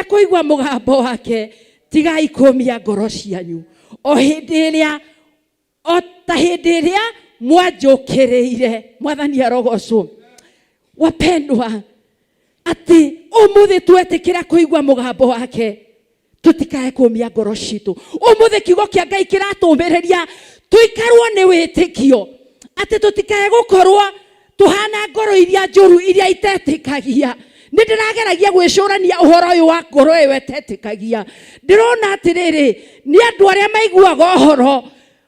Mwetĩkĩra kũigua mũgambo wake, tigai kũmia ngoro cianyu o hĩndĩ ĩrĩa o ta hĩndĩ ĩrĩa mwanjũkĩrĩire. Mwathani arogocwo. Wapendwa, atĩ ũmũthĩ twetĩkĩra kũigua mũgambo wake, tũtikae kũmia ngoro citũ. Ũmũthĩ kiugo kĩa Ngai kĩratũmĩrĩria tũikarwo nĩ wĩtĩkio, atĩ tũtikae gũkorwo tũhana ngoro iria njũru iria itetĩkagia. Nĩ ndĩrageragia gwĩcũrania ũhoro ũyũ wa ngoro ĩyo ĩtetĩkagia. Ndĩrona atĩrĩrĩ, nĩ andũ arĩa maiguaga ũhoro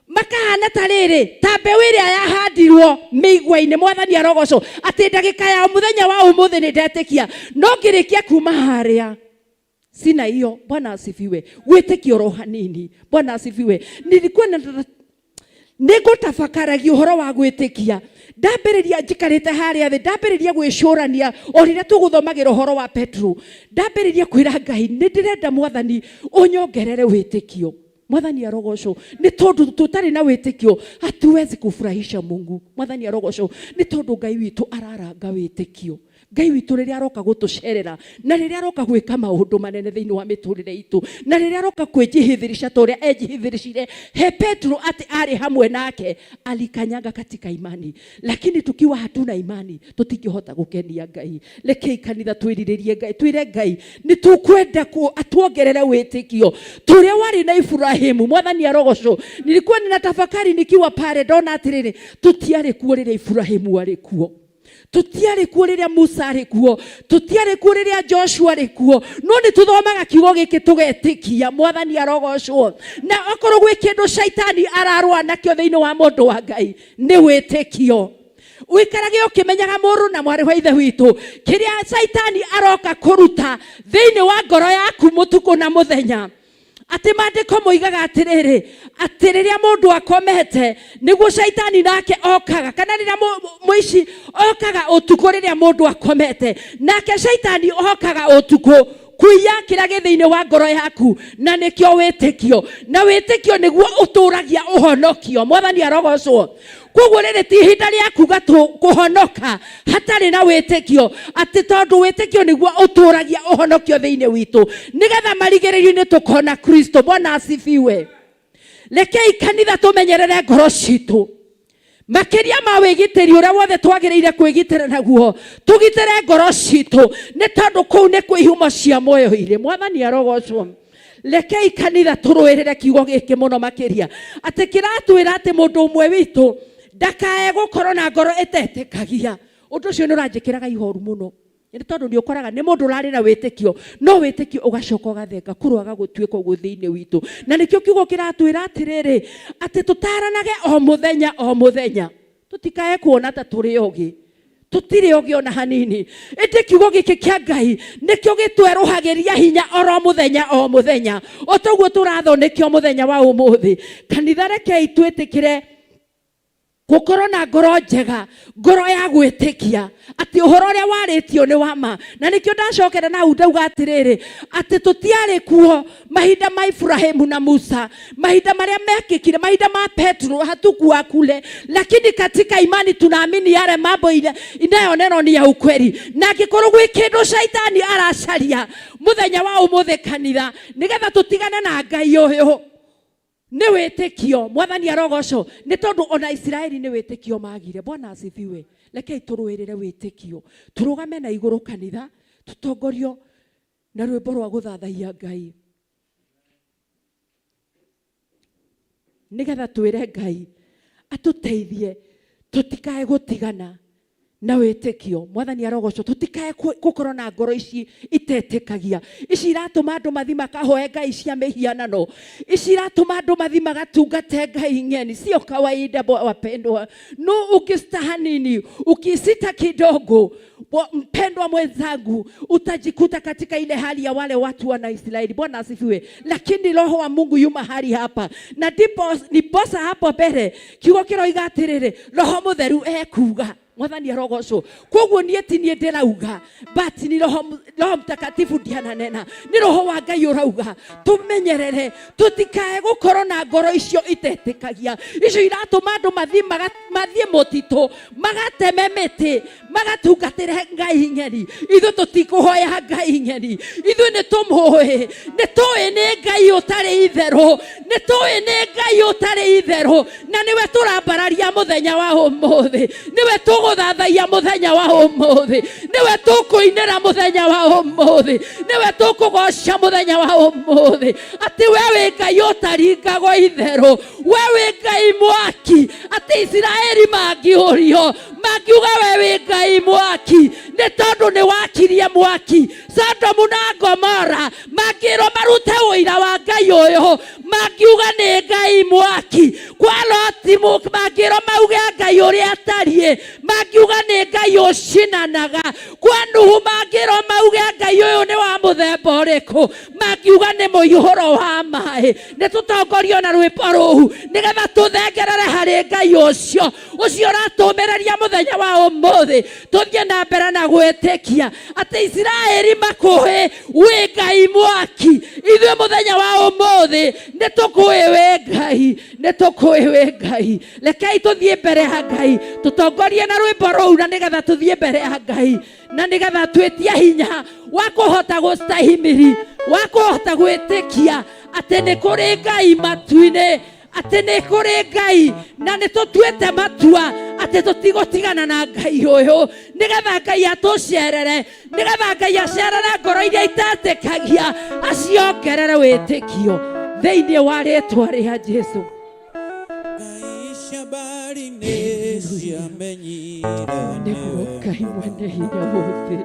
makahana ta rĩrĩ, ta mbeũ ĩrĩa yahandirwo mĩigua-inĩ. Mwathani arogocwo. Atĩ ndagĩka ya mũthenya wa ũmũthĩ nĩ ndetĩkia, no ngĩrĩkia kuma harĩa sina hiyo. Bwana asifiwe. Gwĩtĩkia oro hanini. Bwana asifiwe. Nilikuwa na nĩ ngũtabakaragia ũhoro wa gwĩtĩkia. Ndambĩrĩria njikarĩte harĩa thĩ, ndambĩrĩria gwĩcũrania o rĩrĩa tũgũthomagĩra ũhoro wa Petro, ndambĩrĩria kwĩra Ngai, nĩ ndĩrenda Mwathani ũnyongerere wĩtĩkio. Mwathani arogocwo. Nĩ tondũ tũtarĩ na wĩtĩkio hatuwezi kufurahisha Mungu. Mwathani arogocwo. Nĩ tondũ Ngai witũ araranga wĩtĩkio. Ngai witũ rĩrĩa aroka gũtũcerera, na rĩrĩa aroka gwĩka maũndũ manene thĩinĩ wa mĩtũrĩre itũ, na rĩrĩa aroka kwĩnjihithĩrĩca ta ũrĩa enjihithĩrĩcire he Petro atĩ arĩ hamwe nake, alikanyaga katika imani. Lakini tukiwa hatuna imani tũtingĩhota gũkenia Ngai. Rekei kanitha twĩrirĩrie Ngai, twĩre Ngai nĩ tũkwenda atuongerere wĩtĩkio ta ũrĩa warĩ na Ibrahimu. Mwathani arogocwo. Nilikuwa ninatafakari nikiwa pale, ndona atĩrĩrĩ, tũtiarĩ kuo rĩrĩa Ibrahimu arĩ kuo, tũtiarĩ kuo rĩrĩa Musa arĩ kuo, tũtiarĩ kuo rĩrĩa Joshua arĩ kuo, no nĩ tũthomaga kiugo gĩkĩ tũgetĩkia. Mwathani arogocwo. Na okorwo gwĩ kĩndũ shaitani ararũa nakĩo thĩinĩ wa mũndũ wa Ngai nĩ wĩtĩkio. Ũikarage ũkĩmenyaga, mũrũ na mwarĩ wa ithe witũ, kĩrĩa shaitani aroka kũruta thĩinĩ wa ngoro yaku mũtukũ na mũthenya, atĩ maandĩko moigaga atĩrĩrĩ, atĩ rĩrĩa mũndũ akomete nĩguo shaitani nake okaga, kana rĩrĩa mũici okaga ũtukũ rĩrĩa mũndũ akomete, nake shaitani okaga ũtukũ kuiya kĩrĩa gĩ thĩinĩ wa ngoro yaku, na nĩkĩo wĩtĩkio. Na wĩtĩkio nĩguo ũtũragia ũhonokio. Mwathani arogocwo. Koguo rĩrĩ ti ihinda rĩa kuga kũhonoka hatarĩ na wĩtĩkio, atĩ tondũ wĩtĩkio nĩguo ũtũragia ũhonokio thĩinĩ witũ, nĩgetha marigĩrĩrio-inĩ tũkona Kristo. Bwana asifiwe. Rekei kanitha tũmenyerere ngoro citũ makĩria ma wĩgitĩri ũrĩa wothe twagĩrĩire kwĩgitĩra naguo, tũgitĩre ngoro citũ, nĩ tondũ kũu nĩ kwĩ ihumo cia muoyo irĩ. Mwathani arogocwo. Rekei kanitha tũrũĩrĩre kiugo gĩkĩ mũno makĩria, atĩ kĩratwĩra atĩ mũndũ ũmwe witũ ndakae gũkorwo na ngoro ĩtetĩkagia. Ũndũ ũcio nĩ ũranjĩkĩraga ihoru mũno, nĩ tondũ nĩ ũkoraga nĩ mũndũ ũrarĩ na wĩtĩkio, no wĩtĩkio ũgacoka ũgathenga kũrwaga gũtuĩka ũguo thĩinĩ witũ. Na nĩkĩo kiugo kĩratwĩra atĩrĩrĩ, atĩ tũtaranage o mũthenya o mũthenya, tũtikae kuona ta tũrĩ ogĩ. Tũtirĩ ogĩ ona hanini, ĩndĩ kiugo gĩkĩ kĩa Ngai nĩkĩo gĩtwerũhagĩria hinya oro mũthenya o mũthenya, o toguo tũrathondekio mũthenya wa ũmũthĩ. Kanitha, rekei twĩtĩkĩre gũkorwo na ngoro njega, ngoro ya gwĩtĩkia atĩ ũhoro ũrĩa warĩtio nĩ wa ma. Na nĩkĩo ndacokera na hau ndauga atĩrĩrĩ, atĩ tũtiarĩ kuo mahinda ma Ibrahimu na Musa, mahinda marĩa mekĩkire, mahinda ma Petro hatukuwa kule, lakini katika imani tunaamini yale mambo ile inayonenwa ni ya ukweli. Na angĩkorwo gwĩ kĩndũ shaitani aracaria mũthenya wa ũmũthĩ kanitha, nĩgetha tũtigane na Ngai ũyũ, nĩ wĩtĩkio. Mwathani arogocwo. Nĩ tondũ ona Isiraeli nĩ wĩtĩkio magire. Bwana asifiwe. Rekei tũrũĩrĩre wĩtĩkio, tũrũgame na igũrũ kanitha, tũtongorio na rwĩmbo rwa gũthathaiya Ngai, nĩgetha twĩre Ngai atũteithie tũtikae gũtigana na wĩtĩkio. Mwathani arogocwo. Tũtikae gũkorwo na ngoro ici itetĩkagia, ici iratũma andũ mathi makahoe ngai cia mĩhianano, ici iratũma andũ mathi magatungate ngai ng'eni. Sio kawaida, wapendwa. No ukistaha nini, ukisita kidogo, mpendwa mwenzangu, utajikuta katika ile hali ya wale watu wana Israeli. Bwana asifiwe. Lakini Roho wa Mungu yu mahali hapa, na ndipo niposa hapo mbere kiugo kĩroiga atĩrĩrĩ, Roho Mũtheru ekuga. Mwathani arogocwo. Koguo niĩ ti niĩ ndĩrauga, but ni Roho Mtakatifu ndiananena, nĩ Roho wa Ngai ũrauga tũmenyerere tũtikae gũkorwo na ngoro icio itetĩkagia, icio iratũma andũ mathiĩ mũtitũ magateme mĩtĩ magatungatĩre ngai ng'eni. Ithuĩ tũtikũhoya ngai ng'eni, ithuĩ nĩ tũmũĩ, nĩ tũĩ nĩ Ngai ũtarĩ itherũ, nĩ tũĩ nĩ Ngai ũtarĩ itherũ, na nĩwe tũrambararia mũthenya wa ũmũthĩ, nĩwe tũgũthathaia mũthenya wa ũmũthĩ, nĩwe tũkũinĩra mũthenya wa ũmũthĩ, nĩwe tũkũgoca mũthenya wa ũmũthĩ, atĩ we wĩ Ngai ũtaringagwo itherũ, we wĩ Ngai mwaki, atĩ Isiraeli mangĩũrio mangiuga we wĩ Ngai mwaki nĩ tondũ nĩ wakirie mwaki Sodomu na Gomora, mangĩrwo marute ũira wa Ngai ũyũ mangiuga nĩ Ngai mwaki. Kwa Loti mangĩrwo mauge Ngai ũrĩa atariĩ mangiuga nĩ Ngai ũcinanaga. Kwa Nuhu mangĩrwo mauge Ngai ũyũ nĩ wa mũthemba ũrĩkũ mangiuga nĩ mũihũro wa maĩ. Nĩ tũtongorio na rwĩmbo rũu nĩgetha tũthengerere harĩ Ngai ũcio ũcio ũratũmĩrĩria mũthenya wa ũmũthĩ, tũthiĩ na mbere na gwĩtĩkia atĩ Isiraeli makũĩ wĩ Ngai mwaki. Ithuĩ mũthenya wa ũmũthĩ nĩ tũkũĩ wĩ Ngai, nĩ tũkũĩ wĩ Ngai. Rekei tũthiĩ mbere ya Ngai, tũtongorie na rwĩmbo rũu, na nĩgetha tũthiĩ mbere ya Ngai, na nĩgetha twĩtie hinya wa kũhota gũstahimili, wa kũhota gwĩtĩkia atĩ nĩ kũrĩ Ngai matu-inĩ, atĩ nĩ kũrĩ Ngai, na nĩ tũtuĩte matua atĩ tũtigũtigana na Ngai ũyũ, nĩgetha Ngai atũcerere, nĩgetha Ngai acerere ngoro iria itetĩkagia, aciongerere wĩtĩkio thĩinĩ wa rĩtwa rĩa Jesu. Ngai cia mbarĩ nĩ ciamenyire Nĩguo nĩwe Ngai mwene hinya wothe,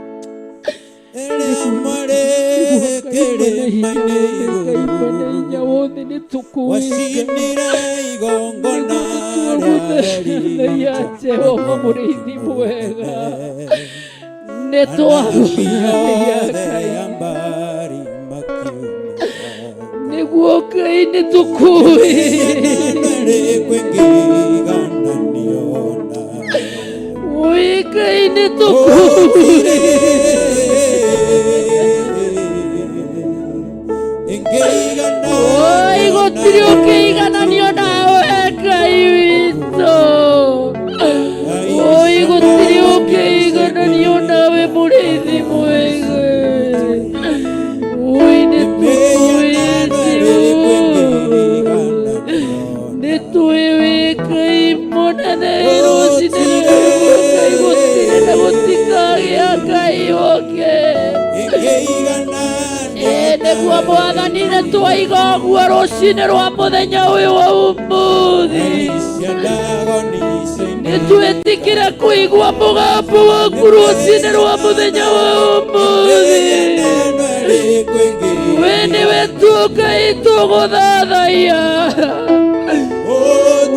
Ĩrĩa mwarĩ Ngai mwene hinya kĩrĩma-inĩ wothe, Ngai mwene hinya igũrũ wothe, nĩ tũkũĩ wacinire igongona nĩguo rĩa tũgũthathaiya Elija Jehova mũrĩithi mwega, nĩ Anabii twagũthathaiya othe Ngai, a mbarĩ makiumĩra nĩguo Ngai nĩ tũkũĩ Rĩ kwĩngĩigananio nawe Oi Ngai nĩ tũkũĩ Oi gũtirĩ ũkĩigananio nawe Ngai witũ. Oi gũtirĩ ũkĩigananio nawe mũrĩithi mwega. Oi nĩ tũkũĩ Jehova, nĩ tũĩ wĩ Ngai mũnene, rũcinĩ rũrũ Ngai gũtirĩ na gũtikagĩa Ngai ũngĩ. Nĩguo Mwathani nĩ twaiga ũguo rũcinĩ rwa mũthenya ũyũ wa ũmũthĩ, nĩ twĩtĩkĩre kũigua mũgambo waku rũcinĩ rwa mũthenya wa ũmũthĩ. We nĩwe tu Ngai tũgũthathaiya,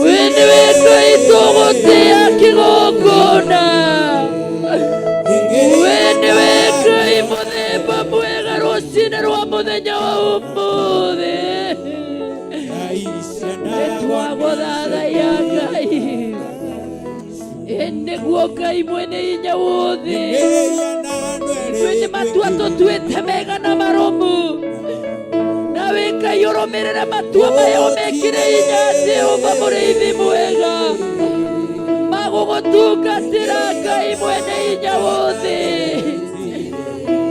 we nĩwe Ngai tũgũtĩa kĩgongona, we nĩwe Ngai mũthemba mwega rũcinĩ rwa mũthenya wa ũmũthĩ. Nĩ twagũthathaiya Ngai. Nĩguo Ngai mwene hinya wothe, ithuĩ nĩ matua tũtuĩte mega na marũmu, nawe Ngai ũrũmĩrĩre matua maya ũmekĩre hinya Jehova mũrĩithi mwega magũgũtungatĩra Ngai mwene hinya wothe.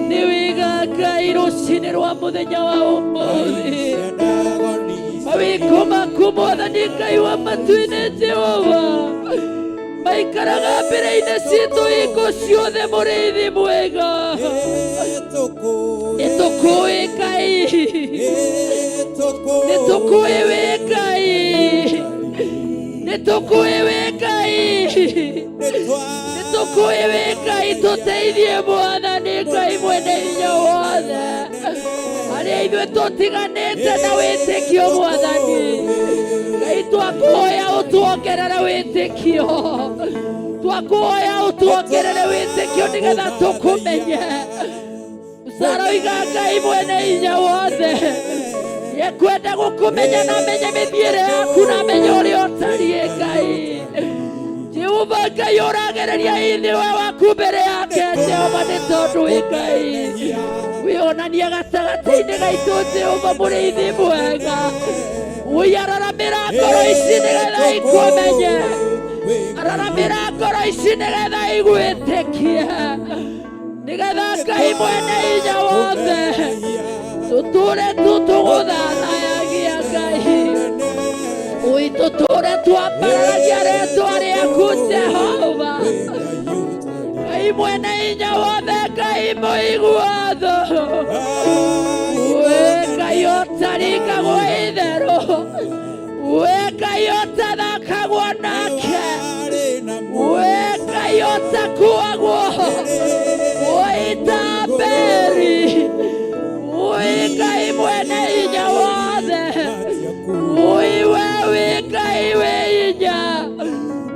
Nĩ wega Ngai rũcinĩ rwa mũthenya wa ũmũthĩ, mawĩko maku Mwathani Ngai wa matu-inĩ Jehova maikaraga mbere-inĩ citũ hingo ciothe mũrĩithi mwega. Nĩ tũkũĩ Ngai, nĩ tũkũĩ wĩ Ngai, nĩ tũkũĩ wĩ Ngai, nĩ tũkũĩ wĩ Ngai. Tũteithie Mwathani Ngai mwene hinya wothe, harĩa ithuĩ tũtiganĩte na wĩtĩkio Mwathani Ngai, twakũhoya ũtuongerere wĩtĩkio, twakũhoya ũtuongerere wĩtĩkio nĩgetha tũkũmenye. Saroiga Ngai mwene hinya wothe yekwenda gũkũmenya na menye mĩthiĩre yaku na menye ũrĩa ũtariĩ Ngai Jehova. Ngai ũragereria ithe we waku mbere yake Jehova nĩ tondũ wĩ Ngai wĩonania gatagatĩ-inĩ gaitũ Jehova mũrĩithi mwega ũiararamĩra ngoro ici nĩgetha ikũmenye araramĩra ngoro ici nĩgetha igwĩtĩkie nĩgetha Ngai mwene hinya wothe tũtũre tu tũgũthathayagia Ngai ui tũtũre twambararagia rĩtwa rĩaku Jehova Ngai mwene hinya wothe Ngai mũigua tha we Ngai ũtaringagwo itherũ we Ngai ũtathakagwo nake we Ngai ũtakuagwo ũitamberi ui Ngai mwene hinya wothe ui we wĩ Ngai wĩ hinya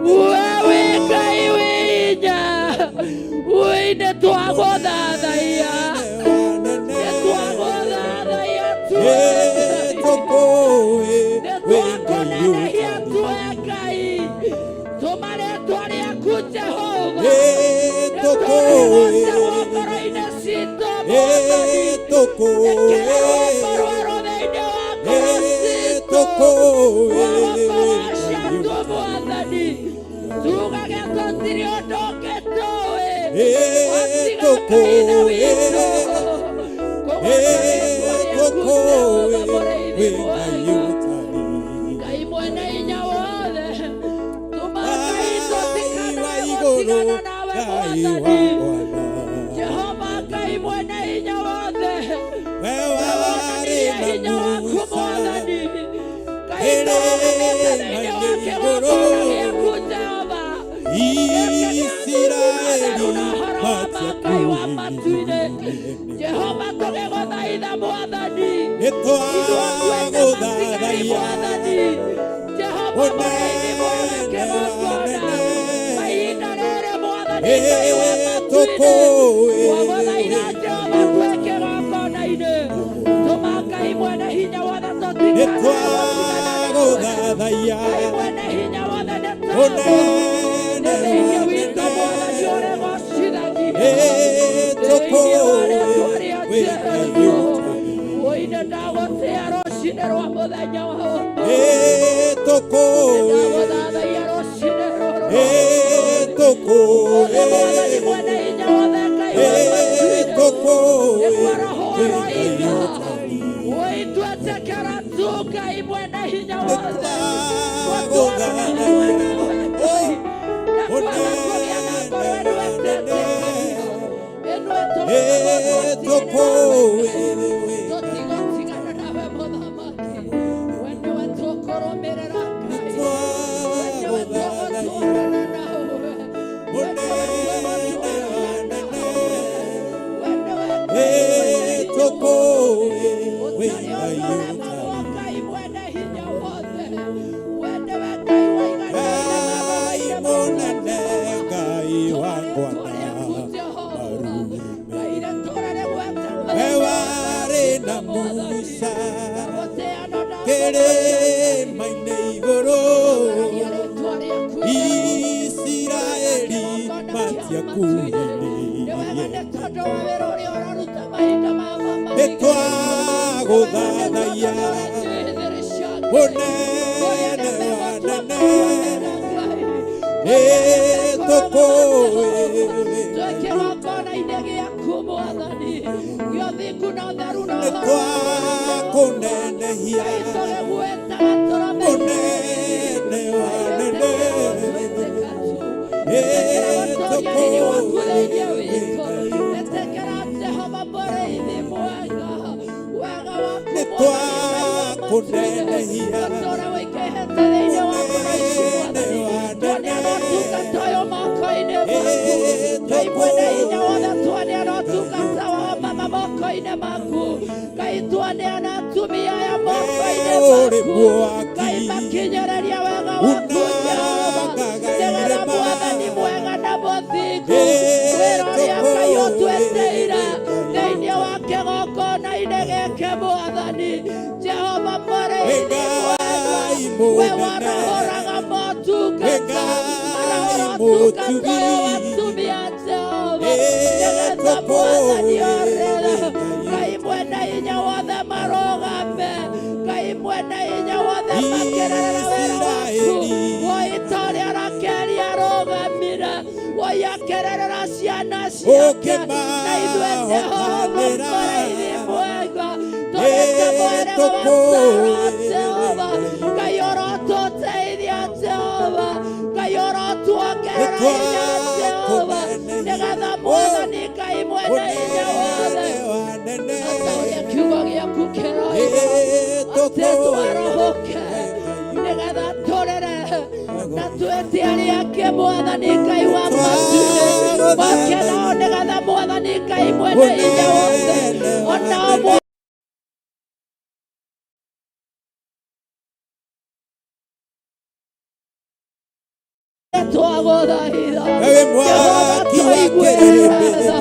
we wĩ Ngai wĩ hinya ui nĩ twagũthathaiya nĩ twagũthathaiya tu nĩ twakũnenehia tue Ngai tũma rĩtwa rĩaku Jehova nĩ tũrĩgocagwo ngoro-inĩ citũ Mwathani ĩkĩra rwĩmbo rwerũ thĩinĩ wa ngoro citũ rwagũkũgoca tu Mwathani tugage tũtirĩ ũndũ ũngĩ tũĩ watiga Ngai Ithe witũ kũgoca rĩtwa rĩaku Jehova mũrĩithi mwega Ngai mwene hinya wothe tũma Ngai tũtikanae gũtigana nawe Mwathani Jehova Ngai mwene hinya wothe wonanie hinya waku Mwathani Ngai tũrũgamĩte thĩinĩ wa kĩgongona gĩaku Jehova Isiraeli na ũhoro wa ma Ngai wa matu-inĩ Jehova tũgĩgũthaitha Mwathani ithuĩ matigari nĩtwagũthathaiya Mwathani Jehova mũrĩithi mwega kĩgongona mahinda rĩrĩ Mwathani Ngai wa matu-inĩ twagũthaitha Jehova twĩ kĩgongona-inĩ tũma Ngai mwene hinya wothe tũtikanae gũtigana nawe nĩtwagũthathaiya Ngai mwene hinya wothe nĩ tondũ nĩ thĩinĩ witũ Mwathani ũrĩgocithagia thĩinĩ wa rĩtwa rĩa Jesũ ũine ndagũtĩa rũcinĩ rwa mũthenya wa ũmũthĩ ndagũthathaiya rũcinĩ rũrũ ũmũthĩ Mwathani mwene hinya wothe Ngai wa matu-inĩ nĩguo Roho aroiga ũi twetĩkĩra tu Ngai mwene hinya wothe gũtwarana hamwe nawe Ngai na kwaga kũgĩa na ngoro ĩno ĩtetĩkagia ĩno ĩtũmaga tũtigane nawe Ngai tũtigũtigana nawe Mũthamaki we nĩwe tũkũrũmĩrĩra Ngai we nĩwe tũgũtwarana nawe we nĩwe tũgũtwarana nawe we nĩwe Ngai mwene hinya wothe ũtarĩ ũndũ ũremagwo Ngai mwene hinya wothe we nĩwe Ngai waiganĩire maroho-inĩ maitũ Jehova tũma rĩtwa rĩaku Jehova Ngai rĩtũũre rĩgwetagwo thĩinĩ wa ngoro citũ Mwathani ndagũtĩa na ndakũgoca kĩrĩma-inĩ igũrũ ndambararia rĩtwa rĩaku itherũ Isiraeli kĩgongona kĩa matu-inĩ nĩ wega matiakuhĩrĩirie nĩ tondũ wa wĩra ũrĩa ũraruta mahinda maya ma marigĩrĩrio nĩ wega nĩ tondũ nĩtwagũthathaiya nĩ ũrĩnjĩhĩthĩrĩcia Ngai kũrĩa mũnene wa nĩmegũtua nene matua mega Ngai kũrĩa nĩmekũrũgama Jehova twĩ kĩgongona-inĩ gĩaku Mwathani gĩa ũthingu na ũtheru na ũhoro wa ma Jehova nĩtwakũnenehia Ngai tũgĩgwĩtaga tũrũmĩrĩre mũnene wa Ngai nene ĩtĩkĩra gũtwĩtĩka tu ĩtĩkĩra gũtũũria riri waku thĩinĩ witũ ĩtĩkĩra Jehova mũrĩithi mwega wega waku Mwathani Ngai wa matu-inĩ nĩtwakũnenehia ũtũũre wĩingĩhĩte thĩinĩ wa ngoro ici mũnene Mwathani wa tuoneana nene ũtungata ũyũ moko-inĩ maku Ngai mwene hinya wothe tuoneana ũtungata wa mama moko-inĩ maku Ngai tuoneana atumia aya moko-inĩ ũrĩ maku Ngai mwaki makinyĩrĩria wega waku Jehova unangaga nĩgetha irĩma Mwathani mwega na mũthingu wĩra ũrĩa Ngai ũtwĩtĩire thĩinĩ wa kĩgongona-inĩ gĩkĩ Mwathani Jehova mũrĩithi mwega Ngai we mũnene warahũraga motungata Ngai arahũra ũtungata mũtugi ũyũ wa atumia Jehova Ĩ nĩgetha mwathani tũkũĩ ũrĩra Ngai Ngai mwene hinya wothe marũgame Ngai mwene hinya wothe makĩrerera wĩra waku Isiraeli woi ta ũrĩa Rakeli arũgamire woi akĩrerera ciana ciake na ithuĩ Jehova ũkĩmahotanĩra mũrĩithi mwega tũrĩte Ĩ mwĩrĩ wa tũkũĩ Sara Jehova Ngai Ngai ũrotũteithia Jehova Ngai ũrotuongerera hinya Jehova nĩgetha nĩtwakũnenehia mwathani Ngai mwene hinya wothe ũnene wa nene ata ũrĩa kiugo gĩaku Ĩ kĩroiga atĩ tũkũĩ twarahũke nĩgetha tũrĩre na twĩte arĩa angĩ mwathani Ngai wa matu-inĩ moke nao nĩgetha mwathani Ngai mwene hinya wothe ũnene wa onao nene twagũthaitha Ewe Jehova mwaki wa tũiguĩre kĩrĩmbĩ tha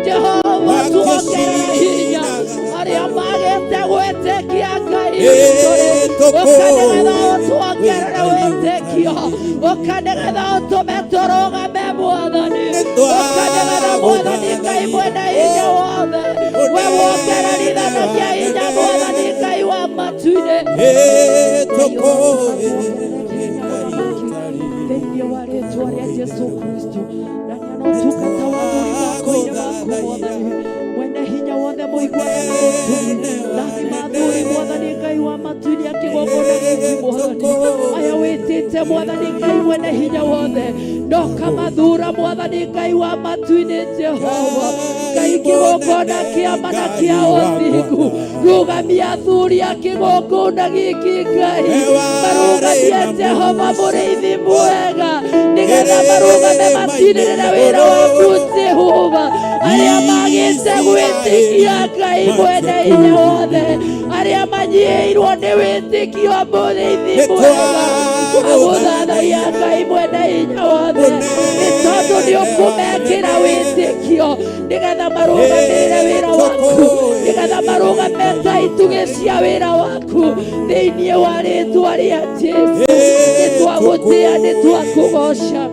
Jehova mwaki tuongerere hinya ũcinaga arĩa magĩte gwĩtĩkia Ngai Ĩ witũ-rĩ ũka nĩgetha tũkũĩ wĩ ũtuongerere Ngai wĩtĩkio ũtarĩ ũka nĩgetha ũtũme tũrũgame mwathani ũka nĩgetha mwathani Ngai nĩtwagũthathaia mwene hinya wothe we ũnene wa wongererithanagia hinya nene mwathani Ngai wa matu-inĩ Ĩ Ngai tũkũĩ ũrotũma wĩ hinya Ngai mũthamaki ũtarĩ thĩinĩ wa rĩtwa rĩa Jesu Kristo na nĩana ũtungata wa athuri moko-inĩ maku nĩtwagũthathaia mwathani mwene hinya wothe mũiguaga na mũtumi ũnene wa rathima nene athuri mwathani Ngai wa matu-inĩ akĩgongona gĩkĩ mwathani tũkũĩ aya wĩtĩte mwathani Ngai mwene hinya wothe no kamathura mwathani Ngai wa matu-inĩ Jehova Ngai Ngai kĩgongona mũnene kĩama na Ngai kĩa ũthingu wakwa rũgamia athuri a kĩgongona gĩkĩ Ngai we warĩ marũgamie na Jehova Musa mũrĩithi mwega nĩgetha marũgame kĩrĩma-inĩ matirĩrĩre wĩra igũrũ waku Jehova arĩa magĩte gwĩtĩkia Isiraeli Ngai mwene hinya wothe matiakũĩ arĩa manyiĩirwo nĩ wĩtĩkio mũrĩithi mwega twagũthathaia nĩtwagũthathaia Ngai mwene hinya wothe nĩ tondũ nĩ ũnene wa ũkũmekĩra nene wĩtĩkio nĩgetha marũgamĩrĩre wĩra waku tũkũĩ nĩgetha marũgame Ngai ta itugĩ ũtarĩ cia wĩra waku thĩinĩ wa rĩtwa rĩa Jesu nĩ twagũtĩa nĩ tũkũĩ twakũgoca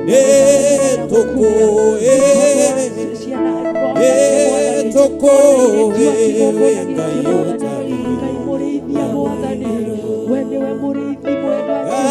nĩtũkũĩ nĩtũkũĩ wĩ Ngai ũtarĩ Ngai mũrĩithia mwathani we nĩwe mũrĩithi mwega Jehova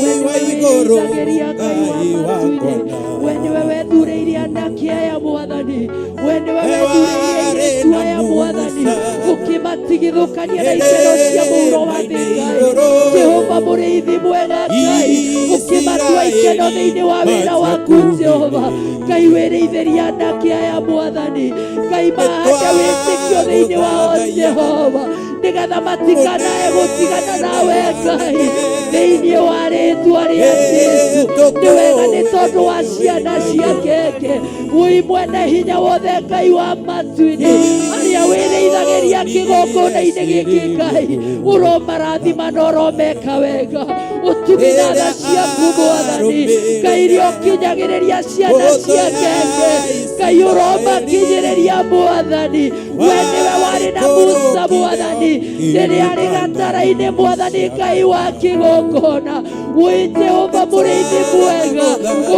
we Ngai wa nĩwe igũrũ wĩrĩithagĩria Ngai wa Ngai matu-inĩ wakwa we nĩwe wethurĩire anake aya mwathani we nĩwe we wethurĩire warĩ airĩtu na aya mwathani Musa ũkĩmatigithũkania na ikeno cia mũhuro wa thĩ kĩrĩma-inĩ Ngai igũrũ Jehova mũrĩithi mwega Ngai ũkĩmatua ikeno Isiraeli thĩinĩ wa wĩra waku Jehova Ngai wĩrĩithĩria anake aya mwathani Ngai mahande wĩtĩkio thĩinĩ wao nĩtwagũthathaia Jehova nĩgetha matikanae gũtigana ũnene nawe wa Ngai nene thĩinĩ wa rĩtwa rĩa Jesu nĩ wega nĩ tũkũĩ tondũ wa wĩ ciana Ngai cia ũtarĩ keke wĩ mwene hinya wothe Ngai wa matu-inĩ arĩa wĩrĩithagĩria Firaũni kĩgongona-inĩ gĩkĩ Ngai ecirĩirie ũromarathima na ũromeka wega ũtugi na tha rĩrĩa ciaku mwathani Ngai arũmĩrĩire iria ũkinyagĩrĩria ciana mbũtũ cia ya keke Ngai ũromakinyĩrĩria mwathani we nĩwe warĩ na Musa waikũrũkire mwathani rĩrĩa arĩ gatara-inĩ mwathani Ngai wa kĩgongona wĩ Jehova mũrĩithi mwega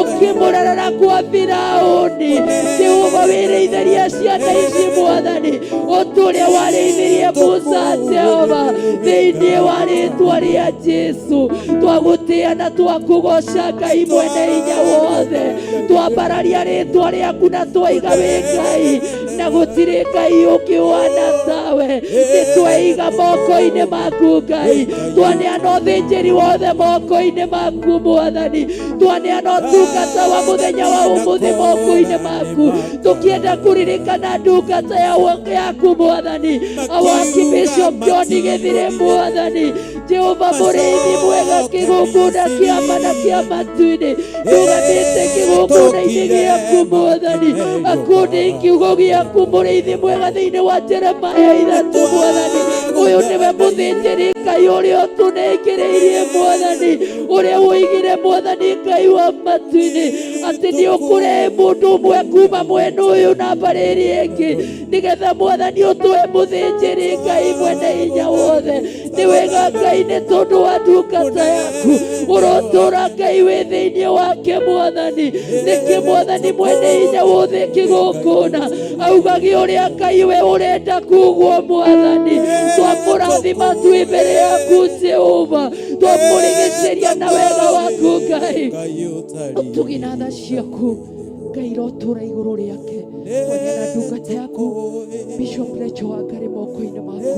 ũkĩmũrerera kwa Firaũni Jehova wĩrĩithĩrie ciana ici mwathani ũtũrĩa warĩithirie Musa Jehova thĩinĩ wa rĩtwa rĩa Jesu twagũtĩa na twakũgoca Ngai mwene hinya wothe twambararia rĩtwa rĩaku na twaiga wĩ Ngai na gũtirĩ Ngai ũngĩ ũhana tawe nĩ tweiga moko-inĩ maku Ngai twaneana ũthĩnjĩri wothe moko-inĩ maku mwathani twaneana ũtungata wa mũthenya wa ũmũthĩ moko-inĩ maku tũkĩenda kũririkana ndungata yaku mwathani makiuga awaki Bishop John Gĩthire matirorire mwathani Jehova mũrĩithi mwega macoke kĩgongona kĩama na Misiri kĩa matu-inĩ ndũgamĩte kĩgongona-inĩ tũkire gĩaku mwathani makĩmerio akũndĩ kiugo gĩaku mũrĩithi mwega thĩinĩ wa Jeremaya ithatũ mwathani ũyũ nĩwe mũthĩnjĩri Ngai ũrĩa ũtũnengereirie mwathani ũrĩa woigire mwathani Ngai wa matu-inĩ Atĩ nĩ ũkũrehe mũndũ ũmwe kuma mwena ũyũ na mbarĩ ĩrĩa ĩngĩ, nĩgetha Mwathani ũtũhe mũthĩnjĩri Ngai mwene hinya wothe. Nĩ wega Ngai, nĩ tondũ wa ndungata yaku ũrotũra Ngai wĩ thĩinĩ wake Mwathani. Nĩkĩ Mwathani mwene hinya wothe kĩgongona augage ũrĩa Ngai we ũrenda kugwo Mwathani. Twamũrathima twĩ mbere yaku Jehova, twamũrigicĩria na wega waku Ngai, ũtugi na tha ciaku Ngai irotũra igũrũ rĩake. Twaneana ndungata yaku Bishop Rachel Wangari moko-inĩ maku,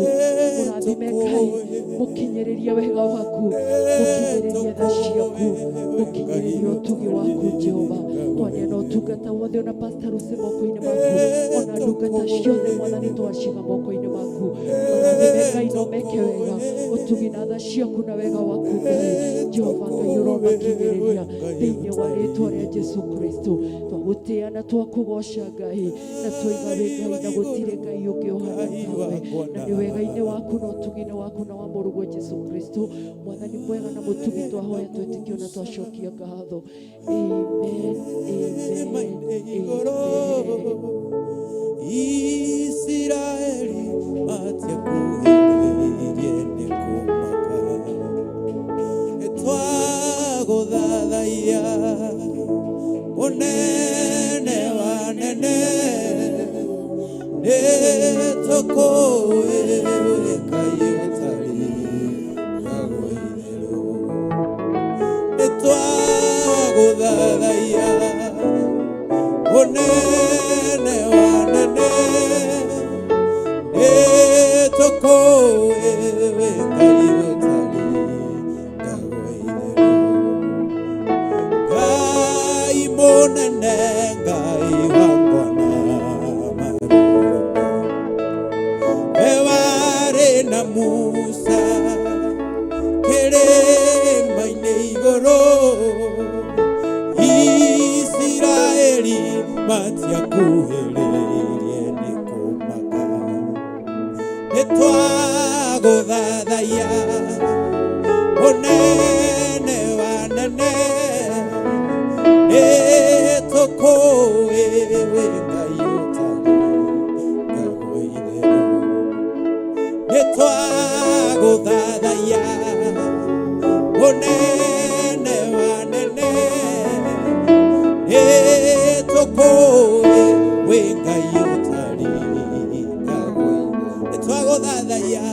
mũrathime Ngai, mũkinyĩrĩrie wega waku, mũkinyĩrĩrie tha ciaku, mũkinyĩrĩrie ũtugi waku Jehova. Twaneana ũtungata wothe ona Pastor Lucy moko-inĩ maku, ona ndungata ciothe Mwathani twaciga moko-inĩ maku. Mũrathime Ngai no meke wega, ũtugi na tha ciaku na wega waku Ngai Jehova Ngai ũromakinyĩrĩria thĩinĩ wa rĩtwa rĩa Jesu Kristo. Twagũtĩa na twakũgoca Ngai, na twaiga wĩ Ngai na gũtirĩ Ngai ũngĩ ũhana tawe, na nĩ wega-inĩ waku na ũtugi-inĩ waku na wa mũrũguo Jesu Kristo Mwathani mwega na mũtugi, twahoya twĩtĩkio na twacokia ngatho. Amen, amen, amen. Isiraeli matiakuhĩrĩirie nĩ kũmaka. Twagũthathaiya mũnene wa nene, nĩ tũkũĩ Ngai ũtarĩ itherũ. Nĩ twagũthathaiya mũnene wa nene, nĩ tũkũĩ Ngai ũtarĩ itherũ. Ngai mũnene, Ngai wakwa na marũrũ, we warĩ na Musa kĩrĩma-inĩ igũrũ, Isiraeli matiakuhĩrĩirie nĩ kũmaka. Nĩ twagũthathaiya mũnene wa nene, nĩ tũkũĩ wĩ Ngai ũtarĩ itherũ. Nĩ twagũthathaiya mũnene wa nene, nĩ tũkũĩ wĩ Ngai ũtarĩ. Nĩ twagũthathaiya,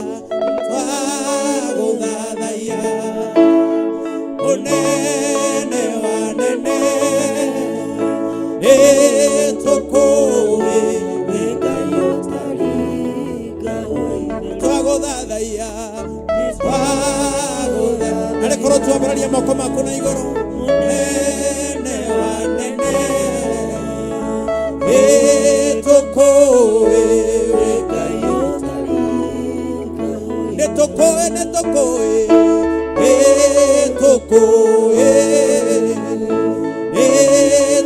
twagũthathaiya mũnene wa nene, nĩ tũkũĩ wĩ Ngai ũtarĩ. Twagũthathaiya, twagũtha arĩ korwo twambararia moko maku na igũrũ. Mũnene wa nene, nĩ tũkũĩ wĩ Ngai ũtarĩ. Nĩ tũkũĩ, nĩ tũkũĩ, nĩ tũkũĩ, nĩ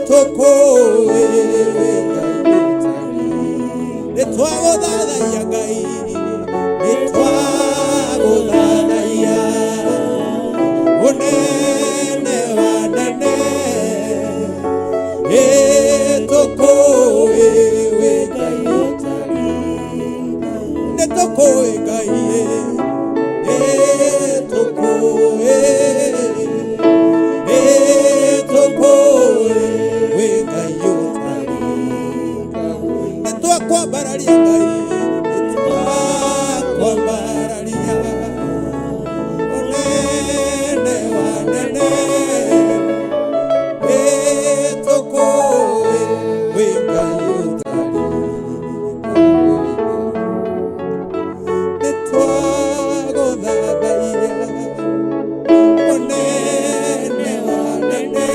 tũkũĩ wĩ Ngai ũtarĩ. Nĩ twagũthathaiya Ngai, nĩ twagũthathaiya mũnene wa nene, nĩ tũkũĩ wĩ Ngai ũtarĩ. Nĩ tũkũĩ Ngai, nĩ tũkũĩ, nĩ tũkũĩ wĩ Ngai ũtarĩ. Nĩ twakwambararia Ngai, nĩ twakwambararia mũnene wa nene, nĩ tũkũĩ wĩ Ngai ũtarĩ. Nĩ twagũthathaiya mũnene wa nene,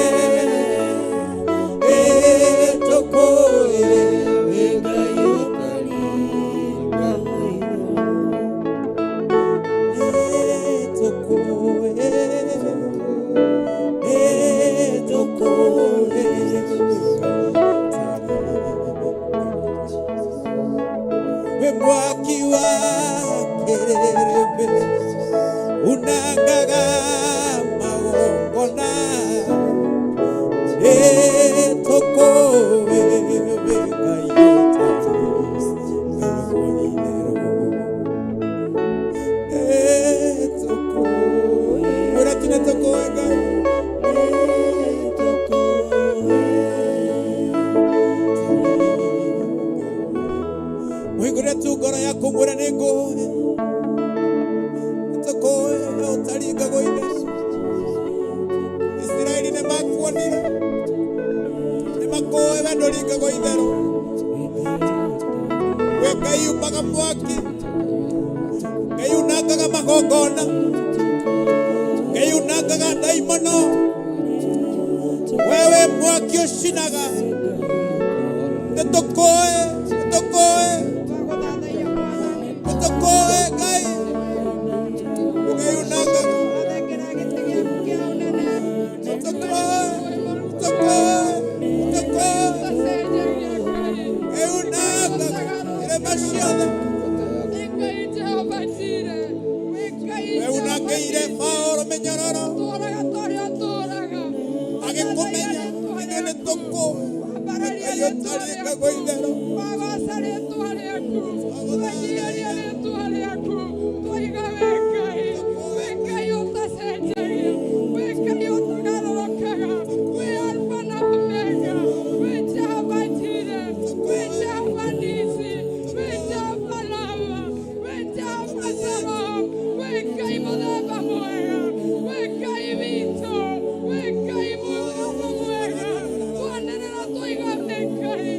nĩ tũkũĩ wĩ Ngai ũtarĩ. Nĩ tũkũĩ, nĩ tũkũĩ wĩ Ngai ũtarĩ. Wĩ mwaki wa kĩrĩrĩmbĩ unangaga magongona, nĩ Nĩ ngũĩ, nĩtũkũĩ we ũtaringagwo itherũ. Isiraeli nĩ makuonire, nĩ makũĩ we ndũringagwo itherũ. We Ngai umaga mwaki, Ngai unangaga magongona, Ngai unangaga ndaimono. Wewe mwaki ũcinaga, nĩtũkũĩ, nĩtũkũĩ, nĩtũkũĩ Ngai, Ngai unangaga. Nĩtũkũĩ, nĩtũkũĩ, nĩtũkũĩ. Ngai unangaga irĩma ciothe. We unangĩire Paũlũ mĩnyororo agĩkũmenya, ithuĩ nĩtũkũĩ Ngai ũtaringagwo itherũ. Twagoca rĩtwa rĩaku, twanyiheria rĩtwa rĩaku, twaiga we Ngai, we Ngai ũtacenjagia, we Ngai ũtagarũrũkaga, we Alfa na Omega, we Jehova Jireh, we Jehova Nisi, we Jehova Rama, we Jehova Shalom, we Ngai mũthemba mwega, we Ngai witũ, we Ngai mũthemba mwega, twanĩrĩra twaiga we Ngai,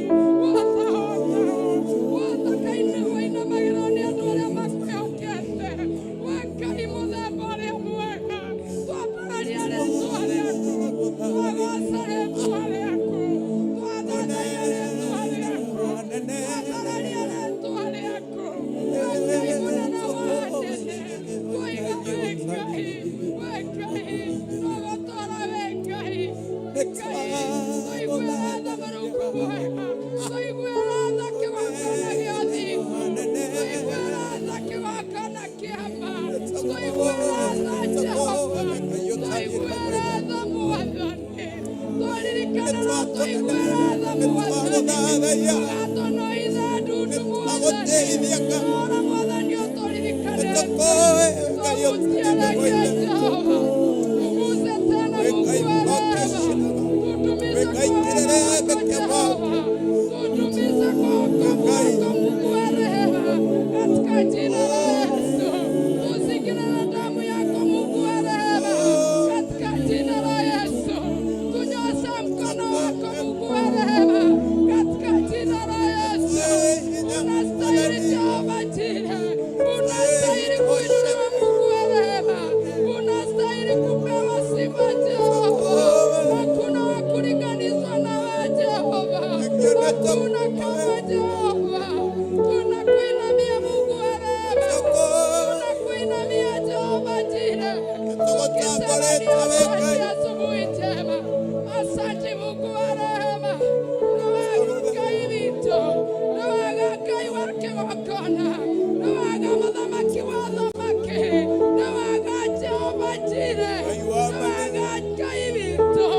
watahotagwo, wainamagĩrwo nĩ andũ arĩa makwĩhokete, we Ngai mũthemba ũrĩa mwega, twambararia rĩtwa rĩaku, twagoca rĩtwa rĩaku, twathathaiya rĩtwa rĩaku, twambararia rĩtwa rĩaku, we Ngai mũnene wa anene, twaiga we Ngai, we Ngai, twagũtwara we Ngai, Ngai, tũiguĩra tha mũrungu mwega, tũiguĩra tha kĩgongona gĩa ũthingu, tũiguĩra tha kĩgongona kĩa ma, tũiguĩra tha Jehova, tũiguĩra tha Mwathani, twaririkana na tũiguĩra tha Mwathani, ũgatũnoitha ndundu Mwathani, ora Mwathani ũtũririkanĩte, Nĩtũkũĩ Ngai tũhutie ũtaringagwo rĩngĩ itherũ. Jehova, tũguse tena We Mungu Ngai wa mwaki rehema, ũcinaga, we tutumize Ngai kwa wema kĩrĩrĩmbĩ wako kĩa mwaki. Jehova, tutumize kwa wokovu Ngai wako Mungu wa rehema, katika jina la Yesu, tuzingire na damu yako Mungu wa rehema, katika jina la Yesu, tunyoshe mkono wako Mungu wa rehema, katika jina la Yesu. Unastahili Jehova Jireh, unastahili kuinuliwa Mungu wa rehema, unastahili kupewa sifa Jehova. Hakuna wa kulinganishwa na wewe Jehova, hakuna kama Jehova. Tunakuinamia Mungu wa rehema, tunakuinamia Jehova Jireh, tukisema ni asante asubuhi njema. Asante Mungu wa rehema, nĩwega Ngai witũ, nĩwega Ngai wa kĩgongona, nĩwega mũthamaki wa thamaki, nĩwega Jehova Jireh, nĩwega Ngai witũ,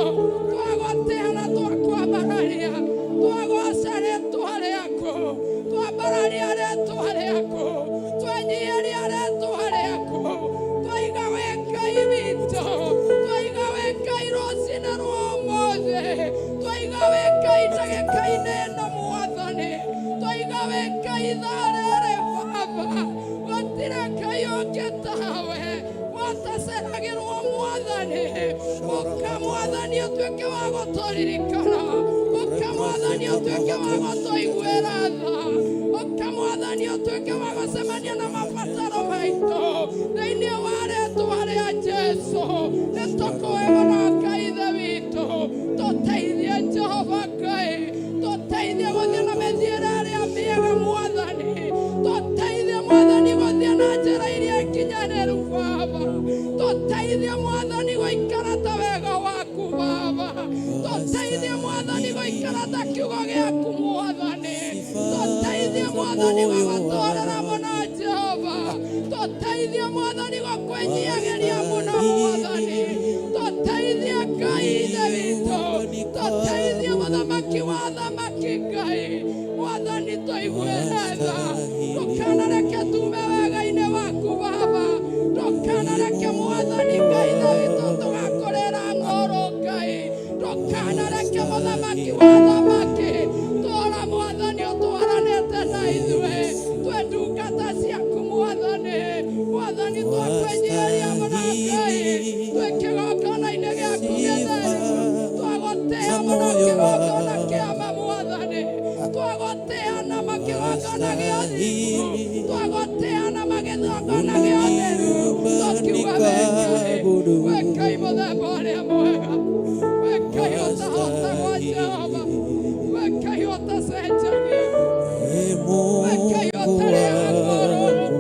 twagũtĩa na twakwambararia, twagoca rĩtwa rĩaku, twambararia rĩtwa rĩaku, twenyiheria rĩtwa rĩaku, twaiga we Ngai witũ, twaiga we Ngai rũcinĩ rwa ũmũthĩ, twaiga we Ngai ndagĩka-inĩ ĩno Mwathani, twaiga we Ngai ithaa rĩrĩ Baba, gũtirĩ Ngai ũngĩ tawe, wataceragĩrwo Mwathani, ũka Mwathani ũtuĩke wa gũtũririkana, ũka Mwathani ũtuĩke wa gũtũiguĩra tha, ũka Mwathani ũtuĩke wa gũcemania na mabataro maitũ thĩinĩ wa rĩtwa rĩa Jesu, nĩtũkũĩ mũno Ngai Ithe witũ, tũteithie Jehova Ngai, tũteithie gũthiĩ na mĩthiĩre ĩrĩa mĩega Mwathani, tũteithie Mwathani gũthiĩ na njĩra iria nginyanĩru Baba, tũteithie Mwathani gũikara ta wega waku Baba, tũteithie Mwathani gũikara ta kiugo gĩaku Mwathani, tũteithie Mwathani gũgũtũrĩra mũno Jehova, tũteithie Mwathani gũkwĩnyiagĩria mũno Mwathani, tũteithie Ngai Ithe witũ, tũteithie mũthamaki wa thamaki Ngai, Mwathani tũiguĩre tha, ndũkanareke tume wega-inĩ waku Baba, ndũkanareke Mwathani Ngai Ithe witũ tũgakũrĩra ng'ũrũ Ngai, ndũkanareke mũthamaki wa thamaki tũra Mwathani ũtwaranĩte na ithuĩ, twĩ ndungata kĩgongona gĩa ũthingu, twagũtĩa na magĩthongona gĩa ũtheru, tũkiuga wĩ Ngai, wĩ Ngai mũthemba ũrĩa mwega, wĩ Ngai ũtahotagwo Jehova, wĩ Ngai ũtacenjagia, Ee wĩ Ngai Mungu ũtarĩ akũrũ, wangu,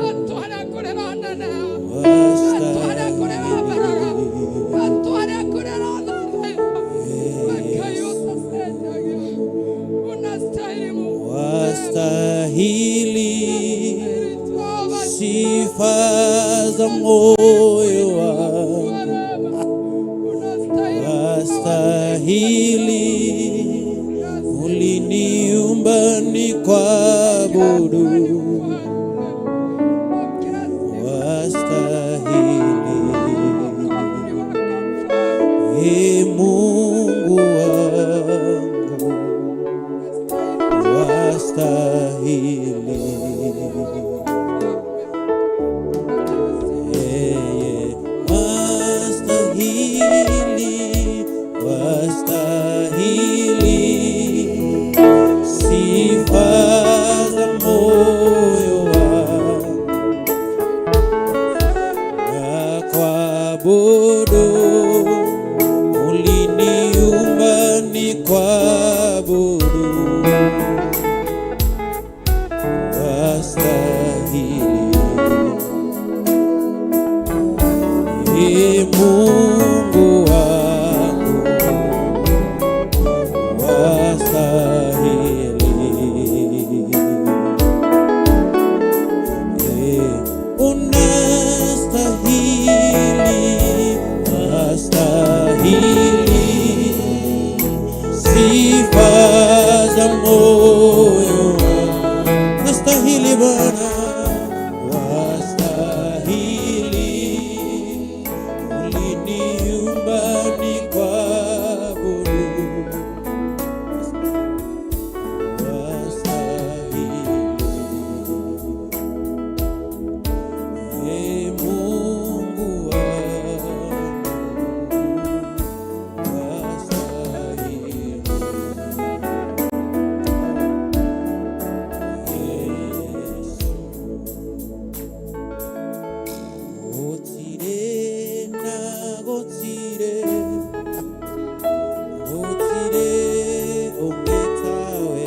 atwara kũrĩ oneneha, atwara kũrĩ wambaraga, atwara kũrĩ rothathayo, wĩ Ngai ũtacenjagia, unastahili Mungu wastahili Jehova, sifa za moyo wangu, unastahili wastahili uliniumba nikuabudu, wastahili Ee Mungu wangu, wastahili. Yeye wastahili, wastahili sifa za moyo wangu na kuabudu, uliniumba nikuabudu, wastahili. Ee Mungu wangu, wastahili. Ee, unastahili, wastahili sifa za moyo wangu. Nastahili Bwana, wastahili uliniumba nikuabudu, wastahili. Ee Mungu wangu, wastahili. Yesu. Gũtirĩ na gũtirĩ, gũtirĩ ũngĩ tawe,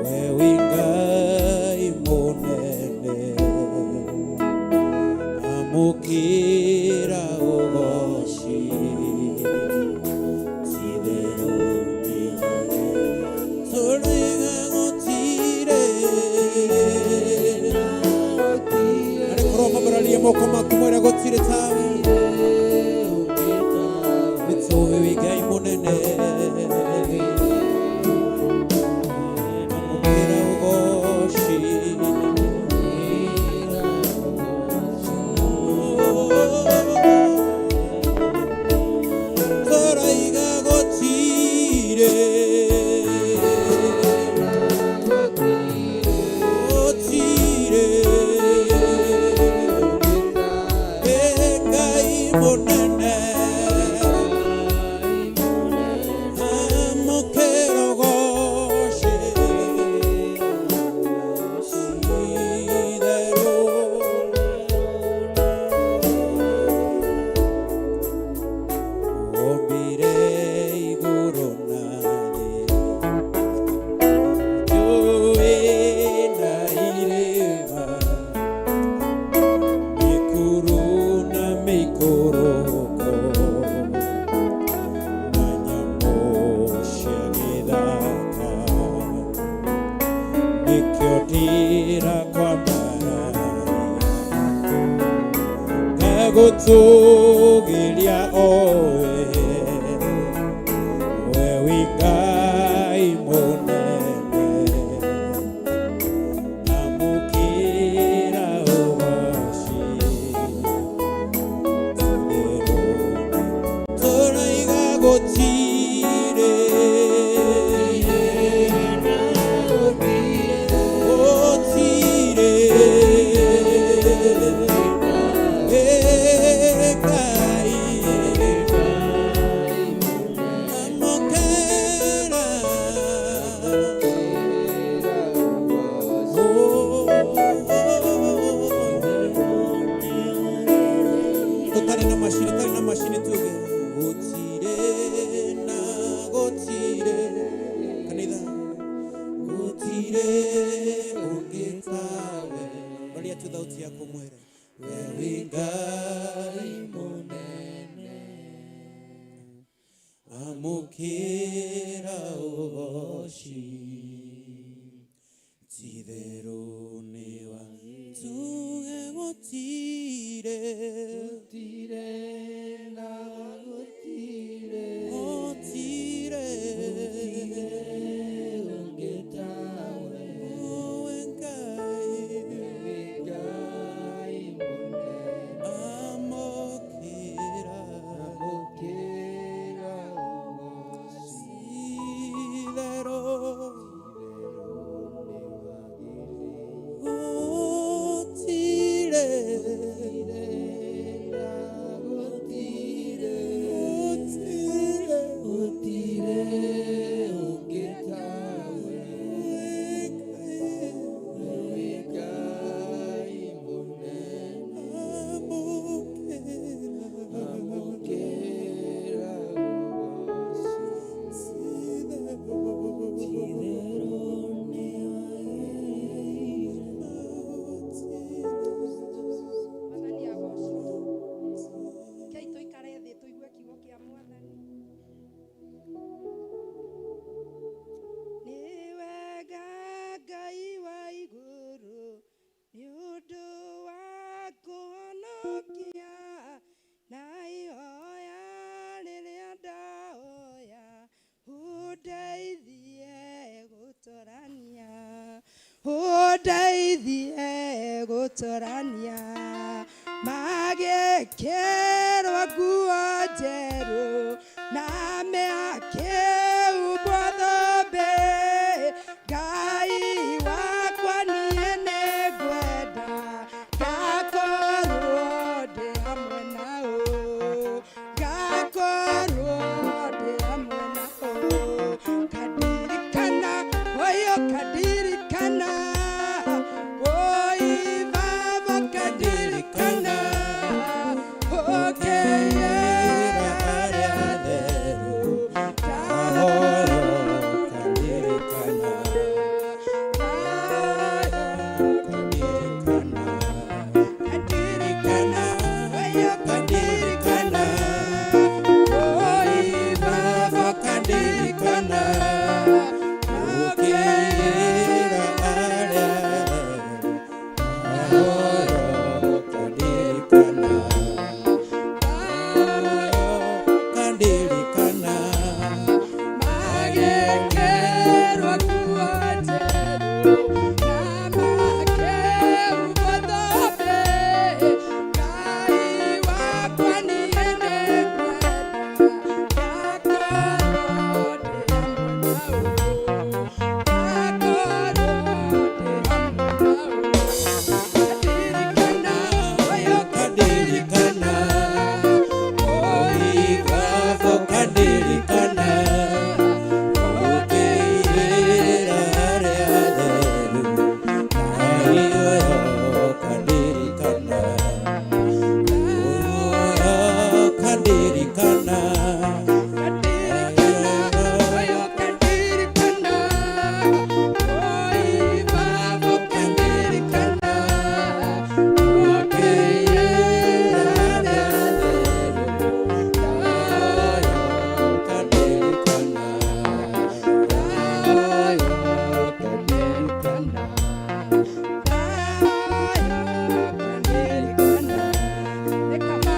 we wĩ Ngai mũnene, amũkĩra ũgoci. Ti-itherũ tũrĩga gũtirĩ. Arĩkorwo mambararia moko maku mwĩre gũtirĩ tawe, nĩtũĩ wĩ Ngai mũnene, amũkĩra ũgoci. Tũraiga gũtirĩ, gũtirĩ Ngai mũnene, amũkĩra ũgoci. Ti-itherũ wombire igũrũ na thĩ, njũũĩ na irĩma, mĩkuru na mĩikũrũko, na nyamũ cia gĩthaka, nĩkĩo ndĩrakwambararia ngagũtũũgĩria owe, we wĩ Ngai mũnene, amũkĩra ũgoci. Tũraiga gũtirĩ, gũtirĩ Ngai. Ciaku mwĩre We wĩ Ngai mũnene, amũkĩra ũgoci titherũ nĩ wa tuge gũtirĩ gũtirĩ na gũtirĩ, gũtirĩ ũngĩ tawe. Owe Ngai We wĩ Ngai mũnene, amũkĩra amũkĩra ũgoci. titherũ Titherũ gũtirĩ nĩ wagĩrĩire, na gũtirĩ, gũtirĩ gũtirĩ ũngĩ tawe. We wĩ Ngai mũnene, amũkĩra ũgoci. Titherũ nĩ wagĩrĩire. Mwathani agocwo. Rekei tũikare thĩ tũigue kiugo kĩa Mwathani. Nĩ wega Ngai wa igũrũ nĩ ũndũ wa kũhonokia na ihoya rĩrĩa ndahoya ũndeithie gũtũrania ũndeithie gũtũrania magĩkĩrwo nguo njerũ na mĩakĩhumbwo thũmbĩ Ngai wakwa niĩ nĩngwenda ngakorwo ndĩ hamwe nao ngakorwo ndĩ hamwe nao kadirikana oyo kadirikana oi baba kadirikana okeyera Arĩa atheru ahoyo kandirikana kandirikana kadirikana oyo kadirikana oi baba kandirikana ukĩra arĩa atheru ahoyo kandirikana kandirikana Magĩkĩrwo nguo njerũ na makĩhumbwo thũmbĩ Ngai wakwa niĩ nĩngwenda ngakorwo ndĩ hamwe nao ngakorwo ndĩ hamwe nao Kadirikana oyo kandirikana oi baba kandirikana ukĩra arĩa atheru aioyo kandirikana oyo kandirikana Kadirikana, oyo kadirikana, oi baba kadirikana, okeyera arĩa atheru, oyo kandirikana ayo kadirikana, ayo kadirikana. Nĩ kaba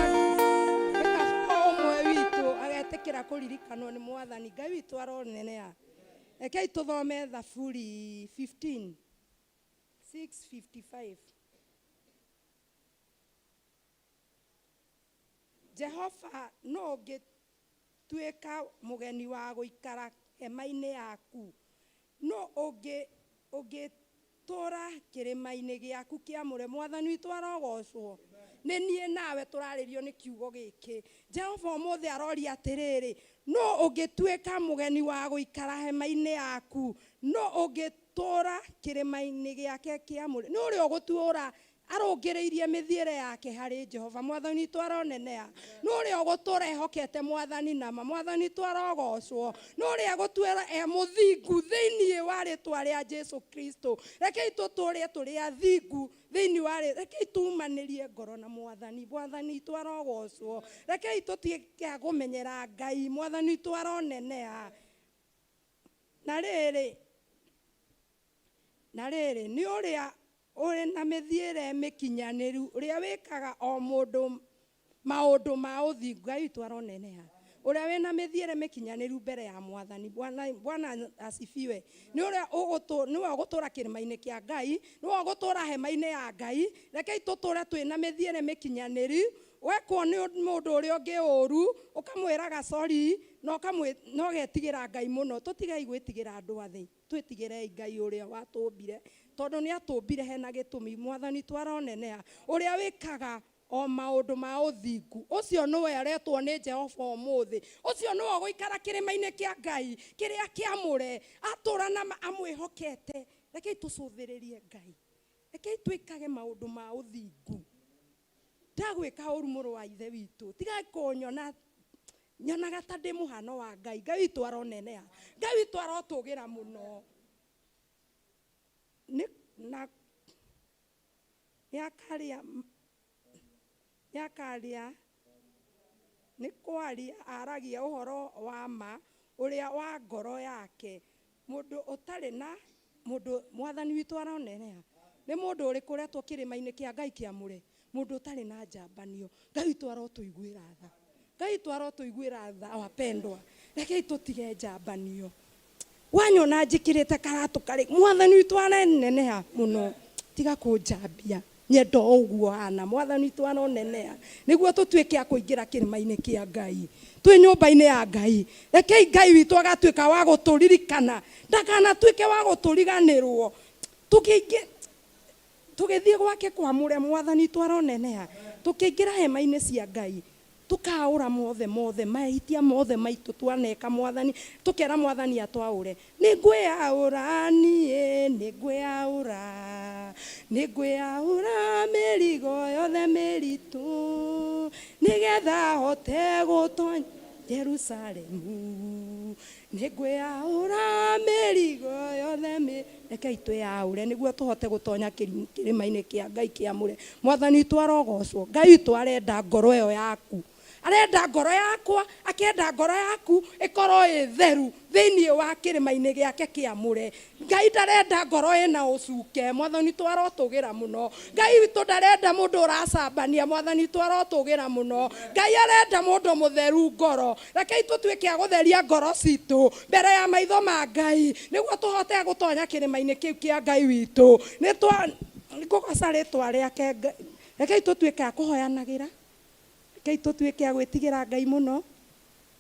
o ũmwe witũ agetĩkĩra kũririkanwo nĩ Mwathani Ngai witũ aronenea. Rekei tũthome Thaburi 15 655. Jehova nũ ũngĩtuĩka mũgeni wa gũikara hema-inĩ yaku? Nũ ũngĩtũũra kĩrĩma-inĩ gĩaku kĩamũre? Mwathani witũ arogocwo. Nĩ niĩ nawe tũrarĩrio nĩ kiugo gĩkĩ. Jehova ũmũthĩ aroria atĩrĩrĩ, nũ ũngĩtuĩka mũgeni wa gũikara hema-inĩ yaku? Nũ ũngĩtũũra kĩrĩma-inĩ gĩake kĩamũre? Nĩ ũrĩa ũgũtũũra Arũngĩrĩirie mĩthiĩre yake harĩ Jehova. Mwathani witũ aroneneha. Nĩ ũrĩa ũgũtũra ehokete Mwathani nama. Mwathani witũ arogocwo. Nĩ ũrĩa egũtuĩra e mũthingu thĩinĩ wa rĩtwa rĩa Jesu Kristo. Rekei tũtũre tũrĩ athingu thĩinĩ wa rĩ, rekei tumanĩrie ngoro na Mwathani. Mwathani witũ arogocwo. Rekei tũtuĩke a kũmenyera Ngai. Mwathani witũ aroneneha. Na rĩrĩ, na rĩrĩ, nĩ ũrĩa ũrĩ na mĩthiĩre mĩkinyanĩru, ũrĩa wĩkaga o mũndũ maũndũ ma ũthingu. Ngai witũ aroneneha. Ũrĩa wĩna mĩthiĩre mĩkinyanĩru mbere ya Mwathani. Bwana, Bwana asifiwe. Nĩ ũrĩa ũgũtũ, nĩwe ũgũtũra kĩrĩma-inĩ kĩa Ngai, nĩwe ũgũtũra hema-inĩ ya Ngai. Rekei tũtũre twĩna mĩthiĩre mĩkinyanĩru. Wekwo nĩ mũndũ ũrĩa ũngĩ ũru, ũkamwĩraga sorry, na ũkamwĩ, na ũgetigĩra Ngai mũno. Tũtigei gwĩtigĩra andũ a thĩ. Twĩtigĩrei Ngai ũrĩa watũmbire, tondũ nĩ atũmbire hena gĩtũmi. Mwathani witũ aroneneha. Ũrĩa wĩkaga o maũndũ ma ũthingu, ũcio nĩwe aretwo nĩ Jehova ũmũthĩ. Ũcio nĩwe ũgũikara kĩrĩma-inĩ kĩa Ngai kĩrĩa kĩamũre, atũra na amwĩhokete. Rekei tũcũthĩrĩrie Ngai. Rekei twĩkage maũndũ ma ũthingu. Ndagwĩka ũru mũrũ wa ithe witũ, tiga kũnyona nyonaga ta ndĩ mũhano wa Ngai. Ngai witũ aroneneha. Ngai witũ arotũgĩra mũno. Nĩ na nĩakaria, nĩakaria, nĩ kwaria aragia ũhoro wa ma ũrĩa wa ngoro yake. Mũndũ ũtarĩ na mũndũ, Mwathani witũ aroneneha. Nĩ mũndũ ũrĩkũ ũretwo kĩrĩma-inĩ kĩa Ngai kĩamũre? Mũndũ ũtarĩ na njambanio. Ngai witũ arotũiguĩra tha. Ngai witũ arotũiguĩra tha, wapendwa. Rekei tũtige njambanio. Wanyona njĩkĩrĩte karatũ karĩ, Mwathani witũ areneneha mũno. Tiga kũnjambia. Nyenda o ũguo hana. Mwathani witũ aroneneha. Nĩguo tũtuĩke a kũingĩra kĩrĩma-inĩ kĩa Ngai. Twĩ nyũmba-inĩ ya Ngai. Rekei Ngai witũ agatuĩka wa gũtũririkana. Ndakanatuĩke wa gũtũriganĩrwo. Tũkĩingĩ, tũgĩthiĩ gwake kwamũre, Mwathani witũ aroneneha. Tũkĩingĩra hema-inĩ cia Ngai. Tũkaũra mothe mothe, mahĩtia mothe maitũ twaneka Mwathani, tũkera Mwathani atwaũre. Nĩngwĩyaũra niĩ, nĩngwĩyaũra, nĩngwĩyaũra mĩrigo yothe mĩritũ, nĩgetha hote gũtonya Jerusalemu. Nĩngwĩyaũra mĩrigo yothe mĩ-, rekei twĩyaũre nĩguo tũhote gũtonya kĩrĩma-inĩ kĩa Ngai kĩamũre. Mwathani witũ arogocwo. Ngai witũ arenda ngoro ĩyo yaku. Arenda ngoro yakwa, akenda ngoro yaku ĩkorwo ĩ theru thĩinĩ wa kĩrĩma-inĩ gĩake kĩamũre. Ngai ndarenda ngoro ĩna ũcuke. Mwathani witũ arotũgĩra mũno. Ngai witũ ndarenda mũndũ ũracambania. Mwathani witũ arotũgĩra mũno. Ngai arenda mũndũ mũtheru ngoro. Rekei tũtuĩke a gũtheria ngoro citũ mbere ya maitho ma Ngai, nĩguo tũhote gũtonya kĩrĩma-inĩ kĩu kĩa Ngai witũ. Nĩngũgoca rĩtwa rĩake. Rekei tũtuĩke a kũhoyanagĩra. Rekei tũtuĩke a gwĩtigĩra Ngai mũno,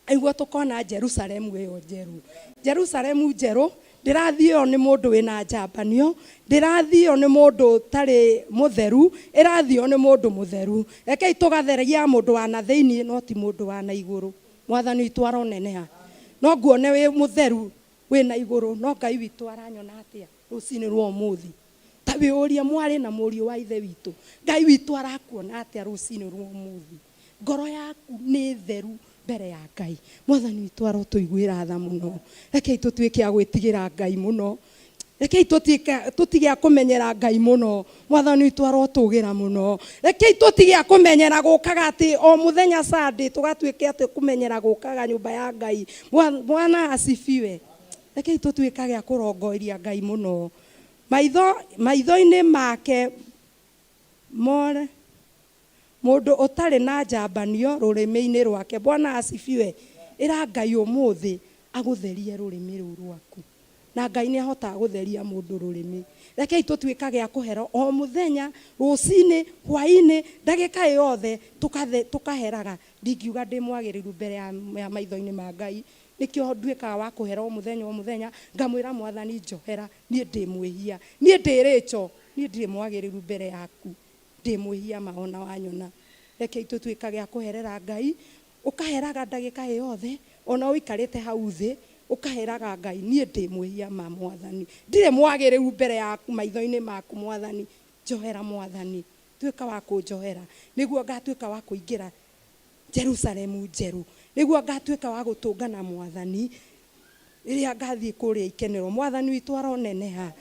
nĩguo tũkona Jerusalemu ĩyo njerũ. Jerusalemu njerũ, ndĩrathiĩo nĩ mũndũ wĩna njambanio, ndĩrathiĩo nĩ mũndũ ũtarĩ mũtheru, ĩrathiĩo nĩ mũndũ mũtheru. Rekei tũgatheria mũndũ wa na thĩinĩ, no ti mũndũ wa na igũrũ. Mwathani witũ aroneneha. No nguone wĩ mũtheru wĩ na igũrũ, no Ngai witũ aranyona atĩa rũcinĩ rwa ũmũthĩ? Ta wĩyũrie mwarĩ na mũriũ wa ithe witũ, Ngai witũ arakuona atĩa rũcinĩ rwa ũmũthĩ? Ngoro yaku nĩ theru mbere ya Ngai. Mwathani witũ arotũiguĩra tha mũno. Rekei tũtuĩke a gwĩtigĩra Ngai mũno. Rekei tũtige a kũmenyera Ngai mũno. Mwathani witũ arotũgĩra mũno. Rekei tũtige a kũmenyera gũkaga atĩ o mũthenya Sunday tũgatuĩke atĩ kũmenyera gũkaga nyũmba ya Ngai. Bwana asifiwe. Rekei tũtuĩkage a kũrongoria Ngai mũno. Maitho, maitho-inĩ make more mũndũ ũtarĩ na njambanio rũrĩmĩ-inĩ rwake. Bwana asifiwe. Ĩra Ngai ũmũthĩ agũtherie rũrĩmĩ rũu rwaku. Na Ngai nĩ ahotaga gũtheria mũndũ rũrĩmĩ. Rekei tũtuĩkage a kũhera o mũthenya, rũcinĩ, hwaĩ-inĩ, ndagĩka yothe tũkaheraga. Ndingiuga ndĩ mwagĩrĩru mbere ya maitho-inĩ ma Ngai. Nĩkĩo nduĩkaga wa kũhera o mũthenya o mũthenya, ngamwĩra Mwathani njohera, niĩ ndĩ mwĩhia, niĩ ndĩ rĩcho, niĩ ndirĩ mwagĩrĩru mbere yaku, ndĩ mwĩhia ma ona wanyona. Rekei tũtuĩkage a kũherera Ngai, ũkaheraga ndagĩka ĩ yothe, ona ũikarĩte hau thĩ, ũkaheraga Ngai, niĩ ndĩ mwĩhia ma Mwathani, ndirĩ mwagĩrĩru mbere yaku maitho-inĩ maku Mwathani, njohera Mwathani. Tuĩka wa kũnjohera nĩguo ngatuĩka wa kũingĩra Jerusalemu njerũ, nĩguo ngatuĩka wa gũtũngana mwathani rĩrĩa ngathiĩ kũrĩa ikenero. Mwathani witũ aroneneha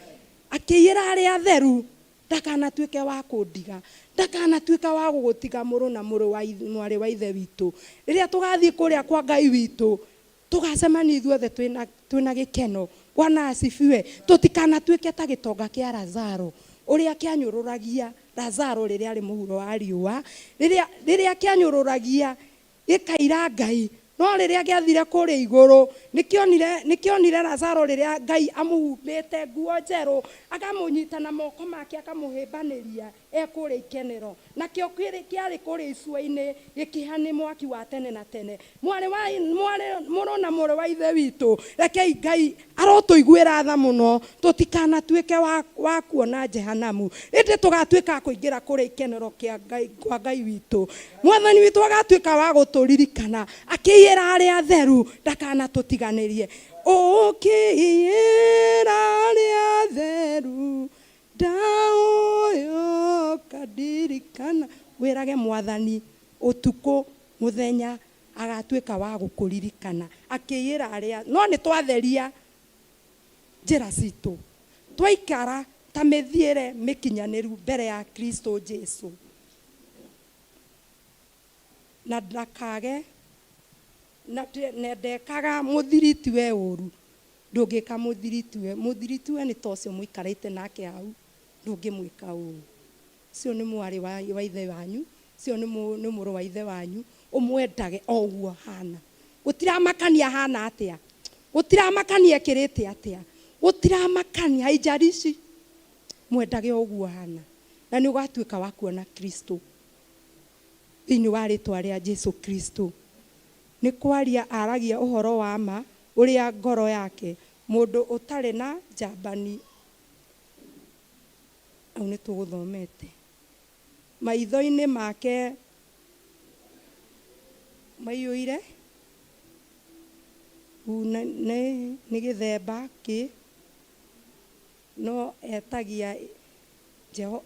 akĩiyĩra arĩa atheru ndakanatuĩke wa kũndiga, ndakanatuĩka wa gũgũtiga mũrũ na mũrũ wa mwarĩ wa ithe witũ. Rĩrĩa tũgathiĩ kũrĩa kwa Ngai witũ tũgacemania ithuothe twĩna gĩkeno. Bwana asifiwe. Tũtikanatuĩke ta gĩtonga kĩa Lazaro ũrĩa kĩanyũrũragia Lazaro rĩrĩa arĩ mũhuro wa riũa, rĩrĩa kĩanyũrũragia gĩkaira Ngai, no rĩrĩa gĩathire kũrĩa igũrũ nĩkĩonire Lazaro rĩrĩa Ngai amũhumbĩte nguo njerũ, akamũnyita na moko make akamũhĩmbanĩria e kũrĩa ikenero. Nakĩo kĩarĩ kũrĩa icua-inĩ gĩkĩha nĩ mwaki wa tene na tene. Mwarĩ wa mwarĩ mũrũ na mũrĩ wa ithe witũ, rekei Ngai arotũiguĩra tha mũno, tũtikanatuĩke wa kuona Jehanamu, ĩndĩ tũgatuĩka a kũingĩra kũrĩa ikenero kĩa Ngai, kwa Ngai witũ. Mwathani witũ agatuĩka wa gũtũririkana akĩiyĩra arĩa atheru ndakanatũtiganĩrie. Ũkĩiyĩra arĩa atheru ndaũyũka ndirikana. Wĩrage mwathani ũtukũ mũthenya agatuĩka wa gũkũririkana akĩiyĩra arĩa, no nĩ twatheria njĩra citũ, twaikara ta mĩthiĩre mĩkinyanĩru mbere ya Kristo Jesu, na ndakage na ndekaga mũthiritiwe ũru. Ndũngĩka mũthiritiwe, mũthiritiwe nĩ ta ũcio mũikarĩte nake hau, ndũngĩmwĩka ũru. Ũcio nĩ mwarĩ wa ithe wanyu, ũcio nĩ mũrũ wa ithe wanyu, ũmwendage o ũguo ahana. Gũtiramakania ahana atĩa, gũtiramakania ekĩrĩte atĩa, gũtiramakania, haijalishi, mwendage o ũguo ahana, na nĩ ũgatuĩka wa kuona Kristo thĩinĩ wa rĩtwa rĩa Jesu Kristo. Nĩ kwaria aragia ũhoro wa ma ũrĩa ngoro yake, mũndũ ũtarĩ na njambani. Hau nĩ tũgũthomete. Maitho-inĩ make maiyũire nĩ gĩthemba kĩ, no etagia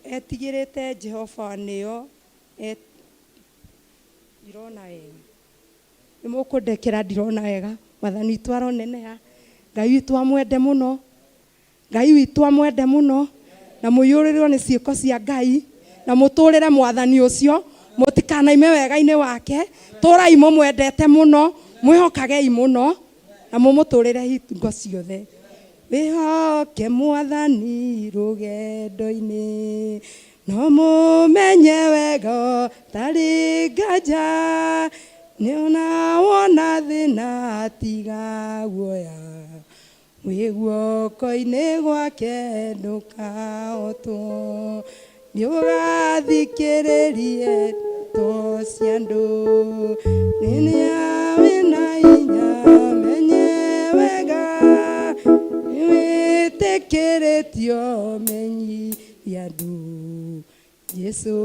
etigĩrĩte Jehova nĩyo ndirona wega. Nĩ mũkũndekera ndirona wega. Mwathani witũ aroneneha. Ngai witũ amwende mũno, Ngai witũ amwende mũno, na mũiyũrĩrwo nĩ ciĩko cia Ngai, na mũtũrĩre mwathani ũcio, mũtikanaime wega-inĩ wake. Tũrai mũmwendete mũno, mwĩhokagei mũno, na mũmũtũrĩre hingo ciothe. Wĩhoke mwathani rũgendo-inĩ, no mũmenye wega ũtarĩ nganja, nĩona wona thĩna tiga guoya, wĩ guoko-inĩ gwake ndũkahotwo, nĩũgathikĩrĩrie ndeto cia andũ, rĩrĩa wĩna hinya menye wega, nĩwĩtĩkĩrĩtio menyithia andũ, Jesu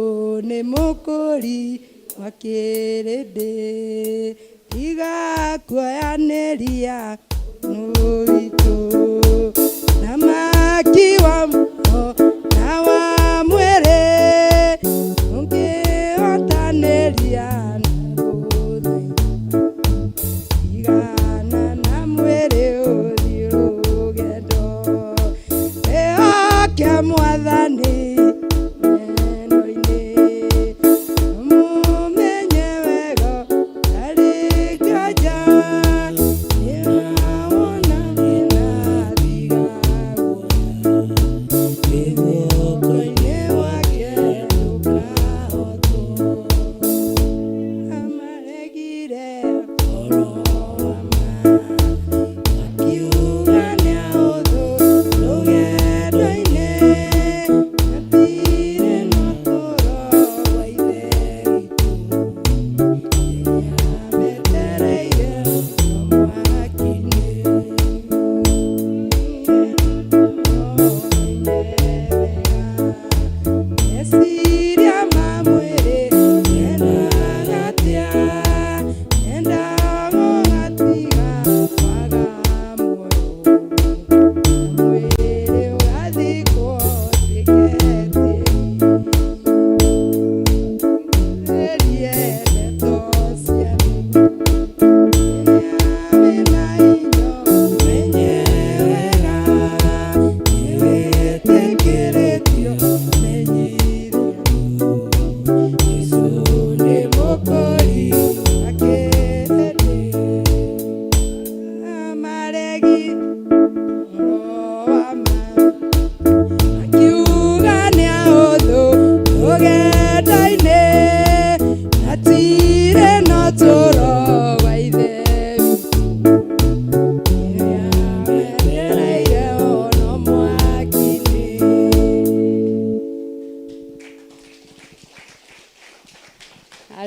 nĩ mũkũri wa kĩrĩndĩ, tiga kuoyanĩria mũritũ, na maki wa muoyo na wa mwĩrĩ, ũngĩhotanĩria na gũthaitha, tigana na mwĩrĩ ũthiĩ rũgendo, wĩhoke mwathani neno-inĩ, mũmenye wega ũtarĩ nganja, nĩwona thĩna tiga guoya,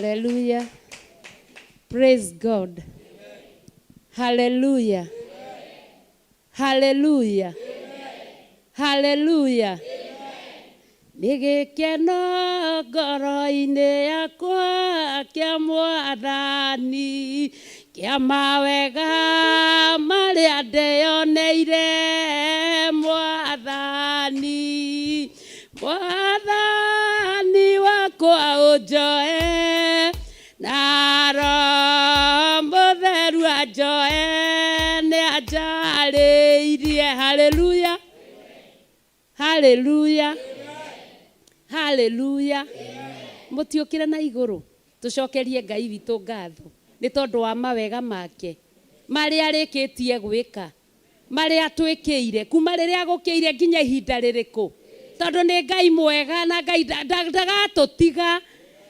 Hallelujah. Praise God. Hallelujah. Hallelujah. Hallelujah. Nĩ gĩkeno ngoro-inĩ yakwa kĩa mwathani kĩa mawega marĩa ndeyoneire mwathani mwathani wakwa ũnjoe na roho mũtheru anjoe nĩ anjarĩirie haleluya haleluya haleluya mũtiũkĩre na igũrũ tũcokerie ngai witũ ngatho nĩ tondũ wa mawega make marĩa arĩkĩtie gwĩka marĩa atwĩkĩire kuma rĩrĩa agũkĩire nginya ihinda rĩrĩkũ tondũ nĩ ngai mwega na ngai ndagatũtiga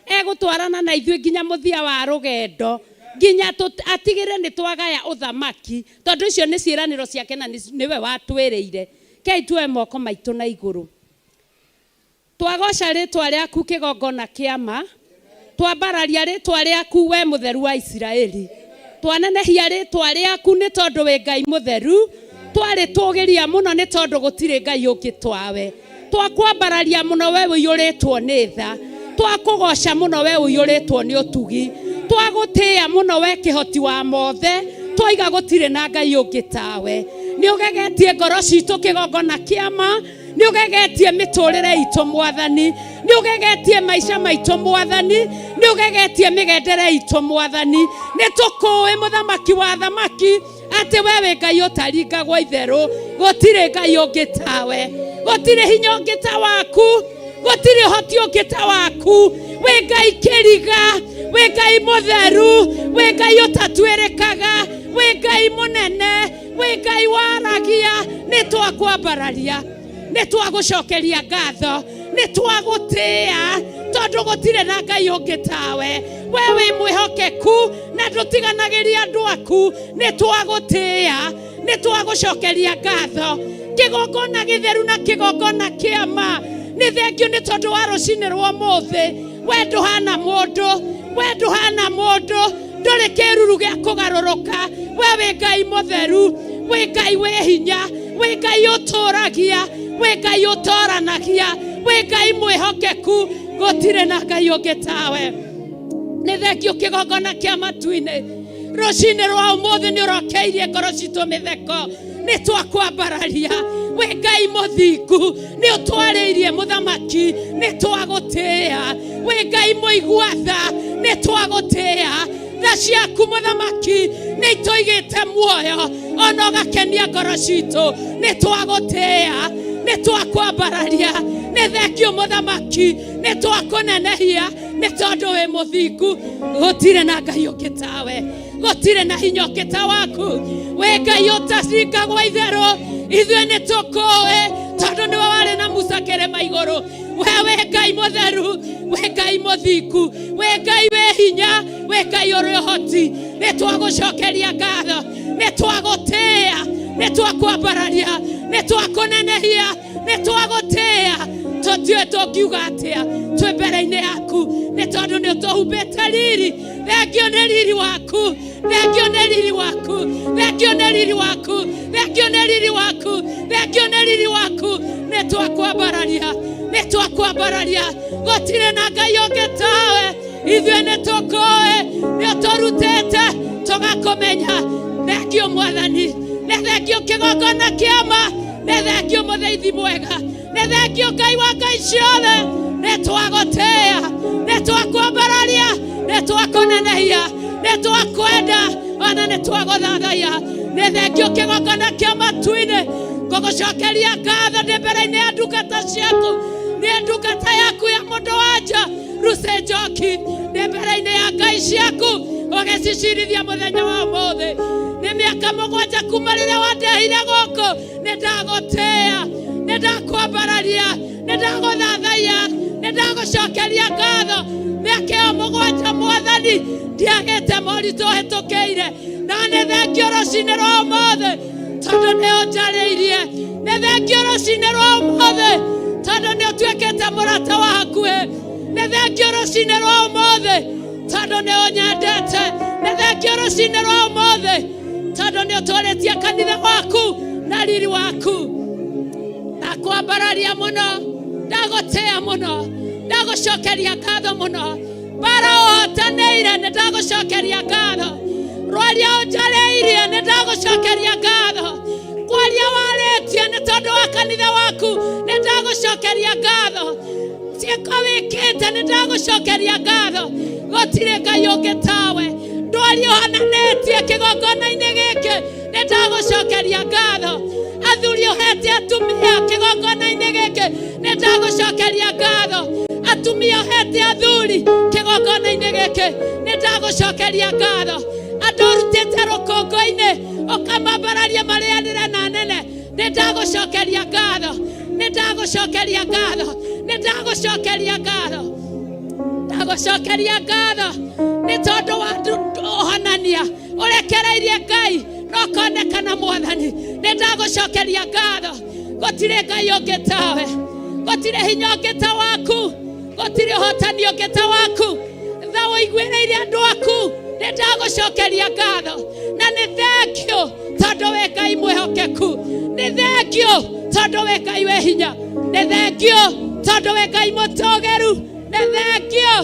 egũtwarana na ithuĩ nginya mũthia wa rũgendo nginya atigĩre nĩ twagaya ũthamaki tondũ icio nĩ ciĩranĩro ciake na nĩwe watwĩrĩire kei tuoe moko maitũ na igũrũ twagoca rĩtwa rĩaku kĩgongona kĩama twambararia rĩtwa rĩaku we mũtheru wa Isiraeli twanenehia rĩtwa rĩaku nĩ tondũ wĩ Ngai mũtheru twarĩtũgĩria mũno nĩ tondũ gũtirĩ Ngai ũngĩ twawe twakwambararia mũno we ũiyũrĩtwo nĩ tha twakũgoca mũno we ũiyũrĩtwo nĩ ũtugi twagũtĩĩa mũno we kĩhoti wa mothe twaiga gũtirĩ na Ngai ũngĩ tawe nĩ ũgegetie ngoro citũ kĩgongona kĩama nĩ ũgegetie mĩtũrĩre itũ mwathani nĩ ũgegetie maica maitũ mwathani nĩ ũgegetie mĩgendere itũ mwathani nĩ tũkũĩ mũthamaki wa thamaki atĩ we wĩ Ngai ũtaringagwo itherũ gũtirĩ Ngai ũngĩ tawe gũtirĩ hinya ũngĩ ta waku gũtirĩ ũhoti ũngĩ ta waku wĩ Ngai kĩriga wĩ Ngai mũtheru wĩ Ngai ũtatuĩrĩkaga wĩ Ngai mũnene wĩ Ngai waragia nĩ twakwambararia nĩ twagũcokeria ngatho nĩ twagũtĩĩa tondũ gũtirĩ na Ngai ũngĩ tawe we wĩ mwĩhokeku na ndũtiganagĩria andũ aku nĩ twagũtĩĩa nĩ twagũcokeria ngatho kĩgongona gĩtheru na kĩgongona kĩama nĩ thengio nĩ tondũ wa rũcinĩ rwa ũmũthĩ we ndũhana mũndũ we ndũhana mũndũ ndũrĩ kĩruru gĩa kũgarũrũka we wĩ Ngai mũtheru wĩ Ngai wĩ hinya wĩ Ngai ũtũragia wĩ Ngai ũtoranagia wĩ Ngai mwĩhokeku gũtirĩ na Ngai ũngĩ tawe nĩ thengio kĩgongona kĩa matu-inĩ rũcinĩ rwa ũmũthĩ nĩ ũrokeirie ngoro citũ mĩtheko nĩ twakwambararia wĩ Ngai mũthingu nĩ ũtwarĩirie mũthamaki nĩ twagũtĩĩa wĩ Ngai mũigua tha nĩ twagũtĩĩa tha ciaku mũthamaki nĩ itũigĩte muoyo ona ũgakenia ngoro citũ nĩ twagũtĩĩa nĩ twakwambararia nĩ thengio mũthamaki nĩ twakũnenehia nĩ tondũ wĩ mũthingu gũtirĩ na Ngai ũngĩ tawe gũtirĩ na hinya ũngĩ ta waku wĩ Ngai ũtacingagwo itherũ ithuĩ nĩ tũkũĩ tondũ nĩwe warĩ na Musa kĩrĩma igũrũ we wĩ Ngai mũtheru wĩ Ngai mũthingu wĩ Ngai wĩ hinya wĩ Ngai ũrĩ ũhoti nĩ twagũcokeria ngatho nĩ twagũtĩĩa nĩ twakwambararia nĩ twakũnenehia nĩ twagũtĩĩa tũtiũĩ tũngiuga atĩa twĩ mbere-inĩ yaku nĩ tondũ nĩ ũtũhumbĩte riri thengio nĩ riri waku thengio nĩ riri waku thengio nĩ riri waku thengio nĩ riri waku thengio nĩ riri waku nĩ twakwambararia nĩ twakwambararia gũtirĩ na Ngai ũngĩ tawe ithuĩ nĩ tũkũĩ nĩ ũtũrutĩte tũgakũmenya thengio mwathani nĩ thengio kĩgongona kĩama nĩ thengio mũtheithi mwega nĩ thengio Ngai wa ngai ciothe nĩ twagũtĩĩa nĩ twakwambararia nĩ twakũnenehia nĩ twakwenda ona nĩ twagũthathaiya nĩ thengio kĩgongona kĩa matu-inĩ ngũgũcokeria ngatho ndĩ mbere-inĩ ya ndungata ciaku nĩ ndungata yaku ya mũndũ wa nja Lucy Njoki ndĩ mbere-inĩ ya ngai ciaku ũgĩcicirithia mũthenya wa ũmũthĩ nĩ mĩaka mũgwanja kuma rĩrĩa wandehire gũkũ nĩ ndagũtĩĩa nĩ ndakwambararia nĩ ndagũthathaiya nĩ ndagũcokeria ngatho mĩaka ĩyo mũgwanja mwathani ndiagĩte moritũ hĩtũkĩire na nĩ thengio rũcinĩ rwa ũmũthĩ tondũ nĩ ũnjarĩirie nĩ thengio rũcinĩ rwa ũmũthĩ tondũ nĩ ũtuĩkĩte mũrata wa hakuhĩ nĩ thengio rũcinĩ rwa ũmũthĩ Tondũ nĩ ũnyendete. Nĩ thengio rũcinĩ rwa ũmũthĩ tondũ nĩ ũtũrĩtie kanitha waku na riri waku. Ndakwambararia mũno, ndagũtĩa mũno, ndagũcokeria ngatho mũno. Mbara ũhotanĩire nĩ ndagũcokeria ngatho. Rwaria ũnjarĩirie nĩ ndagũcokeria ngatho. Kwaria warĩtie nĩ tondũ wa kanitha waku nĩ ndagũcokeria ngatho. Ciĩko wĩkĩte nĩ ndagũcokeria ngatho. Gũtirĩ Ngai ũngĩ tawe. Ndwari ũhananĩtie kĩgongona-inĩ gĩkĩ nĩ ndagũcokeria ngatho. Athuri ũhete atumia kĩgongona-inĩ gĩkĩ nĩ ndagũcokeria ngatho. Atumia ũhete athuri kĩgongona-inĩ gĩkĩ nĩ ndagũcokeria ngatho. Andũ ũrutĩte rũkũngũ-inĩ ũkamambararia marĩanĩre na nene nĩ ndagũcokeria ngatho. Nĩ ndagũcokeria ngatho. Nĩ ndagũcokeria ngatho. Ndagũcokeria ngatho nĩ tondũ wa ũhonania ũrekereirie Ngai na ũkonekana mwathani. Nĩ ndagũcokeria ngatho. Gũtirĩ Ngai ũngĩ tawe, gũtirĩ hinya ũngĩ ta waku, gũtirĩ ũhotani ũngĩ ta waku. Tha ũiguĩrĩire andũ aku, nĩ ndagũcokeria ngatho. Na nĩ thengio tondũ wĩ Ngai mwĩhokeku. Nĩ thengio tondũ wĩ Ngai wĩ hinya. Nĩ thengio tondũ wĩ Ngai mũtũgĩru. Nĩ thengio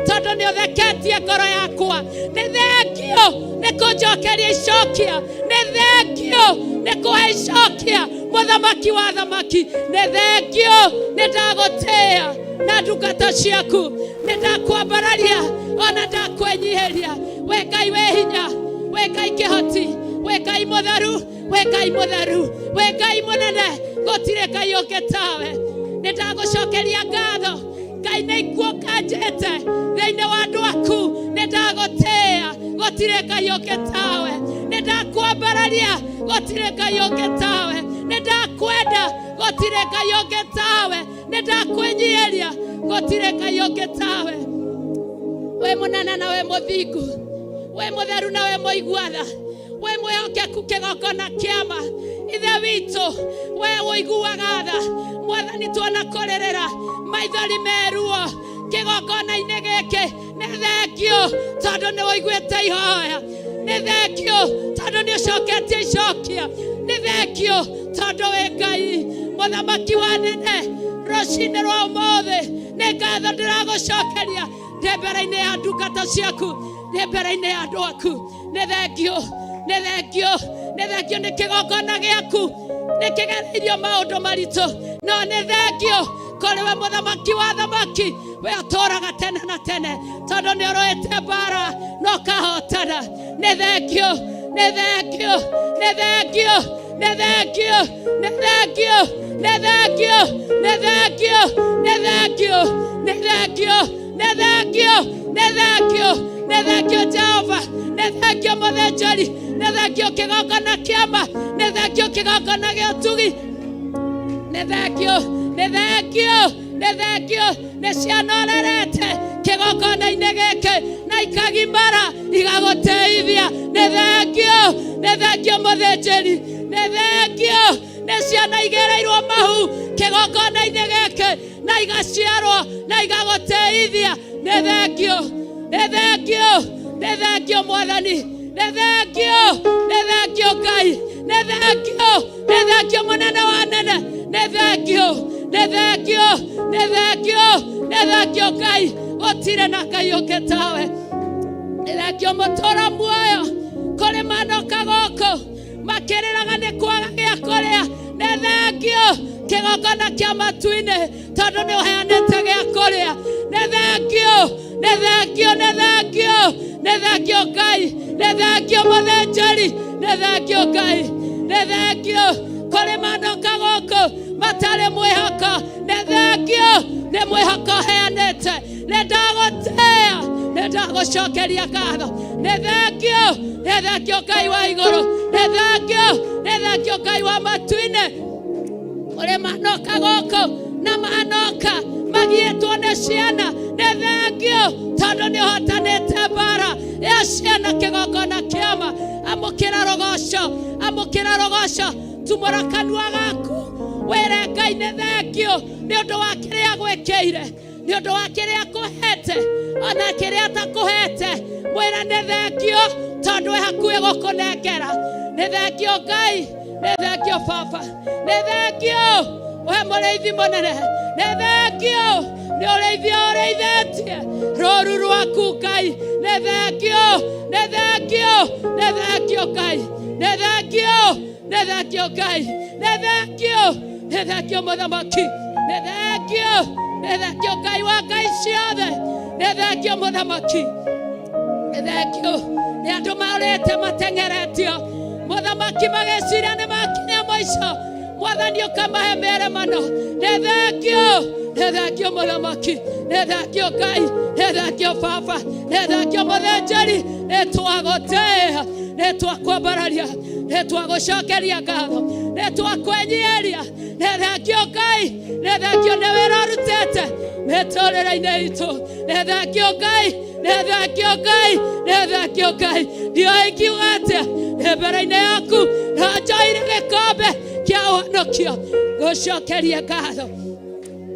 tondũ nĩ ũtheketie ngoro yakwa. Nĩ thengio nĩ kũnjokeria icokia. Nĩ thengio nĩ kũhe icokia mũthamaki wa thamaki. Nĩ thengio nĩ ndagũtĩĩa na ndungata ciaku. Nĩ ndakwambararia ona ndakwĩnyihĩria. We Ngai wĩ hinya, we Ngai kĩhoti, we Ngai mũtheru, we Ngai mũtheru, we Ngai mũnene, gũtirĩ Ngai ũngĩ tawe. Nĩ ndagũcokeria ngatho. Ngai nĩ ikuoka njĩte thĩinĩ wa andũ aku. Nĩ ndagũtĩĩa, gũtirĩ Ngai ũngĩ tawe. Nĩ ndakwambararia, gũtirĩ Ngai ũngĩ tawe. Nĩ ndakwenda, gũtirĩ Ngai ũngĩ tawe. Nĩ ndakwĩnyihĩria, gũtirĩ Ngai ũngĩ tawe. We mũnene na we mũthingu, we mũtheru na we mũigua tha, we mwĩhokeku kĩgongona kĩama. Ithe witũ, we ũiguaga tha. Mwathani, tuona kũrĩrĩra maithori meruo kĩgongona-inĩ gĩkĩ. Nĩ thengio tondũ nĩ ũiguĩte ihoya. Nĩ thengio tondũ nĩ ũcoketie icokia. Nĩ thengio tondũ wĩ Ngai mũthamaki wa nene. Rũcinĩ rwa ũmũthĩ nĩ ngatho ndĩragũcokeria ndĩ mbere-inĩ ya ndungata ciaku, ndĩ mbere-inĩ ya andũ aku. Nĩ thengio, nĩ thengio, nĩ thengio nĩ kĩgongona gĩaku. Nĩ kĩgereirio maũndũ maritũ, no nĩ thengio kũrĩ we mũthamaki wa thamaki. We ũtũũraga tene na tene tondũ nĩ ũrũĩte mbara na ũkahotana. Nĩ thengio, nĩ thengio, nĩ thengio, nĩ thengio, nĩ thengio, nĩ thengio, nĩ thengio, nĩ thengio, nĩ thengio, nĩ thengio, nĩ thengio, nĩ thengio Jehova, nĩ thengio mũthĩnjĩri, nĩ thengio kĩgongona kĩama, nĩ thengio kĩgongona gĩa ũtugi. Nĩ thengio, nĩ thengio, nĩ thengio nĩ ciana ũrerete kĩgongona-inĩ gĩkĩ na ikagimara igagũteithia. Nĩ thengio, nĩ thengio mũthĩnjĩri, nĩ thengio nĩ ciana igereirwo mahu kĩgongona-inĩ gĩkĩ na igaciarwo na igagũteithia. Nĩ thengio, nĩ thengio, nĩ thengio mwathani, nĩ thengio, nĩ thengio Ngai, nĩ thengio, nĩ thengio mũnene wa nene, nĩ thengio, nĩ thengio, nĩ thengio, nĩ thengio Ngai. Gũtirĩ na Ngai ũngĩ tawe. Nĩ thengio mũtũra muoyo kũrĩ manoka gũkũ makĩrĩraga nĩ kwaga gĩa kũrĩa. Nĩ thengio kĩgongona kĩa matu-inĩ tondũ nĩ ũheanĩte gĩa kũrĩa. Nĩ thengio, nĩ thengio, nĩ thengio, nĩ thengio Ngai, nĩ thengio mũthĩnjĩri, nĩ thengio Ngai, nĩ thengio kũrĩ manoka gũkũ matarĩ mwĩhoko. Nĩ thengio nĩ mwĩhoko ũheanĩte. Nĩ ndagũtĩĩa, nĩ ndagũcokeria ngatho. Nĩ thengio, nĩ thengio Ngai wa igũrũ, nĩ thengio, nĩ thengio Ngai wa matu-inĩ. Kũrĩ manoka gũkũ na manoka magiĩtwo nĩ ciana. Nĩ thengio tondũ nĩ ũhotanĩte mbara ya ciana kĩgongona kĩama. Amũkĩra rũgoco, amũkĩra rũgoco. Tumũra kanua gaku wĩre Ngai nĩ thengio nĩ ũndũ wa kĩrĩa agwĩkĩire. Nĩ ũndũ wa kĩrĩa akũhete ona kĩrĩa atakũhete, mwĩre nĩ thengio tondũ e hakuhĩ gũkũnengera. Nĩ thengio Ngai, nĩ thengio Baba, nĩ thengio we mũrĩithi mũnene, nĩ thengio nĩ ũrĩithia ũrĩithĩtie rũru rwaku Ngai, nĩ thengio, nĩ thengio, nĩ thengio Ngai, nĩ thengio, nĩ thengio Ngai, nĩ thengio, nĩ thengio mũthamaki, nĩ thengio, nĩ thengio Ngai wa ngai ciothe, nĩ thengio mũthamaki, nĩ thengio nĩ andũ marĩte mateng'eretio mũthamaki magĩciria nĩ makinya mũico, mwathani ũkamahe mĩremano. Nĩ thengio, nĩ thengio mũthamaki, nĩ thengio Ngai, nĩ thengio Baba, nĩ thengio mũthĩnjĩri, nĩ twagũtĩĩa, nĩ twakwambararia, nĩ twagũcokeria ngatho, nĩ twakwĩnyihĩria. Nĩ thengio Ngai, nĩ thengio nĩ wĩra ũrutĩte mĩtũrĩre-inĩ itũ. Nĩ thengio Ngai, nĩ thengio Ngai, nĩ thengio Ngai. Ndiũĩ ingiuga atĩa nĩ mbere-inĩ yaku, no njoire gĩkombe kĩa ũhonokio gũcokeria ngatho.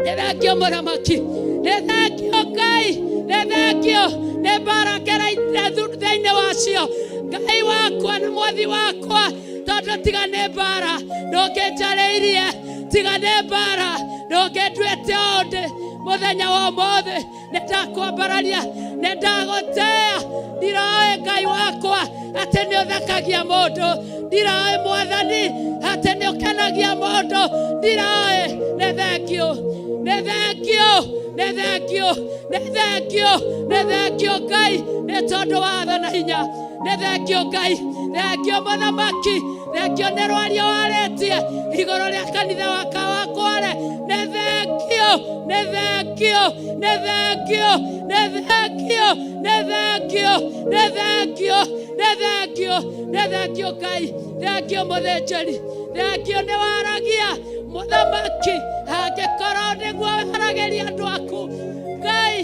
Nĩ thengio mũthamaki, nĩ thengio Ngai, nĩ thengio nĩ mbara ngereire thĩinĩ wacio Ngai wakwa na mwathi wakwa, tondũ tiga nĩ mbara ndũngĩnjarĩirie, tiga nĩ mbara ndũngĩnduĩte ũndĩ mũthenya wa ũmũthĩ. Nĩ ndakwambararia, nĩ ndagũtĩĩa. Ndiroĩ Ngai wakwa atĩ nĩ ũthekagia mũndũ, ndiroĩ mwathani atĩ nĩ ũkenagia mũndũ, ndiroĩ. Nĩ thengio, nĩ thengio, nĩ thengio, nĩ thengio, nĩ thengio Ngai nĩ tondũ wa tha na hinya. Nĩ thengio Ngai, thengio mũthamaki, thengio nĩ rwario warĩtie igũrũ rĩa kanitha waka wa Kware. Nĩ thengio, nĩ thengio, nĩ thengio, nĩ thengio, nĩ thengio, nĩ thengio, nĩ thengio, nĩ thengio Ngai, thengio mũthĩnjĩri, thengio nĩ waragia mũthamaki. Angĩkorwo nĩguo waragĩria andũ aku Ngai,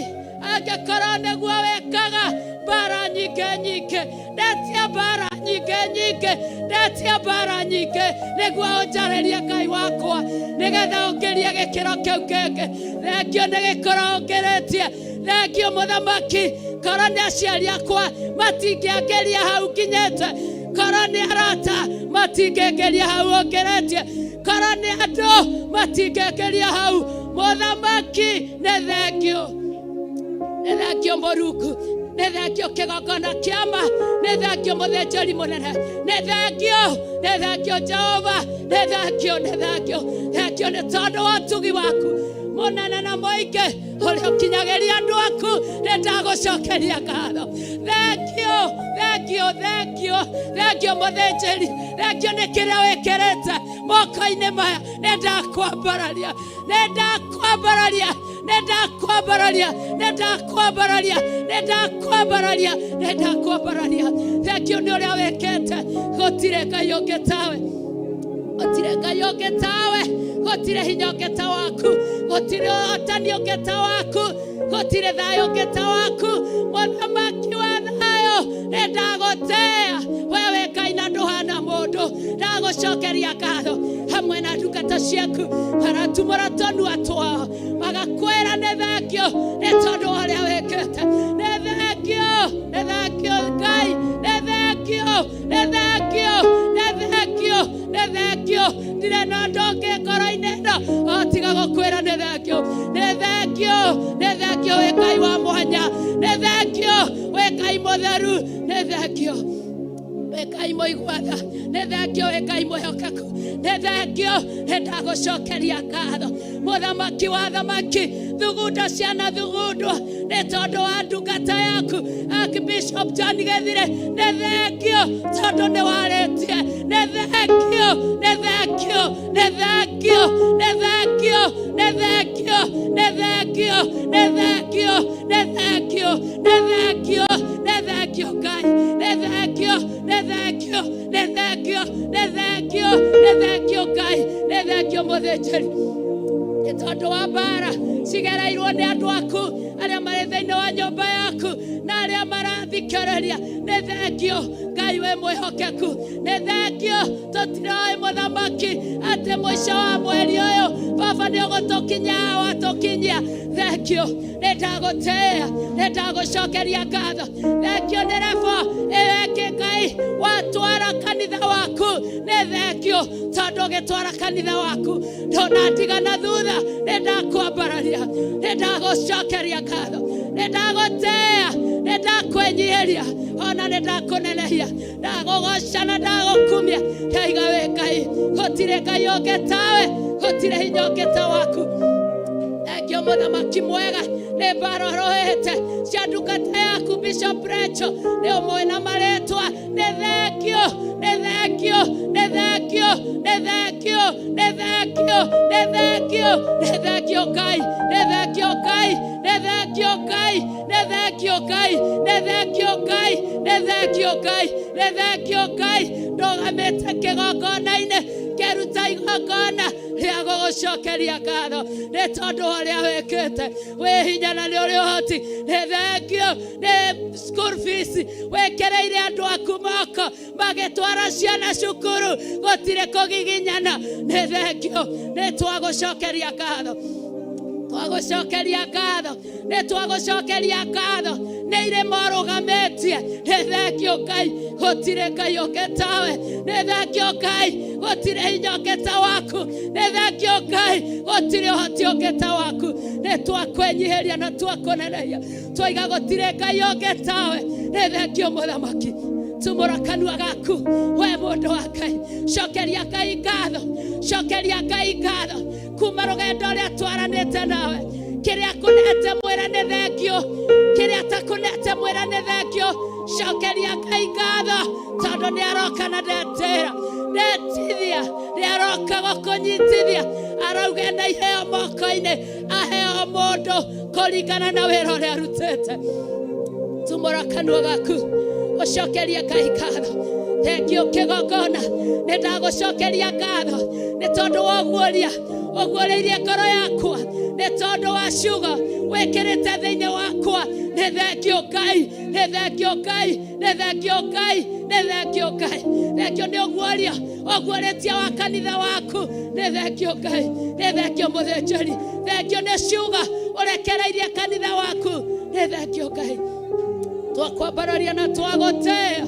angĩkorwo nĩguo wĩkaga mbara nyingĩ nyingĩ, ndetia mbara nyingĩ nyingĩ, ndetia mbara nyingĩ nĩguo ũnjarĩrie Ngai wakwa, nĩgetha ũngĩrie gĩkĩro kĩu kĩngĩ. Thengio nĩ gĩkĩro ũngĩrĩtie. Thengio mũthamaki. Korwo nĩ aciari akwa matingĩangĩria hau nginyĩte, korwo nĩ arata matingĩngĩria hau ũngĩrĩtie, korwo nĩ andũ matingĩngĩria hau, mũthamaki nĩ thengio, nĩ thengio Mũrungu, nĩ thengio kĩgongona kĩama, nĩ thengio mũthĩnjĩri mũnene, nĩ thengio, nĩ thengio Jehova, nĩ thengio, nĩ thengio, thengio nĩ tondũ wa ũtugi waku mũnene na mũingĩ ũrĩa ũkinyagĩria andũ aku. Nĩ ndagũcokeria ngatho. Thengio, thengio, thengio, thengio mũthĩnjĩri, thengio nĩ kĩrĩa wĩkĩrĩte moko-inĩ maya. Nĩ ndakwambararia, nĩ ndakwambararia, nĩ ndakwambararia, nĩ ndakwambararia, nĩ ndakwambararia, nĩ ndakwambararia. Thengio nĩ ũrĩa wĩkĩte. Gũtirĩ Ngai ũngĩ tawe, gũtirĩ Ngai ũngĩ tawe, gũtirĩ hinya ũngĩ ta waku, gũtirĩ ũhotani ũngĩ ta waku, gũtirĩ thayũ ũngĩ ta waku, mũthamaki wa thayũ. Nĩ ndagũtĩĩa wewe Ngai na ndũhana mũndũ. Ndagũcokeria ngatho hamwe na ndungata ciaku maratumũra tũnua twao magakwĩra nĩ thengio nĩ tondũ wa ũrĩa wĩkĩte. Nĩ thengio, nĩ thengio Ngai, nĩ thengio, nĩ thengio, nĩ thengio, nĩ thengio. Ndirĩ na ũndũ ũngĩ ngoro-inĩ ĩno o tiga gũkwĩra nĩ thengio, nĩ thengio, nĩ thengio wĩ Ngai wa mwanya, nĩ thengio wĩ Ngai mũtheru, nĩ thengio wĩ Ngai mũiguatha, nĩ thengio wĩ Ngai mwĩhokeku, nĩ thengio. Nĩ ndagũcokeria ngatho mũthamaki wa thamaki, thugunda ciana thugundwo nĩ tondũ wa ndungata yaku Archbishop John Gĩthire. Nĩ thengio tondũ nĩ warĩtie. Nĩ thengio, nĩ thengio, nĩ thengio, nĩ thengio, nĩ thengio, nĩ thengio, nĩ thengio, nĩ thengio, nĩ thengio, nĩ thengio Ngai, nĩ thengio, nĩ thengio, nĩ thengio, nĩ thengio, nĩ thengio Ngai, nĩ thengio mũthĩnjĩri nĩ Tondũ wa mbara cigereirwo nĩ andũ aku arĩa marĩ thĩinĩ wa nyũmba yaku na arĩa marathikĩrĩria. Nĩ thengio Ngai wĩ mwĩhokeku, nĩ thengio tũtiroĩ mũthamaki atĩ mũico wa mweri ũyũ baba nĩ ũgũtũkinyia watũkinyia. Thengio, nĩ ndagũtĩĩa, nĩ ndagũcokeria ngatho. Thengio nĩ rebo ĩyo ĩngĩ Ngai watwara kanitha waku. Nĩ thengio tondũ ũgĩtwara kanitha waku ndũnandigana thutha. Nĩ ndakwambararia, nĩ ndagũcokeria ngatho, nĩ ndagũtĩĩa, nĩ ndakwĩnyihĩria, ona nĩ ndakũnenehia, ndagũgoca na ndagũkumia. Ndaiga wĩ Ngai, gũtirĩ Ngai ũngĩ tawe, gũtirĩ hinya ũngĩ ta waku. Thengio mũthamaki mwega nĩ mbara ũrũĩte cia ndungata yaku Bishop Rachel, nĩ ũmũĩ na marĩtwa. Nĩ thengio, nĩ thengio, nĩ thengio, nĩ thengio, nĩ thengio, nĩ thengio, nĩ thengio Ngai, nĩ thengio Ngai, nĩ thengio Ngai, nĩ thengio Ngai, nĩ thengio Ngai, nĩ thengio Ngai, nĩ thengio Ngai. Ndũgamĩte kĩgongona-inĩ kĩruta igongona rĩa gũgũcokeria ngatho nĩ tondũ wa ũrĩa wĩkĩte, wĩ hinya na nĩ ũrĩ ũhoti. Nĩ thengio nĩ school fees wĩkĩrĩire andũ aku moko magĩtwara ciana cukuru, gũtirĩ kũgiginyana. Nĩ thengio, nĩ twagũcokeria ngatho, twagũcokeria ngatho, nĩ twagũcokeria ngatho nĩ irĩma ũrũgamĩtie. Nĩ thengio Ngai, gũtirĩ Ngai ũngĩ tawe. Nĩ thengio Ngai, gũtirĩ hinya ũngĩ ta waku. Nĩ thengio Ngai, gũtirĩ ũhoti ũngĩ ta waku. Nĩ twakwĩnyihĩria na twakũnenehia, twaiga gũtirĩ Ngai ũngĩ tawe. Nĩ thengio mũthamaki. Tumũra kanua gaku we mũndũ wa Ngai, cokeria Ngai ngatho, cokeria Ngai ngatho kuma rũgendo ũrĩa twaranĩte nawe. Kĩrĩa kũnete mwĩre nĩ thengio, kĩrĩa takũnete mwĩre nĩ thengio. Cokeria Ngai ngatho tondũ nĩ aroka na ndetĩra ndetithia, nĩ aroka gũkũnyitithia. Arauga na iheo moko-inĩ, aheo mũndũ kũringana na wĩra ũrĩa arutĩte. Tumũra kanua gaku ũcokerie Ngai ngatho. Thengio kĩgongona, nĩ ndagũcokeria ngatho nĩ tondũ wa ũguũria ũguũrĩirie ngoro yakwa, nĩ tondũ wa ciugo wĩkĩrĩte thĩinĩ wakwa. Nĩ thengio Ngai, nĩ thengio Ngai, nĩ thengio Ngai, nĩ thengio Ngai. Thengio nĩ ũguũria ũguũrĩtie wa kanitha waku. Nĩ thengio Ngai, nĩ thengio mũthĩnjĩri, thengio nĩ ciugo ũrekereirie kanitha waku. Nĩ thengio Ngai, twakwambararia na twagũtĩĩa,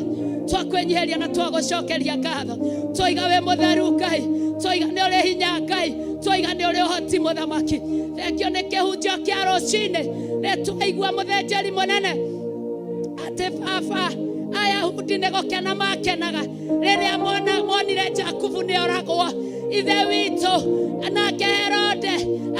twakwĩnyiheria na twagũcokeria ngatho. Twaiga wĩ mũtheru Ngai, twaiga nĩ ũrĩ hinya Ngai, twaiga nĩ ũrĩ ũhoti mũthamaki. Thengio nĩ kĩhunjio kĩa rũcinĩ, nĩ twaigua mũthĩnjĩri mũnene atĩ baba Ayahudi nĩ gũkena makenaga rĩrĩa monire Jakubu nĩ oragwo. Ithe witũ nake Herode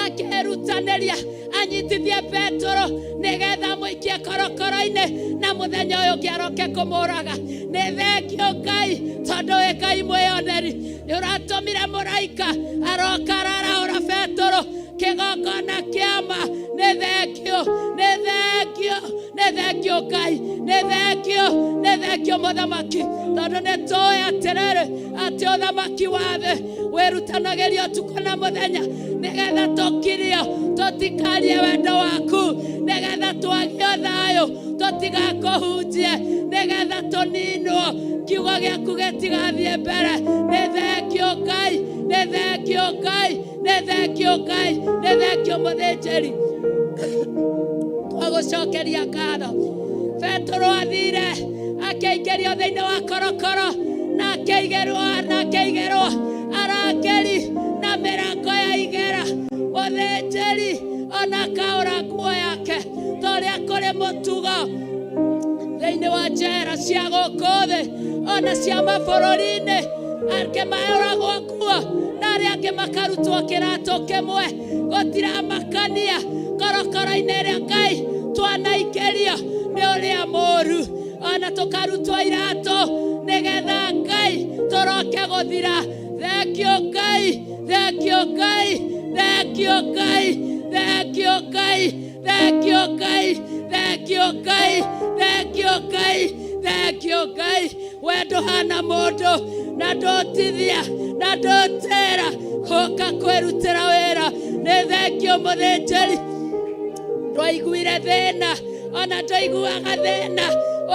akĩrutanĩria anyitithie Petero nĩgetha amũikie korokoro-inĩ na mũthenya ũyũ ũngĩ aroke kũmũraga. Nĩ thengio Ngai tondũ wĩ Ngai mwĩyoneri, nĩ ũratũmire mũraika aroka ararahũra Petero kĩgongona kĩama. Nĩ thengio, nĩ thengio, nĩ thengio Ngai, nĩ thengio, nĩ thengio mũthamaki, tondũ nĩ tũĩ atĩrĩrĩ atĩ ũthamaki wa thĩ wĩrutanagĩria ũtukũ na mũthenya nĩgetha tũkirio tũtikarie wendo waku, nĩgetha twagio thayũ tũtigakũhunjie, nĩgetha tũninwo kiugo gĩaku gĩtigathiĩ mbere. Nĩ thengio Ngai, nĩ thengio Ngai, nĩ thengio Ngai, nĩ thengio mũthĩnjĩri, twagũcokeria ngatho. Petero athire akĩingĩrio thĩinĩ wa korokoro na akĩigĩrwo na akĩigĩrwo arangĩri na mĩrango ya igera. Mũthĩnjĩri ona kaũra nguo yake ta ũrĩa kũrĩ mũtugo thĩinĩ wa njera cia gũkũ thĩ ona cia mabũrũri-inĩ, angĩ maũragwo nguo na arĩa angĩ makarutwo kĩratũ kĩmwe. Gũtiramakania korokoro-inĩ ĩrĩa Ngai twanaikĩrio nĩ ũrĩa mũũru, ona tũkarutwo iratũ nĩgetha Ngai tũroke gũthira. Thengio Ngai, thengio Ngai, thengio Ngai, thengio Ngai, thengio Ngai, thengio Ngai, thengio Ngai, thengio Ngai. We ndũhana mũndũ na ndũtithia na ndũtĩra gũka kwĩrutĩra wĩra. Nĩ thengio mũthĩnjĩri, ndwaiguire thĩna ona ndwaiguaga thĩna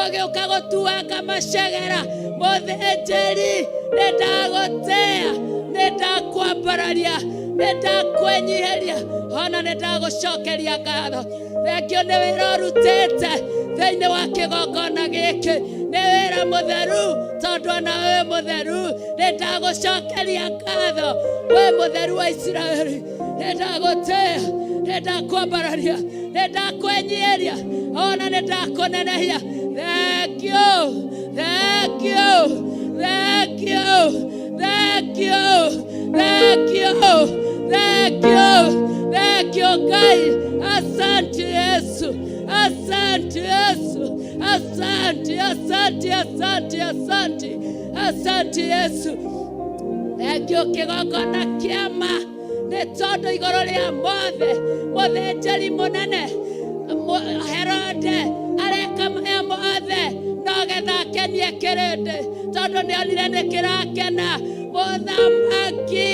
ũgĩũka gũtuanga macegera. Mũthĩnjĩri, nĩ ndagũtĩa, nĩ ndakwambararia, nĩ ndakwenyiheria, ona nĩ ndagũcokeria ngatho. Thengio nĩ wĩra ũrutĩte thĩinĩ wa kĩgongona gĩkĩ, nĩ wĩra mũtheru tondũ ona wĩ mũtheru. Nĩ ndagũcokeria ngatho, wĩ mũtheru wa Isiraeli. Nĩ ndagũtĩa, nĩ ndakwambararia, nĩ ndakwenyiheria, ona nĩ ndakũnenehia. Thank you, thank you, thank you, thank you, thank you, thank you, thank you Ngai. Asante Yesu, asante Yesu, asante, asante, asante, asante, asante Yesu. Thengio kĩgongona kĩama nĩ tondũ igũrũ rĩa mothe mũthĩnjĩri mũnene Herode areka maya mothe no getha akenie kĩrĩndĩ tondũ nĩonire nĩ kĩrakena. Mũthamaki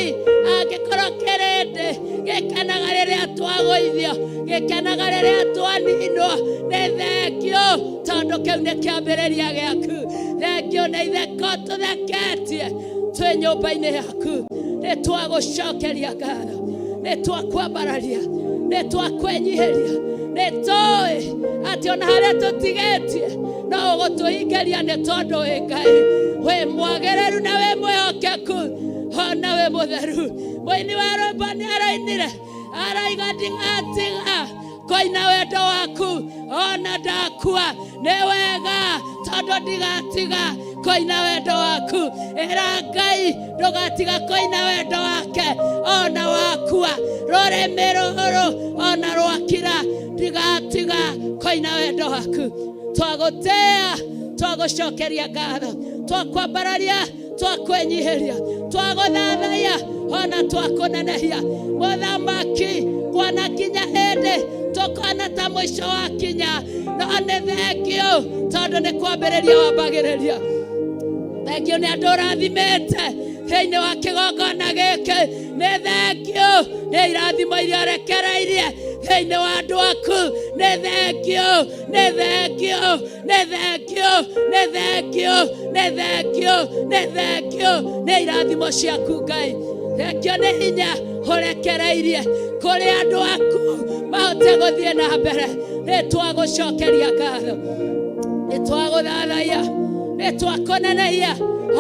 angĩkorwo kĩrĩndĩ gĩkenaga rĩrĩa twagũithio, gĩkenaga rĩrĩa twaninwo, nĩ thengio tondũ kĩu nĩ kĩambĩrĩria gĩaku. Thengio nĩ itheko tũtheketie twĩ nyũmba-inĩ yaku. Nĩ twagũcokeria ngatho, nĩ twakwambararia, nĩ twakwenyiheria, nĩ tũĩ atĩ ona harĩa tũtigĩtie no ũgũtũhingĩria nĩ tondũ wĩ Ngai wĩ mwagĩrĩru na wĩ mwĩhokeku ona wĩ mũtheru. Mũini wa rwĩmbo nĩ arainire araiga, ndigatiga kũina wendo waku ona ndakua. Nĩ wega tondũ ndigatiga kũina wendo waku. Ĩra Ngai ndũgatiga kũina wendo wake ona wakua. Rũrĩmĩ rũrũ ona rwakira, ndigatiga kũina wendo waku. Twagũtĩa, twagũcokeria ngatho, twakwambararia, twakwenyiheria, twagũthathaiya ona twakũnenehia. Mũthamaki, kwana kinya hĩndĩ tũkona ta mũico wa kinya, no nĩ thengio tondũ nĩ kwambĩrĩria wambagĩrĩria. Thengio nĩ andũ ũrathimĩte thĩinĩ wa kĩgongona gĩkĩ. Nĩ thengio nĩ irathimo iria ũrekereirie thĩinĩ wa andũ aku. Nĩ thengio, nĩ thengio, nĩ thengio, nĩ thengio, nĩ thengio, nĩ thengio nĩ irathimo ciaku Ngai. Thengio nĩ hinya ũrekereirie kũrĩ andũ aku mahote gũthiĩ na mbere. Nĩ twagũcokeria ngatho, nĩ twagũthathaiya, nĩ twakũnenehia,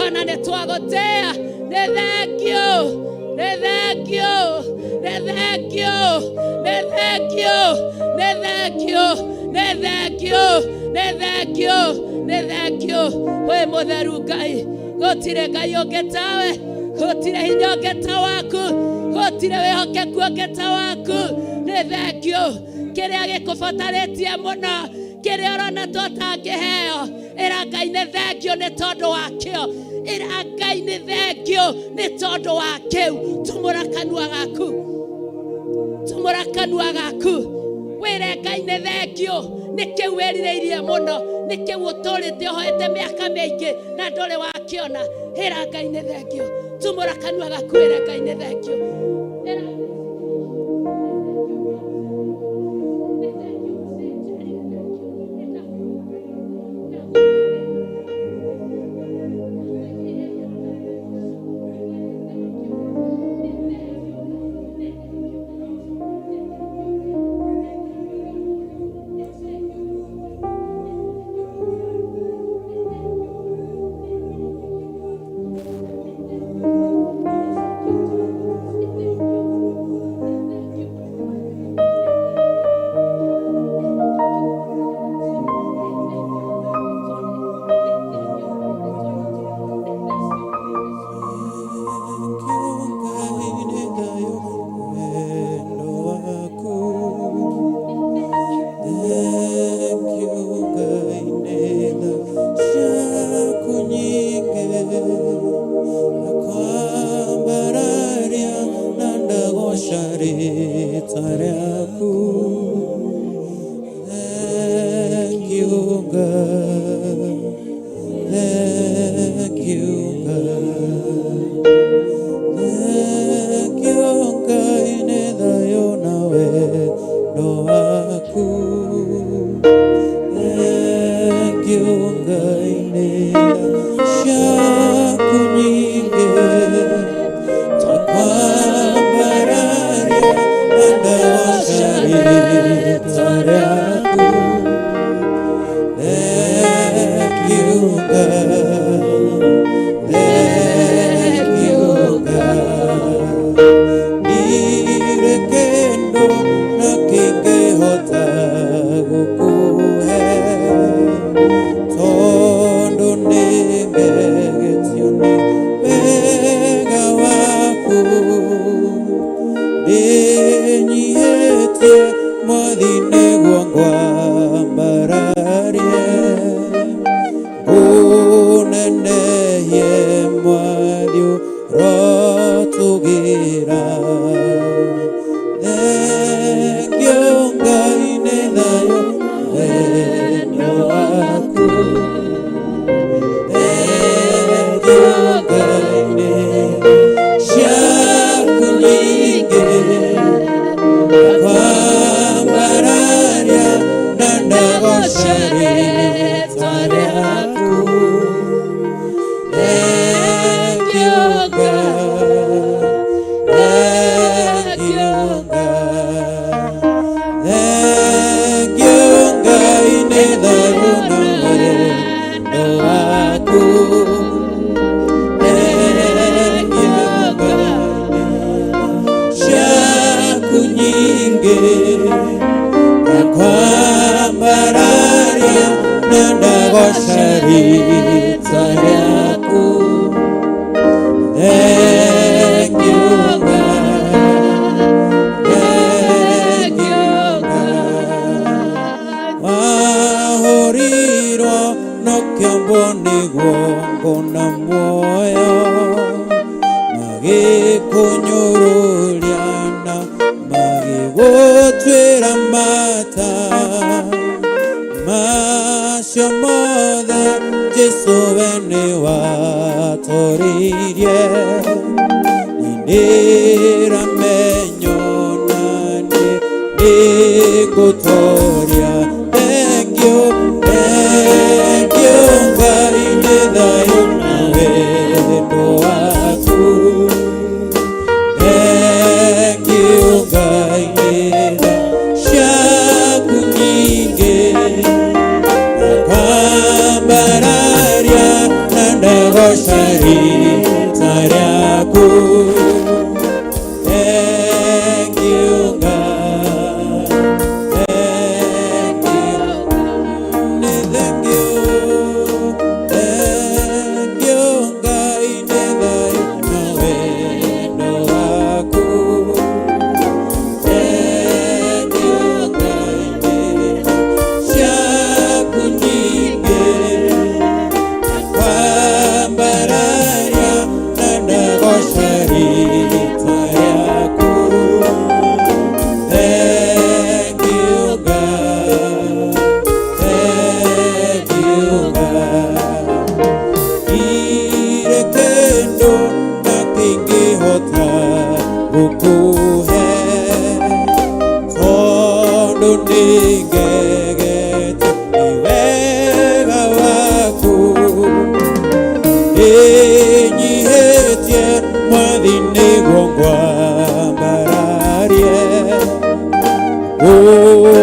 ona nĩ twagũtĩa. Nĩ thengio, nĩ thengio, nĩ thengio, nĩ thengio, nĩ thengio, nĩ thengio, nĩ thengio, nĩ thengio. Wĩ mũtheru Ngai, gũtirĩ Ngai ũngĩ tawe, gũtirĩ hinya ũngĩ ta waku, gũtirĩ wĩhokeku ũngĩ ta waku. Nĩ thengio kĩrĩa gĩkũbatarĩtie mũno, kĩrĩa ũrona tũtangĩheo, ĩra Ngai nĩ thengio nĩ tondũ wakĩo. Ĩra Ngai nĩ thengio nĩ tondũ wa kĩu. Tumũra kanua gaku, tumũra kanua gaku, wĩre Ngai nĩ thengio nĩ kĩu wĩrirĩirie mũno, nĩ kĩu ũtũrĩte ũhoete mĩaka mĩingĩ na ndũrĩ wakĩona. Ĩra Ngai nĩ thengio. Tumũra kanua gaku, wĩre Ngai nĩ thengio. Ĩra Thank you, God. Thank you, God. Thank you, Ngai, nĩ thayũ. waku. Thank you Ngai nĩ tha ciaku nyingĩ. Twakwambararia na ndagoca rĩtwa rĩaku. Thank you Ngai, thank you Ngai. Ndirĩ kĩndũ na kĩngĩhota gũkũhe, tondũ nĩngegetio nĩ wega waku. Ndĩnyihĩtie Mwathi nĩguo ngwambararie, ngũnenehie Mwathi ũrotũgĩra. Thank you Ngai nĩ thayũ wendo waku. Thank you Ngai nĩ ciaku nyingĩ. Kwambararia na ndagoca rĩtwa rĩaku. Thank you God, thank you God. Thank you Ngai nĩ thayũ na wendo waku. Thank you Ngai ciaku nyingĩ. Nakwambararia na ndagoca rĩtwa rĩaku. Thank you God, thank you God. Wahũrirwo na ũkĩombwo nĩguo ngona muoyo, magĩkũnyũrũria na magĩgũtuĩra mata. Macio mothe Jesũ we nĩwatoririe. Nĩndĩramenyo na nĩngũtoria. Thank you, thank you Ngai nĩ thayũ na wendo waku. Thank you Ngai nĩ tha ciaku nyingĩ. Nakwambararia na ndagoca rĩtwa rĩaku. Thank you God, thank you. Nĩ thank you, thank you Ngai nĩ thayũ na wendo waku. Thank you Ngai nĩ ciaku nyingĩ. Nakwambararia na ndagoca rĩtwa rĩaku. Thank you God, thank you God. Ndirĩ kĩndũ na kĩngĩhota gũkũhe, tondũ nĩngegetio nĩ wega waku. Ndĩnyihĩtie Mwathi nĩguo ngwambararie,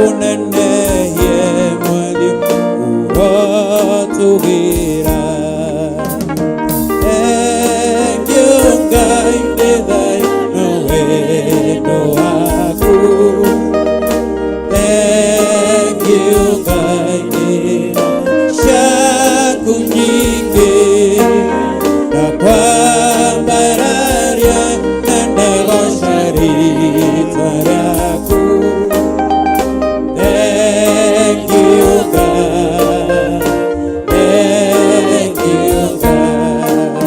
ngũnenehie Mwathi ũrotũgĩra. Thank you Ngai nĩ thayũ na wendo waku. Thank you Ngai nĩ ciaku nyingĩ. Nakwambararia na ndagoca rĩtwa rĩaku. Thank you God, thank you God.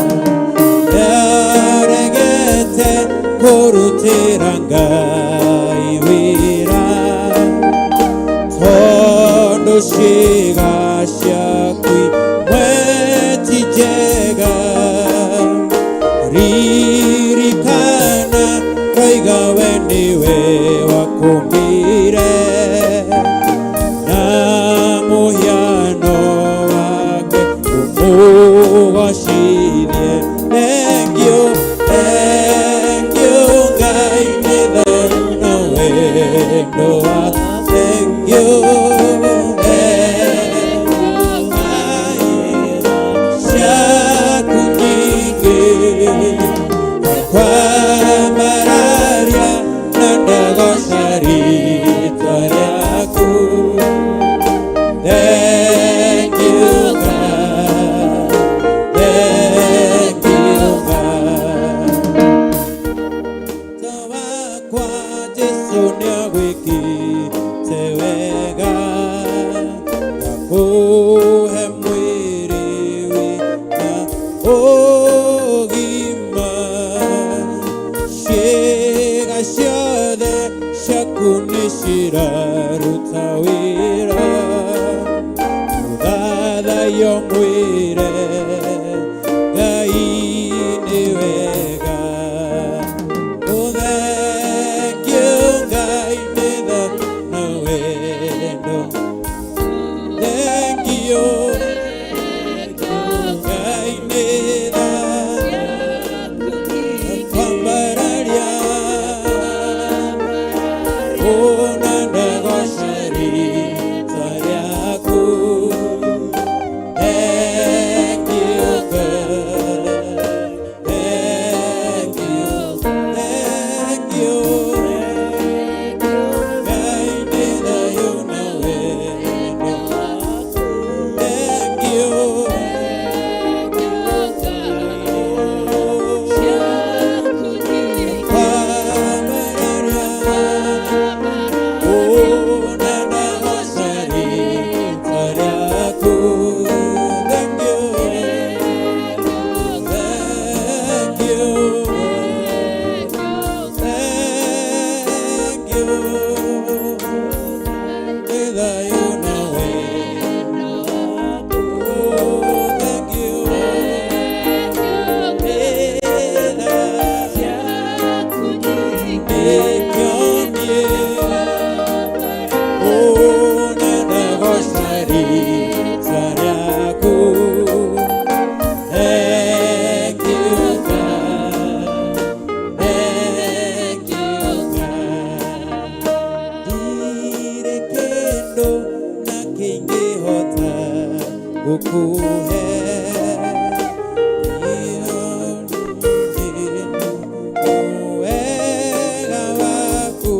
Ndaregete kũrutĩra Ngai wĩra, tondũ ciĩga ciaku imwe ti njega. Ririkana roiga we nĩwe wakũmbire. Ciaku nyingĩ kwambararia na ndagoca rĩtwa rĩaku. Thank you, God. Thank you, God. Wakwa Jesu nĩagwĩkĩte wega, ngakũhe mwĩrĩ wĩna ũgima. Ciĩga ciothe ciaku nĩciraruta wĩra, mũthathayo mwĩre Ngai nĩ wega. Oh, thank you, Ngai nĩ tha na wendo. Thank you, Ngai nĩ tha kwambararia ona ndagoca rĩtwa rĩaku. Thank you, God. Thank you, thank you. Ngai nĩ thayũ na wendo. Thank you. Kwambararia ona ndagoca rĩtwa rĩaku. Thank you. Thank you. Thank you. Nĩ thayũ na wendo. Oh, thank you. Nĩ tha nĩkĩonie ona ndagoca rĩtwa rĩaku. Thank you, God. Thank you, God. Ndirĩ kĩndũ na kĩngĩhota gũkũhe. Wega waku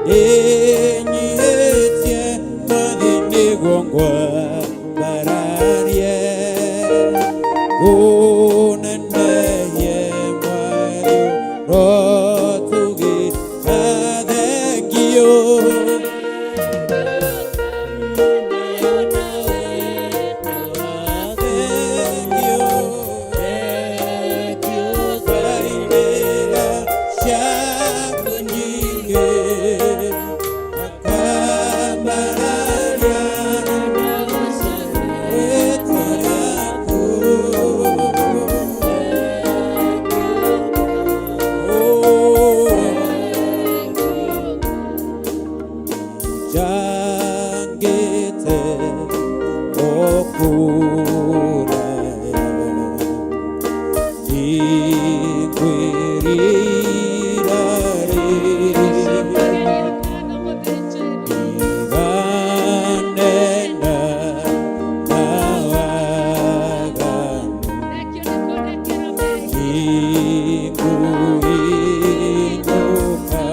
ndĩnyihĩtie Mwathi nĩguo ngwambararie ngũnenehie Mwathi ũrotũgĩra. Thank you. Thank you. Thank you. Ngai nĩ tha ciaku nyingĩ kwambararia rĩtwa rĩaku. Oh. Njangĩte o kũraya ndikwĩrira rĩ ndiganena na waganu ndikũhĩtũka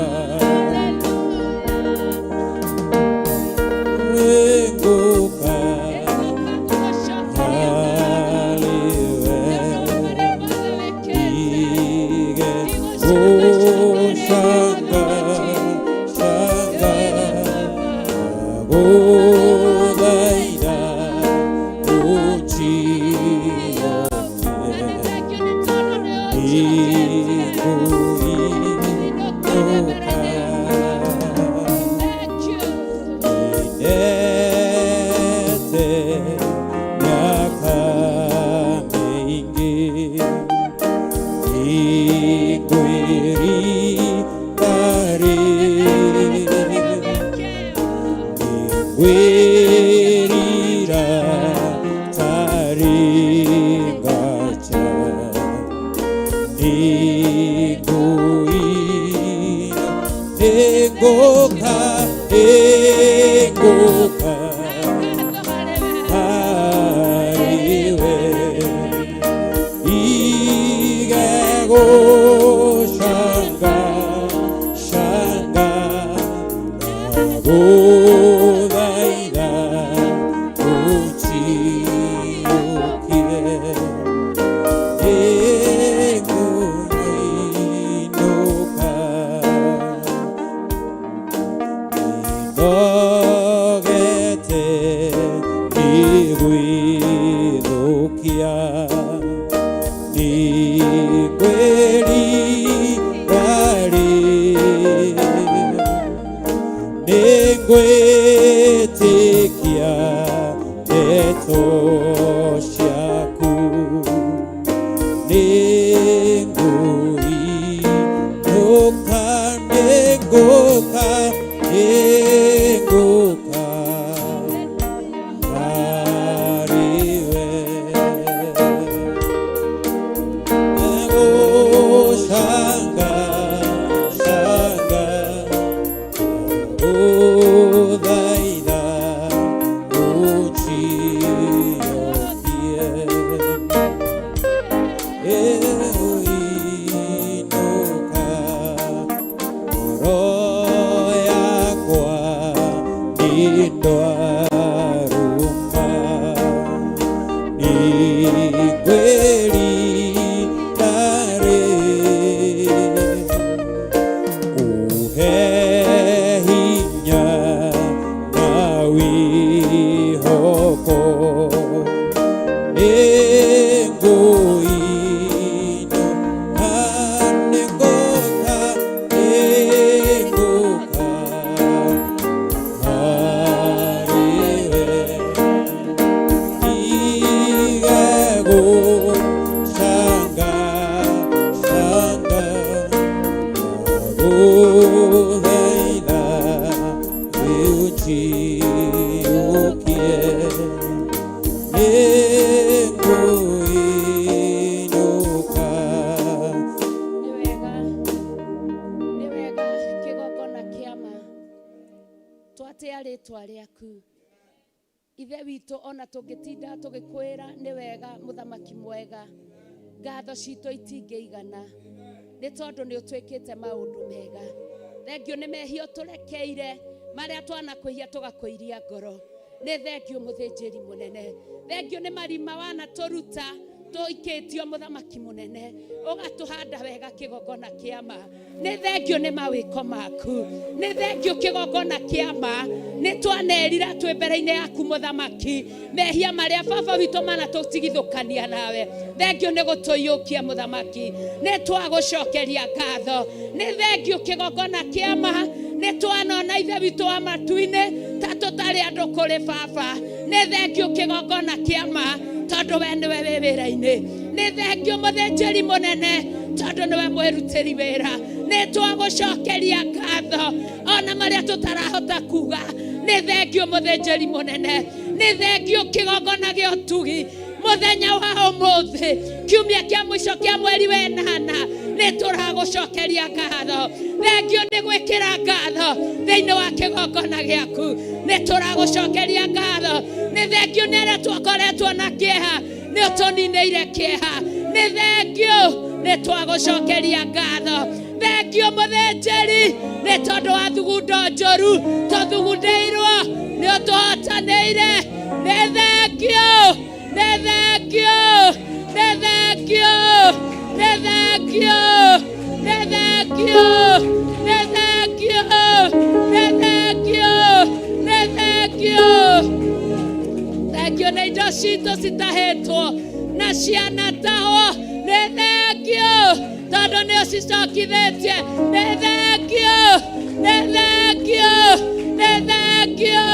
ngũka harĩwe ndige gũcanga canga gũthaitha ũnjiyũkie ndikũhĩtũka Ndete miaka mĩingĩ ndikwĩrira rĩ ndikwĩrira tarĩ ngacha ndikũina nĩngũka ĩ. Nogete nĩgwĩthũkia nĩngwĩrirarĩ nĩngwĩtĩkia ndeto ciaku nĩngũinũka nĩngũka nĩngũka harĩwe Shanga, shanga, uthaitha ũnjiyũkie. Ĩũinũka ngoro yakwa nĩndwarũma nĩngwĩrirarĩ uhe hinya na wĩhoko nĩngũinũka nĩngũka nĩngũka harĩwe Shanga, shanga, gũthaitha wĩũnjiyũkie. Nĩngũinũka. Nĩ wega, nĩ wega kĩgongona kĩama twatĩa rĩtwa rĩaku ithe witũ ona tũngĩtinda tũgĩkwĩra nĩ wega mũthamaki mwega ngatho citũ itingĩigana nĩ tondũ nĩ ũtwĩkĩte maũndũ mega thengio nĩ mehia ũtũrekeire marĩa twanakwĩhia tũgakũiria ngoro nĩ thengio mũthĩnjĩri mũnene thengio nĩ marima wanatũruta tũikĩtio mũthamaki mũnene ũgatũhanda wega kĩgongona kĩama nĩ thengio nĩ mawĩko maku nĩ thengio kĩgongona kĩama nĩ twanerira twĩ mbere-inĩ yaku mũthamaki mehia marĩa baba witũ manatũtigithũkania nawe thengio nĩ gũtũiyũkia mũthamaki nĩ twagũcokeria ngatho nĩ thengio kĩgongona kĩama nĩ twanona ithe witũ wa matu-inĩ ta tũtarĩ andũ kũrĩ baba nĩ thengio kĩgongona kĩama tondũ we nĩwe wĩ wĩra-inĩ nĩ thengio mũthĩnjĩri mũnene tondũ nĩwe mwĩrutĩri wĩra nĩ twagũcokeria ngatho ona marĩa tũtarahota kuga nĩ thengio mũthĩnjĩri mũnene nĩ thengio kĩgongona gĩa ũtugi mũthenya wa ũmũthĩ kiumia kĩa mũico kĩa mweri wa ĩnana nĩ tũragũcokeria ngatho thengio nĩ gwĩkĩra ngatho thĩinĩ wa kĩgongona gĩaku nĩ tũragũcokeria ngatho nĩ thengio nĩ arĩa twakoretwo na kĩeha nĩ ũtũninĩire kĩeha nĩ thengio nĩ twagũcokeria ngatho thengio mũthĩnjĩri nĩ tondũ wa thugundo njũru tũthugundĩirwo nĩ ũtũhotanĩire nĩ thengio nĩ thengio nĩ thengio nĩ thengio nĩ thengio nĩ thengio nĩ thengio nĩ thengio thengio nĩ indo citũ citahĩtwo na cianatahwo nĩ thengio tondũ nĩ ũcicokithĩtie nĩ thengio nĩ thengio nĩ thengio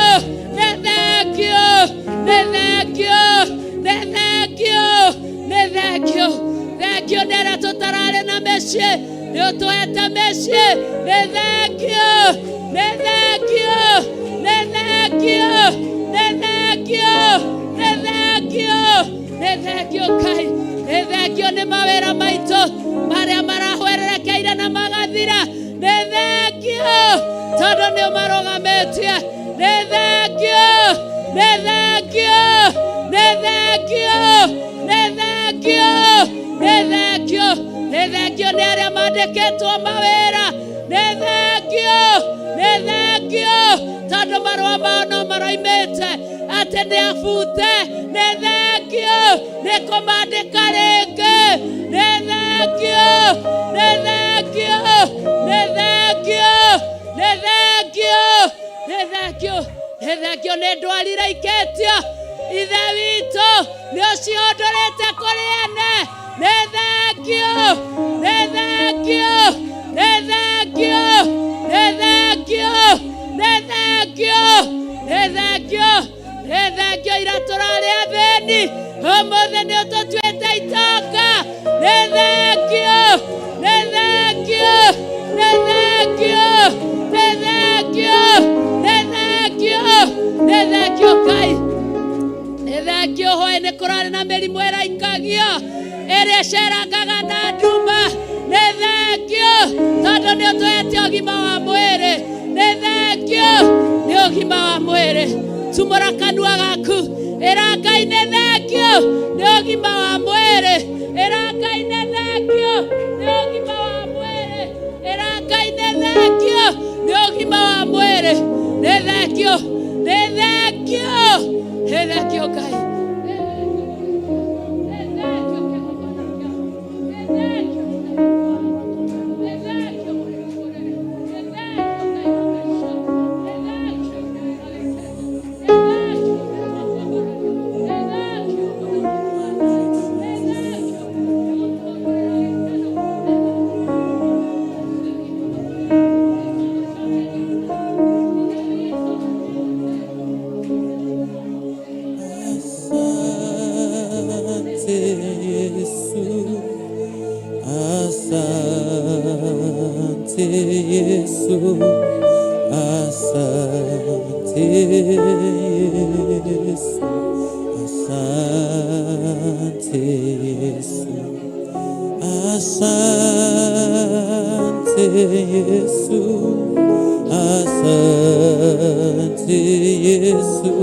nĩ thengio nĩ thengio nĩ thengio nĩ thengio thengio nĩ arĩa tũtararĩ na mĩciĩ nĩ ũtũhete mĩciĩ nĩ thengio nĩ thengio nĩ thengio nĩ thengio nĩ thengio nĩ thengio Ngai nĩ thengio nĩ mawĩra maitũ marĩa marahwererekeire na magathira nĩ thengio tondũ nĩ ũmarũgamĩtie nĩ thengio nĩ thengio nĩ thengio nĩ thengio nĩ thengio nĩ thengio nĩ arĩa mandĩkĩtwo mawĩra nĩ thengio nĩ thengio tondũ marũa mao no maroimĩte atĩ nĩ abute nĩ thengio nĩ kũmandĩka rĩngĩ nĩ thengio nĩ thengio nĩ thengio nĩ thengio nĩ thengio. Nĩ thengio nĩ ndwari iraikĩtio. Ithe witũ nĩ ũcihũndũrĩte kũrĩ ene. Nĩ thengio, nĩ thengio, nĩ thengio, nĩ thengio, nĩ thengio, nĩ thengio, nĩ thengio. Ira tũrarĩ athĩni, ũmũthĩ nĩ ũtũtuĩte itonga. Nĩ thengio, nĩ thengio, nĩ thengio, nĩ thengio, nĩ thengio, nĩ thengio Ngai. Nĩ thengio hwaĩ nĩ kũrarĩ na mĩrimũ ĩraikagio ĩrĩa ĩcerangaga na nduma. Nĩ thengio tondũ nĩ ũtũhete ũgima wa mwĩrĩ. Nĩ thengio nĩ ũgima wa mwĩrĩ. Tumũra kanua gaku, ĩra Ngai nĩ thengio nĩ ũgima wa mwĩrĩ. Ĩra Ngai nĩ thengio nĩ ũgima wa mwĩrĩ. Ĩra Ngai nĩ thengio nĩ ũgima wa mwĩrĩ. Nĩ thengio, nĩ thengio, nĩ thengio Ngai. Nĩ thengio kĩgongona kĩao. Nĩ thengio Nĩ thengio mũrĩmi mũnene. Nĩ thengio Ngai wa maica. Nĩ thengio Ngai wa gĩkeno. Nĩ thengio Ngai wa kwambarario. Nĩ thengio mũthamaki wa thayũ. Nĩ thengio nĩ gũtũhũndũrĩra gĩkeno. Asante Yesu, asante Yesu, asante Yesu, asante Yesu, asante Yesu, asante Yesu,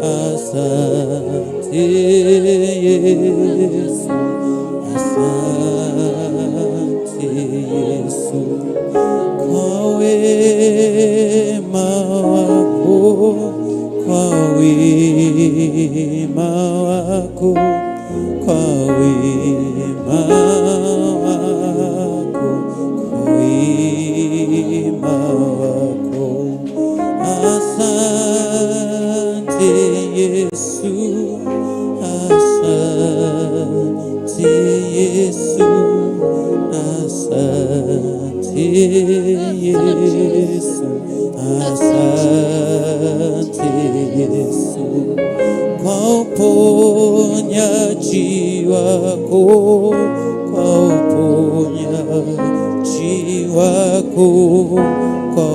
asante Yesu, asante Yesu, kwa wema wako, kwa wema wako, kwa wema wako, kwa wema wako. Asante Yesu, asante Yesu, asante Yesu, asante Yesu, kwa uponyaji wako, kwa uponyaji wako, kwa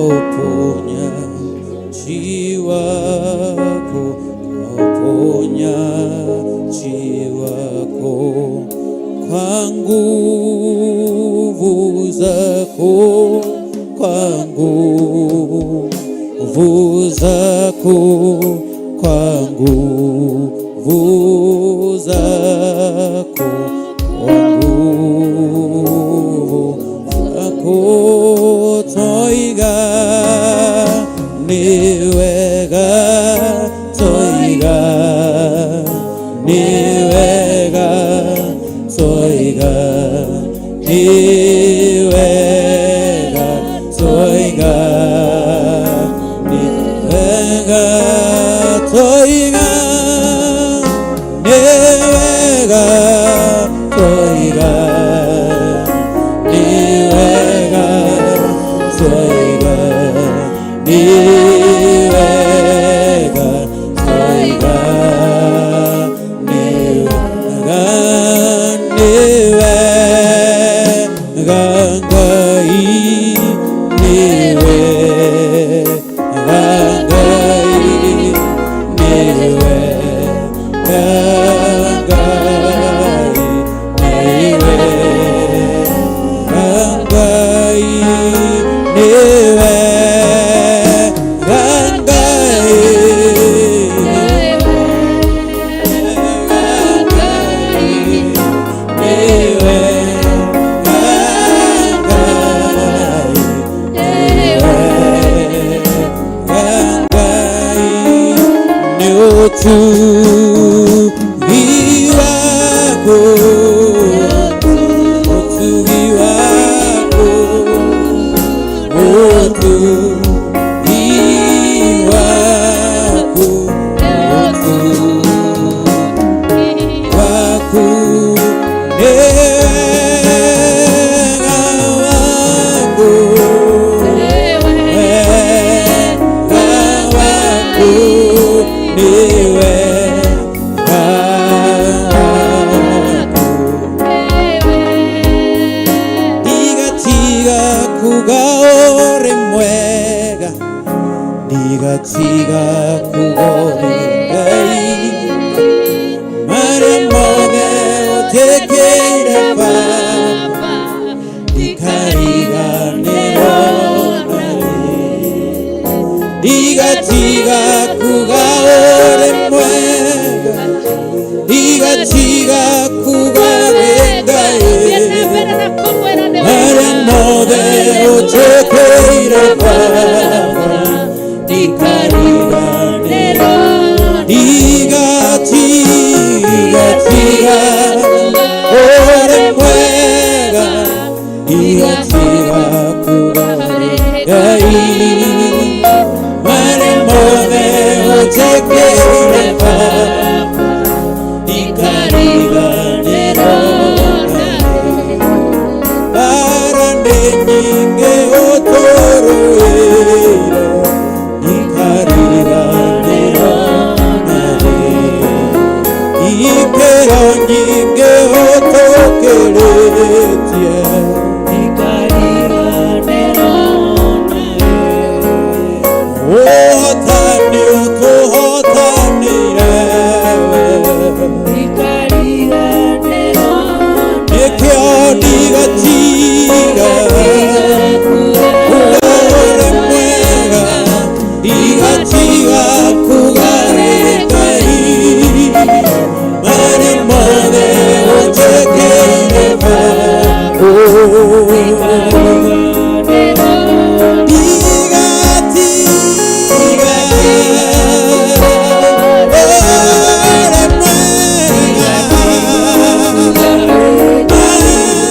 uponyaji wako, kwa uponyaji wako, kwa nguvu zako, kwa nguvu zako, kwa nguvu zako, kwa nguvu zako, toiga nĩ wega, toiga nĩ wega, toiga nĩ wega, toiga nĩ wega, toiga nĩ wega, toiga nĩ wega, toiga nĩ wega, toiga nĩ wega, nĩ wega Ngai, nĩ wega Ngai, nĩ wega Ngai, nĩ wega Ngai, nĩ wega Ngai, nĩ wega Ngai, Ngai, nĩ ũtugi waku, ũtugi waku, ũtugi waku. Ndigatiga kuga ũrĩ Ngai marĩa mothe ũnjĩkĩire Baba ndikariganĩrwo narĩ. Ndigatiga kuga ũrĩ mwega ndigatiga kuga wĩ Ngai marĩa mothe ũnjĩkĩire Baba ndikariganĩrwo. Ndigatiga tiga ũrĩ mwega ndigatiga kuga ũrĩ Ngai marĩa mothe ũnjĩkĩire Baba ndikariganĩrwo narĩ. Mbara nĩ nyingĩ ũtũrũĩire ndikariganĩrwo narĩ. Ikĩro nyingĩ ũtũkĩrĩtie ũhotani ũtũhotanĩire nĩkĩo ndigatiga kuga ũrĩ mwega ndigatiga kuga wĩ Ngai marĩa mothe ũnjĩkĩire Baba. Ndigatiga ũrĩ mwega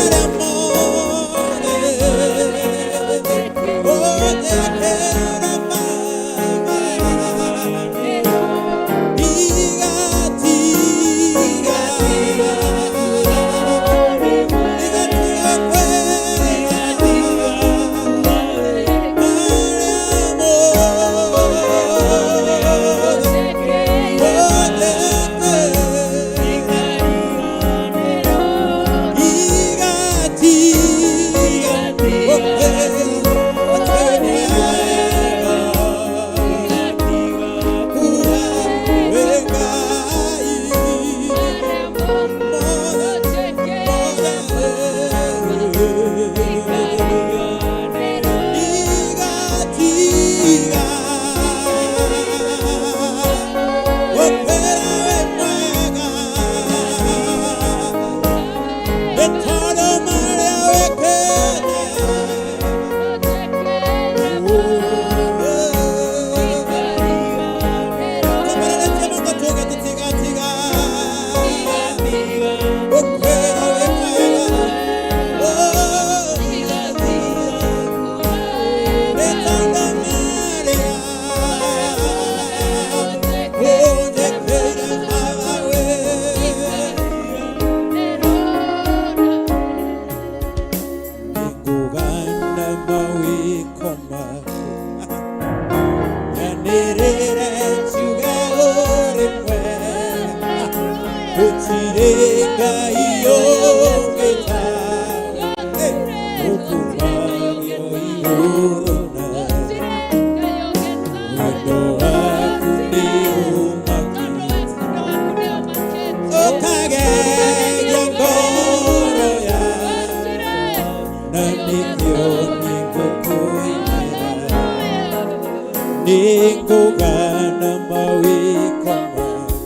Nĩngũgana mawĩko maku nyanĩrĩre njuge ũrĩ mwega gũtirĩ Ngai ũngĩ tawe ũkumagio igũrũ na thĩ. Wendo waku nĩ ũmakĩte ũkageria ngoro yakwa na nĩkĩo nĩngũkũinĩra nĩngũgana mawĩko maku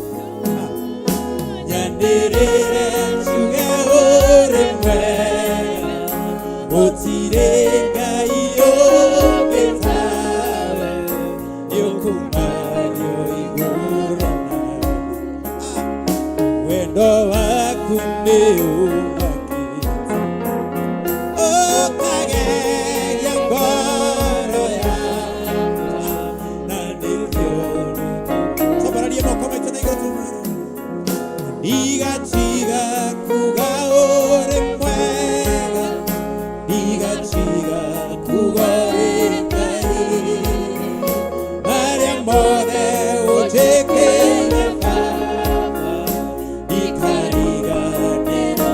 nyanĩrĩre njuge ũrĩ mwega gũtirĩ Ngai ũngĩ tawe nĩũkumagio igũrũ na thĩ. Wendo waku nĩ ũmakĩte ũkageria ngoro yakwa na nĩkĩo twambararie moko maitũ na igũrũ tumwĩre ndigatiga kuga ũrĩ mwega ndigatiga kuga ũrĩ Ngai marĩa mothe ũnjĩkĩire Baba ndikariganĩrwo.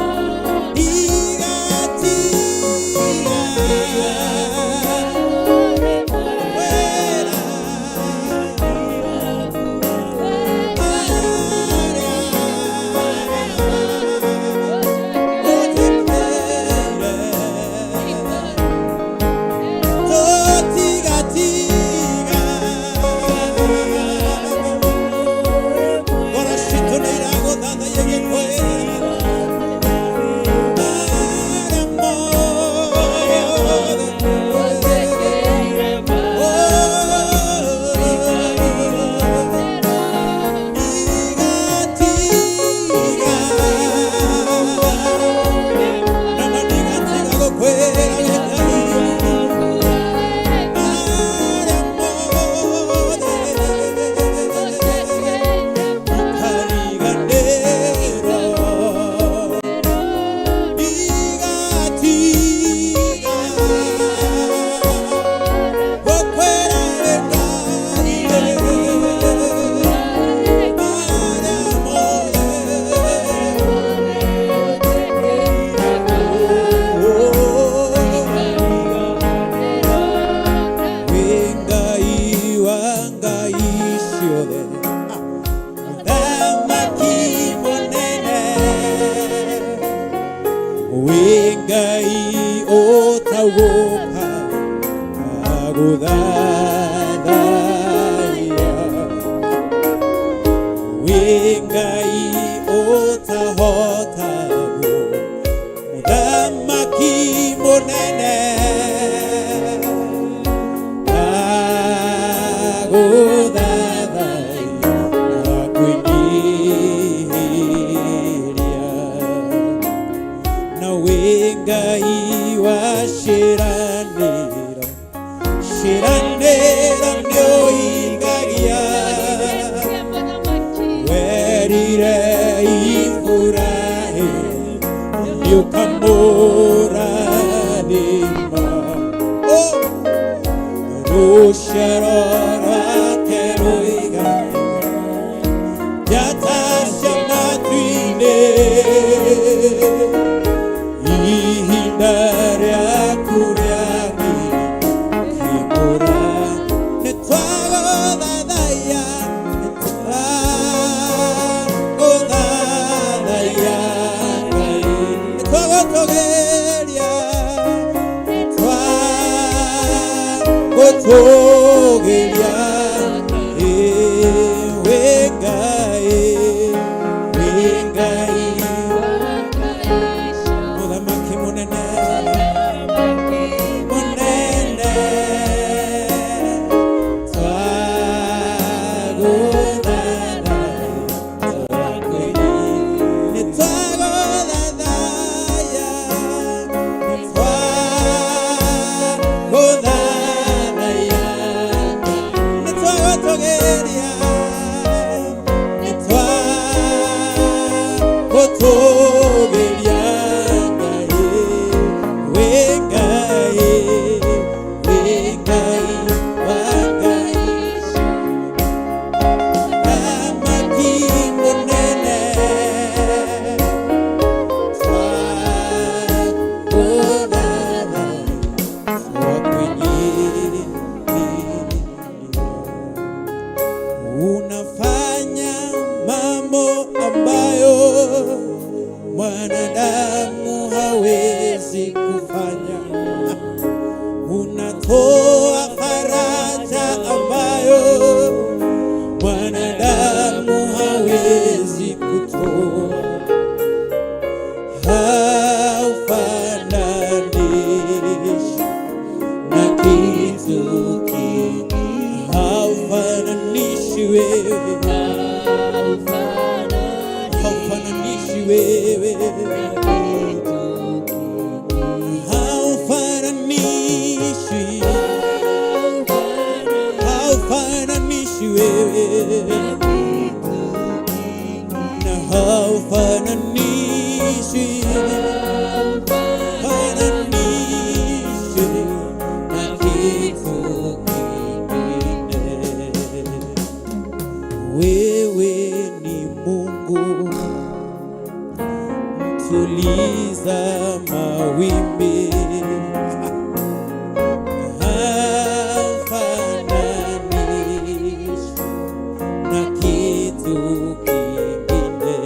ciothe. Mũthamaki mũnene, wĩ Ngai ũtagũka agũthathaiya, wĩ Ngai ũtahotagwo, mũthamaki mũnene, agũthathaiya na kwĩnyiihĩria, na wĩ Ngai wa ciĩranĩro, ciĩranĩro nĩũhingagia, werire Iburahĩmu nĩũkamũrathima, oh, rũciaro rwake rũigane njata cia matu-inĩ, ihinda rĩaku rĩakinya kĩmũra, nĩtwagũthathaiya, nĩtwagũthathaiya Ngai, nĩtwagũtũgĩria, nĩtwagũtũgĩria, ĩ wĩ Ngai, wĩ Ngai mũthamaki mũnene, mũnene, twagũthathaiya, nĩtwagũthathaiya, nĩtwagũthathaiya, nĩtwagũtũgĩria, nĩtwagũtũgĩria Ngai, wĩ Ngai, wĩ Ngai wa Ngai, mũthamaki mũnene, twagũthathaiya, twakwĩnyiihĩria. Unafanya mambo ambayo mwanadamu hawezi kufanya. Unatoa faraja ambayo mwanadamu hawezi kutoa. Haufananishi na kitu kingine, haufananishi wewe, haufananishi wewe, haufananishi, haufananishi wewe, na haufananishi, fananishi na kitu kingine. Wewe ni Mungu mtuliza mawimbi, haufananishi na kitu kingine,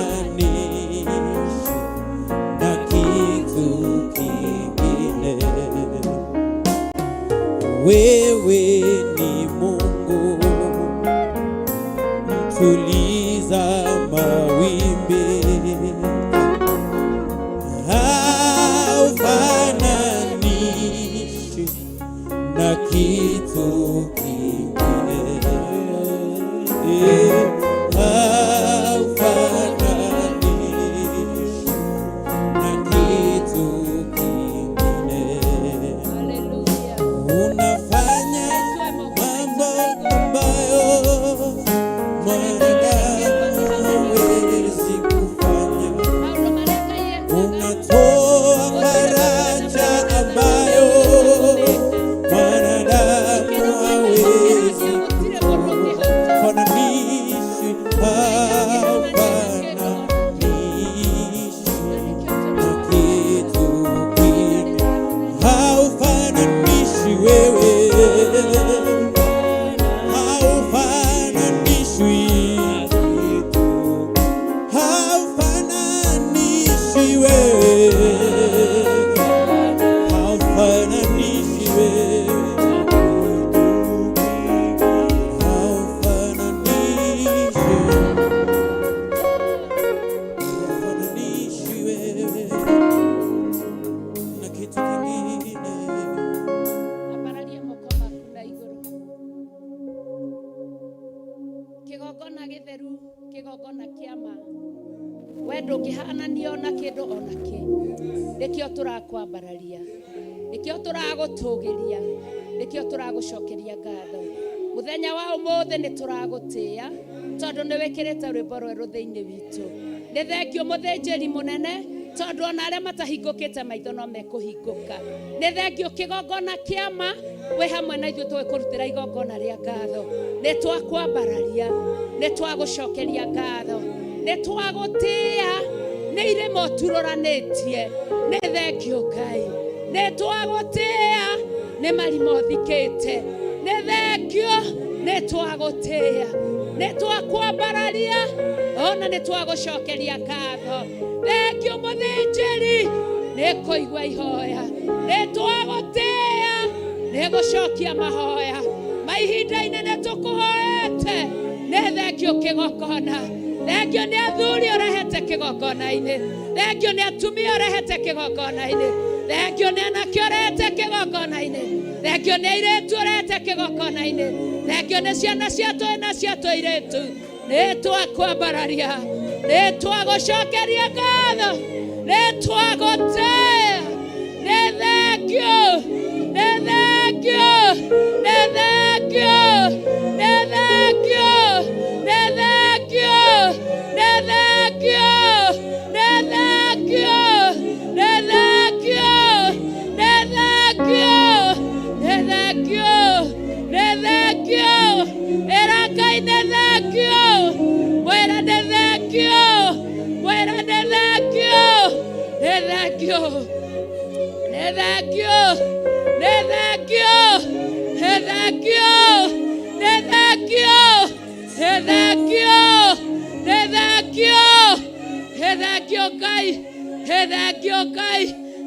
haufananishi na kitu kingine. Wewe ni Mungu mtuliza mawimbi, haufananishi na kitu kingine, haufananishi na kitu kingine. Unafanya mambo ambayo mwanadamu hawezi kufanya. Unatoa faraja ambayo mwanadamu hawezi Ndũngĩhananio na kĩndũ ona kĩ. Nĩkĩo tũrakwambararia, nĩkĩo tũragũtũgĩria, nĩkĩo tũragũcokeria ngatho. Mũthenya wa ũmũthĩ nĩ tũragũtĩĩa tondũ nĩ wĩkĩrĩte rwĩmbo rwerũ thĩinĩ witũ. Nĩ thengio mũthĩnjĩri mũnene tondũ ona arĩa matahingũkĩte maitho no mekũhingũka. Nĩ thengio kĩgongona kĩama wĩ hamwe na ithuĩ tũgĩkũrutĩra igongona rĩa ngatho. Nĩ twakwambararia, nĩ twagũcokeria ngatho, nĩ twagũtĩĩa, nĩ irĩma ũturũranĩtie. Nĩ thengio Ngai, nĩ twagũtĩĩa, nĩ marima ũthikĩte. Nĩ thengio, nĩ twagũtĩĩa, nĩ twakwambararia, ona nĩ twagũcokeria ngatho. Thengio mũthĩnjĩri, nĩ kũigua ihoya, nĩ twagũtĩĩa, nĩ gũcokia mahoya ma ihinda inene tũkũhoete. Nĩ thengio kĩgongona, thengio nĩ athuri ũrehete kĩgongona-inĩ, thengio nĩ atumia ũrehete kĩgongona-inĩ, thengio nĩ anake ũrehete kĩgongona-inĩ, thengio nĩ airĩtu ũrehete kĩgongona-inĩ, thengio nĩ ciana cia tũĩ na cia tũirĩtu. Nĩ twakwambararia, nĩ twagũcokeria ngatho, nĩ twagũtĩĩa. Nĩ thengio, nĩ thengio, nĩ thengio, nĩ thengio, nĩ thengio, nĩ thengio, nĩ thengio, nĩ thengio, nĩ thengio, nĩ thengio, nĩ thengio. Ĩra Ngai nĩ thengio, mwĩre nĩ thengio, mwĩre nĩ thengio, nĩ thengio, nĩ thengio, nĩ thengio, nĩ thengio, nĩ thengio, nĩ thengio, nĩ thengio, nĩ thengio Ngai, nĩ thengio Ngai,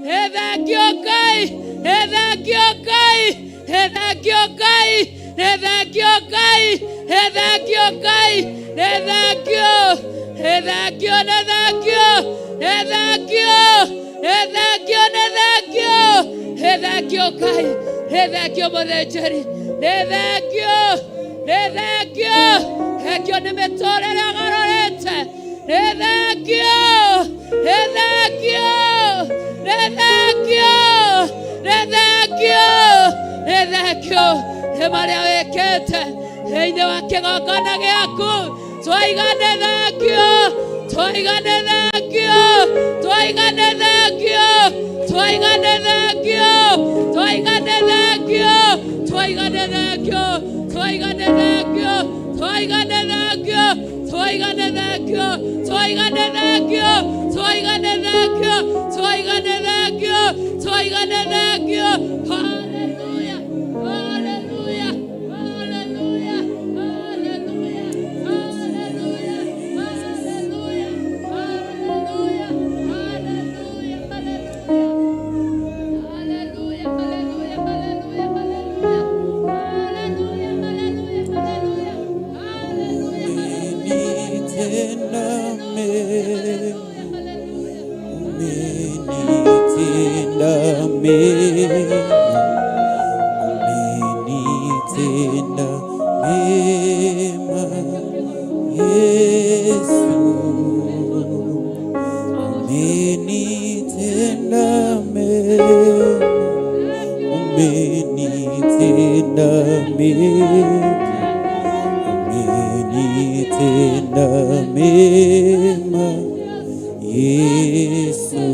nĩ thengio Ngai, nĩ thengio Ngai, nĩ thengio Ngai, nĩ thengio Ngai, nĩ thengio Ngai, nĩ thengio, nĩ thengio, nĩ thengio, nĩ thengio, nĩ thengio, nĩ thengio, nĩ thengio Ngai, nĩ thengio mũthĩnjĩri, nĩ thengio, nĩ thengio, thengio nĩ mĩtũrĩre ũgarũrĩte, nĩ thengio, nĩ thengio, nĩ thengio, nĩ thengio, nĩ thengio nĩ marĩa wĩkĩte thĩinĩ wa kĩgongona gĩaku. Twaiga nĩ thengio, twaiga nĩ thengio, twaiga nĩ thengio, twaiga nĩ thengio, twaiga nĩ thengio, twaiga nĩ thengio, twaiga nĩ thengio, twaiga nĩ thengio, twaiga nĩ thengio, twaiga nĩ thengio, twaiga nĩ thengio, twaiga nĩ thengio, twaiga nĩ thengio. Hallelujah, hallelujah, hallelujah, hallelujah, hallelujah, hallelujah, hallelujah, hallelujah, hallelujah, hallelujah, hallelujah, hallelujah, hallelujah, hallelujah, hallelujah, hallelujah. Umenitenda mema, umenitenda mema, umenitenda mema, Yesu. Umenitenda mema, umenitenda mema, umenitenda mema, Yesu.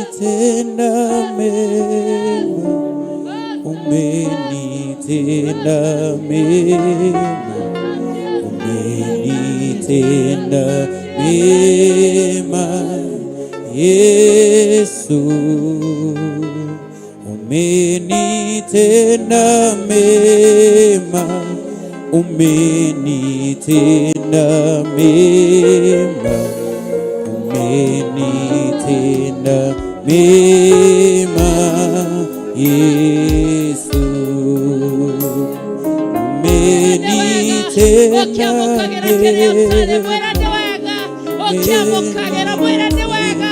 Umenitenda mema, umenitenda mema, umenitenda mema, Yesu. Umenitenda mema, umenitenda mema, umenitenda mema, Yesu. Umenitenda Ũkĩamũkagĩra kĩrĩa ũtarĩ, mema, mwĩra nĩ wega. Ũkĩamũkagĩra, mwĩra nĩ wega.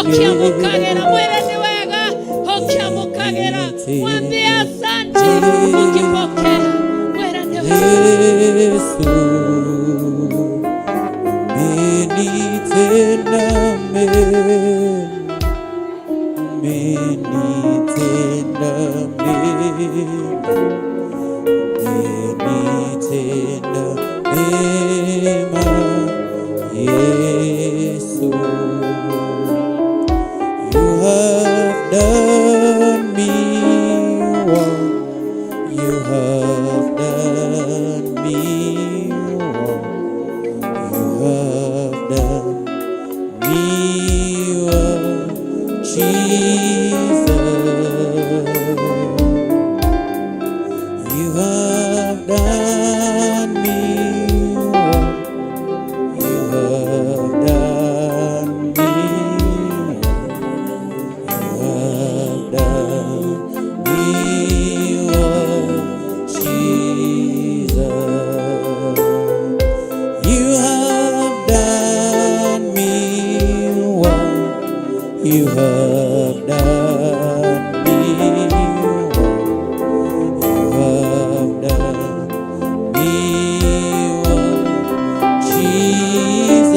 Ũkĩamũkagĩra, mwĩra nĩ wega. Ũkĩamũkagĩra, mwambie asante. Ukipokea, mwĩra nĩ wega. Yesu. Umenitenda mema, umenitenda mema, umenitenda mema, Yesu. You have done me well. You have done me well. You have done me well, Jesus. You have done me well. You have done me well. You have done me well, Jesus. You have done me well. You have done me well. You have done me well, Jesus.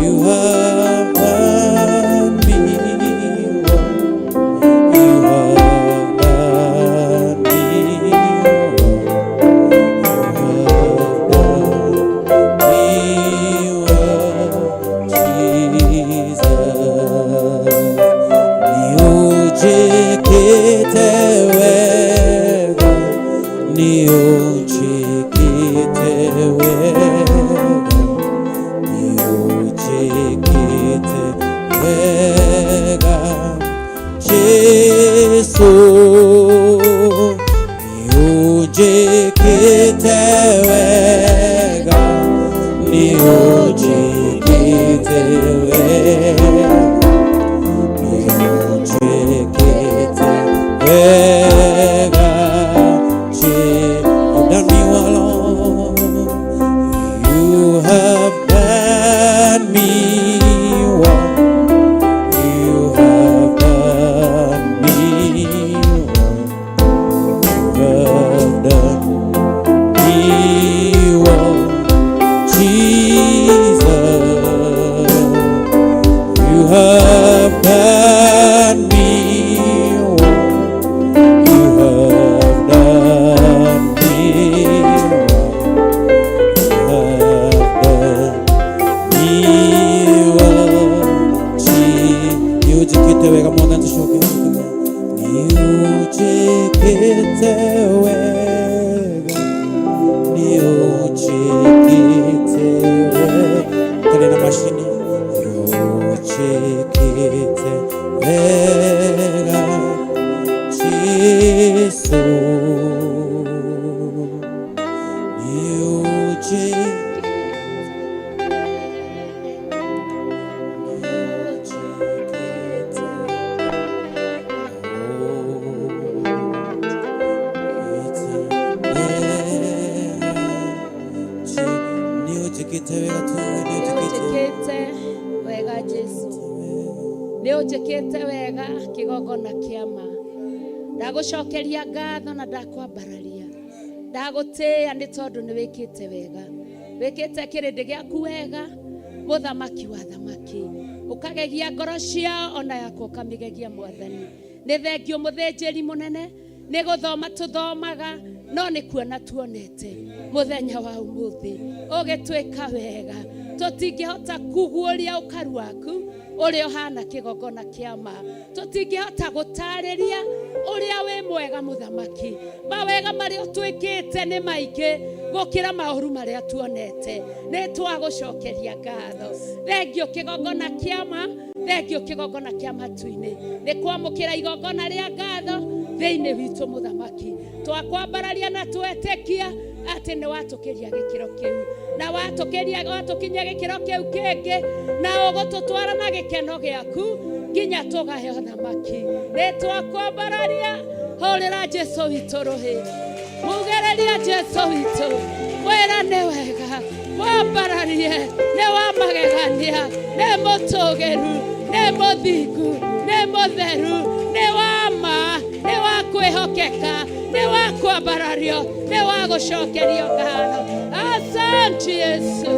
You have done me well. You have done me well. You have done me well, Jesus. Nĩũnjĩkĩte wega, nĩũnjĩkĩte wega, nĩũnjĩkĩte wega, Jesu. Nĩũnjĩkĩte wega, nĩũnjĩkĩte wega, nĩũnjĩkĩte wega, You've done me well, Lord. You have done me well. You have done me well. You have done me well, Jesus. You have done me well. You have done me well. You have done me well, Nĩũnjĩkĩte wega mwathani tũcoke nĩũnjĩkĩte wega nĩũnjĩkĩte wega tene na macini nĩũnjĩkĩte wega Jesu nĩũnjĩkĩte nĩũnjĩkĩte wega tu nĩũnjĩkĩte Nĩũnjĩkĩte wega Jesu nĩũnjĩkĩte wega kĩgongona kĩama ndagũcokeria ngatho na ndakwambararia ndagũtĩĩa nĩ tondũ nĩ wĩkĩte wega wĩkĩte kĩrĩndĩ gĩaku wega mũthamaki wa thamaki ũkagegia ngoro ciao ona yakwa ũkamĩgegia mwathani nĩ thengio mũthĩnjĩri mũnene nĩ gũthoma tũthomaga no nĩ kuona tuonete mũthenya wa ũmũthĩ ũgĩtwĩka wega tũtingĩhota kuguũria ũkaru waku ũrĩa ũhana kĩgongona kĩa ma tũtingĩhota gũtarĩria ũrĩa wĩ mwega mũthamaki mawega marĩa ũtwĩkĩte nĩ maingĩ gũkĩra maũru marĩa tuonete nĩ twagũcokeria ngatho thengio kĩgongona kĩa ma thengio kĩgongona kĩa matu-inĩ nĩ kwamũkĩra igongona rĩa ngatho thĩinĩ witũ mũthamaki twakwambararia na twetĩkia atĩ nĩ watũkĩria gĩkĩro kĩu na watũkĩria watũkinyia gĩkĩro kĩu kĩngĩ na ũgũtũtwara na gĩkeno gĩaku nginya tũgahe ũthamaki nĩ twakwambararia hũrĩra Jesu witũ rũhĩ mugereria Jesu witũ mwĩra nĩ wega mwambararie nĩ wa magegania nĩ mũtũgĩru nĩ mũthingu nĩ mũtheru nĩ wa ma nĩ wa kwĩhokeka nĩ wa kwambarario nĩ wa gũcokerio ngatho asante Yesu.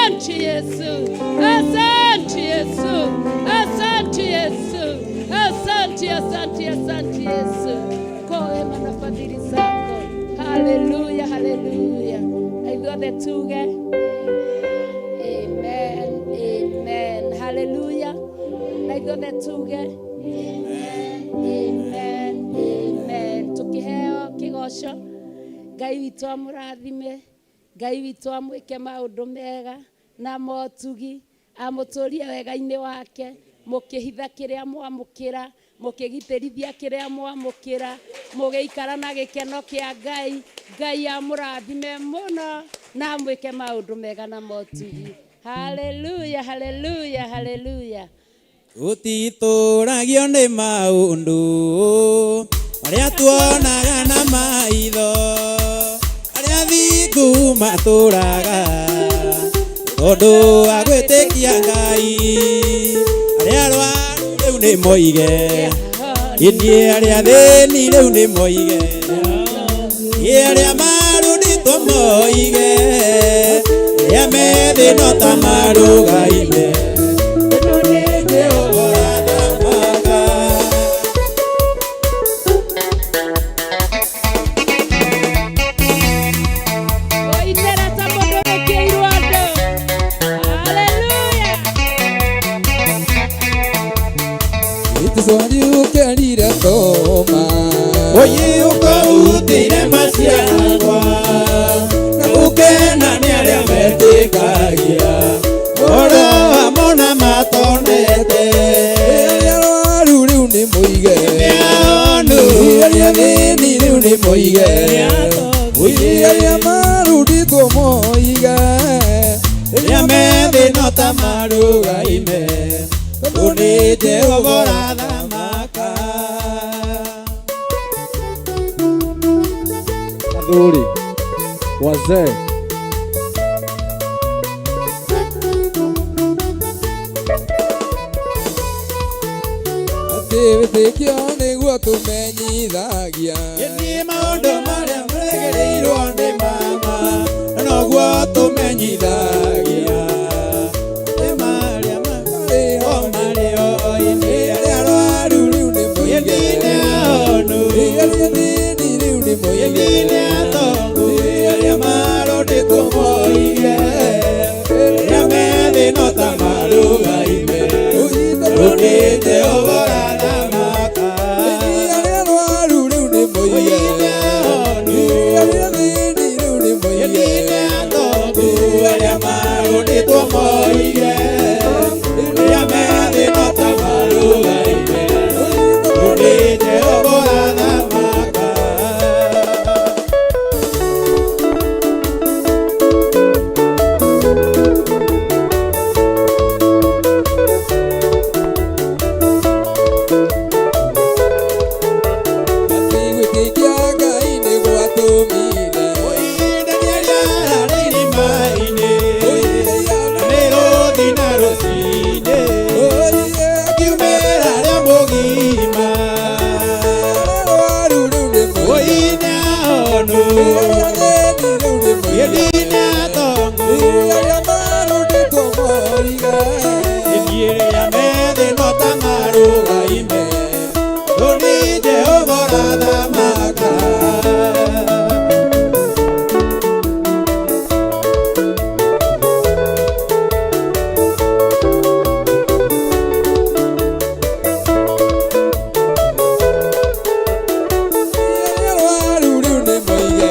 Asante Yesu, asante Yesu, asante Yesu, asante, asante, asante Yesu kwa wema na fadhili zako. Haleluya, haleluya. Na ithuothe tuge amen, amen. Haleluya. Na ithuothe tuge amen, amen. Tukiheo kigoco Ngai witũ amũrathime, Ngai witũ amwĩke maũndũ mega na motugi, amũtũrie wega-inĩ wake, mũkĩhitha kĩrĩa mwamũkĩra, mũkĩgitĩrithia kĩrĩa mwamũkĩra, mũgĩikara na gĩkeno kĩa Ngai. Ngai amũrathime mũno na amwĩke maũndũ mega na motugi. Haleluya, haleluya, haleluya. Tũtitũragio nĩ maũndũ marĩa tuonaga na maitho, arĩa thingu matũraga tondũ wa gwĩtĩkia Ngai, arĩa arwaru rĩu nĩ moige, ĩniĩ arĩa athĩni rĩu nĩ moige, ĩ arĩa marũndĩtwo moige, arĩa me thĩ no ta marũgaime. Ũinĩra ta mũndũ wĩkĩirwo andũ. Haleluya. Ituzwariukerire thoma Oyi ũkautĩire maciaragwa na gũkena nĩ arĩa metĩkagia ũhoro wa mona matonete arĩa arwaru rĩu nĩ moige nĩaonu arĩa athĩni rĩu nĩ moige arĩa marundĩtwo moige arĩa me thĩ no ta marũgaime tondũ nĩ Jehova ũrathamaka. Athuri, wazee, atĩ wĩtĩkio nĩguo tũmenyithagia Ĩni maũndũ marĩa merĩgĩrĩirwo nĩ mama na noguo tũmenyithagia nĩ marĩa marĩ ho marĩ o ĩni arĩa arwaru rĩu nĩ moige ĩni nĩ aonu arĩa athĩni rĩu nĩ moige ĩni nĩ atongu arĩa marũndĩtwo moige arĩa me thĩ no ta marũgaime tondũ nĩ Jehova ũrathamaka. Arĩa arwaru rĩu nĩ moige Ĩni nĩ aonu arĩa athĩni rĩu nĩ moige Ĩni nĩ atongu arĩa marũndĩtwo moige arĩa me thĩ no ta marũgaime tondũ nĩ Jehova ũrathamaka. Atĩ gwĩtĩkia Ngai nĩ gwatũmire Oiga nĩarĩara irima-inĩ, na mĩrũthi na rũcinĩ, akiumĩra rĩa mũgima. Arwaru rĩu nĩ moige Oi nĩ aonu, arĩa athĩni rĩu nĩ moige ĩni nĩ atongu, arĩa marũndĩtwo moige ĩni arĩa me thĩ no ta marũgaime, tondũ nĩ Jehova ũrathamaka. Arĩa arwaru rĩu nĩ moige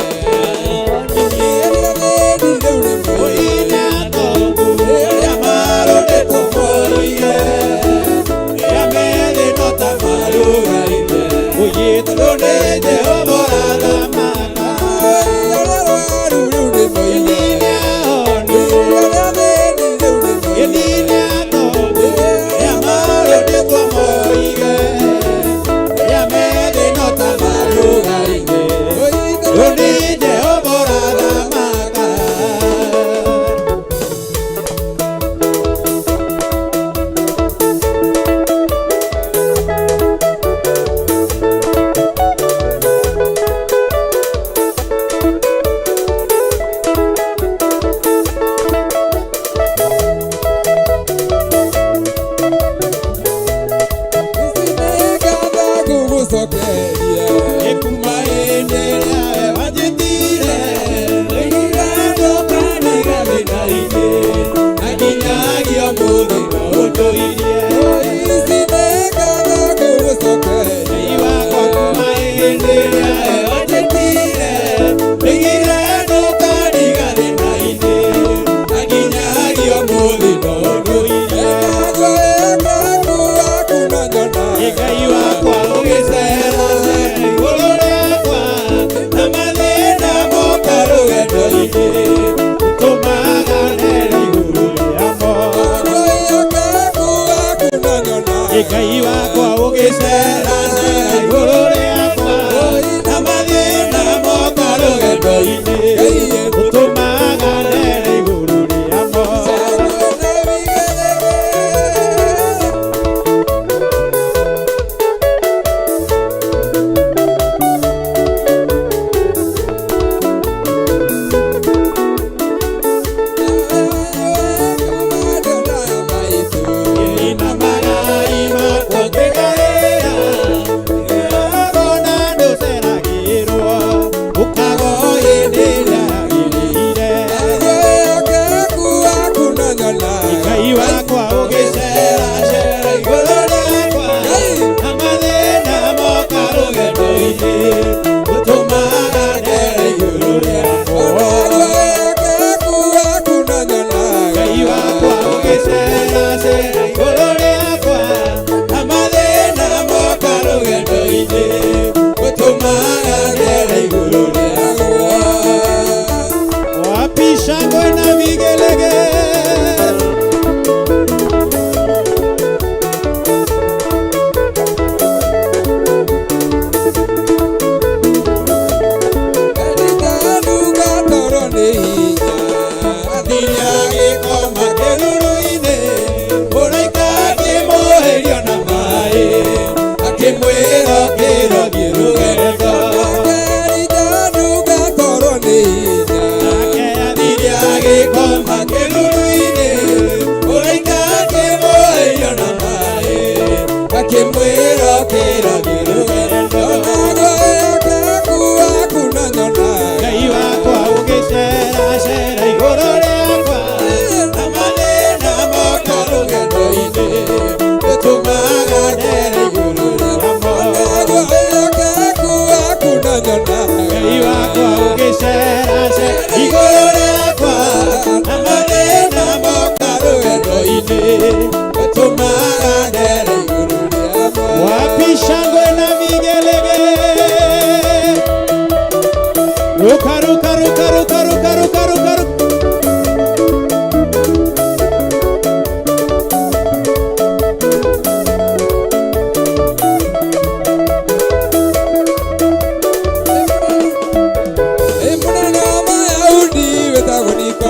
Ngũmũcokeria Kuma hĩndĩ ĩrĩa we wanjĩtire, ndoigire ndũkaniga thĩna-inĩ, na nginyagia ũmũthĩ no ũndũirie. Ici nĩ ngatho ngũmũcokeria Ngai wakwa kuma hĩndĩ ĩrĩa we wanjĩtire, ndoigire ndũkaniga thĩna-inĩ, na nginyagia ũmũthĩ no ũndũirie. Ngai wakwa ũgĩcera igũrũ rĩakwa, na mathĩna moka rũgendo-inĩ, ũtũmaga ndere igũrũ rĩamo. Ngai wakwa ũgĩcera igũrũ rĩakwa, na mathĩna moka rũgendo-inĩ, ũtũmaga ndere igũrũ rĩamo. Wapi shangwe na vigelegele? Athiria gĩkoma kĩruru-inĩ, mũraika akĩmũhĩrio na maaĩ, akĩmwĩra ũkĩra thiĩ rũgendo. Nake athiria gĩkoma kĩruru-inĩ, mũraika akĩmũhĩrio na maaĩ, akĩmwĩra ũkĩra thiĩ rũgendo. Ngai wakwa ũgĩcera-cera igũrũ rĩakwa, na mathĩna moka rũgendo-inĩ, ũtũmaga ndere igũrũ rĩamo. Ngai wakwa ũgĩcera-cera igũrũ rĩakwa, na mathĩna moka rũgendo-inĩ, ũtũmaga ndere igũrũ rĩamo. Wapi shangwe na vigelegele? Ruka, ruka, ruka, ruka, ruka, ruka, ruka, ruka.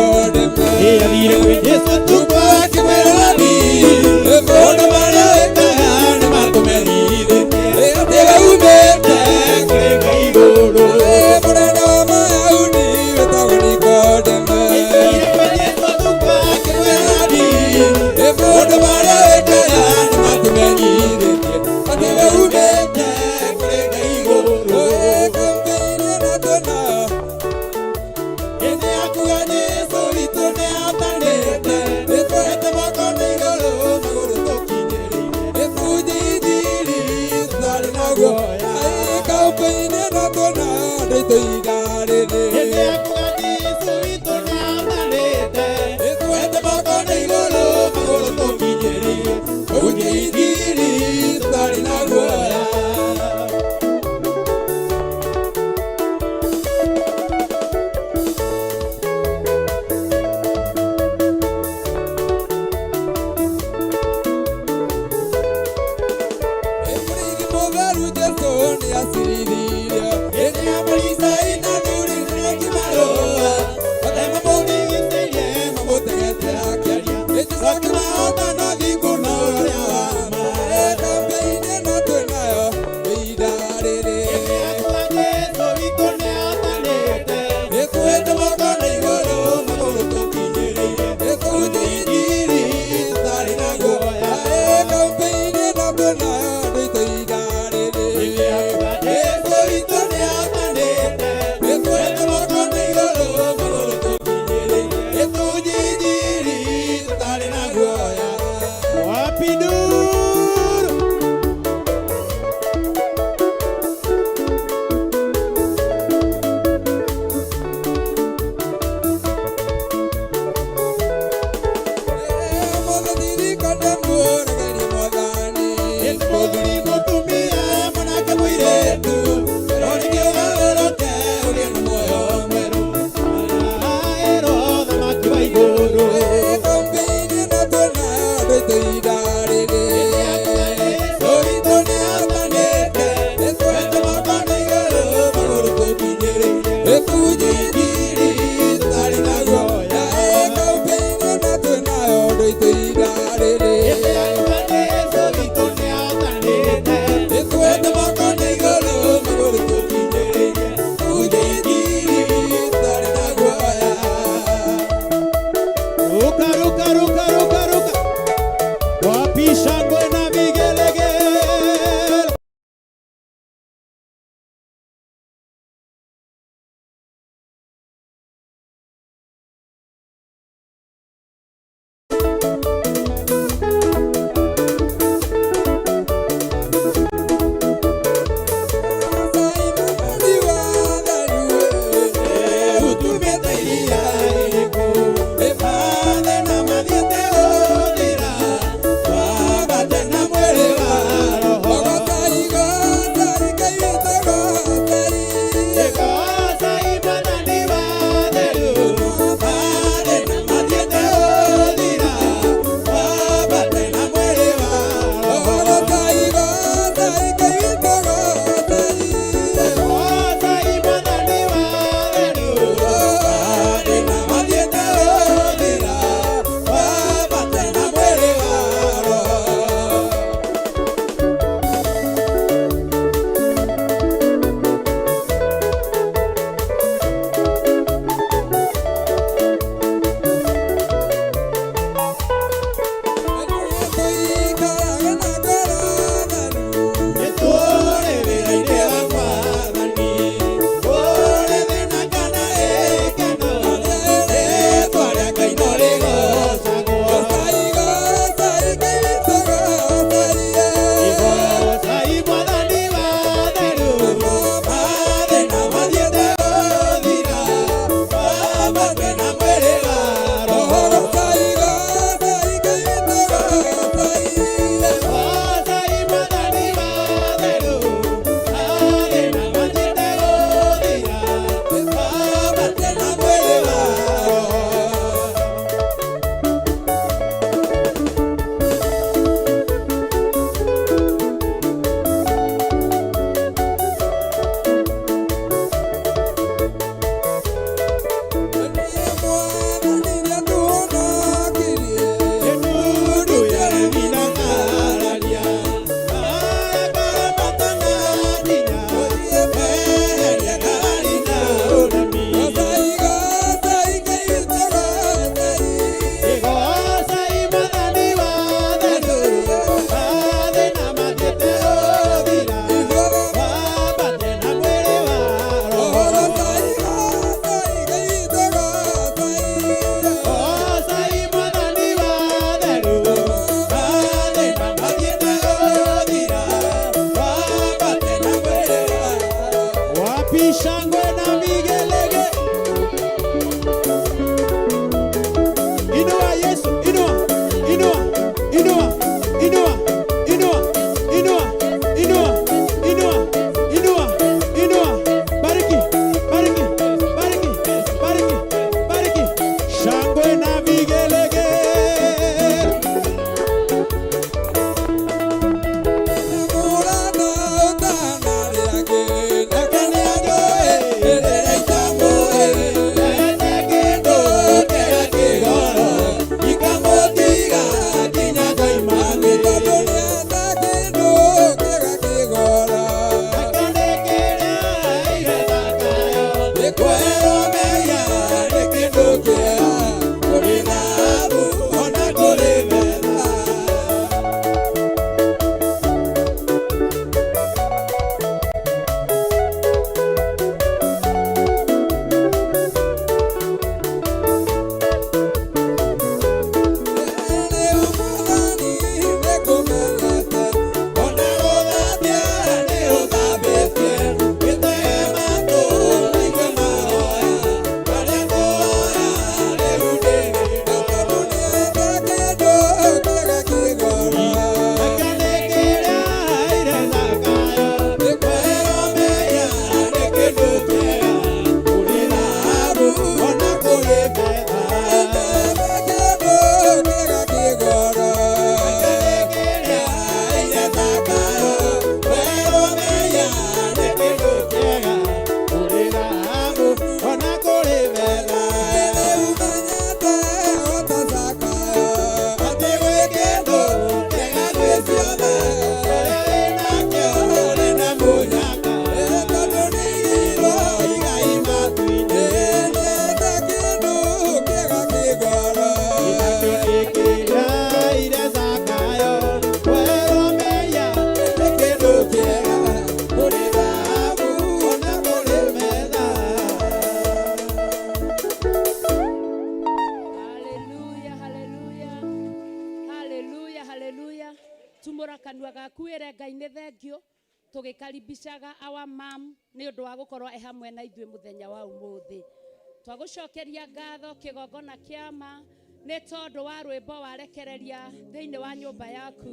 Athire kwĩ Jesũ tukũ akĩmwĩra Rabii, maũndũ marĩa wĩkaga nĩmatũmenyithĩtie atĩ we uumĩte kũrĩ Ngai igũrũ. Athire kwĩ Jesũ tukũ akĩmwĩra Rabii, maũndũ marĩa wĩkaga nĩmatũmenyithĩtie atĩ we uumĩte kũrĩ Ngai igũrũ. Hĩndĩ yaku ya Jesũ witũ nĩathanĩte, nĩtwete moko na igũrũ magũrũ tũkinyĩrĩire. Hĩndĩ yaku ya Jesũ witũ nĩathanĩte, nĩtwete moko na igũrũ magũrũ tũkinyĩrĩire. Kũhunjia injiri tũtarĩ na guoya. Hĩndĩ ya Farisai na athuri nĩkĩmarũa, othe mamũrigicĩirie mamũtegete akĩaria. Jesũ akĩmahota thingu na ũrĩa wa ma. Hĩndĩ yaku ya Jesũ witũ nĩathanĩte, nĩtwete moko na igũrũ magũrũ tũkinyĩrĩire. Kũhunjia injiri tũtarĩ na guoya. Hĩndĩ Tumũra kanua gaku wĩre Ngai nĩ thengio. Tũgĩkaribishaga our mom nĩ ũndũ wa gũkorwo e hamwe na ithuĩ mũthenya wa ũmũthĩ. Twagũcokeria ngatho kĩgongona kĩa ma nĩ tondũ wa rwĩmbo warekereria thĩinĩ wa nyũmba yaku.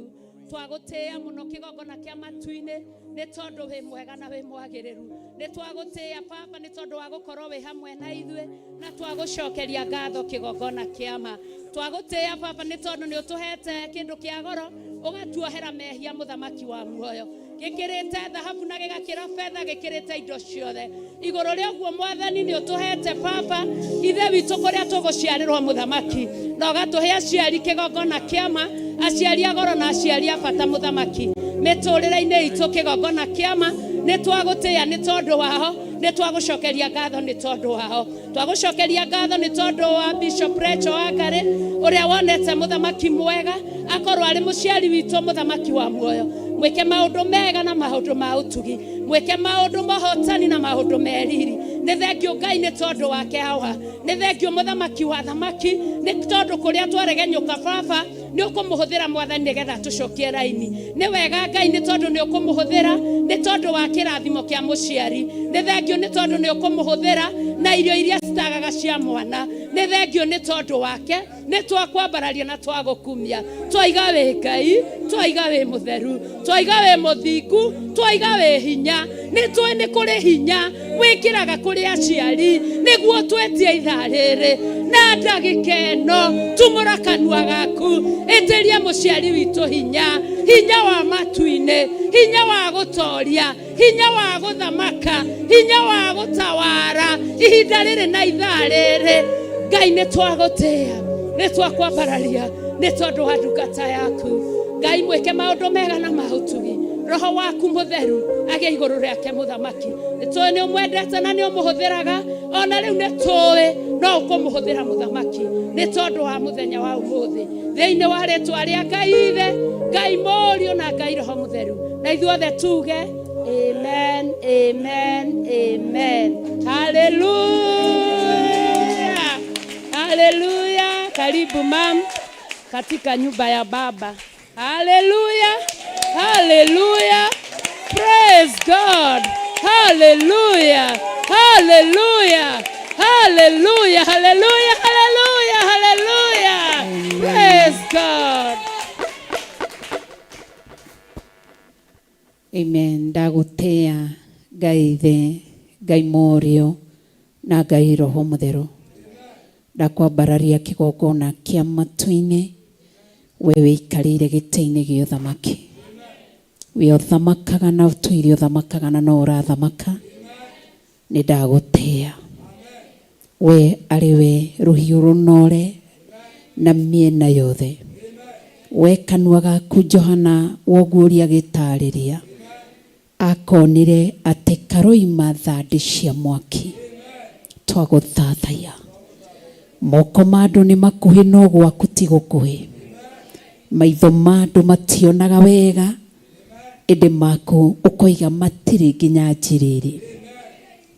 Twagũtĩĩa mũno kĩgongona kĩa matu-inĩ nĩ tondũ wĩ mwega na wĩ mwagĩrĩru. Nĩ twagũtĩĩa baba nĩ tondũ wa gũkorwo wĩ hamwe na ithuĩ na twagũcokeria ngatho kĩgongona kĩa ma. Twagũtĩĩa baba nĩ tondũ nĩ ũtũhete kĩndũ kĩa goro ũgatuohera mehia mũthamaki wa muoyo. Gĩkĩrĩte thahabu na gĩgakĩra betha, gĩkĩrĩte indo ciothe. Igũrũ rĩa ũguo mwathani nĩ ũtũhete baba ithe witũ kũrĩa tũgũciarĩrwo mũthamaki, na ũgatũhe aciari kĩgongona kĩa ma, aciari a goro na aciari a bata mũthamaki mĩtũrĩre-inĩ itũ kĩgongona kĩa ma. Nĩ twagũtĩĩa nĩ tondũ wao, nĩ twagũcokeria ngatho nĩ tondũ wao. Twagũcokeria ngatho nĩ tondũ wa Bishop Rachel Wangarĩ ũrĩa wonete mũthamaki mwega akorwo arĩ mũciari witũ mũthamaki wa muoyo. Mwĩke maũndũ mega na maũndũ ma ũtugi, mwĩke maũndũ mahotani na maũndũ meriri. Nĩ thengio Ngai nĩ tondũ wake hawa, nĩ thengio mũthamaki wa thamaki nĩ tondũ kũrĩa twaregenyũka baba nĩ ũkũmũhũthĩra mwathani nĩgetha tũcokie raini. Nĩ wega Ngai nĩ tondũ nĩ ũkũmũhũthĩra nĩ tondũ wa kĩrathimo kĩa mũciari. Nĩ thengio nĩ tondũ nĩ ũkũmũhũthĩra na irio iria citagaga cia mwana. Nĩ thengio nĩ tondũ wake, nĩ twakwambararia na twagũkumia. Twaiga wĩ Ngai, twaiga wĩ mũtheru, twaiga wĩ mũthingu, twaiga wĩ hinya. Nĩ tũĩ nĩ kũrĩ hinya wĩkĩraga kũrĩ aciari nĩguo twetie ithaa rĩrĩ na ndagĩka ĩno. Tumũra kanua gaku, ĩtĩria mũciari witũ hinya, hinya wa matu-inĩ, hinya wa gũtoria, hinya wa gũthamaka, hinya wa gũtawara ihinda rĩrĩ na ithaa rĩrĩ. Ngai nĩ twagũtĩĩa, nĩ twakwambararia nĩ tondũ wa ndungata yaku. Ngai mwĩke maũndũ mega na ma ũtugi, roho waku mũtheru agĩe igũrũ rĩake mũthamaki. Nĩ tũĩ nĩ ũmwendete na nĩ ũmũhũthĩraga, ona rĩu nĩ tũĩ no ũkũmũhũthĩra mũthamaki nĩ tondũ wa mũthenya wa ũmũthĩ. Thĩinĩ wa rĩtwa rĩa Ngai Ithe, Ngai Mũriũ na Ngai Roho Mũtheru, na ithuothe tuge amen, amen, amen. Hallelujah, hallelujah. Karibu mam katika nyumba ya Baba. Hallelujah, hallelujah. Praise God. Hallelujah, hallelujah, hallelujah, hallelujah, hallelujah, hallelujah. Praise God. Amen. Ndagũtĩĩa Ngai Ithe, Ngai Mũriũ na Ngai Roho Mũtheru. Ndakwambararia kĩgongona kĩa matu-inĩ, we wĩikarĩire gĩtĩ-inĩ gĩa ũthamaki. We ũthamakaga na ũtũire ũthamakaga na no ũrathamaka. Nĩ ndagũtĩĩa. We arĩ we rũhiũ rũnore na mĩena yothe. We kanua gaku Johana woguũria gĩtarĩria akonire atĩ karoima thandĩ cia mwaki. Twagũthathaiya. Moko ma andũ nĩ makuhĩ no gwaku ti gũkuhĩ. Maitho ma andũ mationaga wega ĩndĩ maku ũkoiga matirĩ nginya njirĩrĩ.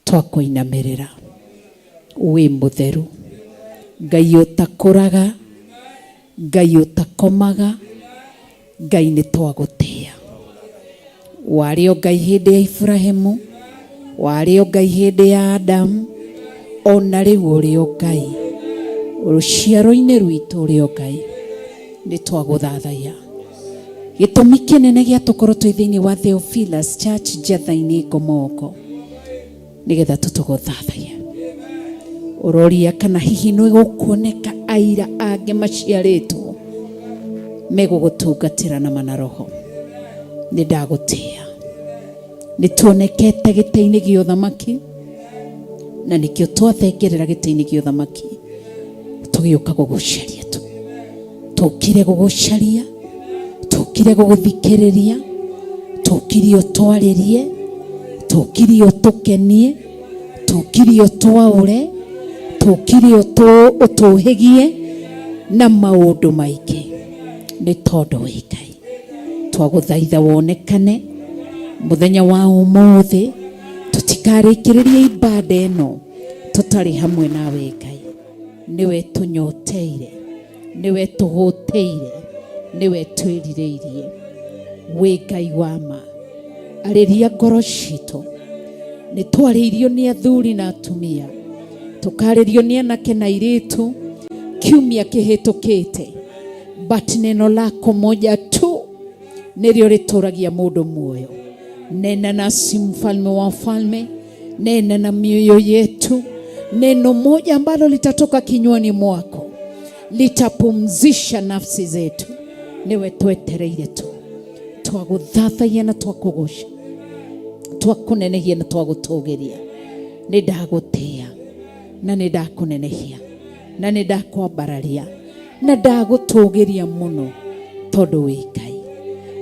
Twakũinamĩrĩra. Wĩ mũtheru, Ngai ũtakũraga, Ngai ũtakomaga, Ngai nĩ twagũtĩĩa. Warĩ o Ngai hĩndĩ ya Ibrahimu, warĩ o Ngai hĩndĩ ya Adamu, ona rĩu ũrĩ o Ngai. Rũciaro-inĩ rwitũ ũrĩ o Ngai. Nĩ twagũthathaiya. Gĩtũmi kĩnene gĩa tũkorwo twĩ thĩinĩ wa Theophilus Church Njatha-inĩ Ngomoko nĩgetha tũtũgũthathaiya. Ũroria kana hihi nĩ gũkuoneka aira angĩ maciarĩtwo megũgũtungatĩra na mana roho. Nĩ ndagũtĩĩa. Nĩ tuonekete gĩtĩ-inĩ gĩa ũthamaki na nĩkĩo twathengerera gĩtĩ-inĩ gĩa ũthamaki tũgĩũka gũgũcaria tu. Tũkire gũgũcaria, tũkire gũgũthikĩrĩria, tũkire ũtwarĩrie, tũkire ũtũkenie, tũkire ũtwaũre, tũkire ũtũhĩgie na maũndũ maingĩ nĩ tondũ wĩ Ngai. Twagũthaitha wonekane mũthenya wa ũmũthĩ, tũtikarĩkĩrĩrie ibada ĩno tũtarĩ hamwe nawe Ngai. Nĩwe tũnyoteire, nĩwe tũhũtĩire, nĩwe twĩrirĩirie. Wĩ Ngai wa ma. Arĩria ngoro citũ. Nĩ twarĩirio nĩ athuri na atumia. Tũkarĩrio nĩ anake na airĩtu kiumia kĩhĩtũkĩte. But neno lako moja tu nĩrĩo rĩtũragia mũndũ muoyo. Nena nasi mfalme wa wafalme, nena na mioyo yetu. Neno moja ambalo litatoka kinywani mwako litapumzisha nafsi zetu. Niwe twetereire tu twaguthathaia na twakugoca twakunenehia na twagutugiria. Nĩ ndagũtĩa na nĩ ndakunenehia na nĩ ndakwambararia na ndagũtũgĩria mũno tondũ wĩ Ngai.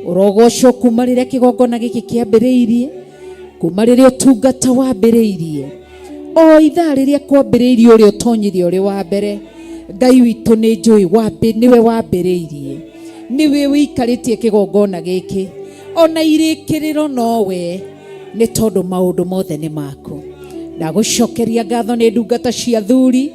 Ũrogocwo kuma rĩrĩa kĩgongona gĩkĩ kĩambĩrĩirie, kuma rĩrĩa ũtungata wambĩrĩirie, o ithaa rĩrĩa kwambĩrĩirie ũrĩa ũtonyire ũrĩ wa mbere. Ngai witũ nĩ njũĩ nĩwe wambĩrĩirie, nĩwe wĩikarĩtie kĩgongona gĩkĩ, ona irĩkĩrĩro nowe, nĩ tondũ maũndũ mothe nĩ maku. Ndagũcokeria ngatho nĩ ndungata cia athuri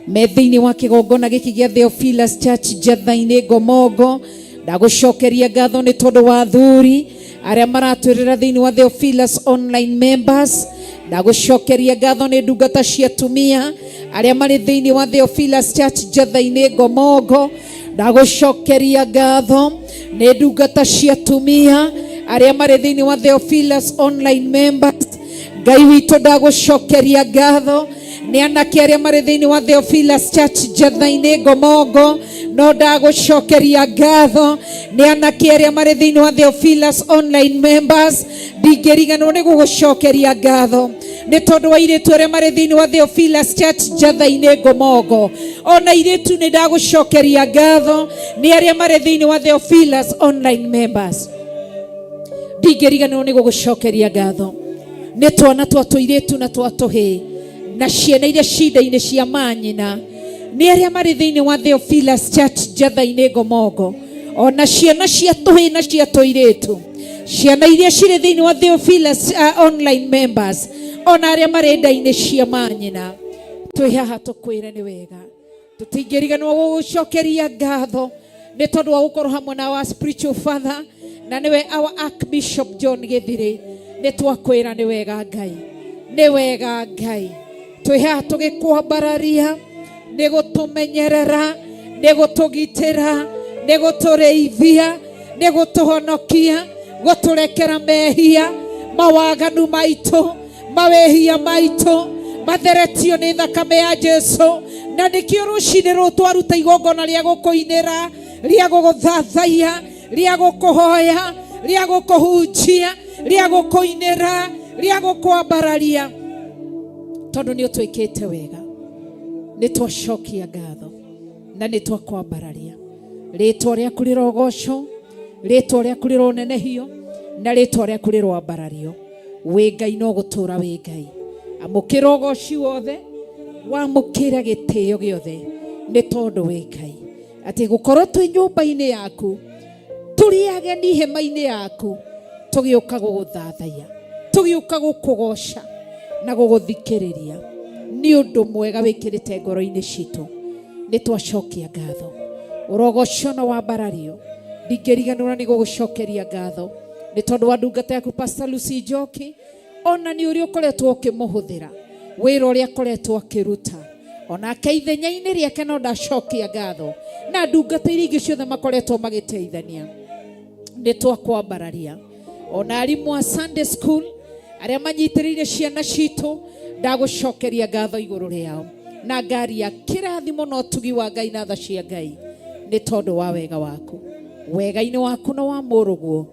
me thĩinĩ wa kĩgongona gĩkĩ gĩa Theophilus Church Njatha-inĩ Ngomongo. Ndagũcokeria ngatho nĩ tondũ wa athuri arĩa maratwĩrĩra thĩinĩ wa Theophilus online members. Ndagũcokeria ngatho nĩ ndungata cia atumia arĩa marĩ thĩinĩ wa Theophilus Church Njatha-inĩ Ngomongo. Ndagũcokeria ngatho nĩ ndungata cia atumia arĩa marĩ thĩinĩ wa Theophilus online members. Ngai witũ ndagũcokeria ngatho nĩ anake arĩa marĩ thĩinĩ wa Theophilus Church Njatha-inĩ Ngomongo. No ndagũcokeria ngatho nĩ anake arĩa marĩ thĩinĩ wa Theophilus online members. Ndingĩriganĩrwo nĩ gũgũcokeria ngatho nĩ tondũ wa airĩtu arĩa marĩ thĩinĩ wa Theophilus Church Njatha-inĩ Ngomongo. Ona airĩtu nĩ ndagũcokeria ngatho nĩ arĩa marĩ thĩinĩ wa Theophilus online members. Ndingĩriganĩrwo nĩ gũgũcokeria ngatho nĩ twana twa tũirĩtu na twa tũhĩĩ na ciana iria cinda-inĩ cia manyina nĩ arĩa marĩ thĩinĩ wa Theophilus Church Njatha-inĩ Ngomongo. Ona ciana cia tũhĩĩ na cia tũirĩtu, ciana iria cirĩ thĩinĩ wa Theophilus online members, ona arĩa marĩ nda-inĩ cia manyina, twĩ haha tũkwĩre nĩ wega. Tũtingĩriganĩrwo gũgũcokeria ngatho nĩ tondũ wa gũkorwo hamwe na our spiritual father na nĩwe our Archbishop John Gĩthirĩ. Nĩ twakwĩra nĩ wega Ngai, nĩ wega Ngai. Twĩ haha tũgĩkwambararia nĩ gũtũmenyerera, nĩ gũtũgitĩra, nĩ gũtũrĩithia, nĩ gũtũhonokia, gũtũrekera mehia, mawaganu maitũ, mawĩhia maitũ matheretio nĩ thakame ya Jesu. Na nĩkĩo rũcinĩ rũrũ twaruta igongona rĩa gũkũinĩra, rĩa gũgũthathaia, rĩa gũkũhoya, rĩa gũkũhunjia, rĩa gũkũinĩra, rĩa gũkwambararia, tondũ nĩ ũtwĩkĩte wega. Nĩ twacokia ngatho na nĩ twakwambararia. Rĩtwa rĩaku rĩrogocwo, rĩtwa rĩaku rĩronenehio, na rĩtwa rĩaku rĩroambarario. Wĩ Ngai no gũtũra wĩ Ngai. Amũkĩra ũgoci wothe, wamũkĩra gĩtĩo gĩothe, nĩ tondũ wĩ Ngai. Atĩ gũkorwo twĩ nyũmba-inĩ yaku, tũrĩ ageni hema-inĩ yaku, tũgĩũka gũgũthathaia, tũgĩũka gũkũgoca na gũgũthikĩrĩria, nĩ ũndũ mwega wĩkĩrĩte ngoro-inĩ citũ. Nĩ twacokia ngatho. Ũrogocwo na wambarario. Ndingĩriganĩrwo nĩ gũgũcokeria ngatho nĩ tondũ wa ndungata yaku Pastor Lucy Njoki, ona nĩ ũrĩa ũkoretwo ũkĩmũhũthĩra wĩra ũrĩa akoretwo akĩruta, onake ithenya-inĩ rĩake no ndacokia ngatho na ndungata iria ingĩ ciothe makoretwo magĩteithania. Nĩ twakwambararia. Ona arimũ a Sunday school arĩa manyitĩrĩire ciana citũ, ndagũcokeria ngatho igũrũ rĩao na ngari ya kĩrathimo na ũtugi wa Ngai na tha cia Ngai, nĩ tondũ wa wega waku, wega-inĩ waku na wa mũrũguo.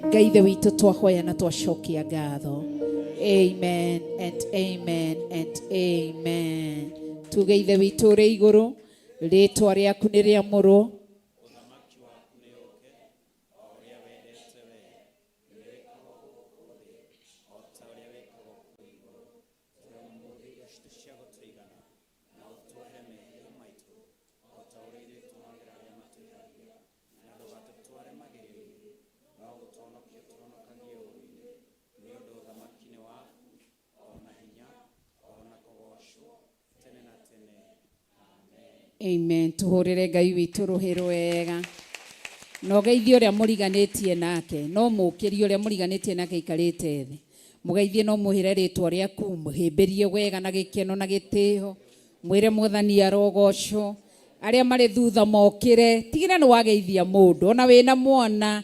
Ngai ithe witũ, twahoya na twacokia ngatho. Amen and amen and amen. Tuge ithe witũ ũrĩ igũrũ, rĩtwa rĩaku nĩ rĩamũrwo. Amen. Tuhũrĩre Ngai witũ rũhĩ rwega. Na ũgeithie ũrĩa mũriganĩtie nake, no mũũkĩrie ũrĩa mũriganĩtie nake aikarĩte thĩ. Mũgeithie no mũhĩre rĩtwa rĩaku, mũhĩmbĩrie wega na gĩkeno na gĩtĩo. Mwĩre Mwathani arogocwo. Arĩa marĩ thutha mokĩre, tigĩrĩra nĩ wageithia mũndũ, ona wĩna mwana,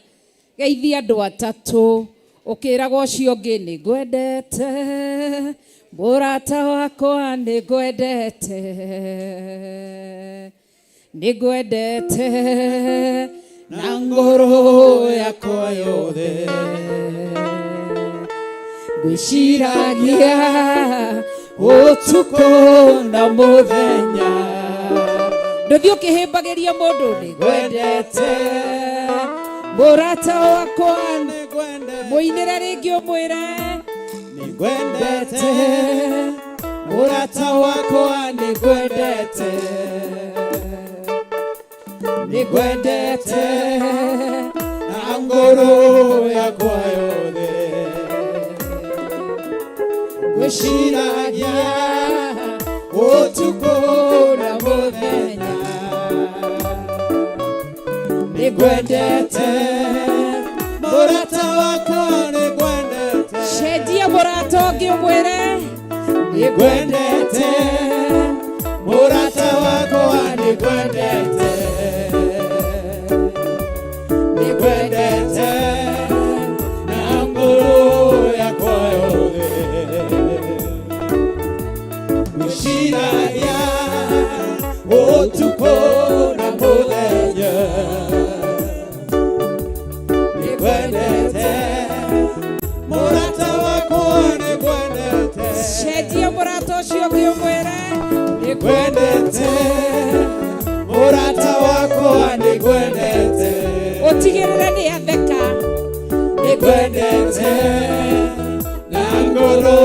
geithia andũ atatũ, ũkĩraga ũcio ũngĩ nĩ ngwendete, mũrata wakwa nĩ ngwendete, nĩ ngwendete na ngoro yakwa yothe. Ngwĩciragia ũtukũ na mũthenya. Ndũthiĩ ũkĩhĩmbagĩria mũndũ nĩ ngwendete, mũrata wakwa mũinĩre rĩngĩ ũmwĩre Nĩngwendete, mũrata wakwa nĩngwendete, nĩngwendete na ngoro yakwa yothe. Ngwĩciragia ũtukũ na mũthenya, nĩngwendete, mũrata wakwa nĩngwendete. Cenjia mũrata ũngĩ ũmwĩre Nĩngwendete, mũrata wakwa nĩngwendete, nĩngwendete na ngoro yakwa yothe. Ngwĩciragia ũtukũ na mũthenya, nĩngwendete, mũrata wakwa nĩngwendete. Cenjia mũrata ũcio ũngĩ ũmwĩre Nĩngwendete, mũrata wakwa nĩngwendete, ũtigĩrĩre nĩ atheka. Nĩngwendete na ngoro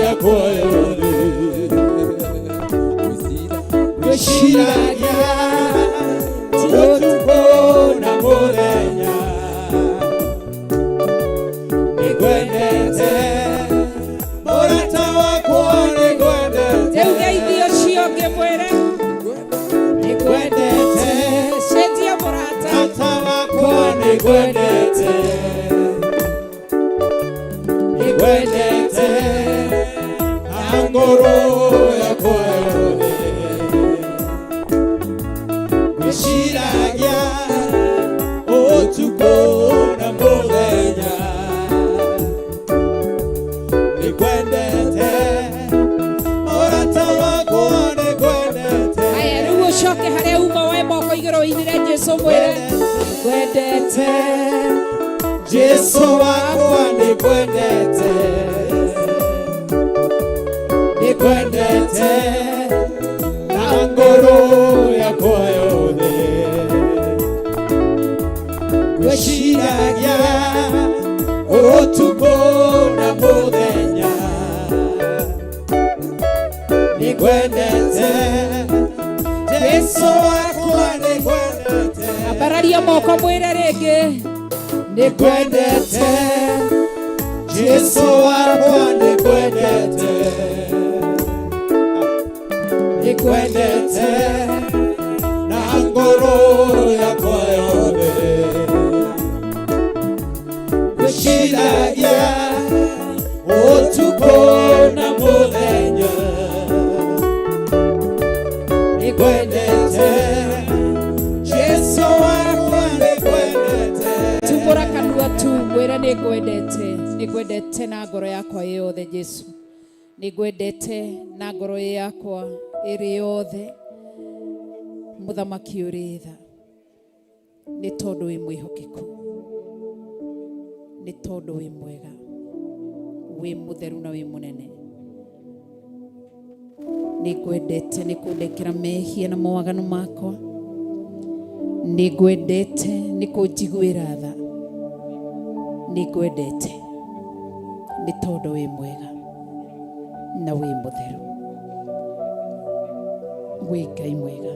yakwa yothe. Ngwĩciragia ũtukũ na mũthenya, nĩngwendete, mũrata wakwa nĩngwendete. Rĩu geithia ũcio ũngĩ mwĩre Nĩngwendete, cenjia mũrata. Mũrata wakwa nĩngwendete, nĩngwendete na ngoro yakwa yothe. Ngwĩciragia ũtukũ na mũthenya, nĩngwendete, mũrata wakwa nĩngwendete. Aya, rĩu ũcoke harĩa uma woe moko igũrũ ũinĩre Jesũ mwĩre Nĩngwendete, Jesũ wakwa nĩngwendete, nĩngwendete na ngoro yakwa yothe. Ngwĩciragia ũtukũ na mũthenya, nĩngwendete, Jesũ wakwa nĩngwendete. Ambararia moko mwĩre rĩngĩ Nĩngwendete, Jesũ wakwa nĩngwendete, nĩngwendete na ngoro yakwa yothe. Ngwĩciragia ũtukũ na mũthenya, nĩngwendete, Jesũ wakwa nĩngwendete. Tumbũra kanua tu mwĩre nĩngwendete, nĩngwendete na ngoro yakwa yothe Jesũ, nĩngwendete na ngoro yakwa ĩrĩ yothe. Mũthamaki ũrĩ tha, nĩ tondũ wĩ mwĩhokeku, nĩ tondũ wĩ mwega, wĩ mũtheru na wĩ mũnene. Nĩngwendete nĩ kũndekera mehia na mawaganu makwa, nĩngwendete nĩ kũnjiguĩra tha, nĩngwendete nĩ tondũ wĩ mwega na wĩ mũtheru, wĩ Ngai mwega.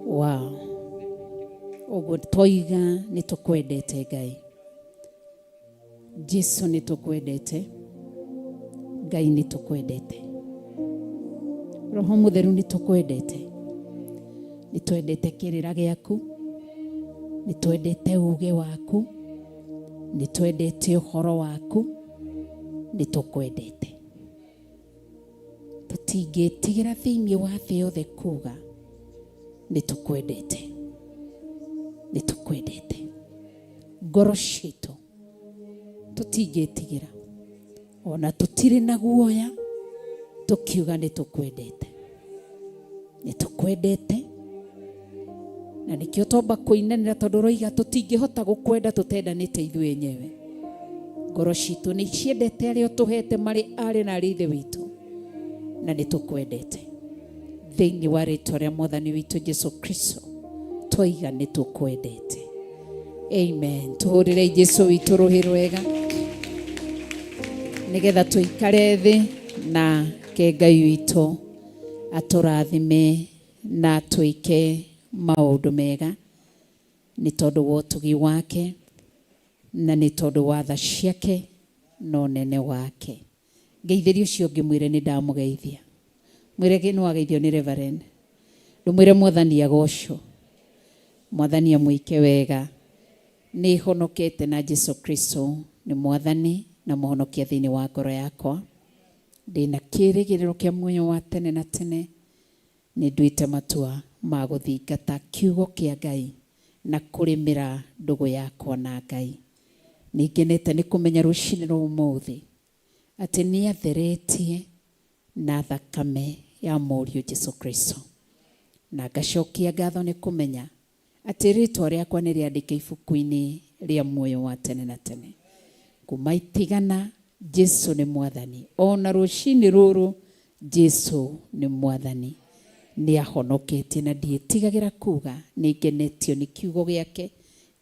Wow. Koguo twoiga nĩ tũkwendete Ngai. Jesu nĩ tũkwendete. Ngai nĩ tũkwendete. Roho Mũtheru nĩ tũkwendete. Nĩ twendete kĩrĩra gĩaku. Nĩ twendete uge waku. Nĩ twendete ũhoro waku. Nĩ tũkwendete. Tũtingĩtigĩra thĩinĩ wa thĩ yothe kuga nĩ tũkwendete. Nĩ tũkwendete. Ngoro citũ tũtingĩtigĩra ona tũtirĩ na guoya tũkiuga nĩ tũkwendete. Nĩ tũkwendete na nĩkĩo twamba kũinanĩra tondũ ũroiga tũtingĩhota gũkwenda tũtendanĩte ithuĩ enyewe. Ngoro citũ nĩ ciendete arĩa ũtũhete marĩ arĩ na arĩ ithe witũ na nĩ tũkwendete. Thĩinĩ wa rĩtwa rĩa mwathani witũ Jesu Kristo twoiga nĩ tũkwendete. Amen. Tũhũrĩrei Jesu witũ rũhĩ rwega nĩgetha tũikare thĩ na ke Ngai witũ atũrathime na atwĩke maũndũ mega nĩ tondũ wa ũtugi wake na nĩ tondũ wa tha ciake na ũnene wake. Ngeithĩria ũcio ũngĩ mwĩre nĩ ndamũgeithia. Mwĩre nĩ wageithio nĩ Reverend. Ndũmwĩre mwathani agocwo. Mwathani amwĩke wega. Nĩ honokete na Jesu Kristo nĩ mwathani na mũhonokia thĩinĩ wa ngoro yakwa. Ndĩna kĩĩrĩgĩrĩro kĩa muoyo wa tene na tene. Nĩ nduĩte matua ma gũthingata kiugo kĩa Ngai na kũrĩmĩra ndũgũ yakwa na Ngai. Nĩ ngenete nĩ kũmenya rũcinĩ rwa ũmũthĩ atĩ nĩ atheretie na thakame ya mũriũ Jesu Kristo. Na ngacokia ngatho nĩ kũmenya atĩ rĩtwa rĩakwa nĩ rĩandĩke ibuku-inĩ rĩa muoyo wa tene na tene. Kuma itigana Jesu nĩ mwathani. Ona rũcinĩ rũrũ Jesu nĩ mwathani. Nĩ ahonoketie na ndiĩtigagĩra kuga nĩ ngenetio nĩ kiugo gĩake,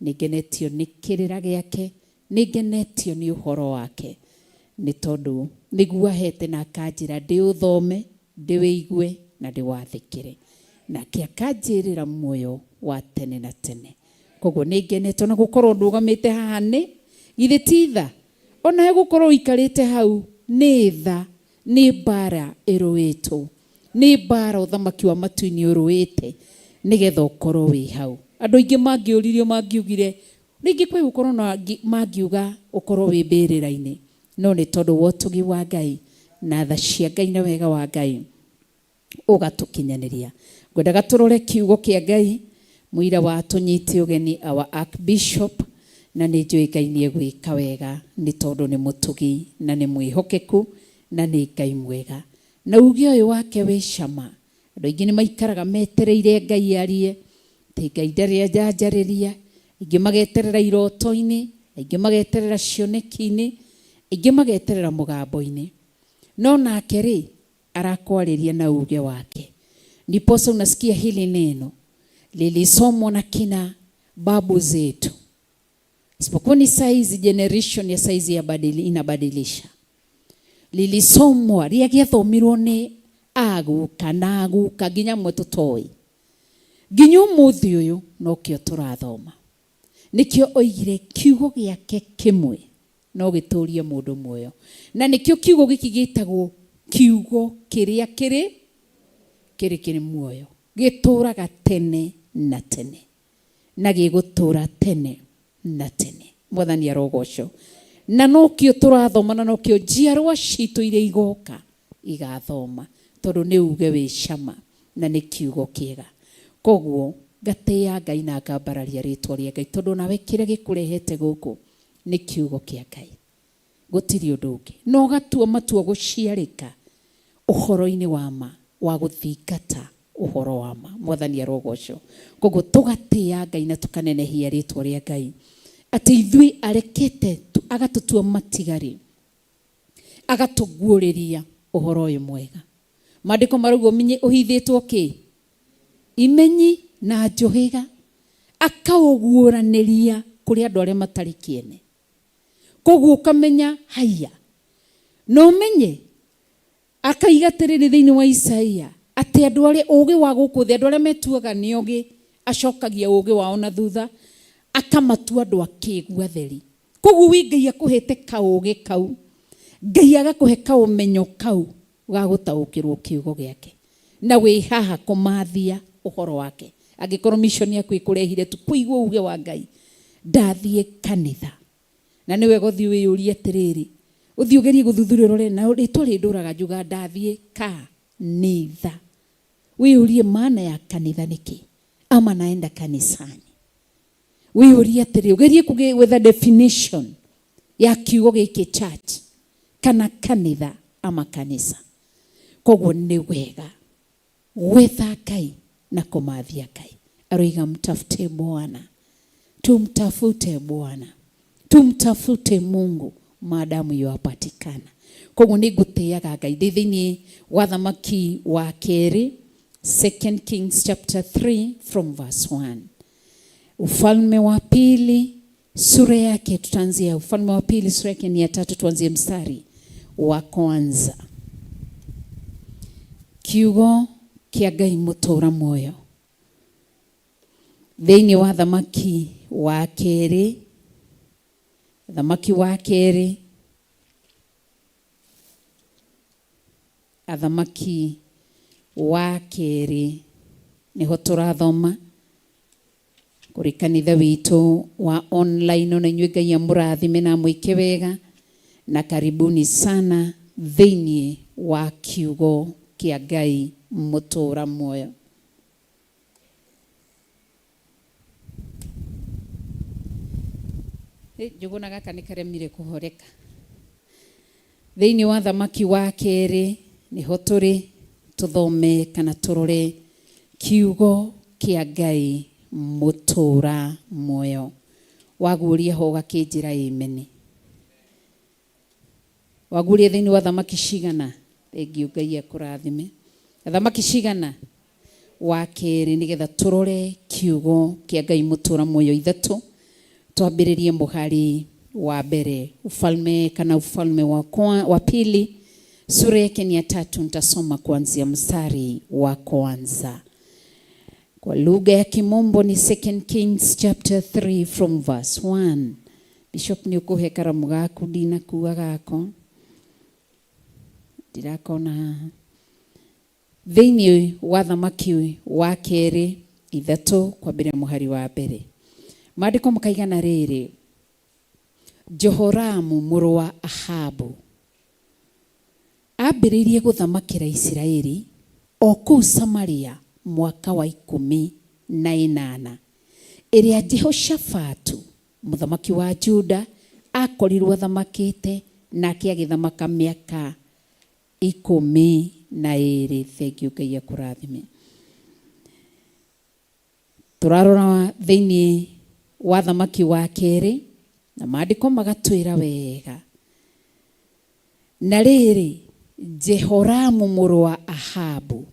nĩ ngenetio nĩ kĩrĩra gĩake, nĩ ngenetio nĩ ũhoro wake. Nĩ tondũ nĩguo ahete na akanjĩra ndĩũthome, ndĩwĩigue na ndĩwathĩkĩre. Nake akanjĩrĩra muoyo wa tene na tene. Koguo nĩ ngenetio na gũkorwo ndũgamĩte haha nĩ githĩ ti tha? Onawe gũkorwo ũikarĩte hau nĩ tha, nĩ mbara ĩrũĩtwo, nĩ mbara ũthamaki wa matu-inĩ ũrũĩte nĩgetha ũkorwo wĩ hau. Andũ aingĩ mangĩũririo mangiugire rĩngĩ kwĩ gũkorwo na mangiuga ũkorwo wĩ mbĩrĩra-inĩ, no nĩ tondũ wa ũtugi wa Ngai na tha cia Ngai na wega wa Ngai ũgatũkinyanĩria. Ngwendaga tũrore kiugo kĩa Ngai mũira wa tũnyite ũgeni our Archbishop na nĩ njũĩ Ngai nĩ egwĩka wega nĩ tondũ nĩ mũtugi na nĩ mwĩhokeku na nĩ Ngai mwega. Na uge ũyũ wake wĩ cama. Andũ aingĩ nĩ maikaraga metereire Ngai arie, atĩ Ngai ndarĩ anjanjarĩria, aingĩ mageterera iroto-inĩ, aingĩ mageterera cioneki-inĩ, aingĩ mageterera mũgambo-inĩ. No nake rĩ arakwarĩria na uge wake. Ndiposa unasikia hili neno lilisomwa na kina babu zetu. Isipokuwa ni saizi generation ya saizi ya inabadilisha. Lilisomwa rĩagĩathomirwo nĩ aguka na aguka nginya mwe tũtoĩ. Nginya ũmũthĩ ũyũ nokĩo tũrathoma. Nĩkĩo oigire kiugo gĩake kĩmwe no gĩtũrie mũndũ muoyo. Na nĩkĩo kiugo gĩkĩ gĩtagwo kiugo kĩrĩa kĩrĩ kĩrĩ kĩrĩ muoyo. Gĩtũraga tene na tene. Na gĩgũtũra tene na tene. Mwathani arogocwo. Na nokĩo tũrathoma na nokĩo njiarwa citũ iria igoka igathoma tondũ nĩ uge wĩ cama na nĩ kiugo kĩega. Koguo ngatĩĩa Ngai na ngambararia rĩtwa rĩa Ngai tondũ nawe kĩrĩa gĩkũrehete gũkũ nĩ kiugo kĩa Ngai. Gũtirĩ ũndũ ũngĩ. Na ũgatua matua gũciarĩka ũhoro-inĩ wa ma wa gũthingata ũhoro wa ma. Mwathani arogocwo. Koguo tũgatĩĩa Ngai na tũkanenehia rĩtwa rĩa Ngai atĩ ithuĩ arekete agatũtua matigari, agatũguũrĩria ũhoro ũyũ mwega. Maandĩko marauga ũmenye ũhithĩtwo kĩ? Imenyi na njũhĩga, akaũguũranĩria kũrĩ andũ arĩa matarĩ kĩene. Koguo ũkamenya haiya. Na ũmenye akaiga atĩrĩrĩ thĩinĩ wa Isaia atĩ andũ arĩa ũgĩ wa gũkũ thĩ, andũ arĩa metuaga nĩ ogĩ, Acokagia ũũgĩ wao na thutha, akamatua andũ akĩgu atheri. Koguo wi Ngai akũhete kaũgĩ kau, Ngai agakũhe kaũmenyo kau ga gũtaũkĩrwo kiugo gĩake, na wĩ haha kũmathia ũhoro wake. Angĩkorwo mission yaku ĩkũrehire tu kũigua uge wa Ngai, ndathiĩ kanitha. Na nĩ wega ũthiĩ wĩyũrie atĩrĩrĩ, ũthiĩ ũgerie gũthuthuria ũrore na rĩtwa rĩndũraga njuga ndathiĩ kanitha. Wĩyũrie maana ya kanitha nĩkĩ, ama naenda kanisani. Wĩyũrie atĩrĩ, ũgerie gwetha definition ya kiugo gĩkĩ church kana kanitha ama kanisa. Koguo nĩ wega gwetha Ngai na kũmathia Ngai. Aroiga mtafute Bwana, tumtafute Bwana, tumtafute Mungu maadamu yuapatikana. Koguo nĩ ngũtĩaga Ngai. Ndĩ thĩinĩ wa Thamaki wa kerĩ, 2 Kings chapter 3 from verse 1. Ufalme wa pili sura yake, tutaanzia Ufalme wa pili sura yake ni ya 3, tuanzie mstari wa kwanza. Kiugo kĩa Ngai mũtũra muoyo. Thĩinĩ wa Thamaki wa kerĩ, Thamaki wa kerĩ, Athamaki wa kerĩ nĩho tũrathoma kũrĩ kanitha witũ wa online. Ona inyuĩ Ngai amũrathime na amwĩke wega, na karibuni sana thĩinĩ wa kiugo kĩa Ngai mũtũra muoyo. Njũgũna gaka nĩ karemire kũhoreka. Thĩinĩ wa Thamaki wa kerĩ nĩho tũrĩ, tũthome kana tũrore kiugo kĩa Ngai mũtũra muoyo. Waguũria ho ũgakĩnjĩra ĩmene. Waguũria thĩinĩ wa Thamaki cigana? Thengiũ Ngai akũrathime. Thamaki cigana? Wa kerĩ, nĩgetha tũrore kiugo kĩa Ngai mũtũra muoyo ithatũ. Twambĩrĩrie mũhari wa mbere, ufalme kana ufalme wa pili sura yake ni ya 3, nitasoma kuanzia mstari wa kwanza. Kwa lugha ya Kimombo ni 2 Kings chapter 3 from verse 1. Bishop ni ukuhe karamu gaku ndinakuwa gako. Ndirakona haha. Thĩinĩ wa Thamaki wa kerĩ ithatũ kwambĩrĩria mũhari wa mbere. Maandĩko makaigana rĩrĩ, Jehoramu mũrũ wa Ahabu ambĩrĩirie gũthamakĩra Isiraeli o kũu Samaria mwaka wa 18 ĩrĩa Jehoshafatu mũthamaki wa Juda akorirwo athamakĩte, nake agĩthamaka mĩaka 12. Thengiũ Ngai akũrathime. Tũrarora thĩinĩ wa Thamaki wa kerĩ na maandĩko magatwĩra wega. Na rĩrĩ, Jehoramu mũrũ wa Ahabu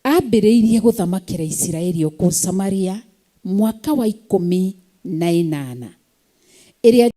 ambĩrĩirie gũthamakĩra Isiraeli o kũu Samaria mwaka wa 18 ĩrĩa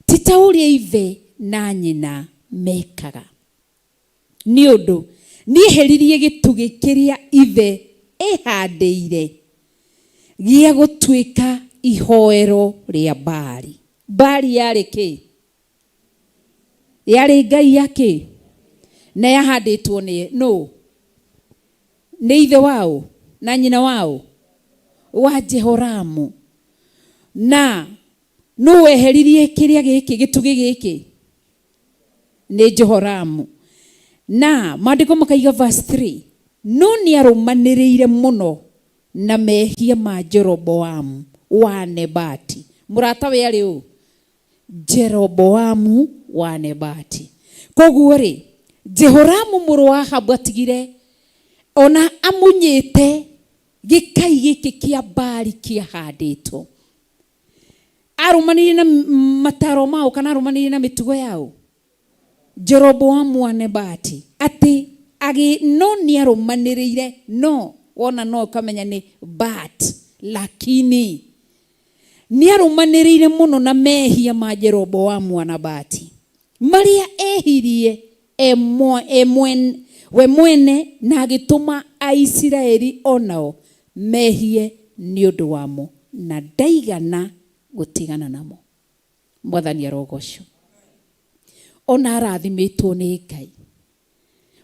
Ti ta ũrĩa ithe na nyina mekaga. Nĩ ũndũ nĩeheririe gĩtugĩ kĩrĩa ithe ehandĩire gĩa gũtuĩka ihoero rĩa Baali. Baali yarĩ kĩ? Yarĩ ngai ya kĩ? Na yahandĩtwo nĩ nũ? Nĩ ithe waũ na nyina waũ? Wa Jehoramu. Na nũ weheririe kĩrĩa gĩkĩ, gĩtugĩ gĩkĩ? Nĩ Jehoramu. Na maandĩko makaiga verse 3, no nĩ arũmanĩrĩire mũno na mehia ma Jeroboamu wa Nebati. Mũrata we arĩ ũ? Jeroboamu wa Nebati. Koguo rĩ, Jehoramu mũrũ wa Ahabu atigire ona amunyĩte gĩkai gĩkĩ kĩa Baali kĩahandĩtwo. Arũmanĩrĩire na mataro mao kana arũmanĩrĩire na mĩtugo yao? Jeroboamu wa Nebati atĩ agĩ no nĩ arũmanĩrĩire no wona no ũkamenya nĩ but lakini nĩ arũmanĩrĩire mũno na mehia ma Jeroboamu wa Nebati marĩa ehirie e e we mwene na agĩtũma Aisiraeli o nao mehie nĩ ũndũ wamo na ndaigana gũtigana namo. Mwathani arogocwo. Ona arathimĩtwo nĩ Ngai.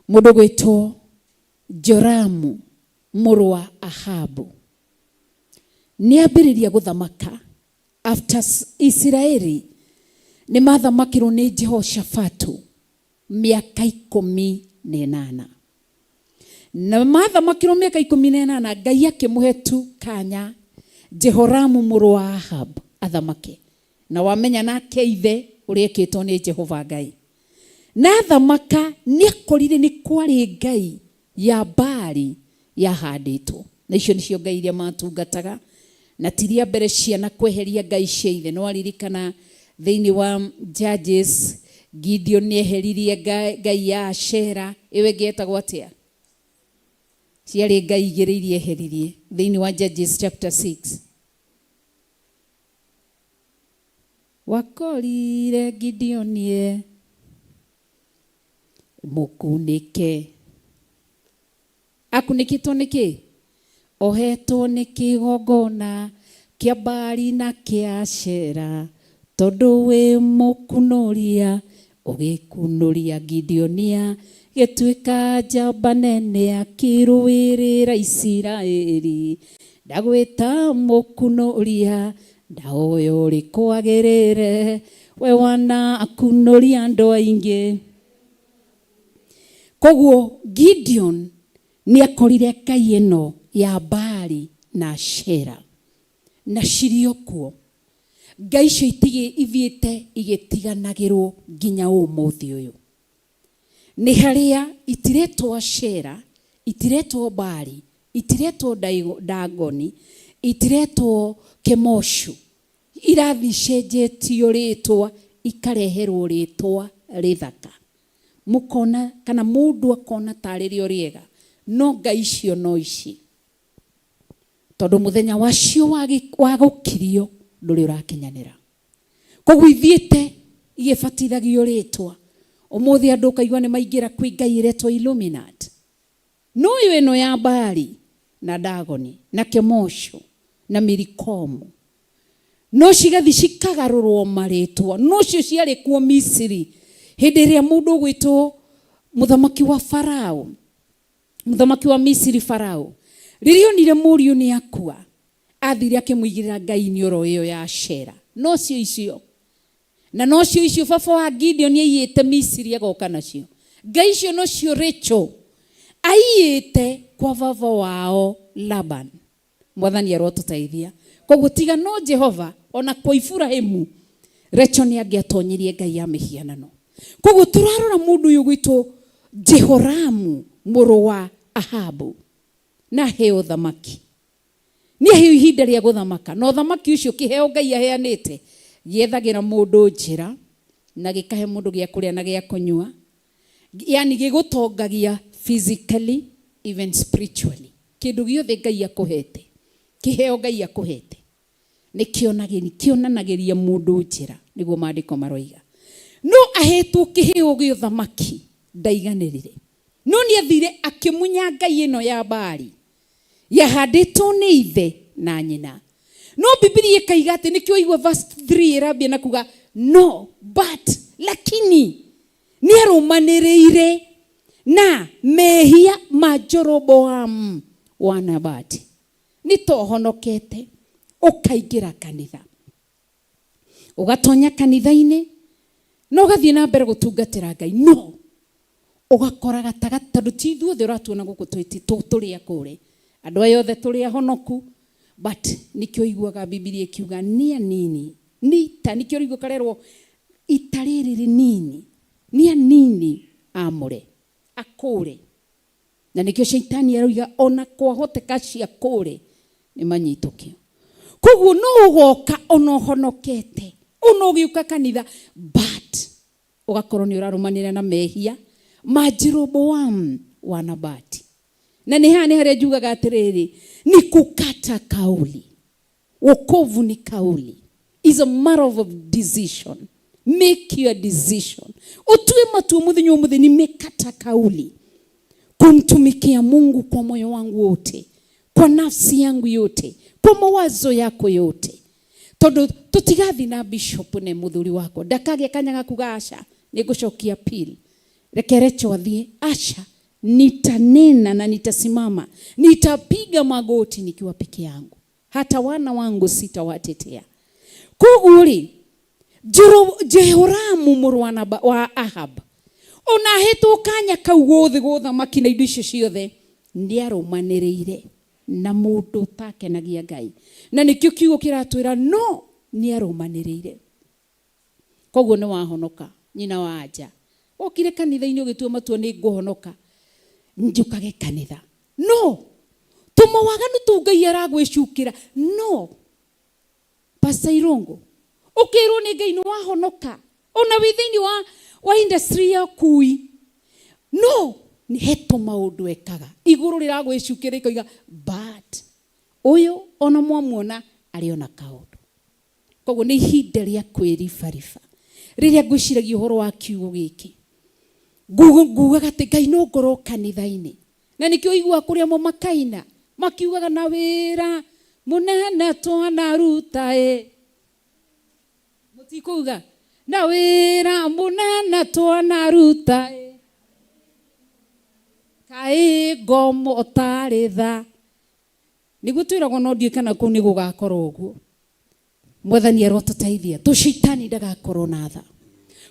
Mũndũ gwĩtwo Joramu mũrũ wa Ahabu nĩ ambĩrĩria gũthamaka after Isiraeli nĩ mathamakĩrwo nĩ Jehoshafatu mĩaka 18. Na mathamakĩrwo mĩaka 18, Ngai akĩmũhe tu kanya Jehoramu mũrũ wa Ahab athamake. Na wamenya nake ithe ũrĩa ekĩtwo nĩ Jehova Ngai. Na athamaka nĩ akorire nĩ kwarĩ ngai ya Baali yahandĩtwo. Na icio nĩcio ngai iria matungataga. Na ti rĩa mbere ciana kweheria ngai cia ithe. No aririkana thĩinĩ wa Judges, Gideon nĩ eheririe ngai ya Ashera. Ĩyo ĩngĩ yetagwo atĩa? Ciarĩ ngai igĩrĩ iria eheririe thĩinĩ wa Judges chapter 6. Wakorire Gideon e mũkunĩke. Akunĩkĩtwo nĩ kĩ? Ohetwo nĩ kĩgongona kĩa Baali na kĩa Ashera, tondũ wĩ mũkunũria, ũgĩkunũria Gideonia, gĩtuĩka njamba nene akĩrũĩrĩra Isiraeli. Ndagwĩta mũkunũria, na ũyũ ũrĩ kwagĩrĩre, we wanakunũria andũ aingĩ. Koguo Gideon nĩ akorire ngai ĩno ya Baali na Ashera na cirĩ o kuo. Ngai icio ithiĩte igĩtiganagĩrwo nginya ũmũthĩ ũyũ. Nĩ harĩa itiretwo Ashera, itiretwo Baali, itiretwo Dagoni, itiretwo Kemoshu. Irathiĩ icenjetio rĩtwa, ikareherwo rĩtwa rĩthaka. Mũkona kana mũndũ akona tarĩ rĩo rĩega, no ngai icio no ici. Tondũ mũthenya wacio wa gũkirio ndũrĩ ũrakinyanĩra. Koguo ithiĩte igĩbatithagio rĩtwa. Ũmũthĩ andũ ũkaigua nĩ maingĩra kwĩ ngai ĩretwo Illuminati. No ĩyo ĩno ya Baali na Dagoni na Kemoshu na Milikomu no cigathi cikagarũrwo marĩtwa. No cio ciarĩ kuo Misiri hĩndĩ ĩrĩa mũndũ ũgwĩtwo mũthamaki wa Farao, mũthamaki wa Misiri Farao, rĩrĩa onire mũriũ nĩ akua, athire akĩmũigĩrĩra ngai iniũrũ ĩyo ya Ashera. No cio icio. Na no cio icio baba wa Gideon aiyĩte Misiri agoka nacio. Ngai icio no cio Rachel aiyĩte kwa baba wao Laban. Mwathani arotũteithia. Koguo tiga no Jehova ona kwa Iburahimu Rachel nĩ angĩatonyirie ngai ya mĩhianano. Koguo tũrarora mũndũ ũyũ gwitũ Jehoramu mũrũ wa Ahabu na aheo ũthamaki. Nĩ aheo ihinda rĩa gũthamaka na ũthamaki ũcio kĩheo Ngai aheanĩte gĩethagĩra mũndũ njĩra na gĩkahe mũndũ gĩa kũrĩa na gĩa kũnyua, yani gĩgũtongagia physically even spiritually. Kĩndũ gĩothe Ngai akũhete, kĩheo Ngai akũhete nĩ kĩonanagĩria mũndũ njĩra. Nĩguo maandĩko maroiga. No ahetwo kĩheo gĩa ũthamaki ndaiganĩrire. No nĩ athire akĩmunya ngai ĩno ya Baali yahandĩtwo nĩ ithe na nyina. No Bibilia ĩkaiga atĩ nĩkĩo igua verse 3 ĩrambia na kuga no but lakini nĩ arũmanĩrĩire na mehia ma Jeroboamu wa Nabati. Nĩ tohonokete ũkaingĩra kanitha, ũgatonya kanitha-inĩ na ũgathiĩ na mbere gũtungatĩra Ngai, no ũgakora gatagatĩ, tondũ ti ithuothe ũratuona gũkũ tũrĩ akũre, andũ aya othe tũrĩ ahonoku, but nĩkĩo iguaga Bibilia ĩkiuga nĩ anini, nĩ ita, nĩkĩo ũraigua karerwo ita rĩrĩ rĩnini, nĩ anini amũre, akũre. Na nĩkĩo shaitani aroiga ona kwahoteka ciakũre nĩ manyitũkio. Koguo no ũgoka ona ũhonokete, ona ũgĩũka kanitha, but ũgakorwo nĩ ũrarũmanĩra na mehia ma Jeroboamu wa Nabati. Na nĩ haha nĩ harĩa njugaga atĩrĩrĩ, ni kukata kauli. Wokovu ni kauli. Is a matter of decision. Make your decision. Utue matua muthenya umuthi, nimekata kauli kumtumikia Mungu kwa moyo wangu wote, kwa nafsi yangu yote, kwa mawazo yako yote. Tondu tutigathi na bishop ne muthuri wakwa ndakagĩa kanya ga kuga aca nĩngũcokia pili, reke Recho athie, aca nitanena na nitasimama, nitapiga magoti nikiwa peke yangu, hata wana wangu sitawatetea. Koguo rĩ, Jehoramu mũrũ wa Ahab ona ahetwo kanya kau gothe gũthamaki na indo icio ciothe, nĩarũmanĩrĩire na mũndũ ũtakenagia Ngai. Na nĩkĩo kiugo kĩratwĩra no nĩarũmanĩrĩire. Koguo nĩ wahonoka nyina wa anja, wokire kanitha-inĩ ũgĩtua matua nĩ ngũhonoka, njũkage kanitha, no tũmawaganu tũu Ngai aragwĩcukĩra, no Pastor Irungu ũkĩrwo nĩ Ngai nĩ wahonoka ona wĩ thĩinĩ wa industry ya ũkui, no nĩ he tũmaũndũ ekaga igũrũ rĩragwĩcukĩra ikoiga but ũyũ ona mwamuona arĩ ona kaũndũ. Koguo nĩ ihinda rĩa kwĩribariba. Rĩrĩa ngwĩciragia ũhoro wa kiugo gĩkĩ, ngugaga atĩ Ngai no ngorwo kanitha-inĩ. Na nĩkĩo ũiguaga kũrĩa mo makaina makiugaga na wĩra mũnene twanaruta ĩ. Mũtikuuga na wĩra mũnene twanaruta ĩ. Kaĩ ngomo ũtarĩ tha. Nĩguo twĩragwo no ndiũĩ kana kũu nĩ gũgakorwo ũguo. Mwathani arotũteithia tũcaitani ndagakorwo na tha.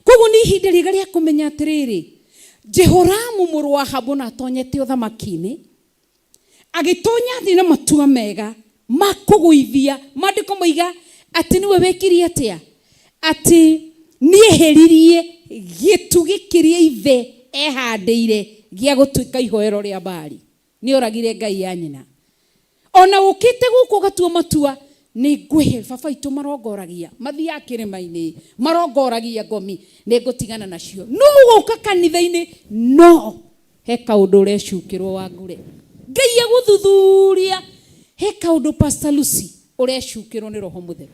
Koguo nĩ ihinda rĩega rĩa kũmenya atĩrĩrĩ, Jehoramu mũrũ wa Ahabu na atonyete ũthamaki-inĩ, agĩtonya thĩ na matua mega ma kũgũithia. Maandĩko moiga atĩ nĩwe wekire atĩa? Atĩ nĩeheririe gĩtugĩ kĩrĩa ithe ehandĩire gĩa gũtuĩka ihoero rĩa Baali. Nĩoragire ngai ya nyina. Ona ũkĩte gũkũ ũgatua matua nĩ ngwĩhe baba itũ marongoragia, mathiaga kĩrĩma-inĩ marongoragia ngomi, nĩ ngũtigana nacio. No ũgoka kanitha-inĩ, no he kaũndũ ũrecukĩrwo wa ngure. Ngai agũthuthuria, he kaũndũ Pastor Lucy ũrecukĩrwo nĩ Roho Mũtheru.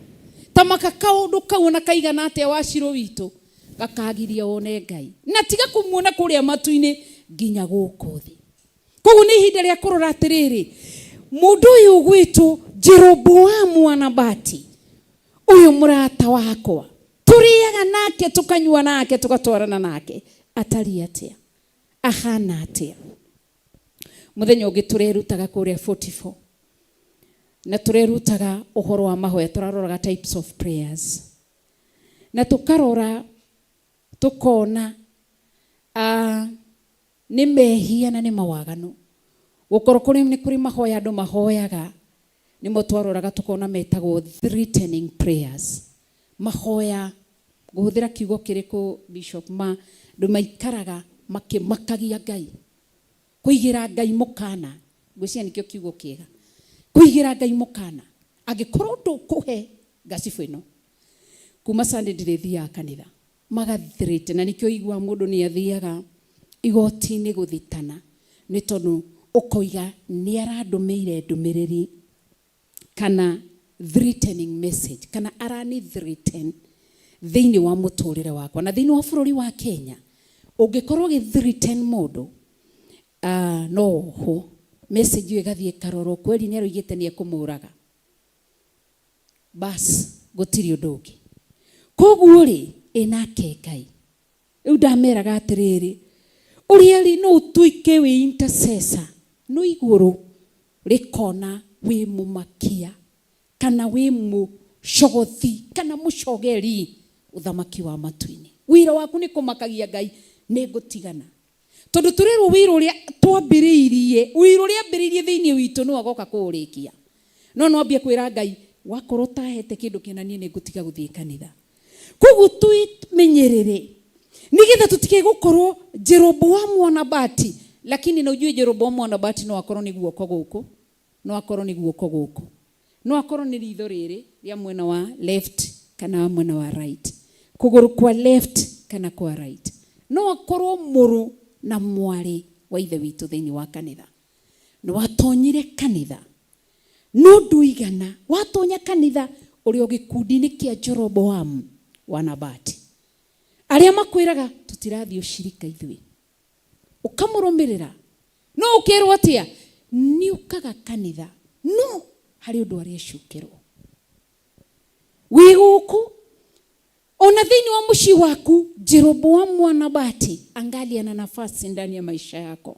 Tamaka kaũndũ kau ona kaigana atĩa wa Shiro witũ, gakagiria wone Ngai. Na tiga kũmuona kũrĩa matu-inĩ nginya gũkũ thĩ. Koguo nĩ ihinda rĩa kũrora atĩrĩrĩ, mũndũ ũyũ ũgwĩtwo Jeroboamu wa Nabati, ũyũ mũrata wakwa, tũrĩaga nake, tũkanyua nake, tũgatwarana nake, atariĩ atĩa? Ahana atĩa? Mũthenya ũngĩ tũrerutaga kũrĩa 44 na tũrerutaga ũhoro wa mahoya, tũraroraga types of prayers na tũkarora tũkona nĩ mehia na nĩ mawaganu. Gũkorwo kũrĩ nĩ kũrĩ mahoya andũ mahoyaga, nĩmo twaroraga tũkona metagwo threatening prayers. Mahoya, ngũhũthĩra kiugo kĩrĩkũ Bishop, ma andũ maikaraga makĩmakagia Ngai, kũigĩra Ngai mũkana. Ngwĩciria nĩkĩo kiugo kĩega, kũigĩra Ngai mũkana. Angĩkorwo ndũkũhe ngacibũ ĩno kuma Sunday ndĩrĩthiaga kanitha, magathirĩte. Na nĩkĩo ũiguaga mũndũ nĩ athiaga igoti-inĩ gũthitana, nĩ tondũ ũkoiga nĩ arandũmĩire ndũmĩrĩri kana threatening message, kana arani threaten. Thĩinĩ wa mũtũrĩre wakwa na thĩinĩ wa bũrũri wa Kenya, ũngĩkorwo ũgĩ threaten mũndũ, no wohwo. Message ĩyo ĩgathiĩ ĩkarorwo, kweli nĩ aroigĩte nĩ ekũmũraga. Bas, gũtirĩ ũndũ ũngĩ. Koguo rĩ, ĩ nake Ngai. Rĩu ndameraga atĩrĩrĩ, ũrĩa rĩ, no ũtuĩke wĩ intercessor, no igũrũ rĩkona wĩ mũmakia kana wĩ mũcogothi kana mũcogeri ũthamaki wa matu-inĩ. Wĩra waku nĩ kũmakagia Ngai, nĩ ngũtigana. Tondũ tũrerwo wĩra ũrĩa twambĩrĩirie, wĩra ũrĩa ambĩrĩirie thĩinĩ witũ nĩwe agoka kũũrĩkia. No no ambie kwĩra Ngai, wakorwo ũtahete kĩndũ kĩna niĩ nĩ ngũtiga gũthiĩ kanitha. Koguo twĩmenyerere nĩgetha tũtikae gũkorwo Jeroboamu wa Nabati. Lakini na ujue Jeroboamu wa Nabati no akorwo nĩ guoko gũkũ, no akorwo nĩ guoko gũkũ, no akorwo nĩ ritho rĩrĩ rĩa mwena wa left kana wa mwena wa right, kũgũrũ kwa left kana kwa right, no akorwo mũrũ na mwarĩ wa ithe witũ thĩinĩ wa kanitha. Nĩ watonyire kanitha no ndũigana, watonya kanitha ũrĩ o gĩkundi-inĩ kĩa Jeroboamu wa Nabati, arĩa makwĩraga tũtirathiĩ ũcirika ithuĩ, ũkamũrũmĩrĩra. No ũkerwo atĩa? Nĩ ũkaga kanitha no harĩ ũndũ arecukĩrwo. Wĩ gũkũ ona thĩinĩ wa mũciĩ waku, Jeroboamu wa Nabati angali ana nafasi ndani ya maisha yako,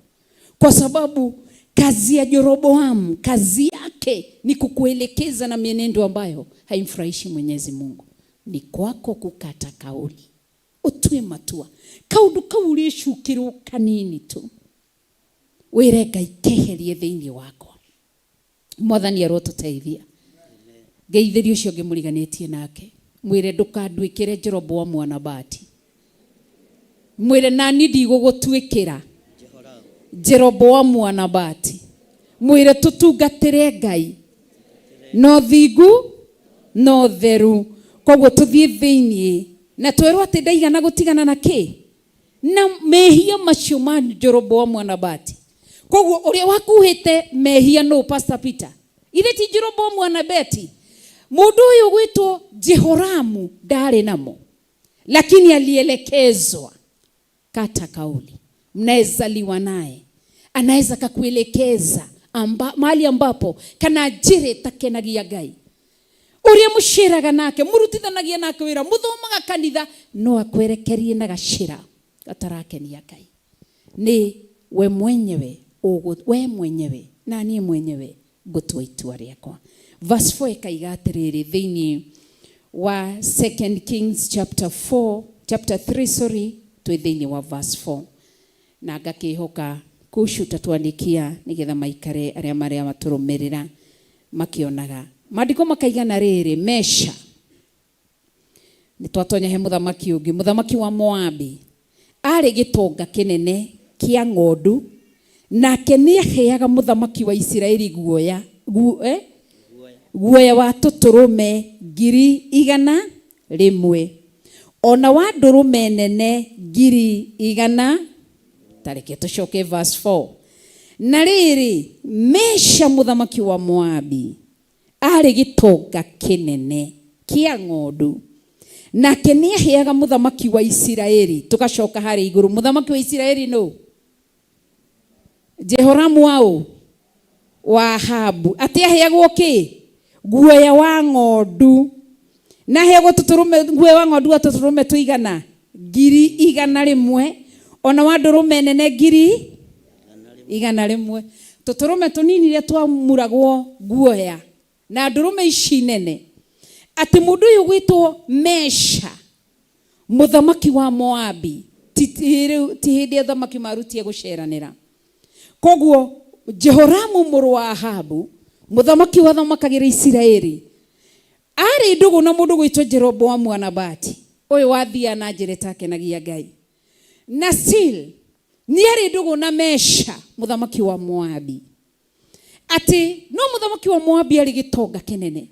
kwa sababu kazi ya Jeroboamu, kazi yake ni kukuelekeza na mienendo ambayo haimfurahishi Mwenyezi Mungu. Ni kwako kukata kauli, utue matua. Kaundu kau ũrĩcukĩrwo kanini tu, wĩre Ngai keherie thĩinĩ wakwa. Mwathani arotũteithia. Ngeithĩrie ũcio ũngĩ mũriganĩtie nake, mwĩre ndũkanduĩkĩre Jeroboamu wa Nabati. Mwĩre nani ndigũgũtuĩkĩra Jeroboamu wa Nabati. Mwĩre tũtungatĩre Ngai no thingu no theru. Koguo tũthiĩ thĩinĩ na twerwo atĩ ndaigana gũtigana na kĩ na mehia macio ma Jeroboamu wa Nabati. Koguo ũrĩa wakuhĩte mehia nũ, Pastor Peter? Ithe ti Jeroboamu wa Nabati? Mũndũ ũyũ gwĩtwo Jehoramu ndarĩ namo, lakini alielekezwa. Kata kauli, mnayezaliwa naye anaweza kakuelekeza mahali ambapo kana njĩra ĩtakenagia Ngai. Ũrĩa mũcĩraga nake, mũrutithanagia nake wĩra, mũthomaga kanitha, no akwerekerie na gacĩra gatarakenia Ngai. Nĩ we mwenyewe, we mwenyewe na niĩ mwenyewe ngũtua itua rĩakwa. Verse 4 ĩkaiga atĩrĩrĩ thĩinĩ wa 2 Kings chapter 4, chapter 3, sorry, twĩ thĩinĩ wa verse 4. Na ngakĩhoka Kushu tatuandikia nĩgetha maikare arĩa marĩa matũrũmĩrĩra makĩonaga. Maandĩko makaigana rĩrĩ, Mesha. Nĩ twatonya he mũthamaki ũngĩ, mũthamaki wa Moabi. Arĩ gĩtonga kĩnene kĩa ng'ondu, nake nĩ aheaga mũthamaki wa Isiraeli guoya, guoya wa tũtũrũme ngiri igana rĩmwe, ona wa ndũrũme nene ngiri igana. Tareke tũcoke verse 4. Na rĩrĩ, Mesha mũthamaki wa Moabi arĩ gĩtonga kĩnene kĩa ng'ondu, nake nĩ aheaga mũthamaki wa Isiraeli. Tũgacoka harĩa igũrũ, mũthamaki wa Isiraeli nũ? Jehoramu waũ? Wa Ahabu. Atĩ aheagwo kĩ? Guoya wa ng'ondu. Na aheagwo tũtũrũme, guoya wa ng'ondu wa tũtũrũme tũigana ngiri igana rĩmwe, ona wa ndũrũme nene ngiri igana rĩmwe. Tũtũrũme tũnini rĩa twamuragwo guoya na ndũrũme ici nene. Atĩ mũndũ ũyũ gwĩtwo Mesha, mũthamaki wa Moabi, ti hĩndĩ athamaki marutie gũceranĩra. Koguo Jehoramu mũrũ wa Ahabu, mũthamaki wathamakagĩra Isiraeli, arĩ ndũgũ na mũndũ gwĩtwo Jeroboamu wa Nabati, ũyũ wathiaga na njĩra ĩtakenagia Ngai. Na still nĩ arĩ ndũgũ na Mesha, mũthamaki wa Moabi. Atĩ no mũthamaki wa Moabi arĩ gĩtonga kĩnene,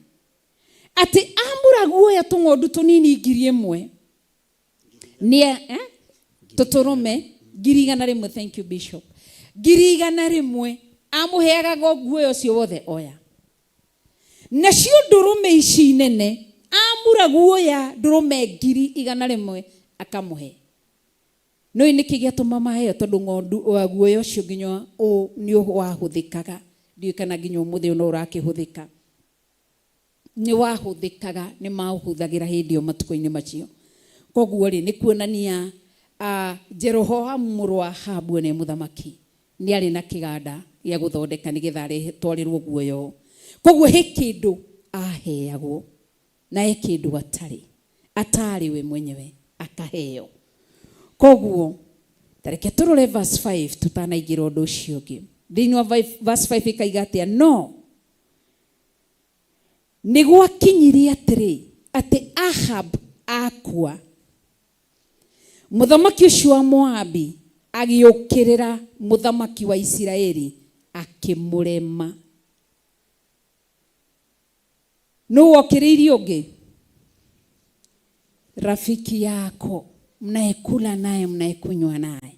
atĩ amura guoya tũng'ondu tũnini ngiri ĩmwe nĩ tũtũrũme ngiri igana rĩmwe. Thank you Bishop. Ngiri igana rĩmwe amũheaga guoya ũcio wothe oya. Nacio ndũrũme ici nene Amura guoya ndũrũme 100,000 akamũhe. Nĩũĩ nĩkĩ gĩatũma maheo? Tondũ ng'ondu guoya ũcio nginya nĩ wahũthĩkaga. Ndiũĩ kana nginya ũmũthĩ ũyũ no ũrakĩhũthĩka. Nĩ wahũthĩkaga, nĩ maũhũthagĩra hĩndĩ ĩyo matukũ-inĩ macio. Koguo rĩ, nĩ kuonania Jeroboamu mũrũ wa Ahabu one mũthamaki nĩ arĩ na kĩganda gĩa gũthondeka nĩgetha atwarĩrwo guoya ũyũ. Koguo he kĩndũ aheagwo na he kĩndũ atarĩ, atarĩ we mwenyewe akaheo. Koguo ta reke tũrore verse 5 tũtanaingĩra ũndũ ũcio ũngĩ. Thĩinĩ wa verse 5 ĩkaiga atĩa? No nĩ gwakinyire atĩrĩ, atĩ Ahab akua, mũthamaki ũcio wa Moabi agĩũkĩrĩra mũthamaki wa Isiraeli akĩmũrema. Nũ wokĩrĩirie ũngĩ? Rafiki yako mnayekula naye mnayekunywa naye.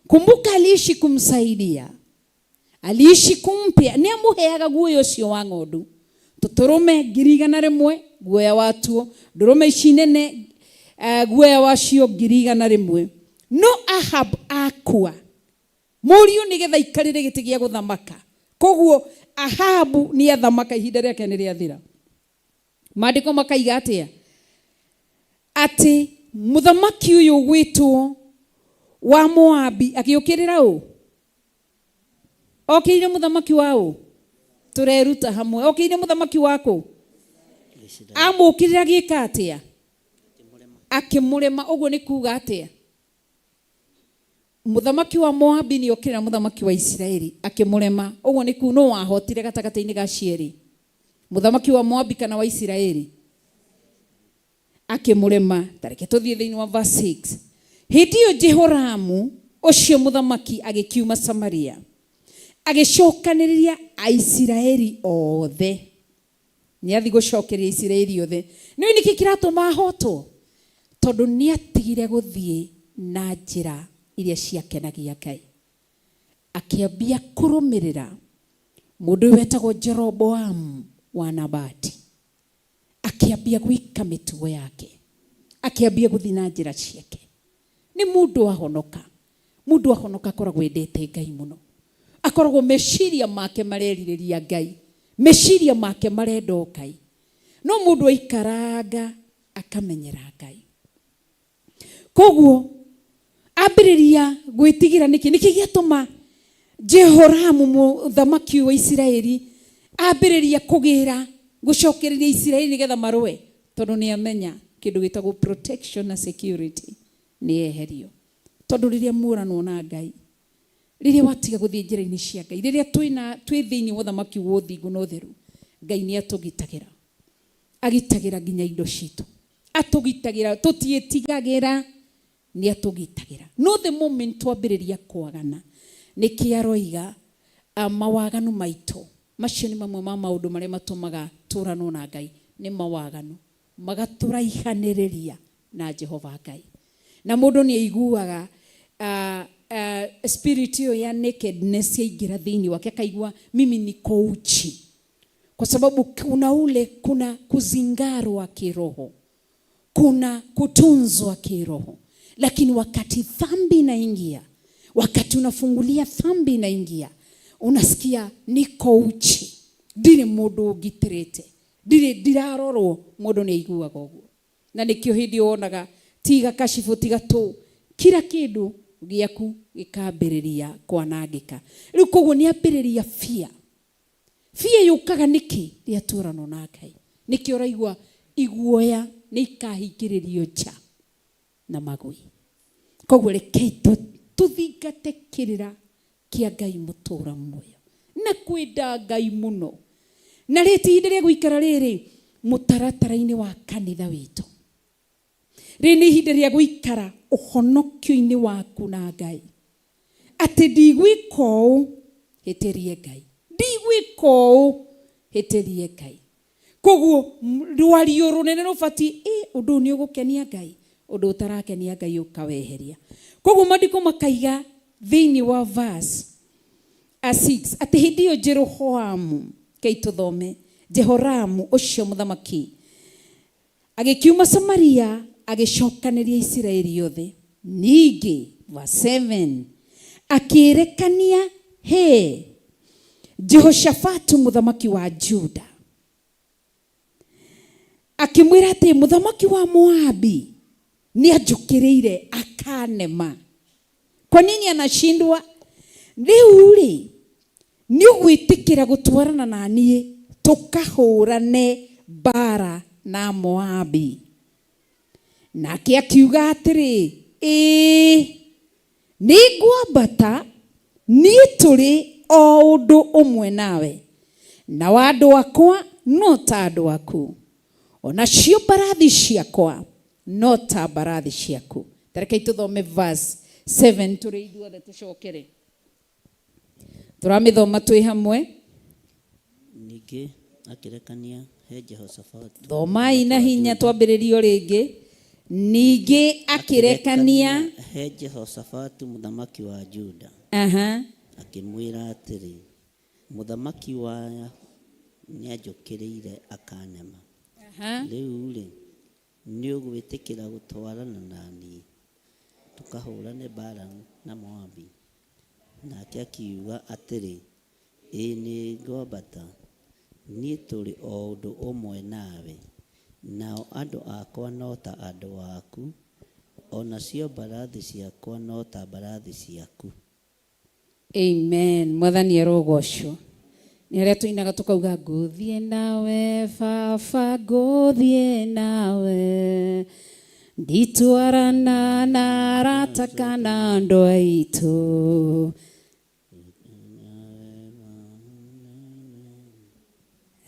Kumbuka aliishi kumsaidia, aliishi kumpea, nĩ amũheaga guoya ũcio wa ng'ondu, tũtũrũme 100,000 guoya watuo, ndũrũme ici nene guoya wacio 100,000. No Ahab akua, mũriũ nĩgetha aikarĩre gĩtĩ gĩa gũthamaka. Koguo Ahabu nĩ athamaka, ihinda rĩake nĩ rĩathira. Maandĩko makaiga atĩa? Atĩ mũthamaki ũyũ ũgwĩtwo wa Moabi agĩũkĩrĩra ũ? Okĩrĩire mũthamaki wa ũ? Tũreruta hamwe. Okĩrĩire mũthamaki wa kũ? Amũkĩrĩra agĩka atĩa? Akĩmũrema. Ũguo nĩ kuga atĩa? Mũthamaki wa Moabi nĩ okĩrĩra mũthamaki wa Isiraeli akĩmũrema. Ũguo nĩ kuga nũ wahotire gatagatĩ-inĩ ga cierĩ? Mũthamaki wa Moabi kana wa Isiraeli? Akĩmũrema. Ta reke tũthiĩ thĩinĩ wa verse 6. Hĩndĩ ĩyo Jehoramu ũcio mũthamaki agĩkiuma Samaria, agĩcokanĩrĩria Aisiraeli othe. Nĩ athiĩ gũcokeria Isiraeli othe. Nĩũĩ nĩkĩ kĩratũma ahotwo? Tondũ nĩ atigire gũthiĩ na njĩra iria ciakenagia Ngai. Akĩambia kũrũmĩrĩra mũndũ ũyũ wetagwo Jeroboamu wa Nabati. Akĩambia gwĩka mĩtugo yake, akĩambia gũthiĩ na njĩra ciake. Nĩ mũndũ ahonoka. Mũndũ ahonoka akoragwo endete Ngai mũno. Akoragwo meciria make marerirĩria Ngai, meciria make marenda o Ngai. No mũndũ aikaranga akamenyera Ngai. Koguo ambĩrĩria gwĩtigĩra nĩkĩ? Nĩkĩ gĩatũma Jehoramu mũthamaki wa Isiraeli ambĩrĩria kũgĩra gũcokereria Isiraeli nĩgetha marũe? Tondũ nĩ amenya kĩndũ gĩtagwo protection na security nĩ yeherio. Tondũ rĩrĩa muoranwo na Ngai, rĩrĩa watiga gũthiĩ njĩra-inĩ cia Ngai, rĩrĩa twĩ thĩinĩ wa ũthamaki wa ũthingu na ũtheru, Ngai nĩ atũgitagĩra. Agitagĩra nginya indo citũ. Atũgitagĩra, tũtiĩtigagĩra, nĩ atũgitagĩra. No the moment twambĩrĩria kwagana, nĩkĩ aroiga mawaganu maitũ, macio nĩ mamwe ma maũndũ marĩa matũmaga tũranwo na Ngai, nĩ mawaganu magatũraihanĩrĩria na Jehova Ngai. Na mũndũ nĩ aiguaga spirit ĩyo ya nakedness yaingĩra thĩinĩ wake, akaigua mimi niko uchi, kwa sababu kuna ule, kuna kuzingarwa kiroho, kuna kutunzwa kiroho. Lakini wakati dhambi inaingia, wakati unafungulia dhambi inaingia, unasikia niko uchi, ndirĩ mũndũ ũngitĩrĩte, ndirĩ ndirarorwo. Mũndũ nĩ aiguaga ũguo, na nĩkĩo hĩndĩ wonaga tiga kashifu, tiga tũ, kila kĩndũ gĩaku gĩkambĩrĩria kwanangĩka. Rĩu koguo nĩ ambĩrĩria fear. Fear yũkaga nĩkĩ? Rĩrĩa tuoranwo na Ngai. Nĩkĩo ũraigua iguoya nĩ ikahingĩrĩrio nja na magui. Koguo rekei tũthingate kĩrĩra kĩa Ngai mũtũra muoyo na kwenda Ngai mũno. Na rĩ ti ihinda rĩa gũikara rĩrĩ mũtaratara-inĩ wa kanitha witũ. Rĩrĩ nĩ ihinda rĩa gũikara ũhonokio-inĩ waku na Ngai. Atĩ ndigwĩka ũũ, hĩtĩrie Ngai. Ndigwĩka ũũ, hĩtĩrie Ngai. Koguo rwario rũnene rũbatiĩ, ũndũ ũyũ nĩ ũgũkenia Ngai, ũndũ ũtarakenia Ngai ũkaweheria. Koguo maandĩko makaiga thĩinĩ wa verse 6 atĩ hĩndĩ ĩyo Jeroboamu, kei tũthome, Jehoramu ũcio mũthamaki Agĩkiuma Samaria agĩcokanĩria Isiraeli othe. Ningĩ, verse 7, akĩrekania he Jehoshafatu mũthamaki wa Juda akĩmwĩra atĩ mũthamaki wa Moabi nĩanjũkĩrĩire akanema. Kwa nini anashindwa? Rĩu rĩ nĩ ũgwĩtĩkĩra gũtwarana na niĩ tũkahũrane mbara na Moabi? Nake akiuga atĩrĩ, ĩĩ nĩngwambata, niĩ tũrĩ o ũndũ ũmwe nawe, nao andũ akwa no ta andũ aku, o nacio mbarathi ciakwa no ta mbarathi ciaku. Ta rekei tũthome verse 7 tũrĩ ithuothe tũcokere. Tũramĩthoma twĩ hamwe. Ningĩ akĩrekania he Jehoshafatu. Thomai na hinya twambĩrĩrie o rĩngĩ. Ningĩ akĩrekania he Jehoshafatu mũthamaki wa Juda. Aha. Akĩmwĩra atĩrĩ, Mũthamaki wa nĩanjũkĩrĩire akanema. Aha. Rĩu-rĩ, nĩũgwĩtĩkĩra gũtwarana na niĩ, tũkahũũrane mbaara na Moabi? Nake akiuga atĩrĩ, Ĩĩ nĩngwambata, niĩ tũrĩ o ũndũ ũmwe nawe, nao andũ akwa no ta andũ aku, o nacio mbarathi ciakwa no ta mbarathi ciaku. Amen. Mwathani arogocwo. Nĩ harĩa tũinaga tũkauga ngũthiĩ nawe baba ngũthiĩ nawe nditwarana na arata kana andũ aitũ.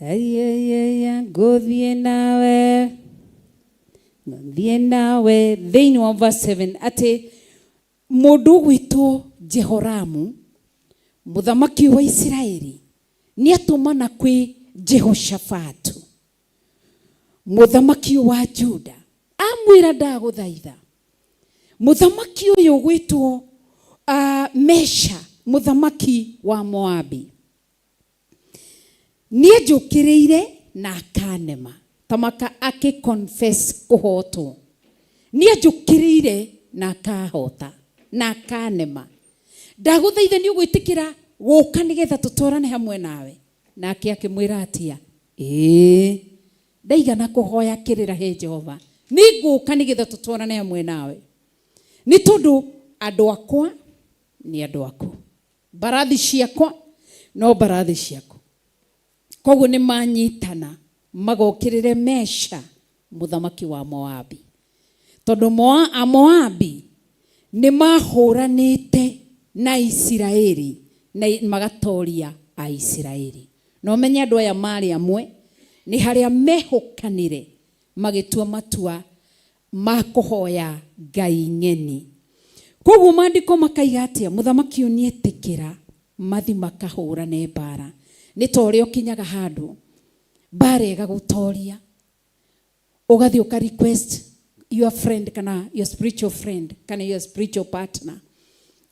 Ayayaya ngũthiĩ nawe ngũthiĩ nawe thĩinĩ wa verse 7 atĩ Mũndũ ũgwĩtwo Jehoramu, mũthamaki wa Isiraeli, nĩatũmana kwĩ Jehoshafatu, mũthamaki wa Juda, amwĩra ndagũthaitha, mũthamaki ũyũ ũgwĩtwo Mesha, mũthamaki wa Moabi, Nĩanjũkĩrĩire na akanema, ta maka akĩ confess kũhotwo. Nĩanjũkĩrĩire na akahota, na akanema. Ndagũthaitha nĩũgwĩtĩkĩra gũka nĩgetha tũtwarane hamwe nawe? Nake akĩmwĩra atĩa? Ĩĩ. Ndaigana kũhoya kĩrĩra he Jehova, nĩngũka nĩgetha tũtwarane hamwe nawe. Nĩ tondũ andũ akwa nĩ andũ aku. Mbarathi ciakwa no mbarathi ciaku. Koguo nĩ manyitana magokĩrĩre Mesha mũthamaki wa Moabi. Tondũ Amoabi nĩ mahũranĩte na Isiraeli na magatoria Aisiraeli. Na ũmenye andũ aya marĩ amwe nĩ harĩa mehũkanire magĩtua matua ma kũhoya ngai ng'eni. Koguo maandĩko makaiga atĩa? Mũthamaki ũyũ nĩetĩkĩra mathi makahũrane mbara. Nĩ ta ũrĩa ũkinyaga handũ mbara ĩgagũtoria, ũgathiĩ ũka request your friend kana your spiritual friend kana your spiritual partner,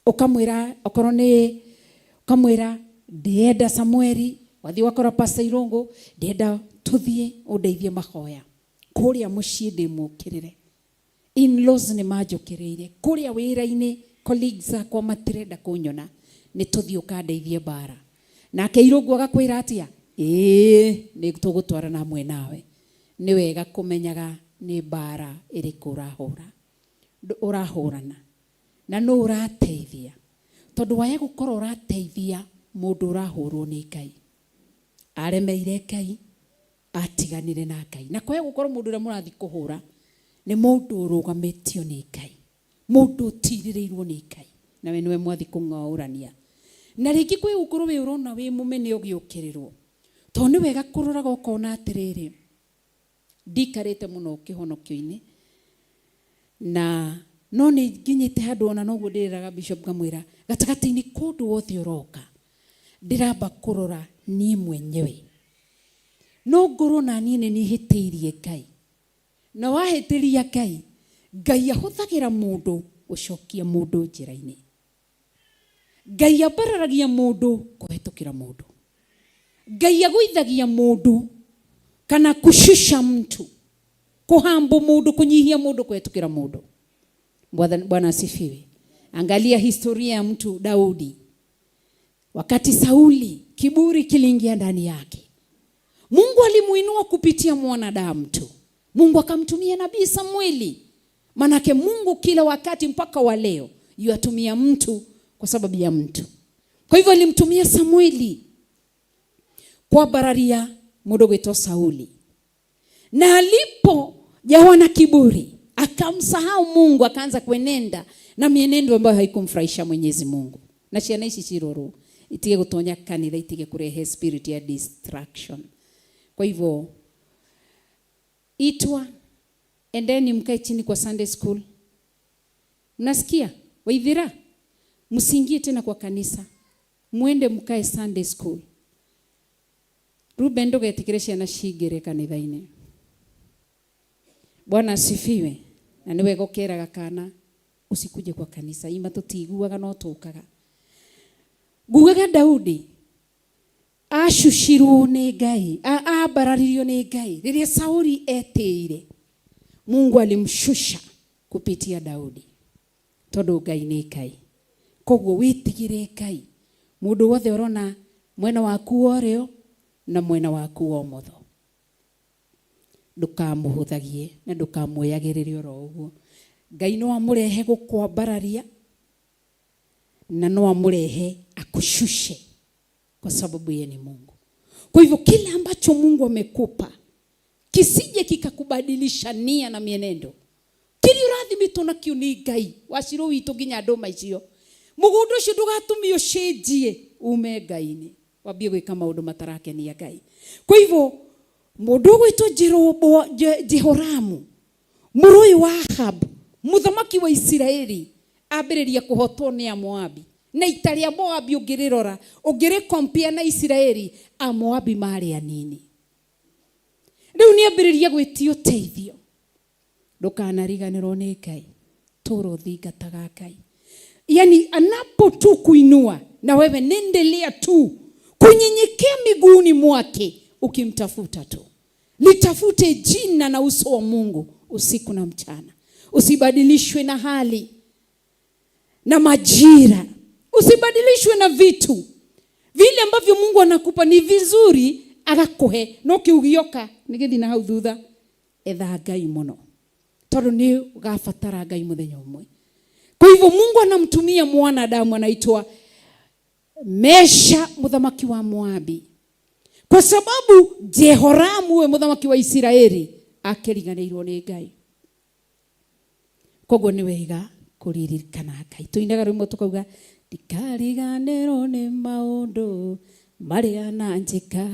ũkamwĩra okorwo nĩ ũkamwĩra ndĩrenda Samueli, wathiĩ ũgakora Pastor Irũngũ, ndĩrenda tũthiĩ ũndeithie mahoya. Kũrĩa mũciĩ ndĩ mũkĩrĩre. In-laws nĩ manjũkĩrĩire. Kũrĩa wĩra-inĩ colleagues akwa matirenda kũnyona. Nĩ tũthiĩ ũkandeithie mbara. Nake Irũngũ agakwĩra atĩa? Ĩĩ nĩ tũgũtwarana hamwe nawe. Nĩ wega kũmenyaga nĩ mbara ĩrĩkũ ũrahũra, ũrahũrana. Na nũ ũrateithia. Tondũ waya gũkorwo ũrateithia mũndũ ũrahũrwo nĩ Ngai. Aremeire Ngai, atiganire na Ngai. Na kwaya gũkorwo mũndũ ũrĩa mũrathiĩ kũhũra nĩ mũndũ ũrũgamĩtio nĩ Ngai, mũndũ ũtirĩrĩirwo nĩ Ngai, nawe nĩwe mwathiĩ kũng'aũrania. Na rĩngĩ kwĩ gũkorwo wĩ ũrona wĩ mũmene ũgĩũkĩrĩrwo, tondũ nĩ wega kũroraga ũkona atĩrĩrĩ, ndikarĩte mũno kĩhonokio-inĩ, na no nĩ nginyĩte handũ ona noguo ndĩrĩraga bishop ngamwĩra gatagatĩ-inĩ ka ũndũ wothe ũroka ndĩramba kũrora niĩ mwenyewe no ngorwo na niĩ nĩ niĩ hĩtĩirie Ngai na wahĩtĩria Ngai Ngai ahũthagĩra mũndũ gũcokia mũndũ njĩra-inĩ Ngai ambararagia mũndũ kũhetũkĩra mũndũ. Ngai agũithagia mũndũ kana kushusha mtu. Kuhambu mundu, kunyihia mundu, kuhetukira mundu. Bwana asifiwe. Angalia historia ya mtu Daudi. Wakati Sauli kiburi kiliingia ndani yake, Mungu alimuinua kupitia mwanadamu tu. Mungu akamtumia nabii Samueli. Manake Mungu kila wakati mpaka wa leo yuatumia mtu kwa sababu ya mtu. Kwa hivyo alimtumia Samueli kwa bararia mundu gwitwo Sauli. Na alipojawa na kiburi akamsahau Mungu, akaanza kuenenda na mienendo ambayo haikumfurahisha Mwenyezi Mungu. Na ciana ici cirorwo itige gutonya kanitha, itige kurehe spirit ya distraction. Kwa hivyo itwa, endeni mkae chini kwa Sunday school. Mnasikia? Waithira, msiingie tena kwa kanisa, mwende mkae Sunday school. Ruben, ndugetikire ciana cingire kanitha-ini. Bwana asifiwe. Na niwe gukeraga kana usikuje kwa kanisa, ima tutiguaga no tukaga. Ngugaga Daudi acucirwo ni Ngai, ambararirio ni Ngai riria Sauli etiire. Mungu alimshusha kupitia Daudi tondu Ngai ni Ngai. Koguo witigire Ngai. Mundu wothe urona mwena waku wa urio na mwena waku wa umotho, ndukamuhuthagie na ndukamwiyagiririe oro uguo. Ngai no amurehe gukwambararia na no amurehe akushushe, kwa sababu yeye ni Mungu. Kwa hivyo kile ambacho Mungu amekupa kisije kikakubadilisha nia na mienendo. Kiri urathimitwo nakio ni Ngai wacirwo witũ nginya ndũma icio, mũgũnda ũcio ndũgatũme ũcenjie ume Ngai-inĩ, wambie gwĩka maũndũ matarakenia Ngai. Kwa hivyo mũndũ ũgwĩtwo Jehoramu mũrũ ũyũ wa Ahab mũthamaki wa Isiraeli ambĩrĩria kũhotwo nĩ Amoabi. Na ita rĩa Moabi ũngĩrĩrora, ũngĩrĩ-compare na Isiraeli, Amoabi marĩ anini. Rĩu nĩambĩrĩria gwĩtia ũteithio. Ndũkanariganĩrwo nĩ Ngai, tũra ũthingataga Ngai. Yani anapo tu kuinua na wewe nendelea tu kunyenyekea miguuni mwake ukimtafuta tu. Litafute jina na uso wa Mungu usiku na mchana. Usibadilishwe na hali na majira, usibadilishwe na vitu vile ambavyo Mungu anakupa. Ni vizuri agakuhe, no kiugioka nigithi na hau thutha, etha Ngai muno, tondu ni ugabatara Ngai muthenya umwe. Kwa hivyo Mungu anamtumia mwanadamu anaitwa Mesha muthamaki wa Moabi, kwa sababu Jehoramu we muthamaki wa Isiraeli akiriganĩirwo nĩ Ngai. Koguo nĩ wega kũririkana Ngai. Tũinaga rwĩmbo tũkauga ndikariganĩrwo nĩ maũndũ marĩa nanjĩka,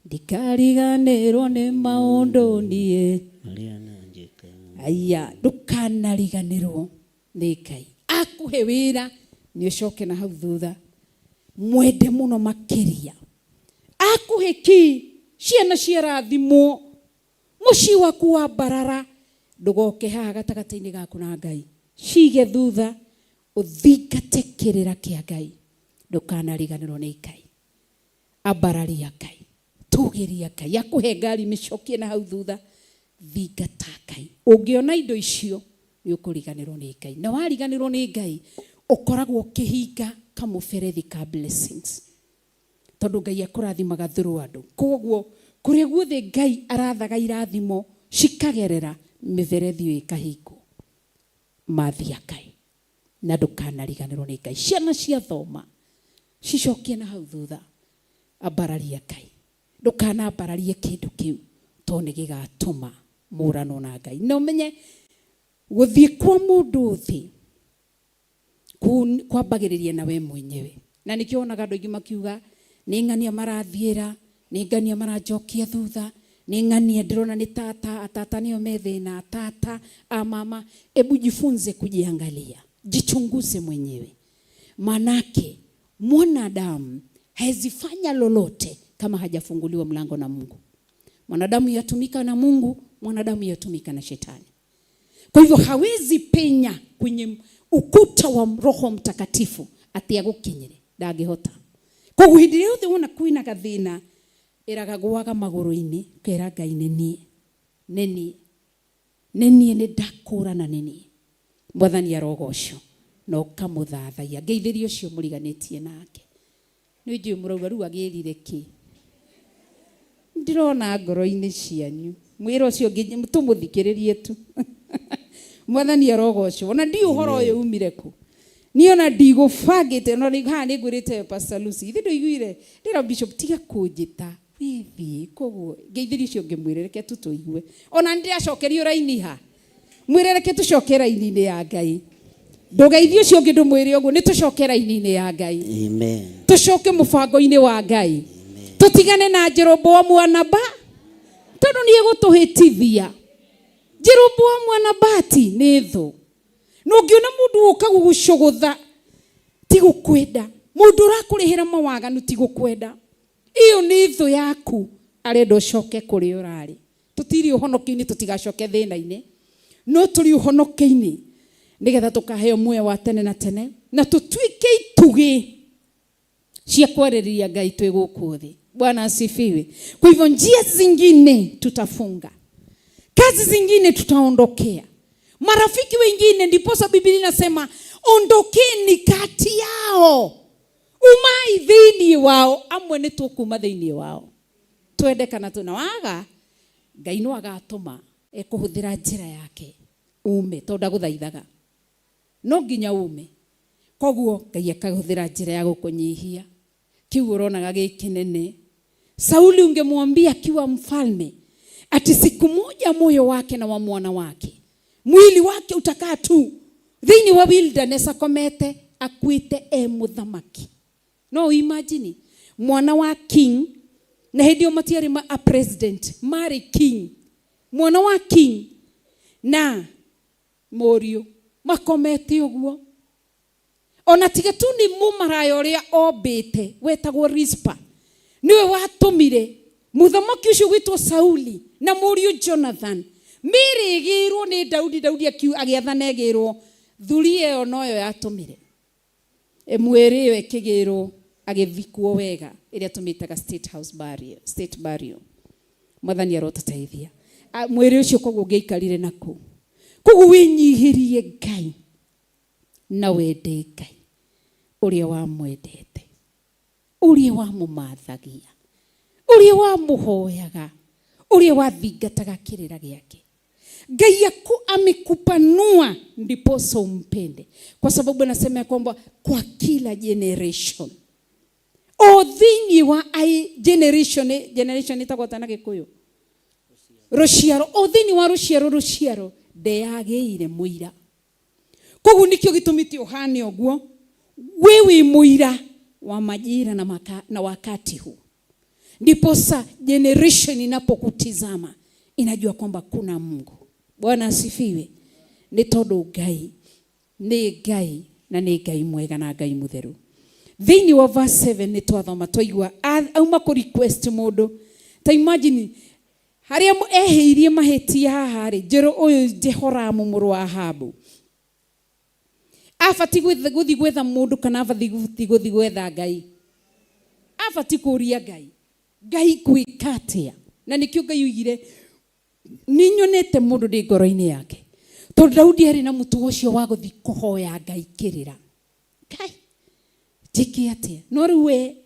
ndikariganĩrwo nĩ maũndũ niĩ marĩa nanjĩka. Aya, ndũkanariganĩrwo nĩ Ngai. Akũhe wĩra nĩ ũcoke na hau thutha, mwende mũno makĩria. Akũhe ki ciana ciarathimwo, mũciĩ waku wa mbarara, ndũgoke haha gatagatĩ-inĩ gaku na Ngai. Cige thutha, ũthingate kĩrĩra kĩa Ngai, ndũkanariganĩrwo nĩ Ngai. Ambararia Ngai, tũgĩria Ngai, akũhe ngari mĩcokie na hau thutha, thingata Ngai. Ũngĩona indo icio nĩ ũkũriganĩrwo nĩ Ngai, na wariganĩrwo nĩ Ngai ũkoragwo ũkĩhinga kamũberethi ka blessings, tondũ Ngai akũrathimaga through andũ. Koguo kũrĩa guothe Ngai arathaga irathimo cikagerera mĩberethi ĩyo ĩkahingwo, mathia Ngai na ndũkanariganĩrwo nĩ Ngai. Ciana ciathoma cicokie na hau thutha, ambararia Ngai, ndũkanambararie kĩndũ kĩu tondũ nĩ gĩgatũma mũrano na Ngai. Na ũmenye gũthiĩ kwa mũndũ thĩ kwambagĩrĩria na we mwenyewe. Na nĩkĩo wonaga andũ aingĩ makiuga nĩ ng'ania marathiĩra, nĩ ng'ania maranjokia thutha, nĩ ng'ania ndĩrona nĩ tata, atata nĩo me thĩna, tata a mama. Ebu jifunze kujiangalia, jichunguze mwenyewe, manake mwanadamu haezi fanya lolote kama hajafunguliwa mlango na Mungu. Mwanadamu yatumika na Mungu, mwanadamu yatumika na shetani. Kwa hivyo hawezi penya kwenye ukuta wa Roho Mtakatifu ati agũkinyĩre, ndangĩhota. Koguo hĩndĩ ĩrĩa yothe wona kwĩna gathĩna, ĩraga gwaga magũrũ-inĩ, ũkera Ngai nĩ niĩ, nĩ niĩ. Nĩ niĩ nĩ ndakũrana nĩ niĩ. Mwathani arogocwo na ũkamũthathaiya. Ngeithĩria ũcio mũriganĩtie nake. Nĩ njũĩ mũrauga rĩu agĩrire kĩ. Ndĩrona ngoro-inĩ cianyu. Mwĩra ũcio ũngĩ tũmũthikĩrĩrie tu. Mwathani arogocwo. Ona ndiũĩ ũhoro ũyũ umire kũ. Niĩ ona ndigũbangĩte no haha nĩ ngwĩrĩte Pastor Lucy. Ithe ndũiguire? Ndĩra Bishop tiga kũnjĩta. Wĩthiĩ. Koguo ngeithĩria ũcio ũngĩ mwĩre reke tu tũigue. Ona nĩ ndĩracokerio raini ha. Mwĩre reke tũcoke raini-inĩ ya Ngai. Ndũgeithie ũcio ũngĩ ndũmwĩre ũguo nĩ tũcoke raini-inĩ ya Ngai. Amen. Tũcoke mũbango-inĩ wa Ngai. Tũtigane na Jeroboamu wa Naba tondũ nĩ egũtũhĩtithia. Jeroboamu wa Nabati nĩ thũ. Na ũngĩona mũndũ ũka gũgũcũgũtha ti gũkwenda. Mũndũ ũrakũrĩhĩra mawaganu ti gũkwenda. Ĩyo nĩ thũ yaku arenda ũcoke kũrĩa ũrarĩ. Tũtirĩ ũhonokio-inĩ tũtigacoke thĩna-inĩ, no tũrĩ ũhonokio-inĩ nĩgetha tũkaheo muoyo wa tene na tene na tũtuĩke itugĩ cia kwarĩrĩria Ngai twĩ gũkũ thĩ. Bwana asifiwe. Kwa hivyo njia zingine tutafunga, kazi zingine tutaondokea, marafiki wengine. Ndiposa Biblia inasema ondokeni kati yao, umai thĩinĩ wao. Amwe nĩ tũkuma thĩinĩ wao, twende kana tuna waga, Ngai no agatũma ekũhũthĩra njĩra yake ume, tondũ ndagũthaithaga no nginya ume. Koguo Ngai akahũthĩra njĩra ya gũkũnyihia kĩu ũronaga gĩ kĩnene. Sauli ungemwambia akiwa mfalme ati siku moja moyo wake na wa mwana wake mwili wake utakaa tu thĩinĩ wa wilderness akomete akuĩte e mũthamaki. No imagine mwana wa king, na hĩndĩ ĩyo matiarĩ ma a president, marĩ king, mwana wa king na mũriũ makomete ũguo. Ona tiga tu nĩ mũmaraya ũrĩa ombĩte wetagwo Rispa nĩwe watũmire mũthamaki ũcio gwĩtwo Sauli na mũriũ Jonathan mĩĩrĩ ĩgĩrwo nĩ Daudi. Daudi agĩathana ĩgĩrwo, thuri ĩyo noyo yatũmire mwĩrĩ ĩyo ĩkĩgĩrwo agĩthikwo wega, ĩrĩa tũmĩtaga state house burial, state burial. Mwathani arotũteithia. Mwĩrĩ ũcio koguo ũngĩaikarire nakũu. Koguo wĩnyihĩrie Ngai na wende Ngai ũrĩa wamwendete, ũrĩa wamũmathagia, ũrĩa wamũhoyaga, ũrĩa wathingataga kĩrĩra gĩake. Ngai aku amekupanua ndiposa umpende, kwa sababu anasema ya kwamba kwa kila generation o thĩinĩ wa ai generation, generation ĩtagwo ta na Gĩkũyũ rũciaro, o thĩinĩ wa rũciaro rũciaro ndeyagĩire mũira. Koguo nĩkĩo gĩtũmĩte ũhane ũguo, we wĩ mũira wa majira na, na wakati huu. Ndiposa generation inapokutizama inajua kwamba kuna Mungu. Bwana asifiwe. Nĩ tondũ Ngai nĩ Ngai na nĩ Ngai mwega na Ngai mũtheru. Thĩinĩ wa verse 7 nĩ twathoma twaigua auma kũ request mũndũ. Ta imagine harĩa ehĩirie mahĩtia haha rĩ, Njero ũyũ Jehoramu mũrũ wa Ahabu abati gũthiĩ gwetha mũndũ kana abati gũthiĩ gwetha Ngai? Abati kũria Ngai, Ngai gwĩka atĩa? Na nĩkĩo Ngai oigire nĩ nyonete mũndũ ndĩ ngoro-inĩ yake, tondũ Daudi arĩ na mũtugo ũcio wa gũthiĩ kũhoya Ngai kĩrĩra, Ngai njĩke atĩa? No rĩu we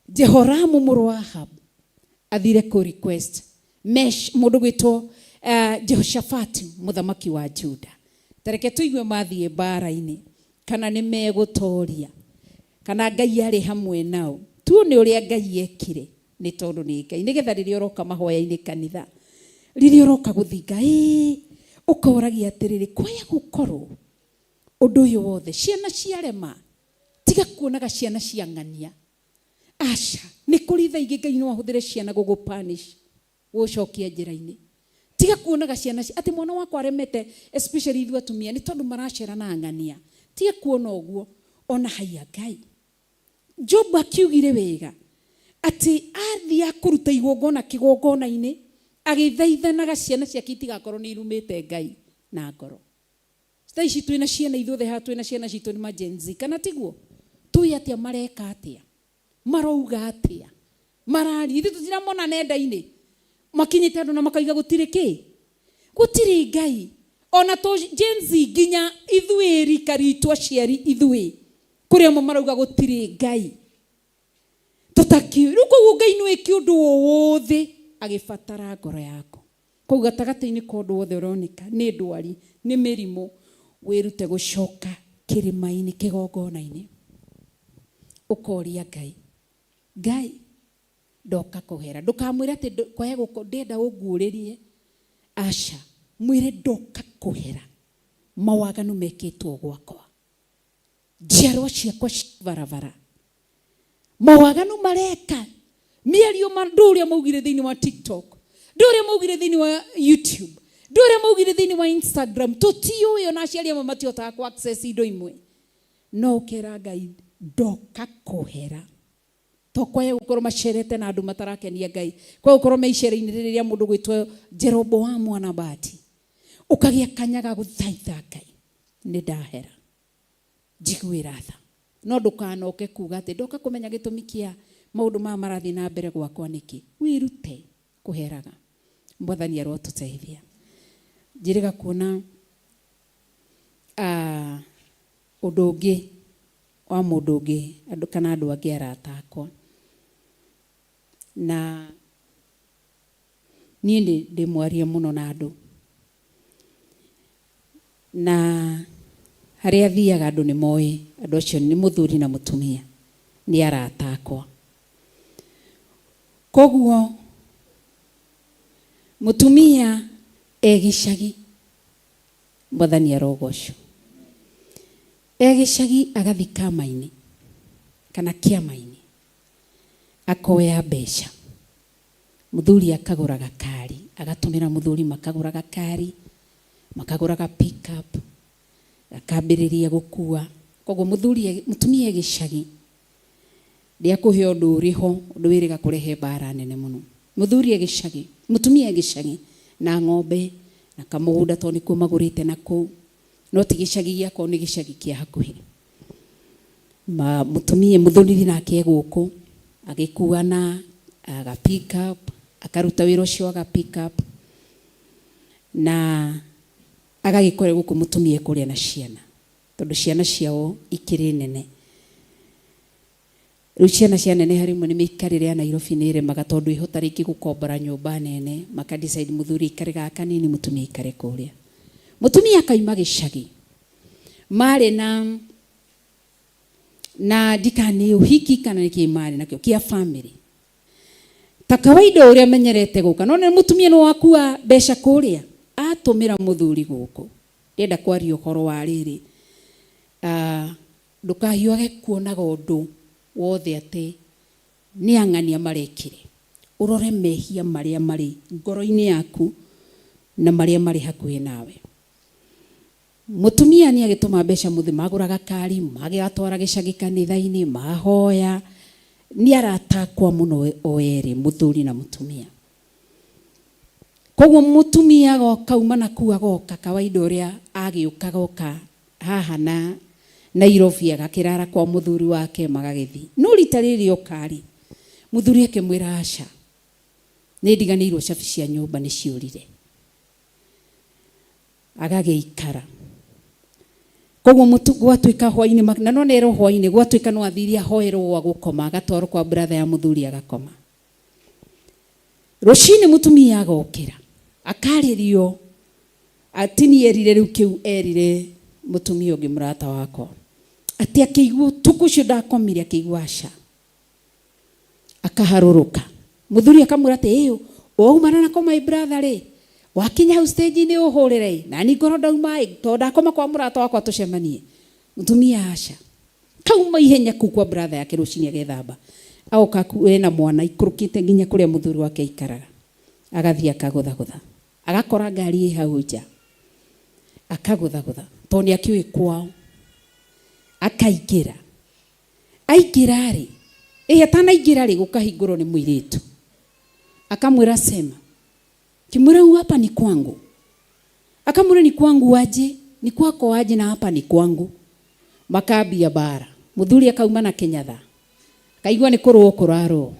Jehoramu mũrũ wa Ahabu athire kũ request mesh mũndũ gwĩtwo Jehoshaphat mũthamaki wa Juda. Tareke tũigue mathiĩ mbara-inĩ kana nĩ megũtoria kana Ngai arĩ hamwe nao. Tuone ũrĩa Ngai ekire, nĩ tondũ nĩ Ngai. Nĩgetha rĩrĩa ũroka mahoya-inĩ kanitha, rĩrĩa ũroka gũthinga, ũkoragia atĩrĩrĩ, kwaya gũkorwo ũndũ ũyũ wothe ciana ciarema, tiga kuonaga ciana cia ng'ania. Aca, nĩ kũrĩ thaa ingĩ Ngai no ahũthĩre ciana gũgũ punish, gũgũcokia njĩra-inĩ. Tiga kuonaga ciana atĩ mwana wakwa aremete, especially ithuĩ atumia, nĩ tondũ maracera na ng'ania. Tiga kuona ũguo, ona haiya Ngai. Job akiugire wega atĩ athiĩ kũruta igongona kĩgongona-inĩ, agĩthaithanaga ciana ciake itigakorwo nĩ irumĩte Ngai na ngoro. Thaa ici twĩna ciana ithuothe haha, twĩna ciana citũ nĩ ma Gen Z, kana tiguo? Tũĩ atĩa mareka atĩa? Marauga atĩa? Mararia, ithuĩ tũtiramona nenda-inĩ. Makinyĩte andũ na makauga gũtirĩ kĩ. Gũtirĩ Ngai. Ona tũ Gen Z nginya ithuĩ rika ritũ aciari ithuĩ kũrĩ amwe marauga gũtirĩ Ngai. Tũtakiũĩ. Rĩu koguo Ngai nĩ wĩke ũndũ o wothe agĩbatara ngoro yaku. Kũu gatagatĩ-inĩ ka ũndũ wothe ũroneka nĩ ndwari, nĩ mĩrimũ, wĩrute gũcoka kĩrĩma-inĩ, kĩgongona-inĩ, ũkoria Ngai, Ngai ndoka kũhera. Ndũkamwĩre atĩ kwae gũko ndĩrenda ũnguũrĩrie, aca, mwĩre ndoka kũhera mawaganu mekĩtwo gwakwa, njiarwa ciakwa cia barabara, mawaganu mareka mĩario ndũ ũrĩa maugire thĩinĩ wa TikTok, ndũ ũrĩa maugire thĩinĩ wa YouTube, ndũ ũrĩa maugire thĩinĩ wa Instagram, tũtiũĩ ona aciari amwe matihotaga ku access indo imwe, no ũkera Ngai ndoka kũhera. To kwae gũkorwo macerete na andũ matarakenia Ngai, kwae gũkorwo me icera-inĩ rĩrĩ rĩa mũndũ gwĩtwo Jeroboamu wa Nabati, ũkagĩa kanya ga gũthaitha Ngai, nĩ ndahera, njiguĩra tha. No ndũkanoke kuga atĩ ndoka kũmenya gĩtũmi kĩa maũndũ maya marathiĩ na mbere gwakwa nĩkĩ. Wĩrute kũheraga. Mwathani arotũteithia. Njĩrĩga kuona ũndũ ũngĩ wa mũndũ ũngĩ, andũ kana andũ angĩ arata akwa. Na niĩ nĩ ndĩ mwaria mũno na andũ. Na harĩa thiaga andũ nĩ moĩ, andũ acio nĩ mũthuri na mũtumia, nĩ arata akwa. Koguo mũtumia e gĩcagi, Mwathani arogocwo. E gĩcagi agathiĩ kama-inĩ kana kĩama-inĩ, akoya mbeca. Mũthuri akagũra gakari, agatũmĩra mũthuri makagũra gakari, makagũra ga pick up, gakambĩrĩria gũkua. Koguo mũtumia e gĩcagi ndĩakũhe ũndũ ũrĩho, ũndũ wĩrĩga kũrehe mbara nene mũno. Mũthuri e gĩcagi, mũtumia e gĩcagi na ng'ombe na kamũgũnda tondũ nĩkuo magũrĩte na kũu, no ti gĩcagi gĩakwa, nĩ gĩcagi kĩa hakuhĩ. Ma mũtumia mũthuri nake e gũkũ agĩkua na aga pick up, akaruta wĩra ũcio aga pick up, na agagĩkora gũkũ mũtumia kũrĩa na ciana, tondũ ciana ciao ikĩrĩ nene. Rĩu ciana cia nene harĩ imwe nĩ mĩikarĩre ya Nairobi nĩ ĩremaga tondũ ĩhota rĩngĩ gũkombora nyũmba nene, maka decide mũthuri aikare gaka kanini, mũtumia aikare kũrĩa. Mũtumia akauma gĩcagi, marĩ na ndikani ũhiki kana nĩkĩ marĩ nakĩo kĩa family. Ta kawaida ũrĩa menyerete gũka, no nĩ mũtumia nĩ wakua mbeca kũrĩa, atũmĩra mũthuri gũkũ. Ndĩrenda kwaria ũhoro wa rĩrĩ, ndũkahiũhage kuonaga ũndũ wothe atĩ nĩ ang'ania marekire. Ũrore mehia marĩa marĩ ngoro-inĩ yaku na marĩa marĩ hakuhĩ nawe. Mũtumia nĩ agĩtũma mbeca mũthĩ, magũra gakari, magĩgatwara gĩcagi kanitha-inĩ, mahoya. Nĩ arata akwa mũno o erĩ, mũthuri na mũtumia. Koguo mũtumia agoka uma na kuu agoka kawaida ũrĩa agĩũka agoka haha na Nairobi agakĩrara kwa mũthuri wake magagĩthiĩ. No rita rĩrĩ oka rĩ, mũthuri akĩmwĩra aca, nĩ ndiganĩirwo cabi cia nyũmba nĩ ciũrire. Agagĩikara. Koguo gwatuĩka hwainĩ, na no nerwo hwainĩ, gwatuĩka no athire ahoerwo gwa gũkoma, agatwarwo kwa brother ya mũthuri agakoma. Rũcinĩ mũtumia agokĩra, akarĩrio, atini erire rĩu kĩu erire mũtumia ũngĩ mũrata wakwa. Atĩ akĩigua ũtukũ ũcio ndakomire, akĩigua aca. Akaharũrũka. Mũthuri akamwĩra atĩ, ĩũ, waumana na kwa my brother rĩ, wakinya hau stage-inĩ ũhũrĩre ĩ, na niĩ ngorwo ndauma ĩ, tondũ ndakoma kwa mũrata wakwa tũcemanie. Mũtumia aca. Kauma ihenya kũu kwa brother yake rũcinĩ agethamba. Agoka ena mwana ikũrũkĩte nginya kũrĩa mũthuri wake aikaraga. Agathiĩ akagũthagũtha. Agakora ngari ĩ hau nja. Akagũthagũtha. Tondũ nĩ akĩũĩ kwao. Akaingĩra. Aingĩra rĩ, ĩ atanaingĩra rĩ, gũkahingũrwo nĩ mũirĩtu. Akamwĩra sema. Kimwĩra huu hapa ni kwangu. Akamwĩra ni kwangu aje, ni kwako aje na hapa ni kwangu. Makambia bara. Mũthuri akauma na kĩnyatha. Akaigua nĩ kũrũo kũrarũo.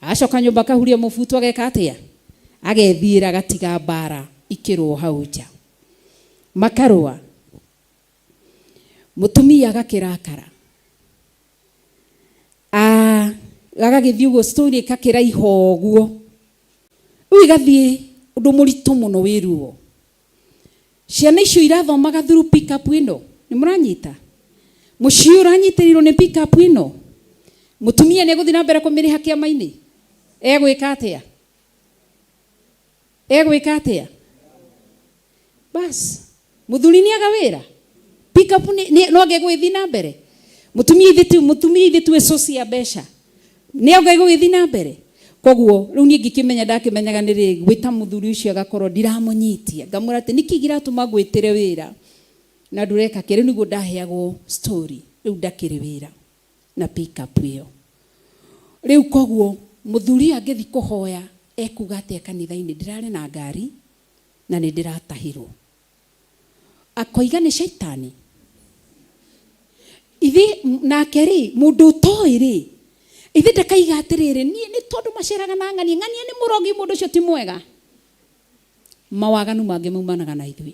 Acoka nyũmba akahuria mũbuto ageka atĩa? Agethiĩra agatiga bara. Ikĩrũo hau nja makarũa, mũtumia agakĩrakara, agagĩthiĩ ũguo, story ĩgakĩraiha ũguo, rĩu ĩgathiĩ ũndũ mũritũ mũno wĩ ruo. Ciana icio irathomaga through pick up ĩno, nĩ mũranyita? Mũciĩ ũyũ ũranyitĩrĩirwo nĩ pick up ĩno, mũtumia nĩ egũthiĩ na mbere kũmĩrĩha kĩama-inĩ? Egwĩka atĩa? Egwĩka atĩa? Bas, mũthuri nĩ aga wĩra, pick up no angĩgũgĩthiĩ na mbere? Mũtumia ithe tu, mũtumia ithe tu source ya mbeca, nĩ angĩgũgĩthiĩ na mbere? Koguo rĩu niĩ ngĩkĩmenya, ndakĩmenyaga nĩ rĩ gwĩta mũthuri ũcio, agakorwo ndiramũnyitia, ngamwĩra atĩ nĩkĩ kĩratũma ngwĩtĩre wĩra na ndũreka kĩ. Rĩu nĩguo ndaheagwo story, rĩu ndakĩrĩ wĩra na pick up ĩyo. Rĩu koguo mũthuri ũyũ angĩthiĩ kũhoya, ekuga atĩa kanitha-inĩ? Ndĩrarĩ na ngari na nĩ ndĩratahirwo. Akoiga nĩ caitani ithi nake rĩ, mũndũ ũtoĩ rĩ, ithe ndakaiga atĩrĩrĩ, niĩ nĩ tondũ maceraga na ng'ania, ng'ania nĩ mũrogi, mũndũ ũcio ti mwega. Mawaganu mangĩ maumanaga na ithuĩ.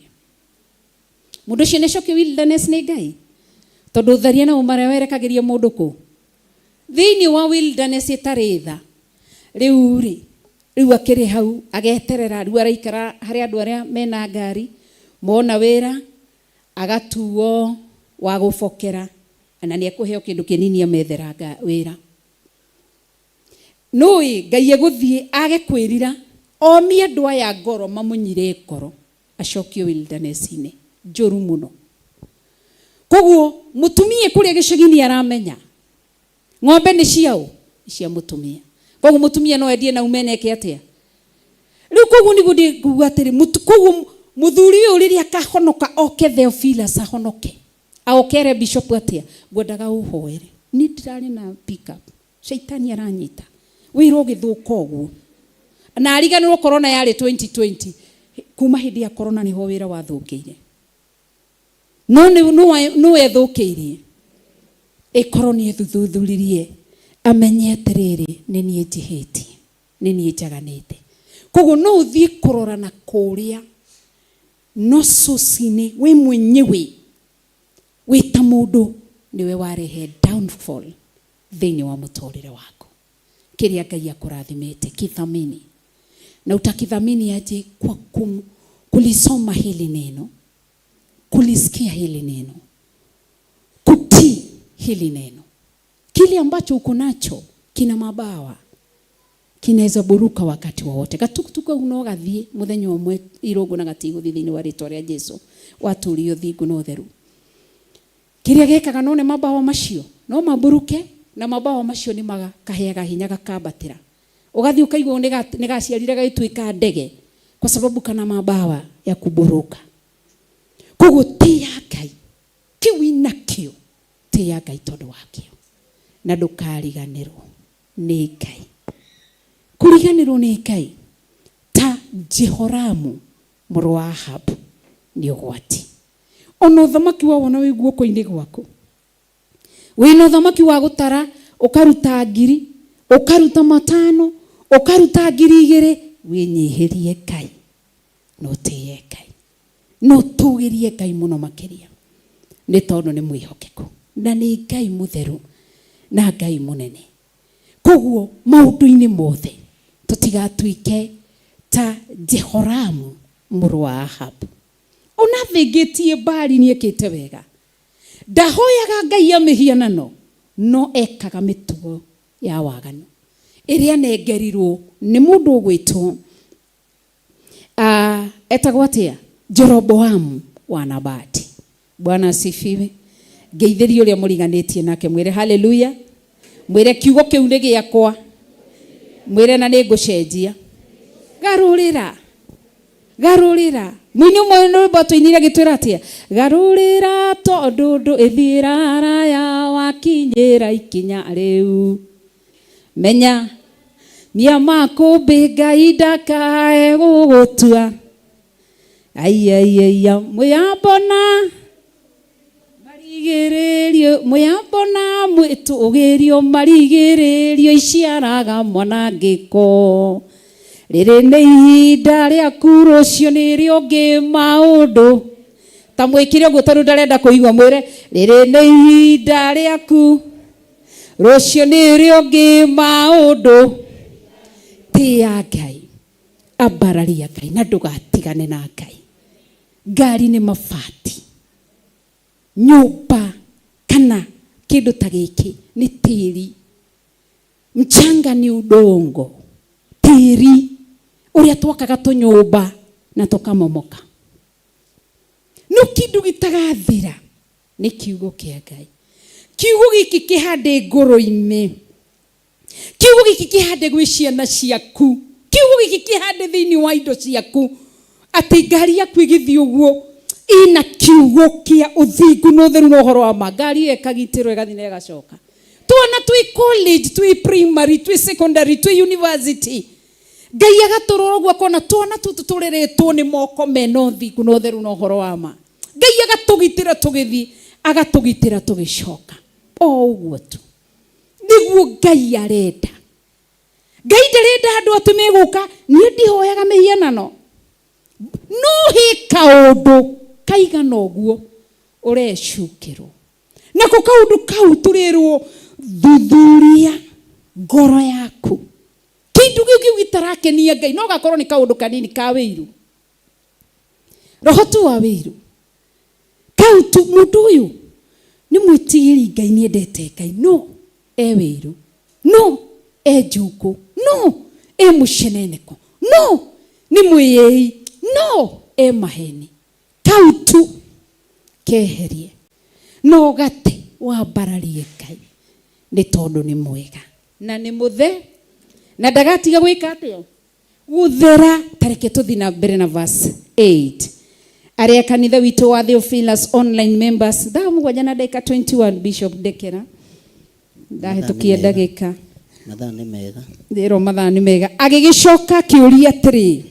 Mũndũ ũcio nĩ acokio wilderness nĩ Ngai, tondũ ũtharia na ũmarĩa werekagĩria mũndũ kũ thĩinĩ wa wilderness ĩtarĩ tha. Rĩu rĩ, rĩu akĩrĩ hau ageterera, rĩu araikara harĩ andũ arĩa mena ngari, mona wĩra agatuo wa gũbokera, na nĩ ekũheo kĩndũ kĩnini amethera wĩra. Nũĩ Ngai egũthiĩ age kwĩrira, omie andũ aya ngoro, mamũnyire ngoro, acokio wilderness-inĩ njũru mũno. Koguo mũtumia kũrĩa gĩcagi-inĩ aramenya ng'ombe nĩ ciaũ? Nĩ cia mũtumia. Koguo mũtumia no endie na ume neke atĩa rĩu? Koguo nĩguo ndĩkuga atĩrĩ, koguo mũthuri ũyũ rĩrĩa akahonoka oke Theophilus, ahonoke aokere bishop atĩa? Ngwendaga ũhoere, niĩ ndirarĩ na pick up, caitani aranyita, wĩra ũgĩthũka ũguo, na ariganĩrwo corona yarĩ 2020. Kuma hĩndĩ ya corona nĩho wĩra wathũkĩire, no nĩ ethũkĩirie, ĩkorwo nĩ ethuthuthuririe amenye atĩrĩrĩ, nĩ niĩ njĩhĩtie, nĩ niĩ njaganĩte. Koguo no ũthiĩ kũrora na kũrĩa, no source-inĩ wĩ mwenyewe, wĩ ta mũndũ, nĩwe warehe downfall thĩinĩ wa mũtũrĩre waku. Kĩrĩa Ngai akũrathimĩte kithamini, na utakithamini aje? Kwa kulisoma hili neno, kulisikia hili neno, kutii hili neno. Kile ambacho uko nacho kina mabawa, kinaweza buruka wakati wowote. Gatukutuku kau no gathie muthenya ũmwe irũngũ na gatigũthiĩ thĩinĩ wa rĩtwa rĩa Jesu, watũrio thingu na ũtheru. Kĩrĩa gĩkaga no nĩ mabawa macio no maburuke, na mabawa macio nĩ makaheaga hinya gakambatĩra, ũgathiĩ ũkaigua nĩ gaciarire gagĩtuĩka ndege, kwa sababu kana mabawa ya kuburuka. Koguo tĩya Ngai kĩu inakĩo, tĩya Ngai tondũ wakĩo, na ndũkariganĩrwo nĩ Ngai. Kũriganĩrwo nĩ Ngai ta Jehoramu mũrũ wa Ahabu nĩ ũgwati. Ona ũthamaki wa wona wĩ guoko-inĩ gwaku, wĩna ũthamaki wa gũtara, ũkaruta 1,000, ũkaruta 5, ũkaruta 2,000, wĩnyihĩrie Ngai na ũtĩye Ngai na ũtũgĩrie Ngai mũno makĩria, nĩ tondũ nĩ mwĩhokeku na nĩ Ngai mũtheru na Ngai mũnene. Koguo maũndũ-inĩ mothe tũtigatuĩke ta Jehoramu mũrũ wa Ahabu. Ona thĩngĩtie Baali nĩ ekĩte wega, ndahoyaga ngai ya mĩhianano, no ekaga mĩtugo ya waganu ĩrĩa anengerirwo nĩ mũndũ ũgwĩtwo etagwo atĩa? Jeroboamu wa Nabati. Bwana asifiwe. Ngeithĩrie ũrĩa mũriganĩtie nake, mwĩre haleluya, mwĩre kiugo kĩu nĩ gĩakwa, mwĩre na nĩ ngũcenjia. Garũrĩra, garũrĩra. Mũini ũmwe rwĩmbo tũinire agĩtwĩra atĩa? Garũrĩra, tondũ ndũ ĩthiĩra haraya, wakinyĩra ikinya rĩu, menya mia makũmbĩ Ngai ndakae gũgũtua. Aiaiaia, mũyambo na marigĩrĩrio, mũyambo na mwĩtũgĩrio, marigĩrĩrio iciaraga mwanangĩko. Rĩrĩ nĩ ihinda rĩaku, rũciũ nĩ rĩũngĩ maũndũ. Ta mwĩkire ũguo tondũ ndarenda kũigua, mwĩre rĩrĩ nĩ ihinda rĩaku, rũciũ nĩ rĩũngĩ maũndũ. Tĩĩa Ngai, ambararia Ngai na ndũgatigane na Ngai. Ngari nĩ mabati, nyũmba kana kĩndũ ta gĩkĩ nĩ tĩri. Mchanga ni udongo, tĩri ũrĩa twakaga tũnyũmba na tũkamomoka. No kĩndũ gĩtagathira nĩ kiugo kĩa Ngai. Kiugo gĩkĩ kĩhande ngoro-inĩ, kiugo gĩkĩ kĩhande gwĩ ciana ciaku, kiugo gĩkĩ kĩhande thĩinĩ wa indo ciaku, atĩ ngari yaku ĩgĩthiĩ ũguo ĩna kiugo kĩa ũthingu na ũtheru na ũhoro wa ma. Ngari ĩyo ĩkagitĩrwo ĩgathiĩ na ĩgacoka. Twana twĩ college, twĩ primary, twĩ secondary, twĩ university, Ngai agatũrora ũguo akona twana tũtũ tũreretwo nĩ moko mena ũthingu na ũtheru na ũhoro wa ma. Ngai agatũgitĩra tũgĩthiĩ, agatũgitĩra tũgĩcoka. O ũguo tu nĩguo Ngai arenda. Ngai ndarenda andũ atĩ megũka, niĩ ndihoyaga mĩhianano. No he kaũndũ kaigana ũguo ũrecukĩrwo. Nako kaũndũ kau tũrerwo thuthuria ngoro yaku. Kĩndũ kĩu kĩu gĩtarakenia Ngai, no gakorwo nĩ kaũndũ kanini ka wĩiru. Roho tu wa wĩiru. Kau tu, mũndũ ũyũ nĩ mwĩtigĩri Ngai, nĩ endete Ngai, no e wĩiru, no e njukũ, no e mũceneneko, no nĩ mwĩyĩi, no e maheni. Kau tu keherie no gate wambararie Ngai, nĩ tondũ nĩ mwega na nĩ mũthe na ndagatiga gwĩka atĩa? Gũthera. Ta reke tũthiĩ na mbere na verse 8. Arĩa kanitha witũ wa Theophilus online members, thaa mũgwanja na ndagĩka 21, Bishop ndekera ndahĩtũkia ndagĩka. Mathaa nĩ mega. Ndĩrwo mathaa nĩ mega. Agĩgĩcoka akĩũria atĩrĩ,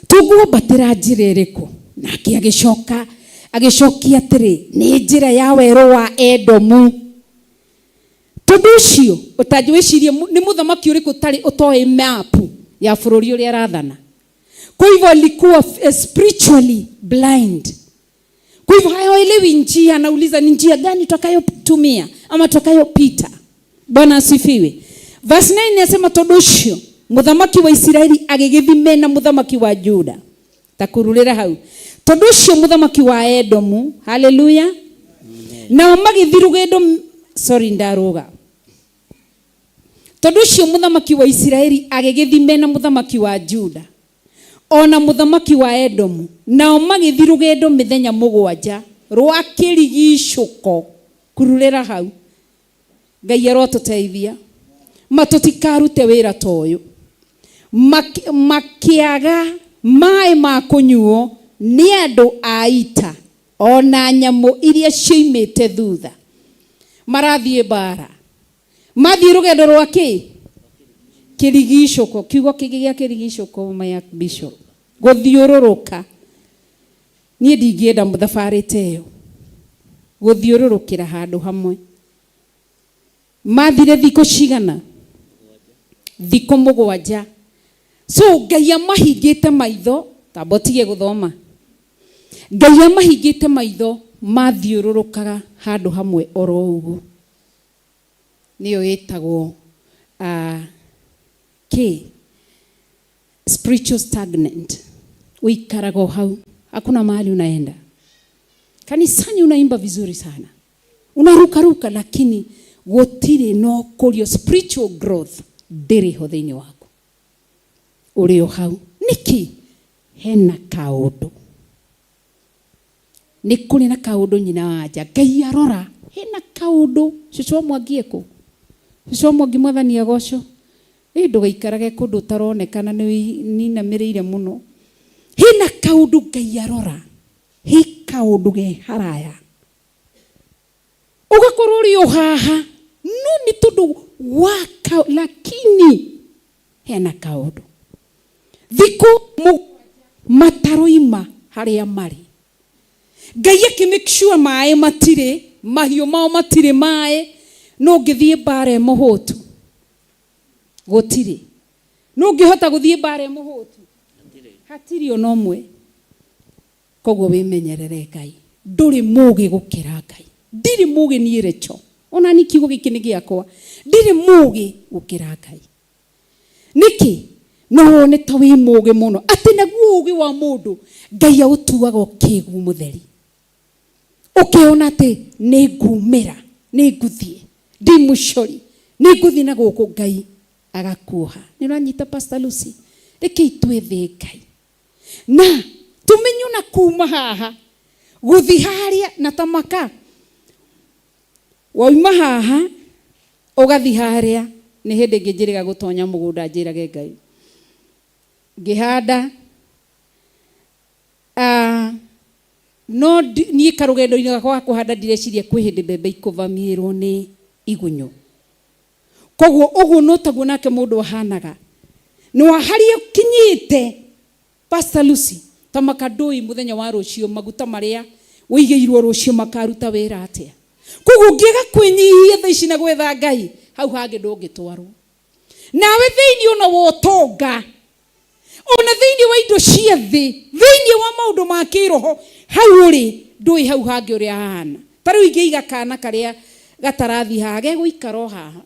tũngwambatĩra njĩra ĩrĩkũ? Nake agĩcoka agĩcokia atĩrĩ, nĩ njĩra ya werũ wa Edomu. Tondũ ũcio ũtanjĩ wĩcirie nĩ mũthamaki ũrĩkũ ũtarĩ ũtoĩ mapu ya bũrũri ũrĩa arathana. Kwa hivyo alikuwa spiritually blind. Kwa hivyo haelewi njia, anauliza ni njia gani tutakayotumia ama tutakayopita. Bwana asifiwe. Verse 9 inasema tondũ ũcio mũthamaki wa Isiraeli agĩgĩthime na mũthamaki wa Juda. Takururĩra hau. Tondũ ũcio mũthamaki wa Edomu, haleluya. Nao magĩthiĩ rũgendo, sorry ndarũga. Tondũ ũcio mũthamaki wa Isiraeli agĩgĩthime na mũthamaki wa Juda o na mũthamaki wa Edomu, nao magĩthiĩ rũgendo mĩthenya mũgwanja rwa kĩrigicũko. Kururĩra hau. Ngai arotũteithia ma tũtikarute wĩra ta ũyũ. Makĩaga maĩ ma kũnyuo nĩ andũ a ita o na nyamũ iria cioimĩte thutha. Marathiĩ mbara. Mathiĩ rũgendo rwa kĩ? Kĩrigicũko. Kiugo kĩngĩ gĩa kĩrigicũko my Bishop. Gũthiũrũrũka. Niĩ ndingĩenda thabarĩ ta ĩyo. Gũthiũrũrũkĩra handũ hamwe. Mathire thikũ cigana? Thikũ mũgwanja. So Ngai amahingĩte maitho, tamba ũtige gũthoma. Ngai amahingĩte maitho, mathiũrũrũkaga handũ hamwe oro ũguo. Nĩyo ĩtagwo kĩ? Spiritual stagnant. Ũikaraga o hau, hakuna mahali unaenda. Kanisani unaimba vizuri sana, unarukaruka, lakini gũtirĩ no kũrio spiritual growth ndĩrĩ ho thĩinĩ waku. Ũrĩ o hau. Nĩkĩ? Hena kaũndũ. Nĩ kũrĩ na kaũndũ nyina wa nja. Ngai arora, hena kaũndũ. Cũcũ wa Mwangi ekũ? Cũcũ wa Mwangi mwathani agocwo. Ĩ ndũgaikarage kũndũ ũtaronekana nĩ ninamĩrĩire mũno. Hena kaũndũ Ngai arora. He kaũndũ ge haraya. Ũgakorwo ũrĩ o haha, no nĩ tondũ wa ka, lakini hena kaũndũ. Thikũ mũgwanja mataroima harĩa marĩ. Ngai akĩ make sure maĩ matirĩ, mahiũ mao matirĩ maĩ, no ũngĩthiĩ mbara ĩ mũhũtu? Gũtirĩ. Nũ ũngĩhota gũthiĩ mbara e mũhũtu? Hatirĩ ona ũmwe. Koguo wĩmenyerere Ngai. Ndũrĩ mũgĩ gũkĩra Ngai. Ndirĩ mũgĩ niĩ Recho. Ona niĩ kiugo gĩkĩ nĩ gĩakwa. Ndirĩ mũgĩ gũkĩra Ngai. Nĩkĩ? No wone ta wĩ mũgĩ mũno. Atĩ naguo ũgĩ wa mũndũ Ngai aũtuaga ũkĩgu mũtheri. Ũkeona atĩ nĩ ngumĩra, nĩ ngũthiĩ, ndĩ mũcori, nĩ ngũthiĩ na gũkũ, Ngai agakuoha. Nĩ ũranyita Pastor Lucy? Rekei twethe Ngai. Na tũmenye ona kuma haha gũthiĩ harĩa na ta maka wauma haha ũgathiĩ harĩa nĩ hĩndĩ ĩngĩ njĩrĩga gũtonya mũgũnda njĩrage Ngai ngĩhanda no niĩ karũgendo-inĩ gakwa ga kũhanda ndireciria kwĩ hĩndĩ mbembe ikũvamiĩrwo nĩ igunyũ. Koguo ũguo no taguo nake mũndũ ahanaga. Nĩ wa harĩa ũkinyĩte Pastor Lucy, ta maka ndũĩ mũthenya wa rũciũ maguta marĩa ũigĩirwo rũciũ makaruta wĩra atĩa. Koguo ũngĩaga kwĩnyihia thaa ici na gwetha Ngai, hau hangĩ ndũngĩtwarwo. Nawe thĩinĩ ona wa ũtonga, ona thĩinĩ wa indo cia thĩ, thĩinĩ wa maũndũ ma kĩroho, hau ũrĩ ndũĩ hau hangĩ ũrĩa hahana. Ta rĩu ingĩiga kana karĩa gatarathiĩ haha, gegũikara o haha.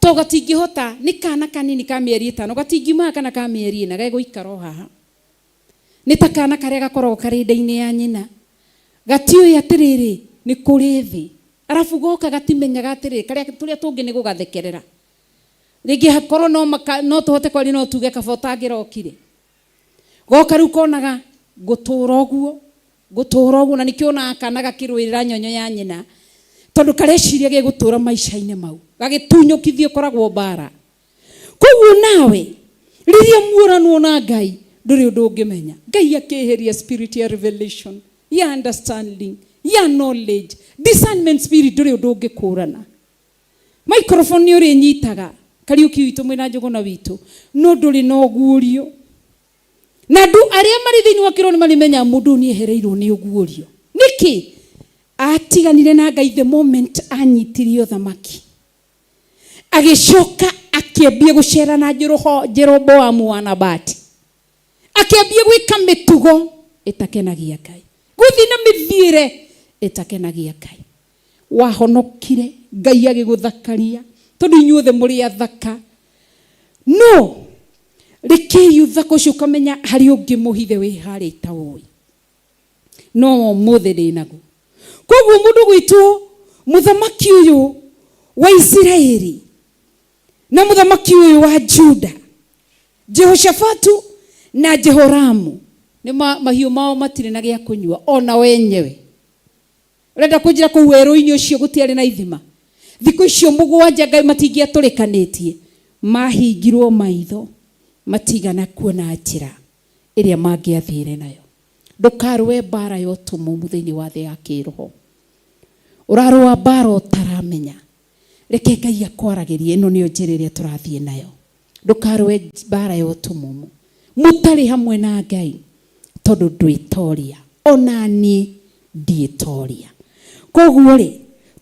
To gatingĩhota, nĩ kana kanini ka mĩeri ĩtano, gatingiuma haha kana ka mĩeri ĩna, gegũikara o haha. Nĩ ta kana karĩa gakoragwo karĩ nda-inĩ ya nyina. Gatiũĩ atĩrĩrĩ, nĩ kũrĩ thĩ. Arabu goka gatimenyaga atĩrĩrĩ, karĩa tũrĩa tũngĩ nĩ gũgathekerera. Rĩngĩ hakorwo no maka, no tũhote kwaria no tuge kaba ũtangĩrokire. Goka rĩu konaga ngũtũra ũguo, ngũtũra ũguo, na nĩkĩo wonaga kana gakĩrũĩrĩra nyonyo ya nyina, tondũ kareciria gegũtũra maica-inĩ mau. Gagĩtunyũkithio ĩkoragwo mbara. Koguo nawe rĩrĩa muoranwo na Ngai ndũrĩ ũndũ ũngĩmenya. Ngai akĩeheria spirit ya revelation, ya understanding, ya knowledge, discernment spirit ndũrĩ ũndũ ũngĩkũrana. Microphone nĩ ũrĩnyitaga, Kariũki witũ mwĩna Njũgũna witũ, no ndũrĩ na ũguũrio. Na andũ arĩa marĩ thĩinĩ wa kĩroho nĩ marĩmenyaga mũndũ ũyũ nĩ ehereirwo nĩ ũguũrio. Nĩkĩ? Atiganire na Ngai the moment anyitire ũthamaki. Agĩcoka akĩambia gũcera na Jeroboamu wa Nabati. Akĩambia gwĩka mĩtugo ĩtakenagia Ngai. Gũthiĩ na mĩthiĩre ĩtakenagia Ngai. Wahonokire, Ngai agĩgũthakaria, tondũ inyuothe mũrĩ athaka. No, rekei ũthaka ũcio ũkamenya harĩ ũngĩ mũhithe wĩ harĩa itaũĩ. No ũmũthĩ ndĩ naguo. Koguo mũndũ gwitũ mũthamaki ũyũ wa Isiraeli na mũthamaki ũyũ wa Juda, Jehoshafatu na Jehoramu, nĩ mahiũ mao matirĩ na gĩa kũnyua ona wenyewe. Ũrenda kũnjĩra kũu werũ-inĩ ũcio gũtiarĩ na ithima? Thikũ icio mũgwanja Ngai matingĩatũrĩkanĩtie, mahingirwo maitho matigana kuona njĩra ĩrĩa mangĩathiire nayo. Ndũkarũe mbara ya ũtumumu thĩinĩ wa thĩ ya kĩroho. Ũrarũa mbara ũtaramenya. Reke Ngai akwaragĩrie, ĩno nĩyo njĩra ĩrĩa tũrathiĩ nayo. Ndũkarũe mbara ya ũtumumu mũtarĩ hamwe na Ngai, tondũ ndwĩtoria, ona niĩ ndiĩtoria. Koguo rĩ,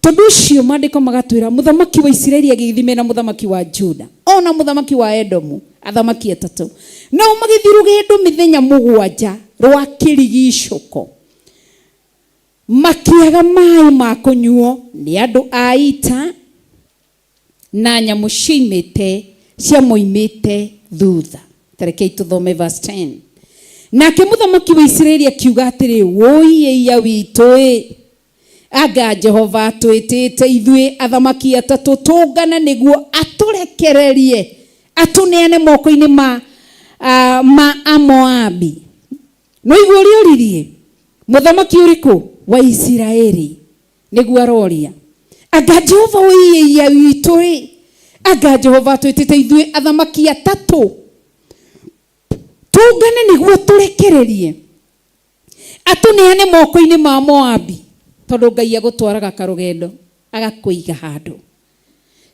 tondũ ũcio maandĩko magatwĩra mũthamaki wa Isiraeli agĩgĩthiĩ mena mũthamaki wa Juda ona mũthamaki wa Edomu, athamaki atatũ, nao magĩthiĩ rũgendo mĩthenya mũgwanja rwa kĩrigicũko, makĩaga maĩ ma kũnyuo nĩ andũ a ita na nyamũ cioimĩte ciamoimĩte thutha. Ta rekei tũthome verse 10. Nake mũthamaki wa Isiraeli akiuga atĩrĩ, wũi ĩiya witũ-ĩ! Anga Jehova atwĩtĩte ithuĩ athamaki atatũ tũngane nĩguo atũrekererie atũneane moko-inĩ ma, uh, ma Amoabi. No igua ũrĩa oririe mũthamaki ũrĩkũ wa Isiraeli? Nĩguo aroria. Anga Jehova ũiĩia witũ-ĩ, anga Jehova atwĩtĩte ithuĩ athamaki atatũ tũngane nĩguo tũrekererie atũneane moko-inĩ ma Moabi, tondũ Ngai agũtwaraga karũgendo agakũiga handũ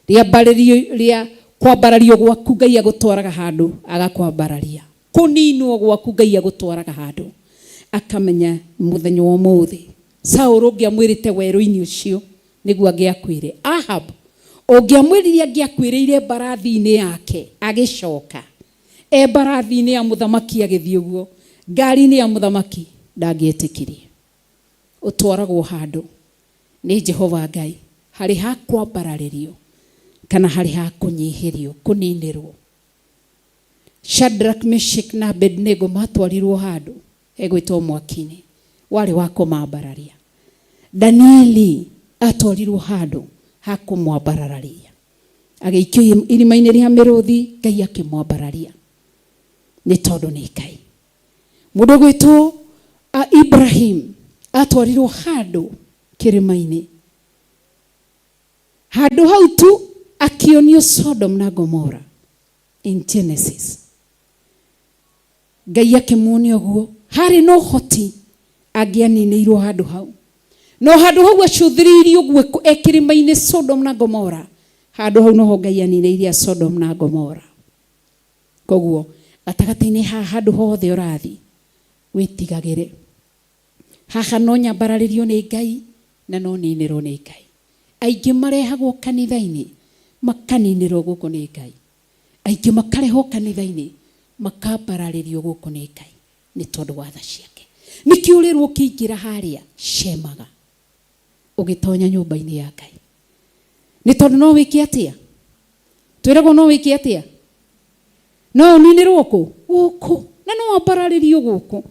rĩambarĩrio rĩa kwambarario gwaku Ngai agũtwaraga handũ agakwambararia kũninwo gwaku Ngai agũtwaraga handũ akamenya mũthenya wa ũmũthĩ Saũlũ ũngĩamwĩrĩte werũ-inĩ ũcio nĩguo angĩakuire. Ahab Ũngĩamwĩrire angĩakuĩrĩire mbarathi-inĩ yake agĩcoka e mbarathi-inĩ ya mũthamaki agĩthiĩ ũguo ngari-inĩ ya mũthamaki ndangĩetĩkirie. Ũtwaragwo handũ nĩ Jehova Ngai harĩ ha kwambararĩrio kana harĩ ha kũnyihĩrio kũninĩrwo. Shadrach, Meshach na Abednego matwarirwo handũ hegwĩtwo mwaki-inĩ warĩ wa kũmambararia. Danieli atwarirwo handũ ha kũmwambarararia, agĩikio irima-inĩ rĩa mĩrũthi, Ngai akĩmwambararia nĩ tondũ nĩ Ngai. Mũndũ ũgwĩtwo Ibrahim atwarirwo handũ kĩrĩma-inĩ, handũ hau tu akĩonio Sodom na Gomora in Genesis. Ngai akĩmuonia ũguo harĩ na ũhoti angĩaninĩirwo handũ hau, no handũ hau acũthĩrĩirie ũguo e kĩrĩma-inĩ Sodom na Gomora, handũ hau noho Ngai aninĩirie Sodom na Gomora. Koguo gatagatĩ-inĩ haha handũ hothe ũrathiĩ wĩtigagĩre, haha no nyambararĩrio nĩ Ngai na no ninĩrwo nĩ Ngai. Aingĩ marehagwo kanitha-inĩ makaninĩrwo gũkũ nĩ Ngai, aingĩ makarehwo kanitha-inĩ makambararĩrio gũkũ nĩ Ngai nĩ tondũ wa tha ciake. Nĩkĩo ũrĩrwo ũkĩingĩra harĩa cemaga ũgĩtonya nyũmba-inĩ ya Ngai, nĩ tondũ no wĩke atĩa? Twĩragwo no wĩke atĩa? No ũninĩrwo kũ? Gũkũ, na no wambararĩrio gũkũ.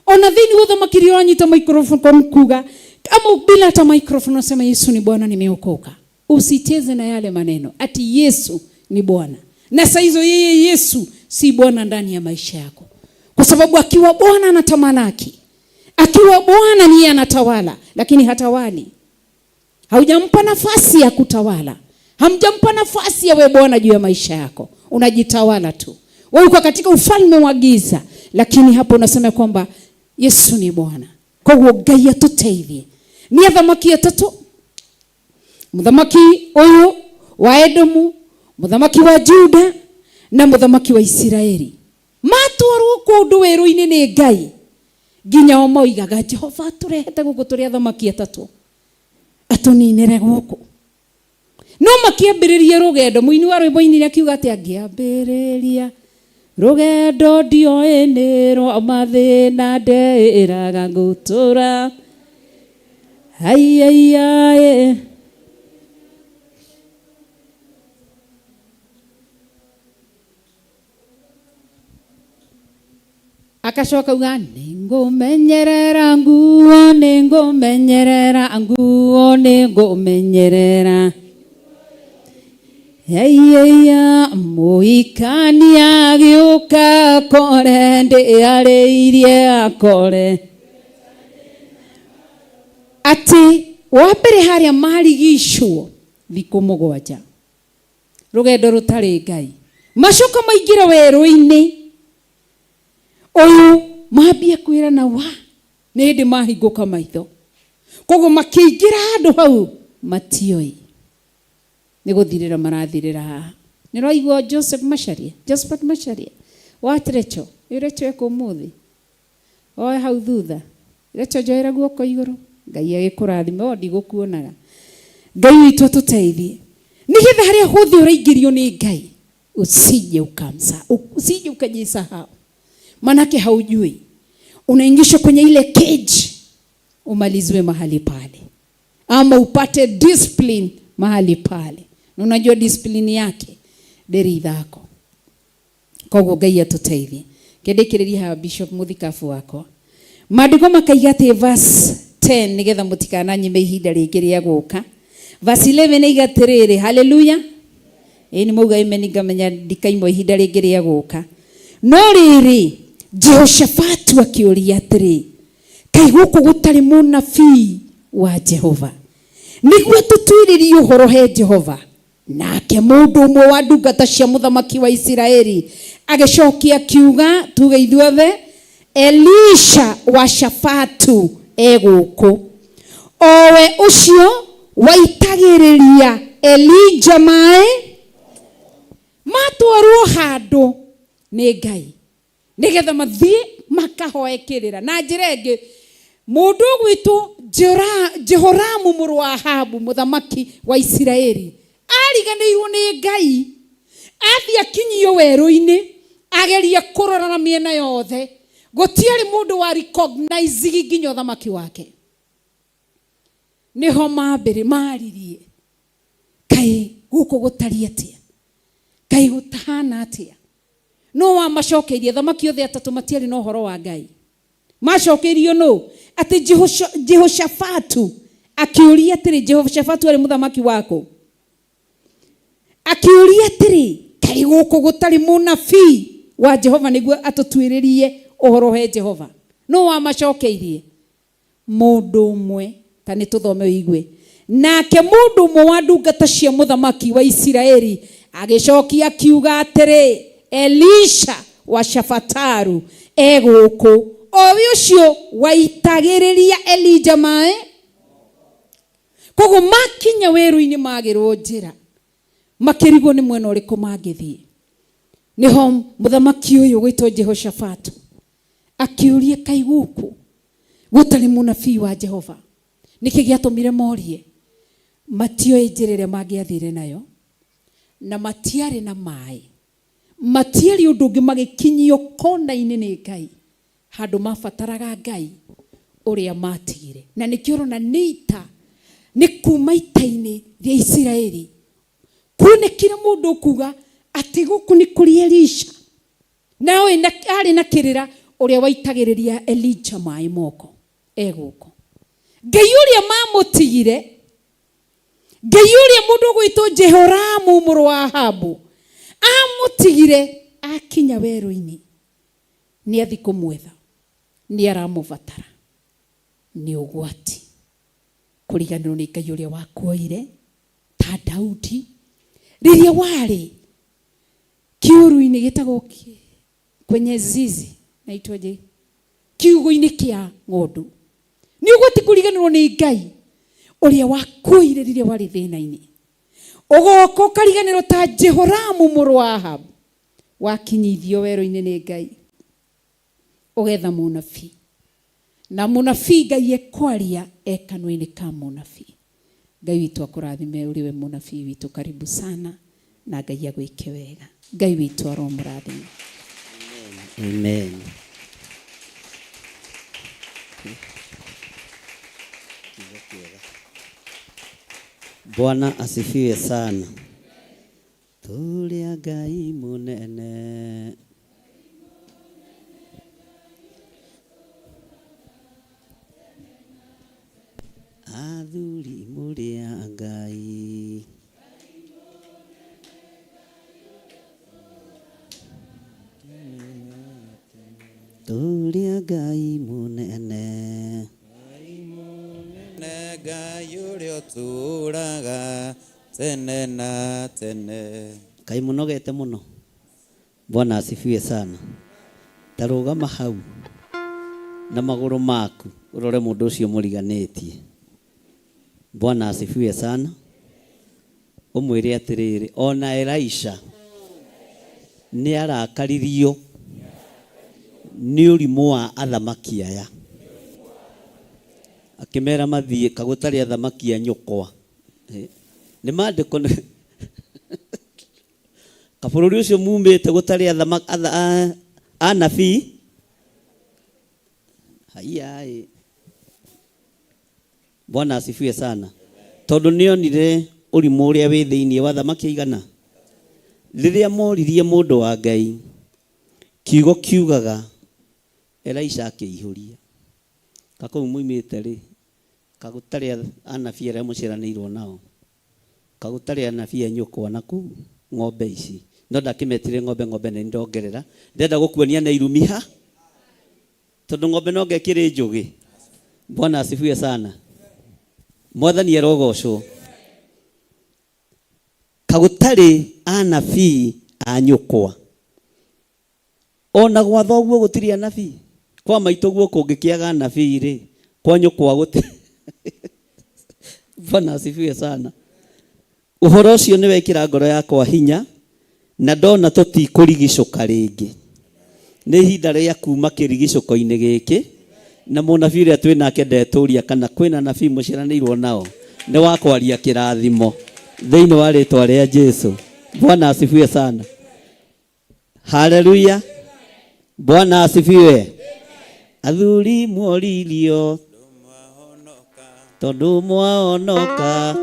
Ona thĩinĩ wa ũthamaki rĩrĩa ũranyita microphone kuga ama bila hata microphone unasema Yesu ni Bwana, nimeokoka. Usicheze na yale maneno ati Yesu ni Bwana, na saa hizo yeye Yesu si Bwana ndani ya maisha yako, kwa sababu akiwa Bwana anatamalaki, akiwa Bwana ni yeye anatawala, lakini hatawali. Haujampa nafasi ya kutawala, hamjampa nafasi ya we Bwana juu ya maisha yako, unajitawala tu. Wewe uko katika ufalme wa giza, lakini hapo unasema kwamba Yesu ni Bwana. Koguo Ngai atũteithie. Nĩ athamaki atatũ, mũthamaki ũyũ wa Edomu, mũthamaki wa Juda na mũthamaki wa Isiraeli, matwarwo kũndũ werũ-inĩ nĩ Ngai nginya o moigaga Jehova atũrehete gũkũ tũrĩ athamaki atatũ atũninĩre gũkũ. No makĩambĩrĩria rũgendo, mũini wa rwĩmbo ainire akiuga atĩ angĩambĩrĩria rũgendo ndioĩ nĩ rwa mathĩna ndeĩraga ngũtũra aiaiaĩ. Akacoka uga nĩngũmenyerera nguo, nĩngũmenyerera nguo, nĩngũmenyerera Eiya mũhikania agĩũka akore ndĩarĩirie akore. Atĩ wa mbere harĩa marigicwo thikũ mũgwanja, rũgendo rũtarĩ Ngai, macoka maingĩra werũ-inĩ ũyũ mambia kwĩrana wa nĩ hĩndĩ mahingũka maitho, koguo makĩingĩra handũ hau matiũĩ nĩ gũthirĩra marathirĩra haha. Nĩ ũraigua Joseph Macharia, Josephat Macharia wa Recho, ĩ Recho ekũ ũmũthĩ? Oe hau thutha, Recho njoera guoko igũrũ, Ngai agĩkũrathime, o ndigũkuonaga. Ngai witũ atũteithie nĩgetha harĩa hothe ũraingĩrio nĩ Ngai usije ukamsa, usije ukajisahau, manake haujui unaingishwa kwenye ile cage umaliziwe mahali pale, ama upate discipline mahali pale, na unajua discipline yake ndĩrĩ ithako. Koguo Ngai atũteithie. Kĩndĩkĩrĩria haha Bishop mũthikabu wakwa, maandĩko makaiga atĩ verse 10 nĩgetha mũtikananyime ihinda rĩngĩ rĩa gũka. Verse 11 ĩiga atĩrĩrĩ, haleluya, ĩĩ nĩ mauga amen, ngamenya ndikaimwo ihinda rĩngĩ rĩa gũka. No rĩrĩ, Jehoshafatu akĩũria atĩrĩ, kaĩ gũkũ gũtarĩ mũnabii wa Jehova nĩguo tũtuĩrĩrie ũhoro he Jehova? Nake mũndũ ũmwe wa ndungata cia mũthamaki wa Isiraeli agĩcokia akiuga, tuge ithuothe, Elisha wa Shafatu e gũkũ, owe ũcio waitagĩrĩria Elija maĩ matwarwo handũ nĩ Ngai nĩgetha mathiĩ makahoe kĩrĩra. Na njĩra ĩngĩ, mũndũ ũgwĩtwo Jehoramu mũrũ wa Ahabu mũthamaki wa Isiraeli Ariganĩirwo nĩ Ngai, athiĩ akinyio werũ-inĩ, ageria kũrora na mĩena yothe, gũtiarĩ mũndũ wa recognize nginya ũthamaki wake. Nĩho mambĩrĩ maririe, kaĩ gũkũ gũtariĩ atĩa? Kaĩ gũtahana atĩa? No wamacokeirie, athamaki othe atatũ matiarĩ na ũhoro wa Ngai. Macokeirio nũ? Atĩ Jehoshafatu akĩũria atĩrĩ, Jehoshafatu arĩ mũthamaki wakũ? Akĩũria atĩrĩ, kaĩ gũkũ gũtarĩ mũnabii wa Jehova nĩguo atũtuĩrĩrie ũhoro he Jehova? Nũ wamacokeirie? Mũndũ ũmwe, ta nĩ tũthome ũigue. Nake mũndũ ũmwe wa ndungata cia mũthamaki wa Isiraeli agĩcokia akiuga atĩrĩ, Elisha wa Shafataru e gũkũ, o we ũcio waitagĩrĩria Elija maĩ. Koguo makinya werũ-inĩ magĩrwo njĩra, makĩrigwo nĩ mwena ũrĩkũ mangĩthiĩ. Nĩho mũthamaki ũyũ gwĩtwo Jehoshafatu akĩũria, kaĩ gũkũ gũtarĩ mũnabii wa Jehova? Nĩkĩ gĩatũmire morie? Matioĩ njĩra ĩrĩa mangĩathire nayo, na matiarĩ na maĩ, matiarĩ ũndũ ũngĩ, magĩkinyio kona-inĩ nĩ Ngai, handũ mabataraga Ngai ũrĩa matigire. Na nĩkĩo ũrona nĩ ita, nĩ kuma ita-inĩ rĩa Isiraeli kuonekire mũndũ ũkuga atĩ gũkũ nĩ kũrĩ Elisha, na arĩ na kĩrĩra ũrĩa waitagĩrĩria Elija maĩ moko e gũkũ. Ngai ũrĩa mamũtigire, Ngai ũrĩa mũndũ ũgwĩtwo Jehoramu mũrũ wa Ahabu amũtigire akinya werũ-inĩ, nĩ athi kũmwetha, nĩ aramũbatara. Nĩ ũgwati kũriganĩrwo nĩ Ngai ũrĩa wakuoire ta Daudi rĩrĩa warĩ kiuru-inĩ gĩtagwo kwenye zizi naitwaje, kiugo-inĩ kĩa ng'ondu. Nĩ ũgwati kũriganĩrwo nĩ Ngai ũrĩa wakuoire rĩrĩa warĩ thĩna-inĩ, ũgoka ũkariganĩrwo ta Jehoramu mũrũ wa Ahabu wakinyithio werũ-inĩ nĩ Ngai, ũgetha mũnabii, na mũnabii Ngai ekwaria e kanua-inĩ ka mũnabii. Ngai witũ akũrathime ũrĩ we mũnabii witũ, karibu sana, na Ngai agwĩke wega. Ngai witũ aromũrathima. Amen. Bwana asifiwe sana. Tũrĩa Ngai mũnene. Athuri mũrĩ a Ngai. Tũrĩa Ngai mũnene. Ngai ũrĩa ũtũũraga tene na tene. Kaĩ mũnogete mũno. Bwana asifiwe sana. Ta rũgama hau na magũrũ maku ũrore mũndũ ũcio mũriganĩtie. Bwana asifiwe sana. Ũmwĩre atĩrĩrĩ, ona Elisha nĩ arakaririo nĩ ũrimũ wa athamaki aya. Akĩmera mathiĩ kagũtarĩ athamaki a nyũkwa. Nĩ maandĩko nĩ kabũrũri ũcio mumĩte gũtarĩ anabii. Haiya. Bwana asifiwe sana. Tondũ nĩonire ũrimũ ũrĩa wĩ thĩinĩ wa thamaki igana. Rĩrĩa moririe mũndũ wa Ngai, kiugo kiugaga Elisha akĩihũria. Kakũu muimĩte rĩ, kagũtarĩ anabii arĩa mũciaranĩirwo nao, kagũtarĩ anabii a nyũkwa na kũu ng'ombe ici. No ndakĩmetire ng'ombe, ng'ombe nĩ ndongerera. Ndĩrenda gũkuonia nĩ irumi ha? Tondũ ng'ombe no ngekĩrĩ njũgĩ. Bwana asifiwe sana. Mwathani arogocwo. Kagũtarĩ anabii a nyũkwa. Ona gwa thoguo gũtirĩ anabii. Kwa maitũguo kũngĩkĩaga anabii rĩ, kwa nyũkwa gũtirĩ. Bwana asifiwe sana. Ũhoro ũcio nĩ wekĩra ngoro yakwa hinya na ndona tũtikũrigicũka rĩngĩ. Nĩ ihinda rĩa kuma kĩrigicũko-inĩ gĩkĩ, na mũnabii ũrĩa twĩ nake ndetũria kana kwĩna anabii mũciaranĩirwo nao, nĩ wa kwaria kĩrathimo. Thĩinĩ wa rĩtwa rĩa Jesu. Bwana asifiwe sana. Haleluya. Bwana asifiwe. Athuri muoririo tondũ mwaonoka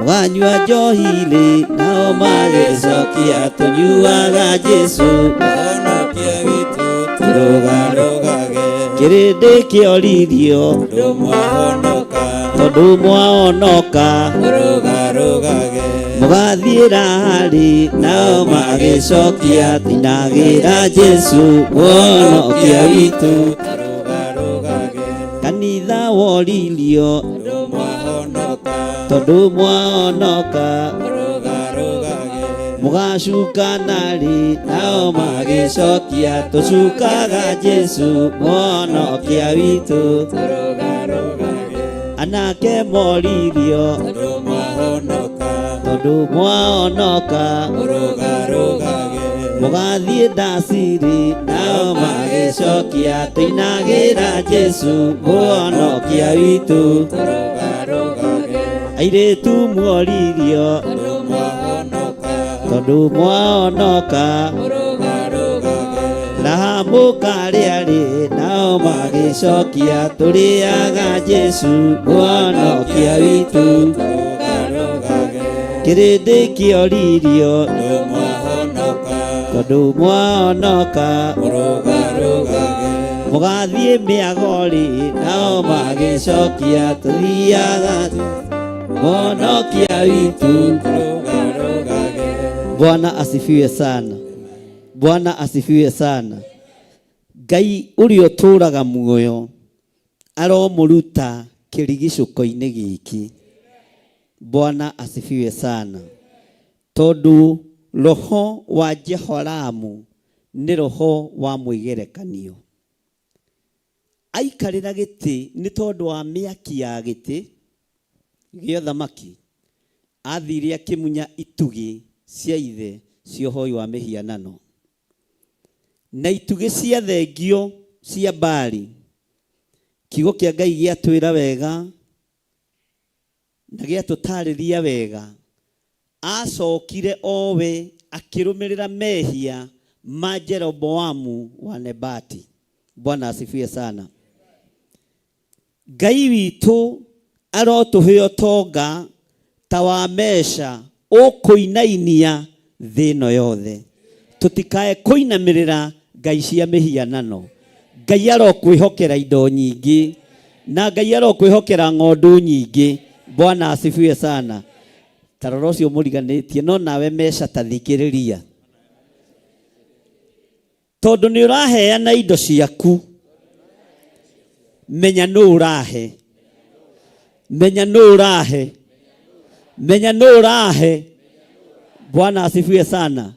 mwanyua njohi-rĩ nao magĩcokia tũnyuaga Jesu Mũhonokia witũ tũrũgarũgage kĩrĩndĩ kĩoririo tondũ mwahonoka tondũ mwaonoka tũrũgarũgage mũgathiĩra harĩ nao magĩcokia tinagĩra Jesu mũhonokia witũ tũrũgarũgage kanitha woririo tondũ mwahonoka tondũ mwaonoka tũrũgarũgage mũgacuka narĩ nao magĩcokia tũcukaga Jesu mũhonokia witũ tũrũgarũgage anake moririo tondũ mwahonoka tondũ mwaonoka tũrũgarũgage mũgathiĩ ndaciri nao magĩcokia tũinagĩra Jesu mũhonokia witũ tũrũgarũgage airĩtu muoririo tondũ mwahonoka tondũ mwaonoka tũrũgarũgage raha mũkarĩarĩ nao magĩcokia tũrĩaga Jesu mũhonokia witũ tũrũgarũgage kĩrĩndĩ kĩoririo tondũ mwahonoka tondũ mwaonoka tũrũgarũgage mũgathiĩ mĩago-rĩ nao magĩcokia tũthiaga mũhonokia witũ tũrũgarũgage Bwana asifiwe sana. Bwana asifiwe sana. Ngai ũrĩa ũtũũraga muoyo aromũruta kĩrigicũko-inĩ gĩkĩ. Bwana asifiwe sana. Tondũ roho wa Jehoramu nĩ roho wa mwĩgerekanio. Aikarĩra gĩtĩ nĩ tondũ wa mĩaki ya gĩtĩ gĩa ũthamaki athire akĩmunya itugĩ cia ithe cia ũhoi wa mĩhianano na itugĩ cia thengio cia Baali. Kiugo kĩa Ngai gĩatwĩra wega na gĩatũtarĩria wega acokire owe akĩrũmĩrĩra mehia ma Jeroboamu wa Nebati. Bwana asifiwe sana. Ngai witũ arotũhe ũtonga ta wa Mesha ũkũinainia thĩ ĩno yothe tũtikae kũinamĩrĩra ngai cia mĩhianano. Ngai arokwĩhokera indo nyingĩ na Ngai arokwĩhokera ng'ondu nyingĩ. Bwana asifiwe sana. Ta rora ũcio mũriganĩtie no nawe Mesha ta thikĩrĩria tondũ nĩ ũraheana indo ciaku menya nũ ũrahe menya nũ ũrahe menya nũ ũrahe. Bwana asifiwe sana.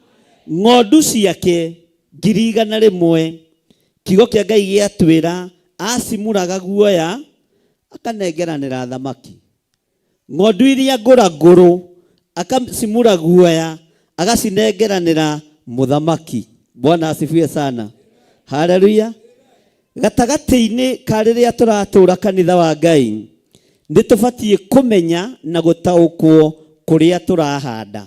Ng'ondu ciake 100,000 kiugo kĩa Ngai gĩatwĩra acimuraga guoya akanengeranĩra thamaki. Ng'ondu iria ngũrangũrũ akacimura guoya agacinengeranĩra mũthamaki. Bwana asifiwe sana. Haleluya. Gatagatĩ-inĩ ka rĩrĩa tũratũra kanitha wa Ngai nĩ tũbatiĩ kũmenya na gũtaũkwo kũrĩa tũrahanda.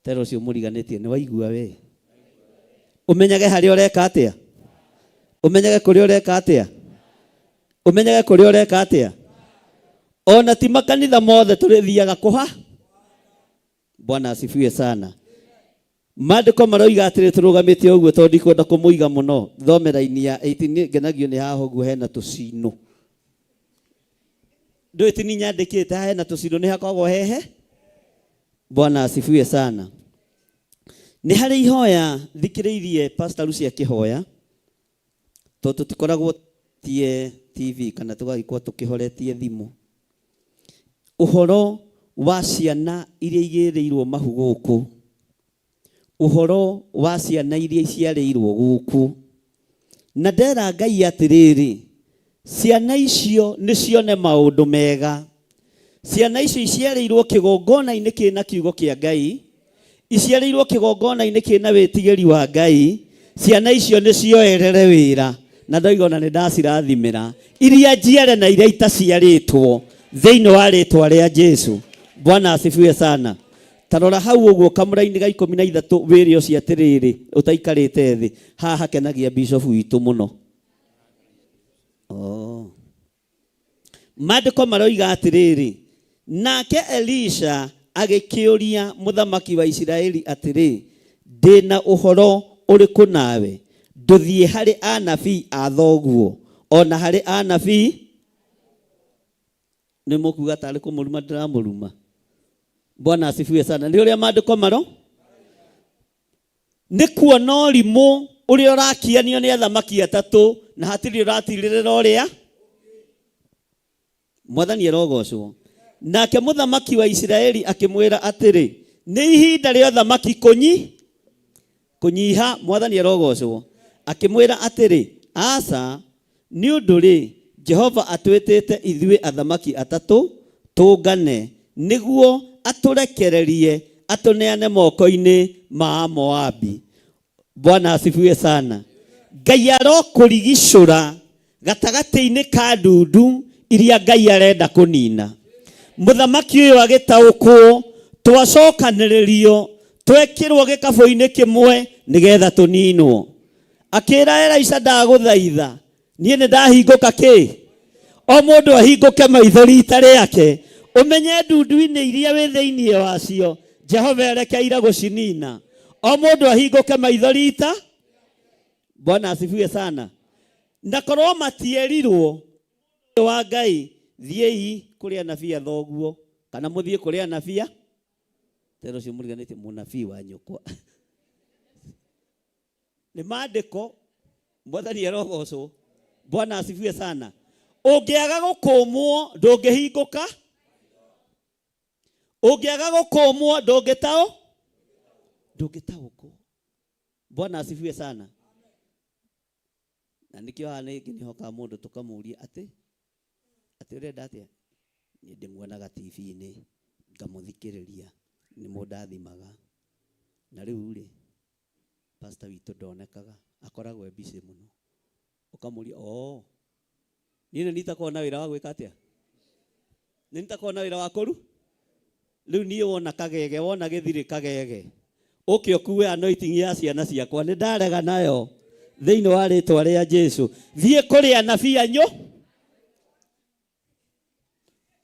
Tera ũcio mũriganĩtie nĩ waigua we ũmenyage harĩa ũreka atĩa ũmenyage kũrĩa ũreka atĩa ũmenyage kũrĩa ũreka atĩa ona ti makanitha mothe tũrĩthiaga kũha. Bwana asifiwe sana. Maandĩko maroiga atĩrĩ tũrũgamĩte ũguo tondũ ndikwenda kũmũiga mũno thome raini ya 18 ngenagio nĩ haha ũguo hena tũcinũ ndũĩ ti niĩ nyandĩkĩte haha hena tũcinũ nĩ hakoragwo hehe. Bwana asifiwe sana. Nĩ harĩ ihoya thikĩrĩirie Pastor Lucy akĩhoya tondũ tũtikoragwo tie TV kana tũgagĩkorwo tũkĩhoretie thimũ ũhoro wa ciana iria igĩrĩirwo mahu gũkũ ũhoro wa ciana iria iciarĩirwo gũkũ na ndera Ngai atĩrĩrĩ ciana icio nĩ cione maũndũ mega ciana icio iciarĩirwo kĩgongona-inĩ kĩna kiugo kĩa Ngai iciarĩirwo kĩgongona-inĩ kĩna wĩtigĩri wa Ngai ciana icio nĩ cioerere wĩra na ndoiga ona nĩ ndacirathimĩra iria njiare na iria itaciarĩtwo thĩinĩ wa rĩtwa rĩa Jesu. Bwana asifiwe sana. Tarora hau ũguo kamũraini ga 13 wĩre ũcio atĩrĩrĩ ũtaikarĩte thĩ haha hakenagia bishop witũ mũno. Oh. Maandĩko maroiga atĩrĩrĩ, nake Elisha agĩkĩũria mũthamaki wa Isiraeli atĩrĩ, ndĩna ũhoro ũrĩkũ nawe? Ndũthiĩ harĩ anabii a thoguo o na harĩ anabii nĩ mũkuga tarĩ kũmũruma ndĩramũruma. Bwana asifiwe sana. Nĩ ũrĩa maandĩko maro nĩ kuona ũrimũ ũrĩa ũrakianio nĩ athamaki atatũ na hatirĩ ũratirĩrĩra ũrĩa mwathani arogocwo. Nake mũthamaki wa Isiraeli akĩmwĩra atĩrĩ, nĩ ihinda rĩa ũthamaki kũnyiha. Mwathani arogocwo. Akĩmwĩra atĩrĩ, aca, nĩ ũndũ rĩ, Jehova atwĩtĩte ithuĩ athamaki atatũ tũngane nĩguo atũrekererie atũneane moko-inĩ ma Moabi. Bwana asifiwe sana. Ngai arokũrigicũra gatagatĩ-inĩ ka ndundu iria Ngai arenda kũnina. Mũthamaki ũyũ agĩtaũkwo twacokanĩrĩrio twekĩrwo gĩkabũ-inĩ kĩmwe nĩgetha tũninwo. Akĩra Elisha, ndagũthaitha niĩ nĩ ndahingũka kĩ o mũndũ ahingũke maitho rita rĩake ũmenye ndundu-inĩ iria wĩ thĩinĩ wacio Jehova erekeire gũcinina. O mũndũ ahingũke maitho rita. Bwana asifiwe sana. Na korwo matierirwo wa Ngai, thiĩi kũrĩ anabii a thoguo kana mũthiĩ kũrĩ anabii a tero ũcio mũriganĩtie mũnabii wa nyũkwa. Nĩ maandĩko. Mwathani arogocwo. Bwana asifiwe sana. Ũngĩaga gũkũmwo ndũngĩhingũka, ũngĩaga gũkũmwo ndũngĩtaũkwo. Bwana asifiwe sana. Na nĩkĩo haha rĩngĩ nĩhokaga mũndũ tũkamũria atĩ ũrenda atĩa? Niĩ ndĩmuonaga TV-inĩ ngamũthikĩrĩria nĩ mũndathimaga. Na rĩu rĩ pastor witũ ndonekaga, akoragwo e busy mũno. Ũkamũria, oh, niĩ nĩ nitakorwo na wĩra wa gwĩka atĩa? Nĩ nitakorwo na wĩra wa kũru? Rĩu niĩ wona kagege, wona gĩthirĩ kagege, ũke ũkue anointing ya ciana ciakwa, nĩ ndarega nayo thĩinĩ wa rĩtwa rĩa Jesu. Thiĩ kũrĩ anabii anyu.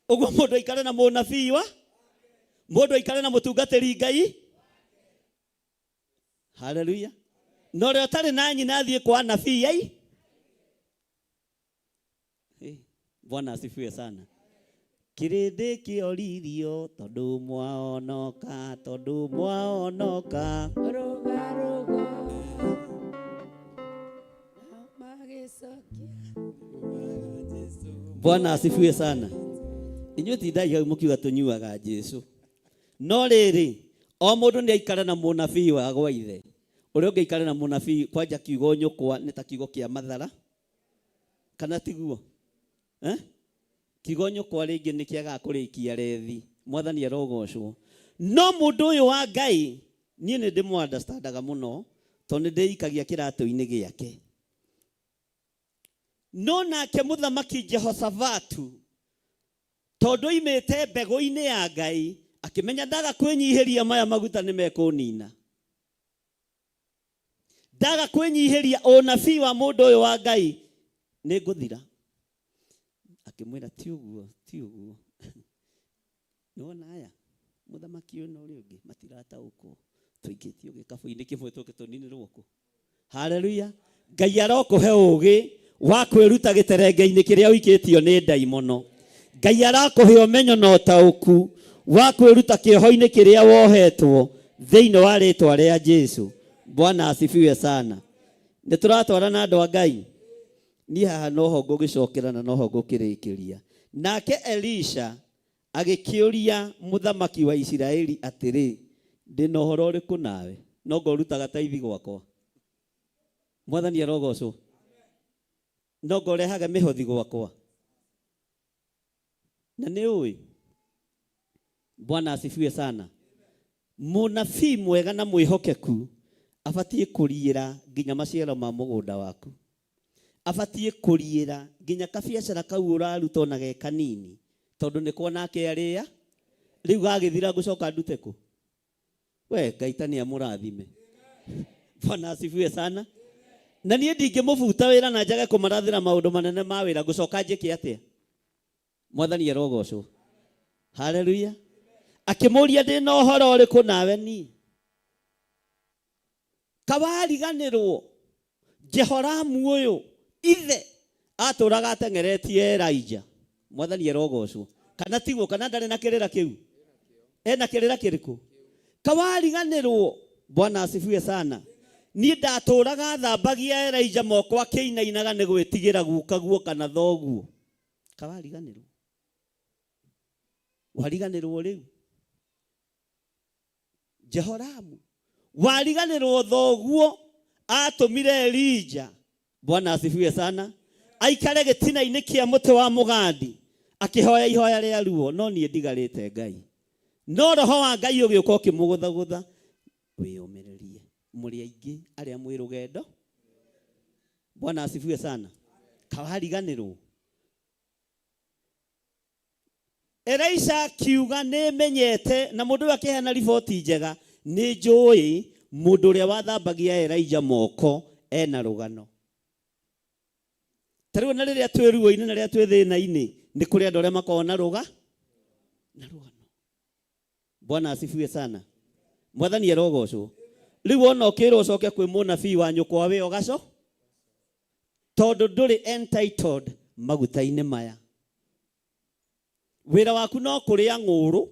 Ũguo mũndũ aikare na mũnabii wa mũndũ aikare na mũtungatĩri Ngai. Haleluya. Na ũrĩa ũtarĩ na nyina athiĩ kwa anabii ai. Bwana asifiwe sana. Kĩrĩndĩ kĩoririo tondũ mwaonoka, tondũ mwaonoka. Rũgarũgo magĩcokia. Bwana asifiwe sana. Inyuĩ tindai hau mũkiuga tũnyuaga Jesu. No rĩrĩ, o mũndũ nĩ aikare na mũnabii wa gwa ithe. Ũrĩa ũngĩ aikare na mũnabii, kwanja kiugo nyũkwa nĩ ta kiugo kĩa mathara. Kana tiguo? Kiugo nyũkwa rĩngĩ nĩ kĩagaga kũrĩkia rethi. Mwathani arogocwo. No mũndũ ũyũ wa Ngai, niĩ nĩ ndĩmũ understandaga mũno, tondũ nĩ ndĩikagia kĩratũ-inĩ gĩake. No nake mũthamaki Jehoshafatu, tondũ oimĩte mbegũ-inĩ ya Ngai, akĩmenya ndaga kwĩnyihĩria maya maguta nĩ mekũnina. Ndaga kwĩnyihĩria ũnabii wa mũndũ ũyũ wa Ngai, nĩ ngũthira. Akĩmwĩra ti ũguo, ti ũguo. Nĩwona aya, mũthamaki ũyũ na ũrĩa ũngĩ matirataũkwo. Tũingĩtio gĩkabũ-inĩ kĩmwe tũke tũninĩrwo kũ. Haleluya. Ngai arokũhe ũũgĩ wa kwĩruta gĩterenge-inĩ kĩrĩa ũikĩtio nĩ ndaimono. Ngai arakũhe ũmenyo na ũtaũku wa kwĩruta kĩoho-inĩ kĩrĩa wohetwo thĩinĩ wa rĩtwa rĩa Jesu. Bwana asifiwe sana. Nĩ tũratwarana andũ a Ngai. Niĩ haha noho ngũgĩcokera na noho ngũkĩrĩkĩria. Nake Elisha agĩkĩũria mũthamaki wa Isiraeli atĩrĩ, ndĩna ũhoro ũrĩkũ nawe? No ngorutaga taithi gwakwa. Mwathani arogocwo. No ngorehaga mĩhothi gwakwa. Na nĩ ũĩ. Bwana asifiwe sana. Mũnabii mwega na mwĩhokeku abatiĩ kũriĩra nginya maciaro ma mũgũnda waku. Abatiĩ kũriĩra nginya kabiacara kau ũraruta ona ge kanini, tondũ nĩ kuona ake arĩa. Rĩu gagĩthira ngũcoka ndute kũ? We Ngai ta nĩamũrathime. Bwana asifiwe sana. Na niĩ ndingĩmũbuta wĩra na njage kũmarathĩra maũndũ manene ma wĩra, ngũcoka njĩke atĩa? Mwathani arogocwo. Haleluya. Akĩmũria ndĩ na ũhoro ũrĩkũ nawe niĩ? Kawariganĩrwo Jehoramu ũyũ ithe atũraga ateng'eretie Elija. Mwathani arogocwo. Kana tiguo, kana ndarĩ na kĩrĩra kĩu? Ena kĩrĩra kĩrĩkũ? Kawariganĩrwo. Bwana asifiwe sana. Niĩ ndatũraga thambagia Elija moko akĩinainaga nĩ gwĩtigĩra gukaguo kana thoguo. Kawariganĩrwo. Wariganĩrwo rĩu. Jehoramu wariganĩrwo thoguo atũmire Elija. Bwana asifiwe sana. Aikare gĩtina-inĩ kĩa mũtĩ wa mũgandi akĩhoya ihoya rĩa ruo, no niĩ ndigarĩte Ngai. No roho wa Ngai ũgĩũka ũkĩmũgũthagũtha, wĩyũmĩrĩrie mũrĩ aingĩ arĩa mwĩ rũgendo. Bwana asifiwe sana. Kawariganĩrwo. Elisha akiuga nĩ menyete, na mũndũ ũyũ akĩheana riboti njega, nĩ njũĩ mũndũ ũrĩa wathambagia Elija moko ena rũgano. Ta rĩu na rĩrĩa twĩ ruo-inĩ na rĩrĩa twĩ thĩna-inĩ, nĩ kũrĩ andũ arĩa makoragwo na rũga na rũgano. Bwana asifiwe sana. Mwathani arogocwo. Rĩu ona ũkĩrwo ũcoke kwĩ mũnabii wa nyũkwa wĩ ũgaco, tondũ ndũrĩ entitled maguta-inĩ maya. Wĩra waku no kũrĩa ng'ũrũ,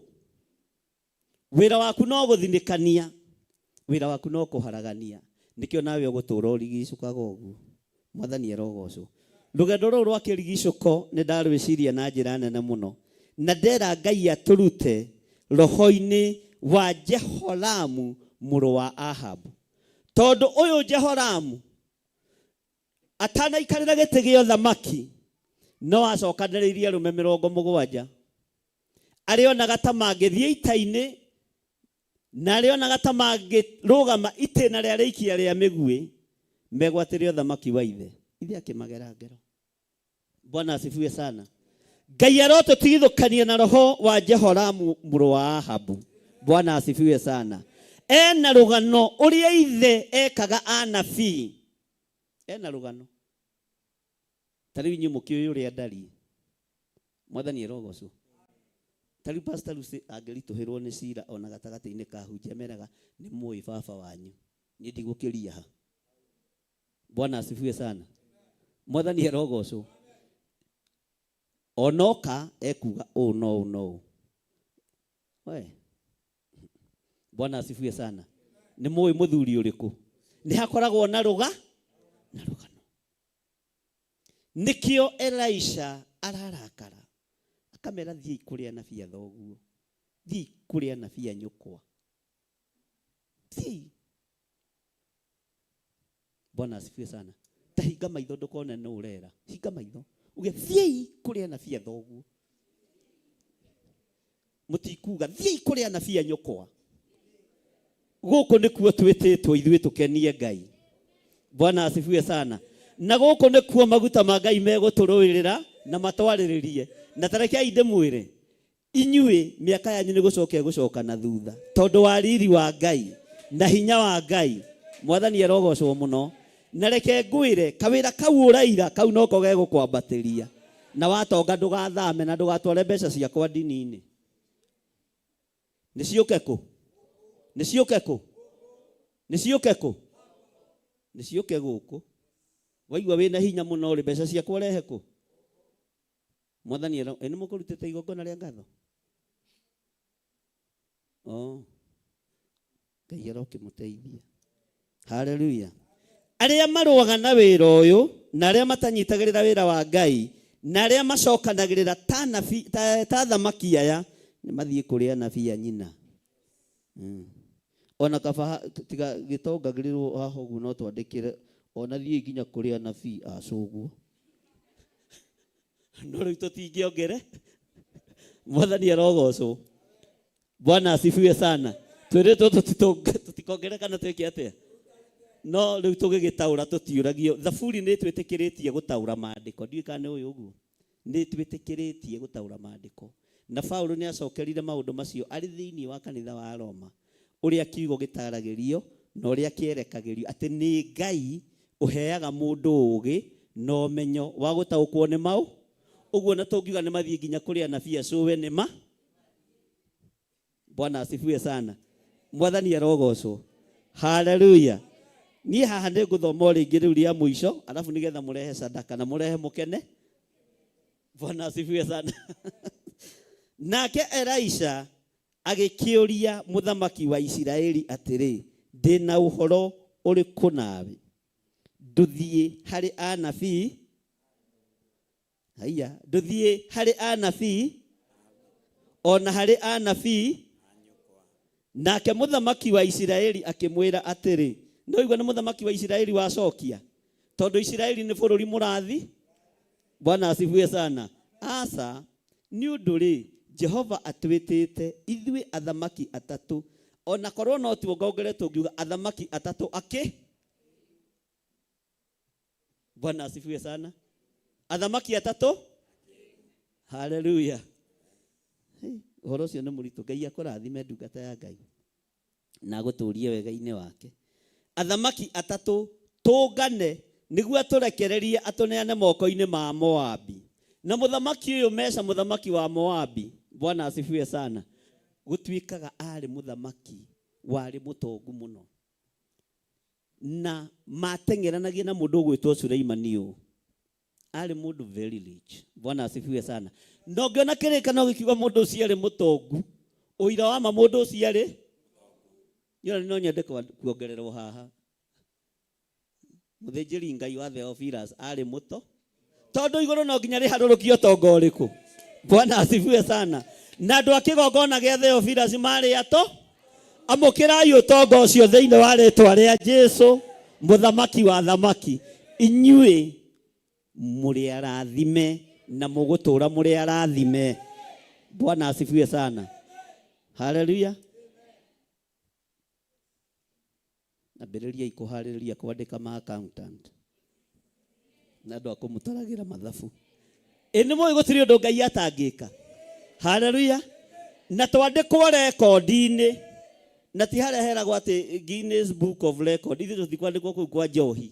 wĩra waku no gũthinĩkania, wĩra waku no kũharagania. Nĩkĩo nawe ũgũtũra ũrigicũkaga ũguo. Mwathani arogocwo. Rũgendo rũrũ rwa kĩrigicũko nĩ ndarwĩciria na njĩra nene mũno, na ndera Ngai atũrute roho-inĩ wa Jehoramu mũrũ wa Ahabu. Tondũ ũyũ Jehoramu atanaikarĩra gĩtĩ gĩa ũthamaki, no acokanĩrĩirie arũme 70 arĩa onaga ta mangĩthiĩ ita-inĩ, na arĩa onaga ta mangĩrũgama itĩna rĩa rĩikia rĩa mĩguĩ megwatĩre ũthamaki wa ithe. Ithe akĩmagera ngero. Bwana asifiwe sana. Ngai arotũtigithũkania na roho wa Jehoramu mũrũ wa Ahabu. Bwana asifiwe sana. Ena rũgano ũrĩa ithe ekaga anabii. Ena rũgano. Ta rĩu inyuĩ mũkĩũĩ ũrĩa ndariĩ. Mwathani arogocwo. Ta rĩu Pastor Lucy angĩritũhĩrwo nĩ cira ona gatagatĩ-inĩ ka hunjia meraga nĩ mũĩ baba wanyu. Niĩ ndigũkĩria ha. Bwana asifiwe sana. Mwathani arogocwo. Onoka ekuga ũũ no ũũ no ũũ. We. Bwana asifiwe sana. Nĩ mũĩ mũthuri ũrĩkũ? Nĩ hakoragwo na rũga na rũgano. Nĩkĩo Elisha ararakara akamera thiĩi kũrĩ anabii a thoguo, thiĩi kũrĩ anabii a nyũkwa, thiĩi. Bwana asifiwe sana. Ta hinga maitho ndũkone nũ ũrera. Hinga maitho uge thiĩi kũrĩ anabii a thoguo. Mũtikuga thiĩi kũrĩ anabii a nyũkwa. Gũkũ nĩkuo twĩtĩtwo ithuĩ tũkenie Ngai. Bwana asifiwe sana. Na gũkũ nĩkuo maguta ma Ngai megũtũrũĩrĩra na matwarĩrĩrie. Na ta rekei ndĩmwĩre, inyuĩ mĩaka yanyu nĩ gũcoka ĩgũcoka na thutha tondũ wa riri wa Ngai na hinya wa Ngai. Mwathani arogocwo mũno. Na reke ngwĩre, kawĩra kau ũraira kau noko gegũkwambatĩria. Na watonga ndũgathame na ndũgatware mbeca ciakwa ndini-inĩ. Nĩ ciũke kũ? Nĩ ciũke kũ? Nĩ ciũke kũ? Nĩ ciũke gũkũ. Waigua wĩna hinya mũno rĩ, mbeca ciakwa ũrehe kũ? Mwathani nĩ mũkũrutĩte igongona rĩa ngatho? Oh. Ngai arokĩmũteithia. Haleluya. Arĩa marũaga na wĩra ũyũ na arĩa matanyitagĩrĩra wĩra wa Ngai na arĩa macokanagĩrĩra ta nabii, ta thamaki aya nĩ mathiĩ kũrĩ anabii a nyina. Ona kaba tiga gĩtongagĩrĩrwo haha ũguo no twandĩkĩre ona thiĩ nginya kũrĩ anabii a cũguo. No rĩu tũtingĩongere. Mwathani arogocwo. Bwana asifiwe sana. Twĩrĩtwo tũtikongere kana twĩke atĩa? No rĩu tũgĩgĩtaũra tũtiũragio. Thaburi nĩ twĩtĩkĩrĩtie gũtaũra maandĩko. Ndiũĩ kana nĩ ũyũ ũguo. Nĩ twĩtĩkĩrĩtie gũtaũra maandĩko. Na Paulo nĩ acokerire maũndũ macio arĩ thĩinĩ wa kanitha wa Roma, ũrĩa kiugo gĩtaragĩrio na ũrĩa kĩerekagĩrio atĩ nĩ Ngai ũheaga mũndũ ũũgĩ na ũmenyo wa gũtaũkwo nĩ mau ũguo, na tũngiuga nĩ mathiĩ nginya kũrĩ anabii acũwe nĩ ma. Bwana asifiwe sana. Mwathani arogocwo. Haleluya. Niĩ haha nĩ ngũthoma o rĩngĩ rĩu rĩa mũico, alafu nĩgetha mũrehe sadaka na mũrehe mũkene. Bwana asifiwe sana. Nake Elisha agĩkĩũria mũthamaki wa Isiraeli atĩrĩ, ndĩ na ũhoro ũrĩkũ nawe? Ndũthiĩ harĩ anabii? Haiya, ndũthiĩ harĩ anabii o na harĩ anabii. Nake mũthamaki wa Isiraeli akĩmwĩra atĩrĩ, no igua nĩ mũthamaki wa Isiraeli wacokia, tondũ Isiraeli nĩ bũrũri mũrathi. Bwana asifiwe sana. Asa, nĩ ũndũ rĩ, Jehova atwĩtĩte ithuĩ athamaki atatũ, o na korwo no tuongerere tũngiuga athamaki atatũ akĩ. Bwana asifiwe sana. Athamaki atatũ. Haleluya. Hey, ũhoro ũcio nĩ mũritũ. Ngai akũrathime ndungata ya Ngai na agũtũrie wega-inĩ wake. Athamaki atatũ tũngane nĩguo atũrekererie atũneane moko-inĩ ma Moabi. Na mũthamaki ũyũ Mesha, mũthamaki wa Moabi, Bwana asifiwe sana, gũtuĩkaga arĩ mũthamaki warĩ mũtongu mũno. Na mateng'eranagia na mũndũ ũgwĩtwo Suleimani ũũ. Arĩ mũndũ very rich. Bwana asifiwe sana. Na ũngĩona kĩrĩkanĩro gĩkiuga mũndũ ũcio arĩ mũtongu, ũira wa ma mũndũ ũcio arĩ Niĩ no nyende kuongererwo haha. Mũthĩnjĩri Ngai wa Theophilus arĩ mũto, tondũ igũrũ no nginya rĩharũrũkie ũtonga ũrĩkũ. Bwana asifiwe sana. Na andũ a kĩgongona gĩa Theophilus marĩ ato, amũkĩrai ũtonga ũcio thĩinĩ wa rĩtwa rĩa Jesu, mũthamaki wa thamaki. Inyuĩ mũrĩ arathime na mũgũtũũra mũrĩ arathime. Bwana asifiwe sana. Haleluya. Ambĩrĩriai kũharĩrĩria kwandĩka ma accountant na andũ a kũmũtaragĩra mathabu. Ĩ nĩ mũĩ gũtirĩ ũndũ Ngai atangĩka. Haleluya. Na twandĩkwo rekondi-inĩ, na ti harĩa heragwo atĩ Guinness Book of Record, ithuĩ tũtikwandĩkwo kũu kwa njohi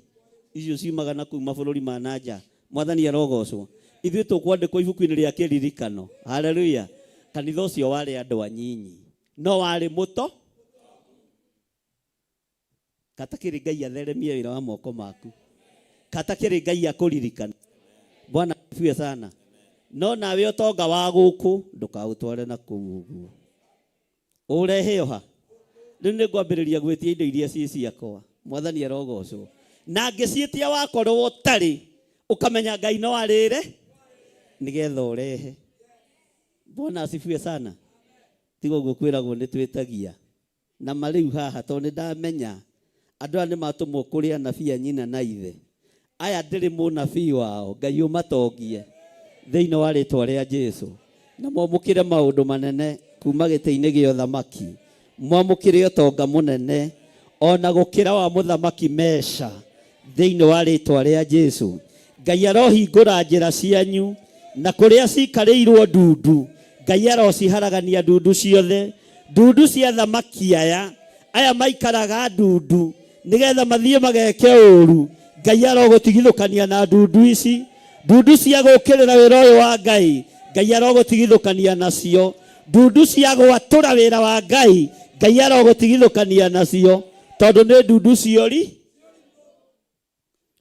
icio ciumaga na kũu mabũrũri ma na nja. Mwathani arogocwo. Ithuĩ tũkwandĩkwo ibuku-inĩ rĩa kĩririkano. Haleluya. Kanitha ũcio warĩ andũ anyinyi, no warĩ mũto. Katakĩrĩ Ngai atheremie wĩra wa moko maku. Katakĩrĩ Ngai akũririkana. Bwana asifiwe sana. No nawe ũtonga wa gũkũ ndũkaũtware na kũu ũguo. Ũrehe ha? Rĩu nĩ ngwambĩrĩria gwĩtia indo iria ciĩ ciakwa. Mwathani arogocwo. Na ngĩciĩtia wakorwo ũtarĩ, ũkamenya Ngai no arĩre nĩgetha ũrehe. Bwana asifiwe sana. Tiga ũguo kwĩragwo nĩ twĩtagia. Na ma rĩu haha, tondũ nĩndamenya andũ aya nĩmatũmwo kũrĩ anabii a nyina na ithe, aya ndĩrĩ mũnabii wao, Ngai ũmatongie thĩinĩ wa rĩtwa rĩa Jesu, na mwamũkĩre maũndũ manene kuma gĩtĩ-inĩ gĩa ũthamaki, mwamũkĩre ũtonga mũnene o na gũkĩra wa mũthamaki Mesha thĩinĩ wa rĩtwa rĩa Jesu. Ngai arohingũra njĩra cianyu, na kũrĩa cikarĩirwo ndundu, Ngai arociharagania ndundu ciothe, ndundu cia thamaki aya, aya maikaraga ndundu nĩgetha mathiĩ mageke ũru. Ngai arogũtigithũkania na ndundu ici, ndundu cia gũkĩrĩra wĩra ũyũ wa Ngai, Ngai arogũtigithũkania nacio, ndundu cia gwatũra wĩra wa Ngai, Ngai arogũtigithũkania nacio, tondũ nĩ ndundu ciori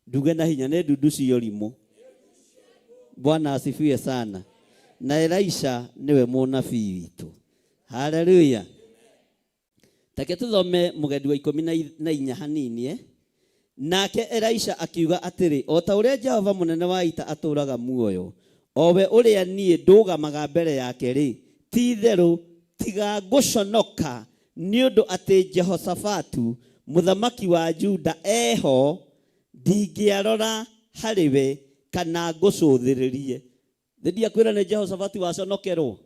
nduge na hinya, nĩ ndundu cia ũrimũ. Bwana asifiwe sana. Na Elisha nĩwe mũnabii witũ. Haleluya. Take tũthome mũgendi wa ikũmi na inya hanini, eh? Nake Elisha akiuga atĩrĩ, o ta ũrĩa Jehova mũnene wa ita atũũraga muoyo, o we ũrĩa niĩ ndũgamaga mbere yake-rĩ, ti-itherũ tiga ngũconoka nĩ ũndũ atĩ Jehoshafatu mũthamaki wa Juda eho, ndingĩarora harĩ we kana ngũcũthĩrĩrie. Thĩ ndiakwĩra nĩ Jehoshafatu waconokerwo.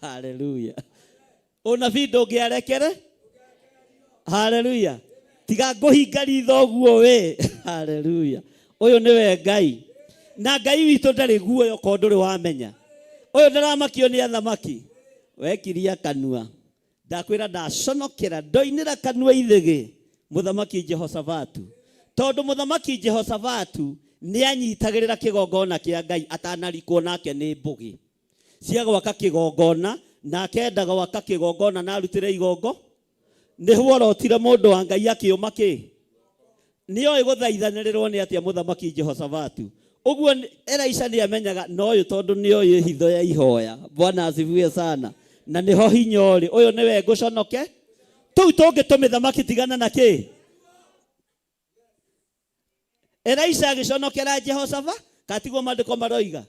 Haleluya. Ũnabii ndũngĩarekere. Haleluya. Tiga ngũhinga ritho ũguo we. Haleluya. Ũyũ nĩwe Ngai. Na Ngai witũ ndarĩ guoya okorwo ndũrĩ wamenya. Ũyũ ndaramakio nĩ athamaki. Wekiria kanua. Ndakwĩra ndaconokera ndoinĩra kanua ithĩgĩ mũthamaki Jehoshafatu. Tondũ mũthamaki Jehoshafatu nĩ anyitagĩrĩra kĩgongona kĩa Ngai atanarikwo nake nĩ mbũgĩ cia gwaka kĩgongona, nake enda gwaka kĩgongona na arutĩre igongo. Nĩ hworotire mũndũ wa Ngai akĩũma kĩ nĩoĩ gũthaithanĩrĩrwo nĩ atĩa mũthamaki Jehoshafatu. Ũguo Elisha nĩ amenyaga na ũyũ tondũ nĩoĩ hitho ya ihoya. Bwana asifiwe sana. Na nĩho hinya ũrĩ. Ũyũ nĩwe ngũconoke. Tũu tũngĩ tũmĩthamaki tigana na kĩ. Elisha agĩconokera Jehoshafat, katiguo maandĩko maroiga.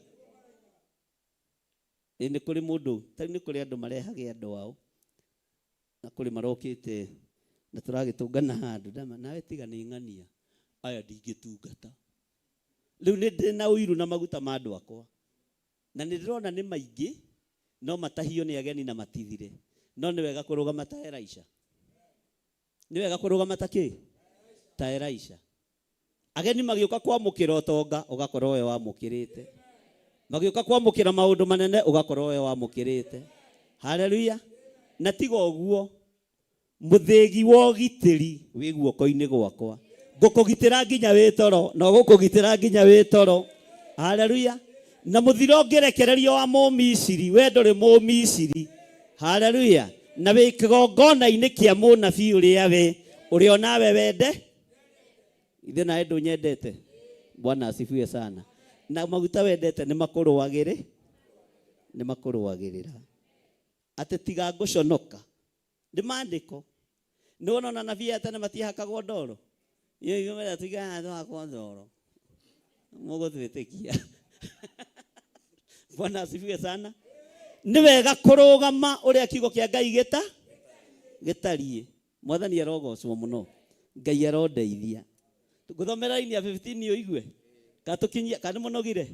Ĩ nĩ kũrĩ mũndũ, tarĩu nĩ kũrĩ andũ marehage andũ ao na kũrĩ marokĩte na tũragĩtũngana handũ ndama nawe tiga nĩ ng'ania aya ndingĩtungata. Rĩu nĩ ndĩ na ũiru na maguta ma andũ akwa na nĩ ndĩrona nĩ maingĩ no matahio nĩ ageni na matithire. No nĩ wega kũrũgama ta Elisha. Nĩ wega kũrũgama ta kĩ? Ta Elisha. Ageni magĩũka kwamũkĩra ũtonga ũgakorwo we wamũkĩrĩte. Magĩũka kwamũkĩra maũndũ manene ũgakorwo we wamũkĩrĩte. Haleluya. Na tiga ũguo, mũthĩgi wa ũgitĩri wĩ guoko-inĩ gwakwa. Ngũkũgitĩra nginya wĩ toro, na ũgũkũgitĩra nginya wĩ toro. Haleluya. Na mũthiro ũngĩrekererio wa Mũmisiri, we ndũrĩ Mũmisiri. Haleluya. Na wĩ kĩgongona-inĩ kĩa mũnabii ũrĩa we, ũrĩa onawe wende ithe nawe ndũnyendete. Bwana asifiwe sana. Na maguta wendete nĩ makũrũagĩrĩ, nĩ makũrũagĩrĩra. Atĩ tiga ngũconoka. Nĩ maandĩko. Nĩ wona ona anabii aya tene matiahakagwo ndoro. Iyo ithuĩ mera tuigaga twahakwo ndoro. Mũgũtwĩtĩkia. Bwana asifiwe sana. Nĩ wega kũrũgama ũrĩa kiugo kĩa Ngai gĩta gĩtariĩ. Mwathani arogocwo mũno. Ngai arondeithia. Ngũthomera raini ya 15 ũigue. Kana tũkinyie, kana nĩ mũnogire?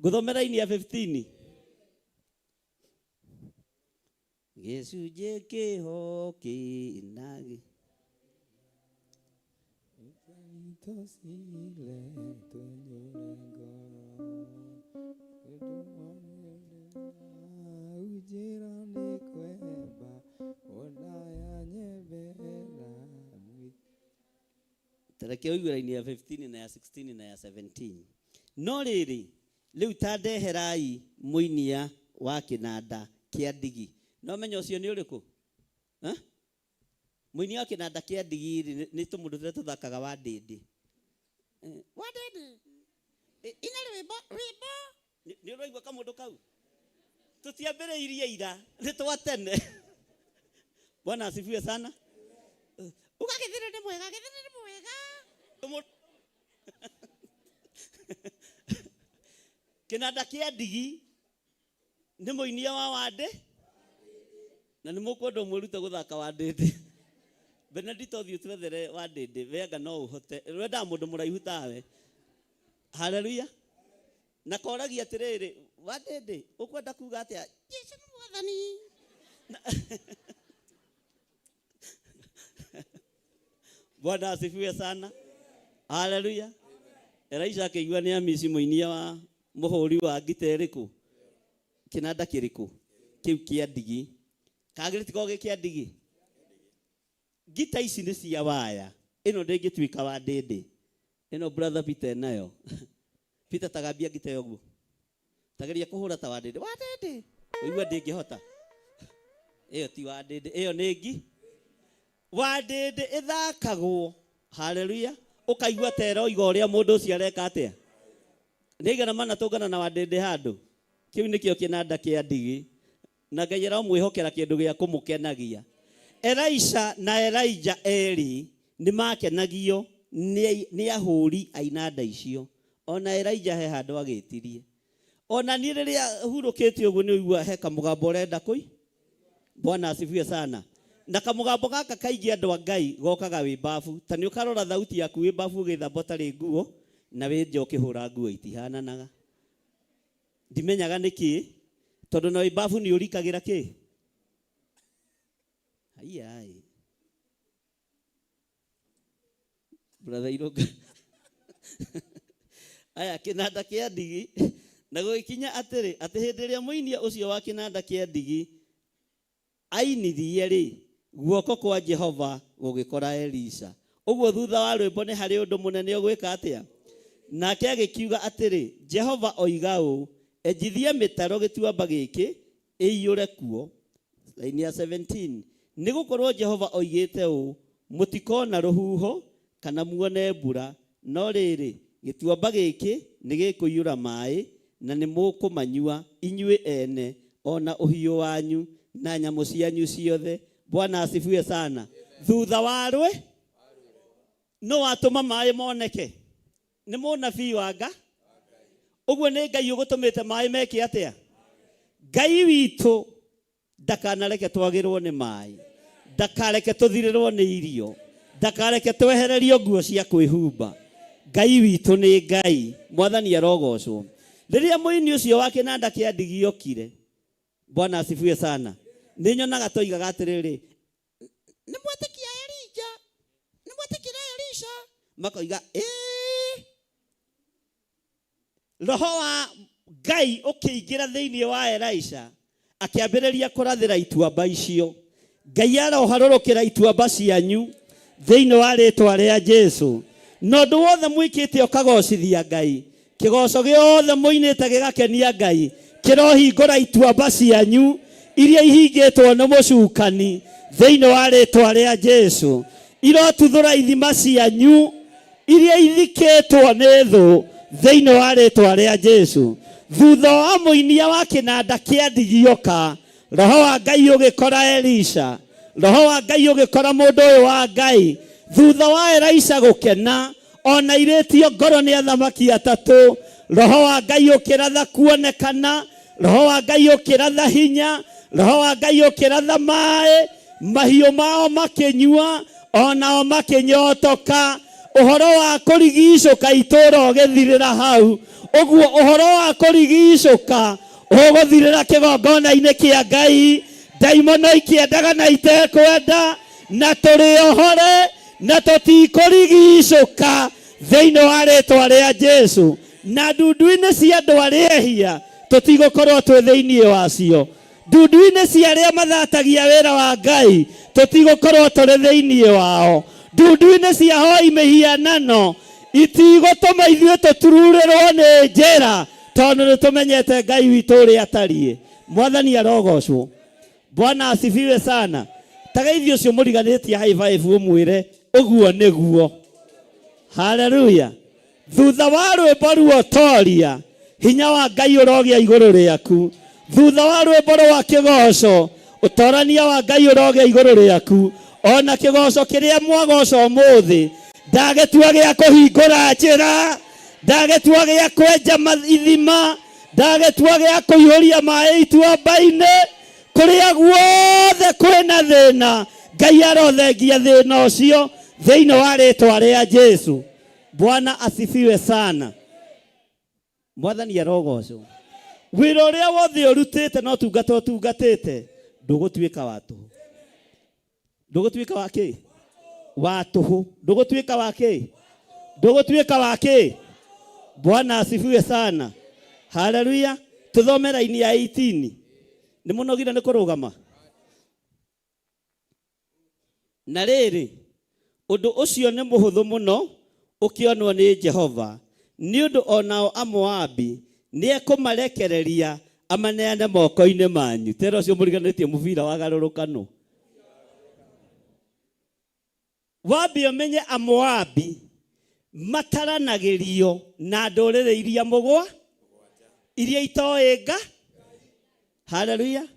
Ngũthomera raini ya 15. Gĩcunjĩ kĩho kĩna gĩ. Tareke ũigue raini ya 15 na ya 16 na ya 17. No rĩrĩ, rĩu ta ndeherai mũinia wa kĩnanda kĩa ndigi. No menya ũcio nĩ ũrĩkũ? Eh? Mũinia wa kĩnanda kĩa ndigi rĩ, nĩ tũmũndũ tũrĩa tũthakaga wa ndĩndĩ. Wa ndĩndĩ. Ina rwĩmbo, rwĩmbo. Nĩ ũraigua kamũndũ kau? Tũtiambĩrĩirie ira, nĩ twa tene. Bwana asifiwe sana. Uga gĩthĩrĩ nĩ mwega, gĩthĩrĩ nĩ mwega. Kĩnanda kĩa ndigi nĩ mũinia wa wandĩ na nĩ mũkwenda mwĩrute gũthaka wandĩndĩ. Benedito thiĩ ũtwethere wandĩndĩ, wenga no ũhote. Wendaga mũndũ mũraihu tawe. Haleluya. Na koragia atĩrĩrĩ, wandĩndĩ ũkwenda kuga atĩa? Jesu nĩ mwathani. Bwana asifiwe sana. Haleluya. Elisha akĩigua nĩ amici mũinia wa mũhũri wa ngita ĩrĩkũ? Kĩnanda kĩrĩkũ? Kĩu kĩa ndigi. Kagĩrĩ tikoragwo gĩ kĩa ndigi? Ngita ici nĩ cia waya. Ĩno ndĩngĩtuĩka wa ndĩndĩ. Ĩno brother Peter enayo. Peter tagambia ngita ĩyo ũguo. Tageria kũhũra ta wa ndĩndĩ. Wa ndĩndĩ. Ũigua ndĩngĩhota. Ĩyo ti wa ndĩndĩ. Ĩyo nĩ ngi. Wa ndĩndĩ ĩthakagwo. Haleluya. Ũkaigua ta ĩroiga ũrĩa mũndũ ũcio areka atĩa. Nĩ aigana manatũngana na wa ndĩndĩ handũ. Kĩu nĩkĩo kĩnanda kĩa ndigi. Na Ngai aramwĩhokera kĩndũ gĩa kũmũkenagia. Elisha na Elijah erĩ nĩ makenagio nĩ ahũri a inanda icio. Ona Elijah he handũ agĩtirie. Ona niĩ rĩrĩa hurũkĩte ũguo nĩ ũigua he kamũgambo ũrenda kũi. Bwana asifiwe sana. Na kamũgambo gaka kaingĩ andũ a Ngai gokaga wĩ babu. Ta nĩ ũkarora thauti yaku wĩ babu ũgĩthamba ũtarĩ nguo na wĩ nja ũkĩhũra nguo itihananaga. Ndimenyaga nĩkĩ, tondũ na wĩ babu nĩ ũrikagĩra kĩ? Haiya. Brother Irũnga. Aya kĩnanda kĩa ndigi. Na gũgĩkinya atĩrĩ, atĩ hĩndĩ ĩrĩa mũinia ũcio wa kĩnanda kĩa ndigi ainirie-rĩ, guoko kwa Jehova gũgĩkora Elisha. Ũguo thutha wa rwĩmbo nĩ harĩ ũndũ mũnene ũgwĩka atĩa? Nake agĩkiuga atĩrĩ, Jehova oiga ũũ, Enjithia mĩtaro gĩtuamba gĩkĩ, ĩiyũre kuo. Laini ya 17, nĩ gũkorũo Jehova oigĩte ũũ, Mũtikona rũhuho, kana muone mbura, no rĩrĩ, gĩtuamba gĩkĩ nĩgĩkũiyũra maĩ, na nĩmũkũmanyua, inyuĩ ene, o na ũhiũ wanyu, na nyamũ cianyu ciothe. Bwana asifiwe sana. Thutha wa rwĩ, nũ watũma maĩ moneke? Nĩ mũnabii wa Nga. Ũguo nĩ Ngai ũgũtũmĩte maĩ meke atĩa? Ngai witũ ndakanareke twagĩrwo nĩ maĩ, ndakareke tũthirĩrwo nĩ irio, ndakareke twehererio nguo cia kwĩhumba. Ngai witũ nĩ Ngai. Mwathani arogocwo. Rĩrĩa mũini ũcio wa kĩnanda kĩa ndigi okire, Bwana asifiwe sana, nĩ nyonaga toigaga atĩrĩrĩ, nĩ mwetĩkia Elija, nĩ mwetĩkire Elisha, makoiga ĩĩ. Roho wa Ngai ũkĩingĩra thĩinĩ wa Elisha, akĩambĩrĩria kũrathĩra ituamba icio. Ngai aroharũrũkĩra ituamba cianyu thĩinĩ wa rĩtwa rĩa Jesu. Na ũndũ wothe mwĩkĩte ũkagocithia Ngai, kĩgoco gĩothe mũinĩte gĩgakenia Ngai, kĩrohingũra ituamba cianyu iria ihingĩtwo nĩ mũcukani thĩinĩ wa rĩtwa rĩa Jesu. Irotuthũra ithima cianyu iria ithikĩtwo nĩ thũ thĩinĩ wa rĩtwa rĩa Jesu. Thutha wa mũinia wa kĩnanda kĩa ndigioka, Roho wa Ngai ũgĩkora Elisha, Roho wa Ngai ũgĩkora mũndũ ũyũ wa Ngai. Thutha wa Elisha gũkena, ona irĩtio ngoro nĩ athamaki atatũ, Roho wa Ngai ũkĩratha kuonekana, Roho wa Ngai ũkĩratha hinya, Roho wa Ngai ũkĩratha maĩ, mahiũ mao makĩnyua, onao makĩnyotoka. Ũhoro wa kũrigicũka itũũra ũgĩthirĩra hau. Ũguo ũhoro wa kũrigicũka ũgũthirĩra kĩgongona-inĩ kĩa Ngai. Ndaimono ikĩendaga na itekwenda, na tũrĩohore na tũtikũrigicũka thĩinĩ wa rĩtwa rĩa Jesu. Na ndundu-inĩ cia andũ arĩa ehia tũtigũkorwo twĩ thĩinĩ wacio. Ndundu-inĩ cia arĩa mathatagia wĩra wa Ngai tũtigũkorwo tũrĩ thĩinĩ wao. Ndundu-inĩ cia hoi mĩhianano itigũtũma ithuĩ tũtururĩrwo nĩ njĩra, tondũ nĩ tũmenyete Ngai witũ ũrĩa atariĩ. Mwathani arogocwo. Bwana asifiwe sana. Tageithio ũcio mũriganĩtie high five ũmwĩre ũguo nĩguo. Haleluya. Thutha wa rwĩmbo ruotoria, hinya wa Ngai ũrogĩa igũrũ rĩaku. Thutha wa rwĩmbo rwa kĩgoco, ũtorania wa Ngai ũrogĩa igũrũ rĩaku. Ona kĩgoco kĩrĩa mwagoca ũmũthĩ, ndagĩtua gĩa kũhingũra njĩra, ndagĩtua gĩa kwenja ithima, ndagĩtua gĩa kũihũria maĩ ituamba-inĩ. Kũrĩa guothe kwĩna thĩna, Ngai arothengia thĩna ũcio thĩinĩ wa rĩtwa rĩa Jesu. Bwana asifiwe sana. Mwathani arogocwo. Wĩra ũrĩa wothe ũrutĩte no tungata ũtungatĩte, ndũgũtuĩka wa tũhũ. Ndũgũtuĩka wa kĩ? Wa tũhũ. Ndũgũtuĩka wa kĩ? Ndũgũtuĩka wa kĩ? Bwana asifiwe sana. Haleluya. Tuthome raini ya 18. Nĩ mũnogire nĩ kũrũgama? Na rĩrĩ, ũndũ ũcio nĩ mũhũthũ mũno ũkĩonwo nĩ Jehova, nĩ ũndũ o nao Amoabi nĩekũmarekereria amaneane moko-inĩ manyu. Tera ũcio mũriganĩtie mũbira wagarũrũkanwo. Wambe ũmenye Amoabi mataranagĩrio na ndũrĩrĩ iria mũgwa, iria itoĩ Nga. Haleluya.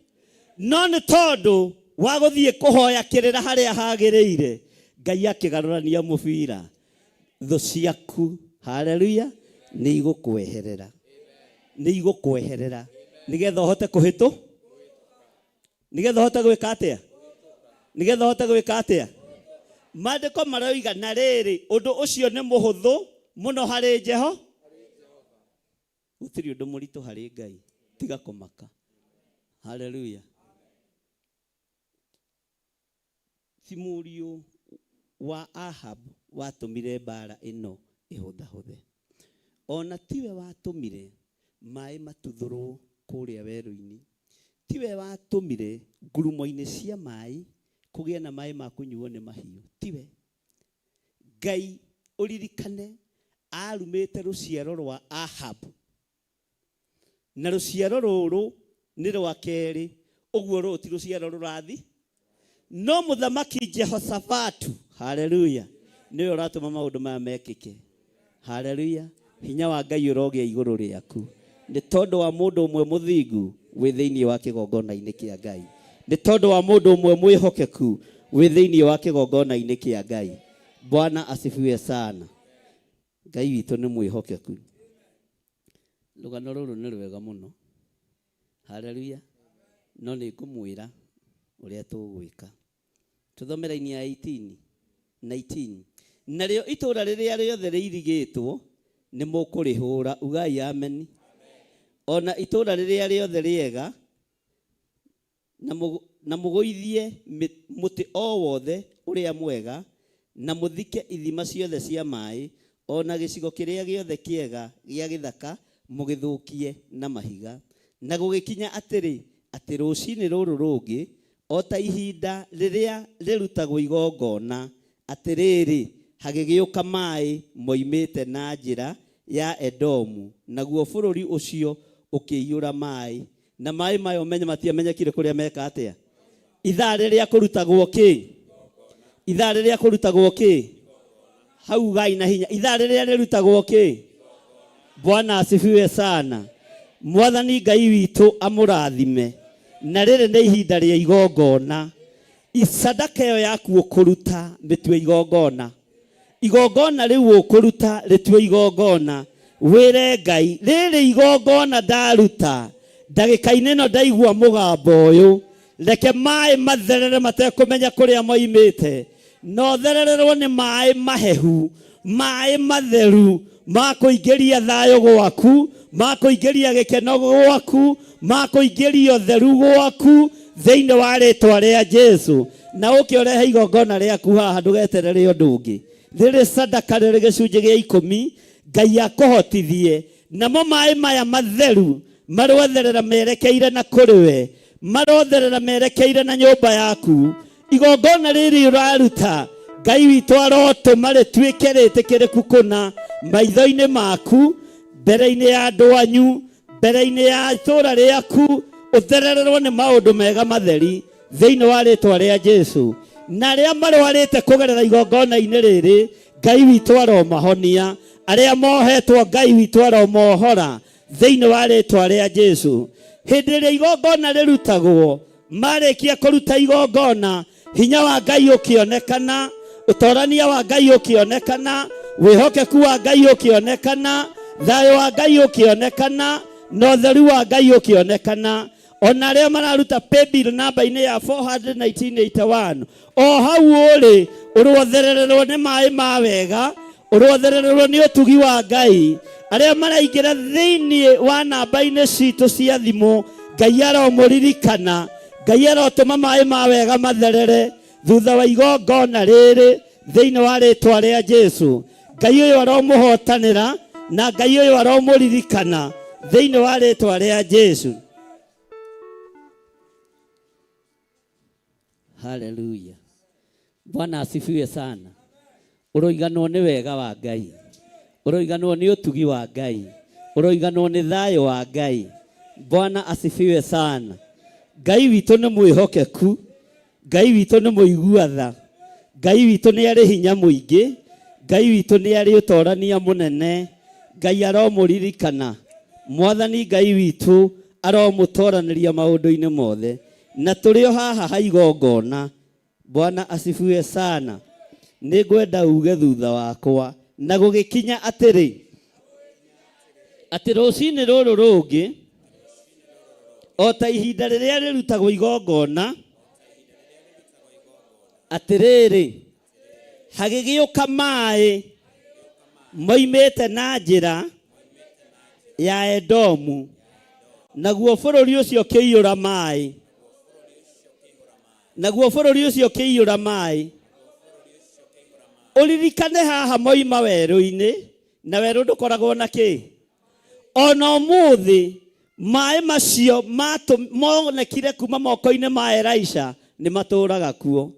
No nĩ tondũ wa gũthiĩ kũhoya kĩrĩra harĩa hagĩrĩire, Ngai akĩgarũrania mũbira, thũ ciaku, haleluya, nĩ igũkweherera, nĩ igũkweherera nĩgetha ũhote kũhĩtũ, nĩgetha ũhote gwĩka atĩa, nĩgetha ũhote gwĩka atĩa. Maandĩko maroiga na rĩrĩ, ũndũ ũcio nĩ mũhũthũ mũno harĩ Jeho. Gũtirĩ ũndũ mũritũ harĩ Ngai, tiga kũmaka. Haleluya. Ti mũriũ wa Ahab watũmire mbara ĩno ĩhũthahũthe, ona tiwe watũmire maĩ matuthũrwo kũrĩa werũ-inĩ? Tiwe watũmire ngurumo-inĩ cia maĩ kũgĩe na maĩ ma kũnyuo nĩ mahiũ? Tiwe? Ngai ũririkane arumĩte rũciaro rwa Ahabu na rũciaro rũrũ nĩ rwa kerĩ ũguo rũrũ ti rũciaro rũrathi no mũthamaki Jehoshafatu haleluya nĩwe ũratũma maũndũ maya mekĩke haleluya hinya wa Ngai ũrogĩa igũrũ rĩaku nĩ tondũ wa mũndũ ũmwe mũthingu wĩ thĩinĩ wa kĩgongona-inĩ kĩa Ngai nĩ tondũ wa mũndũ ũmwe mwĩhokeku wĩ thĩinĩ wa kĩgongona-inĩ kĩa Ngai Bwana asifiwe sana Ngai witũ nĩ mwĩhokeku rũgano rũrũ nĩ rwega mũno haleluya no nĩ ngũmwĩra ũrĩa tũgwĩka tũthome raini ya 18 19 narĩo itũũra rĩrĩa rĩothe rĩirigĩtwo nĩ mũkũrĩhũra ugai ameni ona itũũra rĩrĩa rĩothe rĩega na mũgũithie mũtĩ o wothe ũrĩa mwega na mũthike ithima ciothe cia maĩ o na gĩcigo kĩrĩa gĩothe kĩega gĩa gĩthaka mũgĩthũkie na mahiga na gũgĩkinya atĩrĩ atĩ rũcinĩ rũrũ rũngĩ o ta ihinda rĩrĩa rĩrutagwo igongona atĩrĩrĩ hagĩgĩũka maĩ moimĩte na njĩra ya Edomu naguo bũrũri ũcio ũkĩiyũra maĩ na maĩ mayo menye matiamenyekire kũrĩa meka atĩa ithaa rĩrĩa kũrutagwo kĩ ithaa rĩrĩa kũrutagwo kĩ hau gai na hinya ithaa rĩrĩa rĩrutagwo kĩ Bwana asifiwe sana mwathani Ngai witũ amũrathime na rĩrĩ nĩ ihinda rĩa igongona sadaka ĩyo yaku ũkũruta mĩtue igongona igongona rĩu ũkũruta rĩtue igongona wĩre Ngai rĩrĩ igongona ndaruta ndagĩka-inĩ ĩno ndaigua mũgambo ũyũ reke maĩ matherere matekũmenya kũrĩa moimĩte na ũtherererwo nĩ maĩ mahehu maĩ matheru ma kũingĩria thayũ gwaku ma kũingĩria gĩkeno gwaku ma kũingĩria ũtheru gwaku thĩinĩ wa rĩtwa rĩa Jesu na ũke ũrehe igongona rĩaku haha ndũgeterere ũndũ ũngĩ rĩrĩ sadaka rĩrĩ gĩcunjĩ gĩa ikũmi Ngai akũhotithie namo maĩ maya matheru marotherera merekeire na kũrĩ we marotherera merekeire na nyũmba yaku igongona rĩrĩ ũraruta Ngai witũ arotũma rĩtuĩke rĩtĩkĩrĩku kũna maitho-inĩ maku mbere-inĩ ya andũ anyu mbere-inĩ ya itũũra rĩaku ũtherererwo nĩ maũndũ mega matheri thĩinĩ wa rĩtwa rĩa Jesu na arĩa marwarĩte kũgerera igongona-inĩ rĩrĩ Ngai witũ aromahonia arĩa mohetwo Ngai witũ aromohora thĩinĩ wa rĩtwa rĩa Jesu hĩndĩ ĩrĩa igongona rĩrutagwo marĩkia kũruta igongona hinya wa Ngai ũkĩonekana ũtorania wa Ngai ũkĩonekana wĩhokeku wa Ngai ũkĩonekana thayũ wa Ngai ũkĩonekana na ũtheru wa Ngai ũkĩonekana ona arĩa mararuta paybill namba-inĩ ya 41981 o hau ũrĩ ũrotherererwo nĩ maĩ ma wega ũrotherererwo nĩ ũtugi wa Ngai arĩa maraingĩra thĩinĩ wa namba-inĩ citũ cia thimũ Ngai aromũririkana Ngai arotũma maĩ ma wega matherere thutha wa igongona rĩrĩ thĩinĩ wa rĩtwa rĩa Jesu Ngai ũyũ aromũhotanĩra na Ngai ũyũ aromũririkana thĩinĩ wa rĩtwa rĩa Jesu Haleluya. Bwana asifiwe sana. Ũroiganwo nĩ wega wa Ngai. Ũroiganwo nĩ ũtugi wa Ngai. Ũroiganwo nĩ thayũ wa Ngai. Bwana asifiwe sana. Ngai witũ nĩ mwĩhokeku. Ngai witũ nĩ mũigua tha. Ngai witũ nĩ arĩ hinya mũingĩ. Ngai witũ nĩ arĩ ũtorania mũnene. Ngai aromũririkana. Mwathani Ngai witũ aromũtoranĩria maũndũ-inĩ mothe. Na tũrĩ o haha ha igongona. Bwana asifiwe sana. Nĩ ngwenda uge thutha wakwa na gũgĩkinya atĩrĩ atĩ rũcinĩ rũrũ rũngĩ o ta ihinda rĩrĩa rĩrutagwo igongona atĩrĩrĩ hagĩgĩũka maĩ moimĩte na njĩra ya Edomu naguo bũrũri ũcio ũkĩiyũra maĩ naguo bũrũri ũcio ũkĩiyũra maĩ ũririkane haha moima werũ-inĩ na werũ ndũkoragwo na kĩ Ona ũmũthĩ maĩ macio monekire kuma moko-inĩ ma Elisha nĩ matũũraga kuo.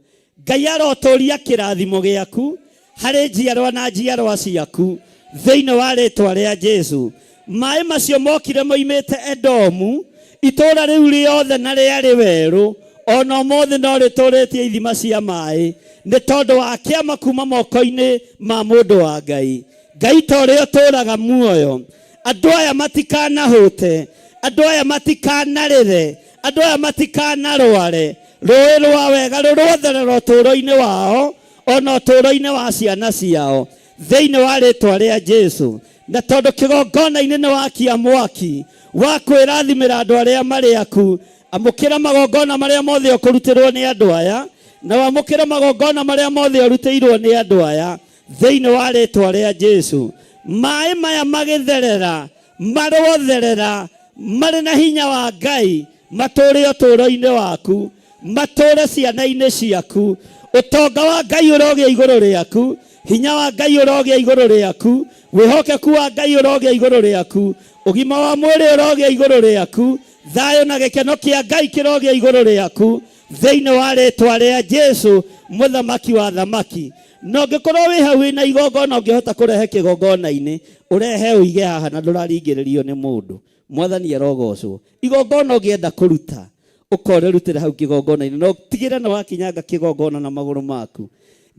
Ngai arotũria kĩrathimo gĩaku harĩ njiarwa na njiarwa ciaku thĩinĩ wa rĩtwa rĩa Jesu. Maĩ macio mokire moimĩte Edomu, itũũra rĩu rĩothe na rĩarĩ werũ, ona ũmũthĩ no rĩtũrĩtie ithima cia maĩ nĩ tondũ wa kĩama kuma moko-inĩ ma mũndũ wa Ngai. Ngai ta ũrĩa ũtũũraga muoyo, andũ aya matikanahũte, andũ aya matikanarĩre, andũ aya matikanarware, rũĩ rwa wega rũrotherera ũtũũro-inĩ wao ona ũtũũro-inĩ wa ciana ciao thĩinĩ wa rĩtwa rĩa Jesu. Na tondũ kĩgongona-inĩ nĩ wakia mwaki wa kwĩrathimĩra andũ arĩa marĩ aku, amũkĩra magongona marĩa mothe ũkũrutĩrwo nĩ andũ aya, na wamũkĩre magongona marĩa mothe ũrutĩirwo nĩ andũ aya thĩinĩ wa rĩtwa rĩa Jesu. Maĩ maya magĩtherera, marotherera marĩ na hinya wa Ngai, matũũre ũtũũro-inĩ waku, matũũre ciana-inĩ ciaku. Ũtonga wa Ngai ũrogĩa igũrũ rĩaku, hinya wa Ngai ũrogĩa igũrũ rĩaku, wĩhokeku wa Ngai ũrogĩa igũrũ rĩaku, ũgima wa mwĩrĩ ũrogĩa igũrũ rĩaku, thayũ na gĩkeno kĩa Ngai kĩrogĩa igũrũ rĩaku thĩinĩ wa rĩtwa rĩa Jesu mũthamaki wa thamaki. Na ũngĩkorwo wĩ hau wĩna igongona ũngĩhota kũrehe kĩgongona-inĩ, ũrehe ũige haha na ndũraringĩrĩrio nĩ mũndũ. Mwathani arogocwo. Igongona ũngĩenda kũruta, ũkorĩrutĩra hau kĩgongona-inĩ, na ũtigĩre nĩ wakinyanga kĩgongona na magũrũ maku.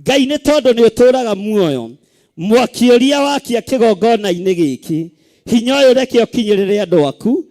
Ngai nĩ tondũ nĩ ũtũũraga muoyo, mwaki ũrĩa wakia kĩgongona-inĩ gĩkĩ, hinya ũyũ reke ũkinyĩrĩre andũ aku,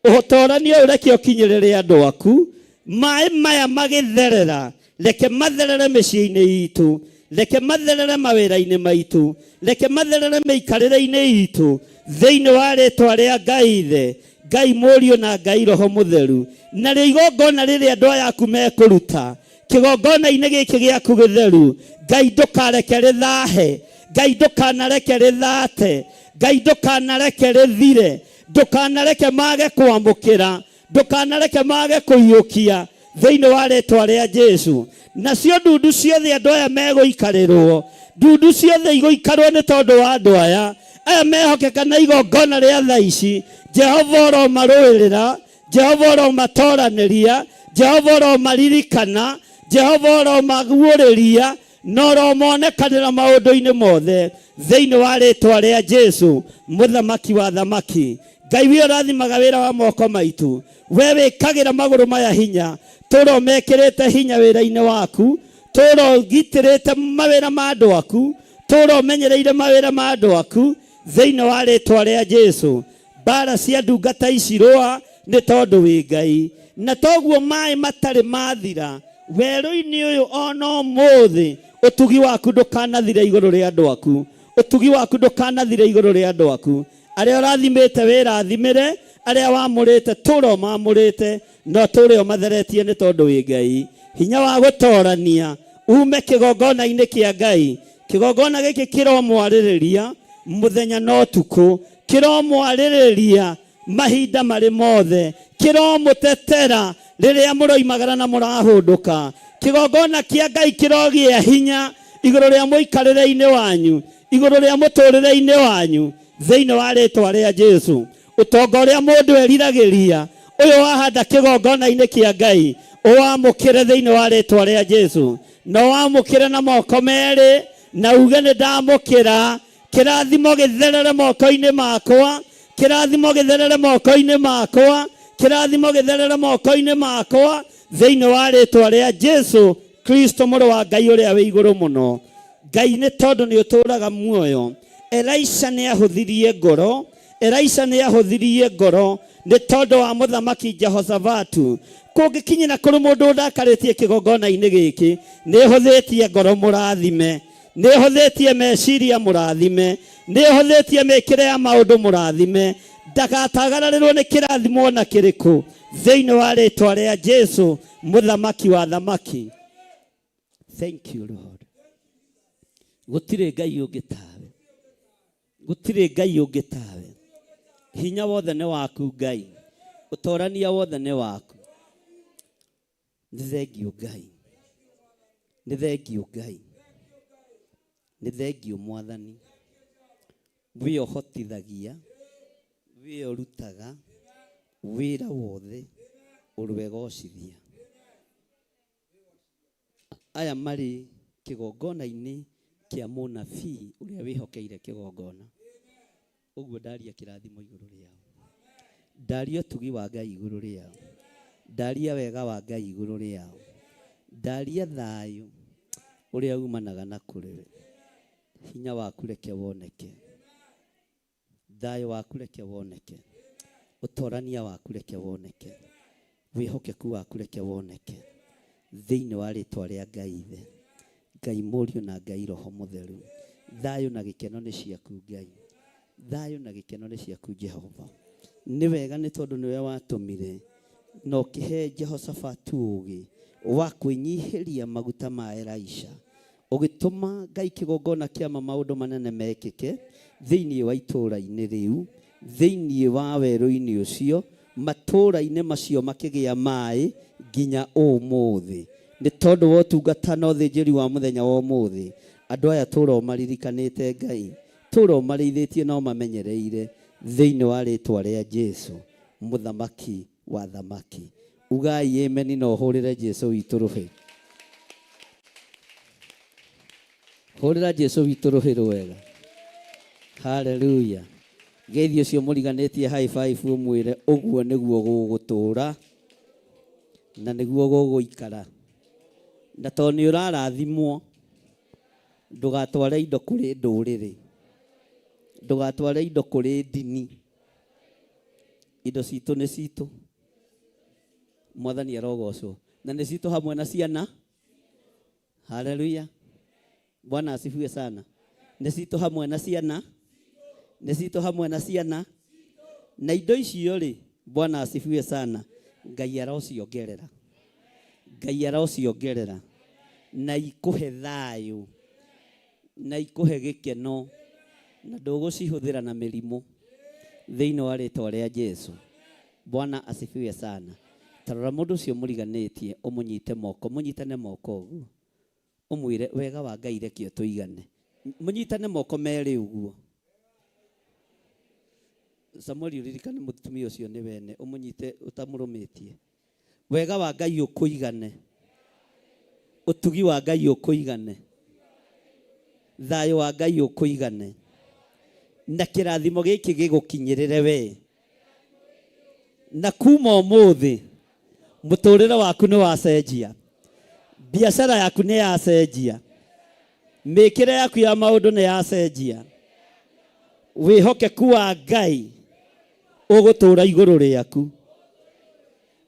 ũtorani ũyũ reke ũkinyĩrĩre andũ aku, maĩ maya magĩtherera, reke matherere mĩciĩ-inĩ itũ, reke matherere mawĩra-inĩ maitũ, reke matherere mĩikarĩre-inĩ itũ, thĩinĩ wa rĩtwa rĩa Ngai Ithe, Ngai Mũriũ na Ngai Roho Mũtheru. Narĩo igongona rĩrĩa andũ aya aku mekũruta kĩgongona-inĩ gĩkĩ gĩaku gĩtheru, Ngai ndũkareke rĩthahe, Ngai ndũkanareke rĩthate, Ngai ndũkanareke rĩthire, ndũkanareke mage kwamũkĩra, ndũkanareke mage kũiyũkia thĩinĩ wa rĩtwa rĩa Jesu. Nacio ndundu ciothe andũ aya megũikarĩrwo, ndundu ciothe igũikarwo nĩ tondũ wa andũ aya aya mehokeka na igongona rĩa thaa ici. Jehova ũromarũĩrĩra, Jehova ũromatoranĩria, Jehova ũromaririkana, Jehova ũromaguũrĩria na ũromonekanĩra maũndũ-inĩ mothe thĩinĩ wa rĩtwa rĩa Jesu mũthamaki wa thamaki. Ngai we ũrathimaga wĩra wa moko maitũ, we wĩkagĩra magũrũ maya hinya, tũra ũmekĩrĩte hinya wĩra-inĩ waku, tũra ũgitĩrĩte mawĩra ma andũ aku, tũra ũmenyereire mawĩra ma andũ aku thĩinĩ wa rĩtwa rĩa Jesu. Mbara cia ndungata ici rũa nĩ tondũ wĩ Ngai, na toguo maĩ matarĩ mathira werũ-inĩ ũyũ ona ũmũthĩ, ũtugi waku ndũkanathire igũrũ rĩa andũ aku, ũtugi waku ndũkanathire igũrũ rĩa andũ aku. Arĩa ũrathimĩte wĩrathimĩre, arĩa wamũrĩte tũra ũmamũrĩte, na ũtũre ũmatheretie nĩ tondũ wĩ Ngai. Hinya wa gũtorania ume kĩgongona-inĩ kĩa Ngai. Kĩgongona gĩkĩ kĩromwarĩrĩria mũthenya na ũtukũ, kĩromwarĩrĩria mahinda marĩ mothe, kĩromũtetera rĩrĩa mũroimagara na mũrahũndũka. Kĩgongona kĩa Ngai kĩrogĩa hinya igũrũ rĩa mũikarĩre-inĩ wanyu, igũrũ rĩa mũtũrĩre-inĩ wanyu thĩinĩ wa rĩtwa rĩa Jesu. Ũtonga ũrĩa mũndũ eriragĩria ũyũ wahanda kĩgongona-inĩ kĩa Ngai, ũwamũkĩre thĩinĩ wa rĩtwa rĩa Jesu, na ũwamũkĩre na moko merĩ, na uge nĩ ndamũkĩra. Kĩrathimo gĩtherere moko-inĩ makwa, kĩrathimo gĩtherere moko-inĩ makwa, kĩrathimo gĩtherere moko-inĩ makwa thĩinĩ wa rĩtwa rĩa Jesu Kristo mũrũ wa Ngai ũrĩa wĩ igũrũ mũno. Ngai nĩ tondũ nĩ ũtũũraga muoyo. Elisha nĩ ahũthirie ngoro, Elisha nĩ ahũthirie ngoro nĩ tondũ wa mũthamaki Jehoshafatu. Kũngĩkinyĩra kũrĩ mũndũ ũndakarĩtie kĩgongona-inĩ gĩkĩ, nĩ hũthĩtie ngoro mũrathime, nĩ hũthĩtie meciria mũrathime, nĩ hũthĩtie mĩkĩre ya maũndũ mũrathime, ndagatagararĩrwo nĩ kĩrathimo ona kĩrĩkũ thĩinĩ wa rĩtwa rĩa Jesu mũthamaki wa thamaki. Thank you Lord. Gũtirĩ Ngai ũngĩ tawe, gũtirĩ Ngai ũngĩ tawe. Hinya wothe nĩ waku Ngai, ũtorania wothe nĩ waku. Nĩ thengiũ Ngai, nĩ thengiũ Ngai, nĩ thengiũ Mwathani. We ũhotithagia, We ũrutaga wĩra wothe ũrwegocithia. Aya marĩ kĩgongona-inĩ kĩa mũnabii ũrĩa wĩhokeire kĩgongona. Ũguo ndaria kĩrathimo igũrũ rĩao, ndaria ũtugi wa Ngai igũrũ rĩao, ndaria wega wa Ngai igũrũ rĩao, ndaria thayũ ũrĩa umanaga na kũrĩ we. Hinya waku reke woneke, thayũ waku reke woneke, ũtorania waku reke woneke, wĩhokeku waku reke woneke thĩinĩ wa rĩtwa rĩa Ngai Ithe, Ngai Mũriũ na Ngai Roho Mũtheru. Thayũ na gĩkeno nĩ ciaku Ngai, thayũ na gĩkeno nĩ ciaku Jehova. Nĩ wega nĩ tondũ nĩwe watũmire na ũkĩhe Jehoshafatu ũũgĩ wa kwĩnyihĩria maguta ma Elisha, ũgĩtũma Ngai kĩgongona kĩama maũndũ manene mekĩke thĩinĩ wa itũũra-inĩ rĩu, thĩinĩ wa werũ-inĩ ũcio, matũũra-inĩ macio makĩgĩa maĩ nginya ũmũthĩ. Nĩ tondũ wa ũtungata na ũthĩnjĩri wa mũthenya wa ũmũthĩ, andũ aya tũũra ũmaririkanĩte Ngai, tũũra ũmarĩithĩtie na ũmamenyereire thĩinĩ wa rĩtwa rĩa Jesu, mũthamaki wa thamaki. Ugai ameni na ũhũrĩre Jesu witũ rũhĩ. Hũrĩra Jesu witũ rũhĩ rwega. Haleluya. Geithio ũcio mũriganĩtie high five ũmwĩre ũguo nĩguo gũgũtũũra na nĩguo gũgũikara. Na tondũ nĩ ũrarathimwo, ndũgatware indo kũrĩ ndũrĩrĩ, ndũgatware indo kũrĩ ndini. Indo citũ nĩ citũ. Mwathani arogocwo. Na nĩ citũ hamwe na ciana. Haleluya. Bwana asifiwe sana. Nĩ citũ hamwe na ciana, nĩ citũ hamwe na ciana. Na indo icio rĩ, Bwana asifiwe sana, Ngai arociongerera, Ngai arociongerera na ikũhe thayũ na ikũhe gĩkeno, na ndũgũcihũthĩra na mĩrimũ thĩinĩ wa rĩtwa rĩa Jesu. Bwana asifiwe sana. Tarora mũndũ ũcio mũriganĩtie, ũmũnyite moko, mũnyitane moko ũguo, ũmwĩre wega wa Ngai reke ũtũigane. Mũnyitane moko merĩ ũguo. Samueli ũririkane mũtumia ũcio nĩ wene, ũmũnyite ũtamũrũmĩtie. Wega wa Ngai ũkũigane, ũtugi wa Ngai ũkũigane, thayũ wa Ngai ũkũigane, na kĩrathimo gĩkĩ gĩgũkinyĩrĩre we. Na kuma ũmũthĩ mũtũrĩre waku nĩ wacenjia, biacara yaku nĩ yacenjia, mĩkĩre yaku ya maũndũ nĩ yacenjia, wĩhokeku wa Ngai ũgũtũra igũrũ rĩaku,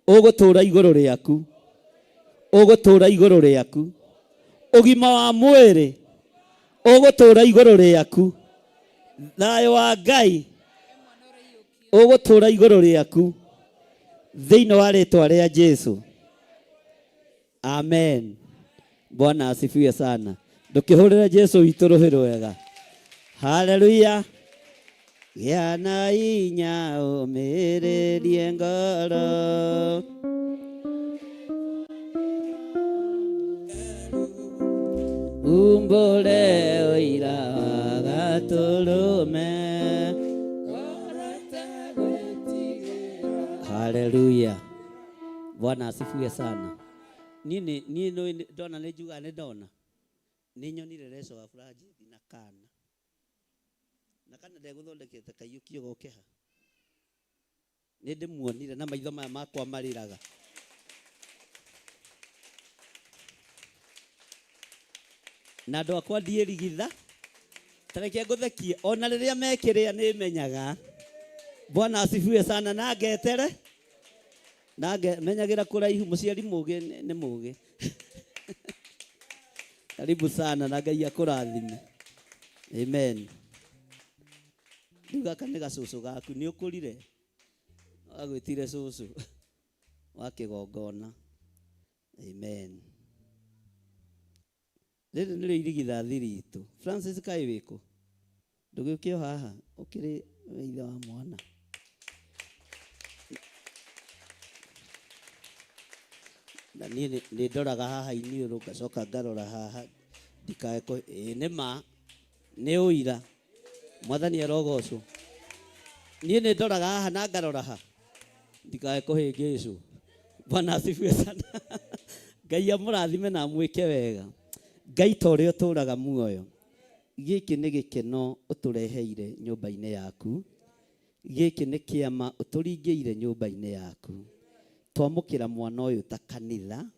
ũgũtũra igũrũ rĩaku, ũgũtũra igũrũ rĩaku, ũgima wa mwĩrĩ ũgũtũra igũrũ rĩaku, thayũ wa Ngai ũgũtũra igũrũ rĩaku thĩinĩ wa rĩtwa rĩa Jesu. Amen. Bwana asifiwe sana. Ndũkĩhũrĩre Jesu witũ rũhĩ rwega. Haleluya. Gĩa na hinya ũmĩrĩrie ngoro. Umbũre ũira wa gatũrũme. Haleluya. Bwana asifiwe sana. Niĩ nĩ niĩ nĩ ndona nĩ njugaga nĩ ndona. Nĩ nyonire Reco wa Francis na kana. Na kana ndegũthondekete kaiyũkio goke ha. Nĩ ndĩmuonire na maitho maya makwa marĩraga. Na andũ akwa ndiĩrigitha, ta reke ngũthekie, ona rĩrĩa mekĩrĩa nĩ menyaga. Bwana asifiwe sana. Na ngetere, na menyagĩra kũraihu, mũciari mũgĩ nĩ mũgĩ. Karibu sana na Ngai akũrathime. Amen. Rĩu gaka nĩ gacũcũ gaku, nĩ ũkũrire? Agwĩtire cũcũ wa kĩgongona. Amen. Rĩrĩ nĩrĩo irigithathi ritũ. Francis kaĩ wĩkũ? Ndũgĩũke o haha, ũkĩrĩ ithe wa mwana. Na niĩ nĩ ndoraga haha iniũrũ, ngacoka ngarora haha, ndikae kũ, ĩĩ nĩ ma, nĩ ũira. Mwathani arogocwo. Niĩ nĩ ndoraga haha na ngarora ha ndikae kũhĩngĩcwo. Bwana asifiwe sana. Ngai amũrathime na amwĩke wega. Ngai ta ũrĩa ũtũũraga muoyo, gĩkĩ nĩ gĩkeno ũtũreheire nyũmba-inĩ yaku. Gĩkĩ nĩ kĩama ũtũringĩire nyũmba-inĩ yaku. Twamũkĩra mwana ũyũ ta kanitha,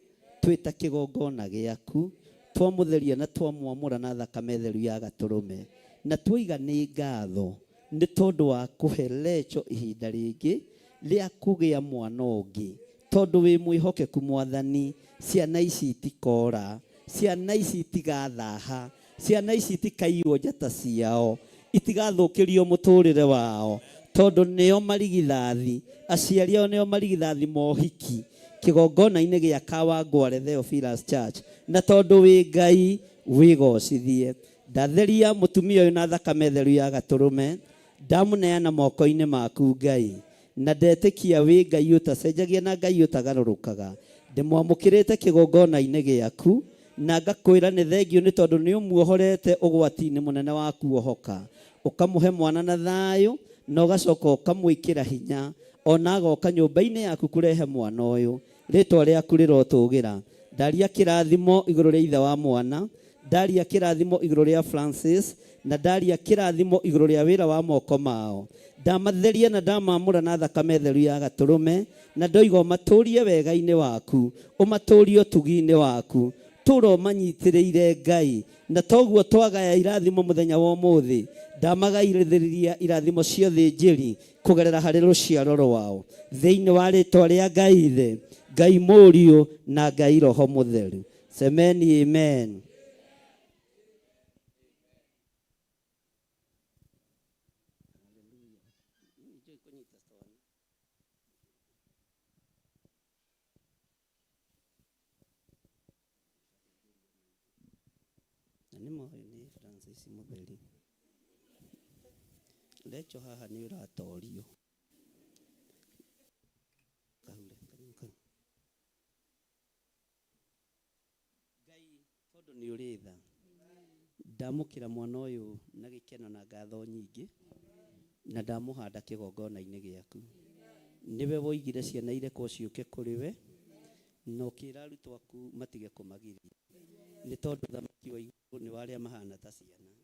twĩ ta kĩgongona gĩaku, twamũtheria na twamwamũra na thakame theru ya gatũrũme, na twoiga nĩ ngatho nĩ tondũ wa kũhe Lecho ihinda rĩngĩ rĩa kũgĩa mwana ũngĩ, tondũ wĩ mwĩhokeku Mwathani, ciana ici itikora, ciana ici itigathaha, ciana ici itikaiywo njata ciao, itigathũkĩrio mũtũrĩre wao, tondũ nĩo marigithathi, aciari ao nĩo marigithathi ma ũhiki kĩgongona-inĩ gĩa Kawangware Theophilus Church, na tondũ wĩ Ngai wĩgocithie. Ndatheria mũtumia ũyũ na thakame theru ya gatũrũme, ndamũneana moko-inĩ maku Ngai, na ndetĩkia wĩ Ngai ũtacenjagia na Ngai ũtagarũrũkaga. Ndĩmwamũkĩrĩte kĩgongona-inĩ gĩaku, na ngakwĩra nĩ thengio nĩ tondũ nĩ ũmuohorete ũgwati-inĩ mũnene wa kuohoka, ũkamũhe mwana na thayũ, na ũgacoka ũkamwĩkĩra hinya, ona agoka nyũmba-inĩ yaku kũrehe mwana ũyũ. Rĩtwa rĩaku rĩrotũgĩra. Ndaria kĩrathimo igũrũ rĩa ithe wa mwana, ndaria kĩrathimo igũrũ rĩa Francis, na ndaria kĩrathimo igũrũ rĩa wĩra wa moko mao. Ndamatheria na ndamamũra na thakame theru ya gatũrũme, na ndoiga ũmatũrie wega-inĩ waku, ũmatũrie ũtugi-inĩ waku, tũra ũmanyitĩrĩire Ngai, na toguo twagaya irathimo mũthenya wa ũmũthĩ, ndamagaithĩrĩria irathimo ciothe njĩri kũgerera harĩ rũciaro rwao, thĩinĩ wa rĩtwa rĩa Ngai Ithe, Ngai Mũriũ, na Ngai Roho Mũtheru. Semeni amen. Na nĩ moĩ nĩ Francis Mũtheri. Recho haha nĩ ũratorio. Kahure, kanyamũ kau. Ngai tondũ nĩ ũrĩ tha, ndamũkĩra mwana ũyũ na gĩkeno na ngatho nyingĩ, na ndamũhanda kĩgongona-inĩ gĩaku. Nĩwe woigire ciana irekwo ciũke kũrĩ we, na ũkĩra arutwo aku matige kũmagiria, nĩ tondũ ũthamaki wa igũrũ nĩ wa arĩa mahana ta ciana.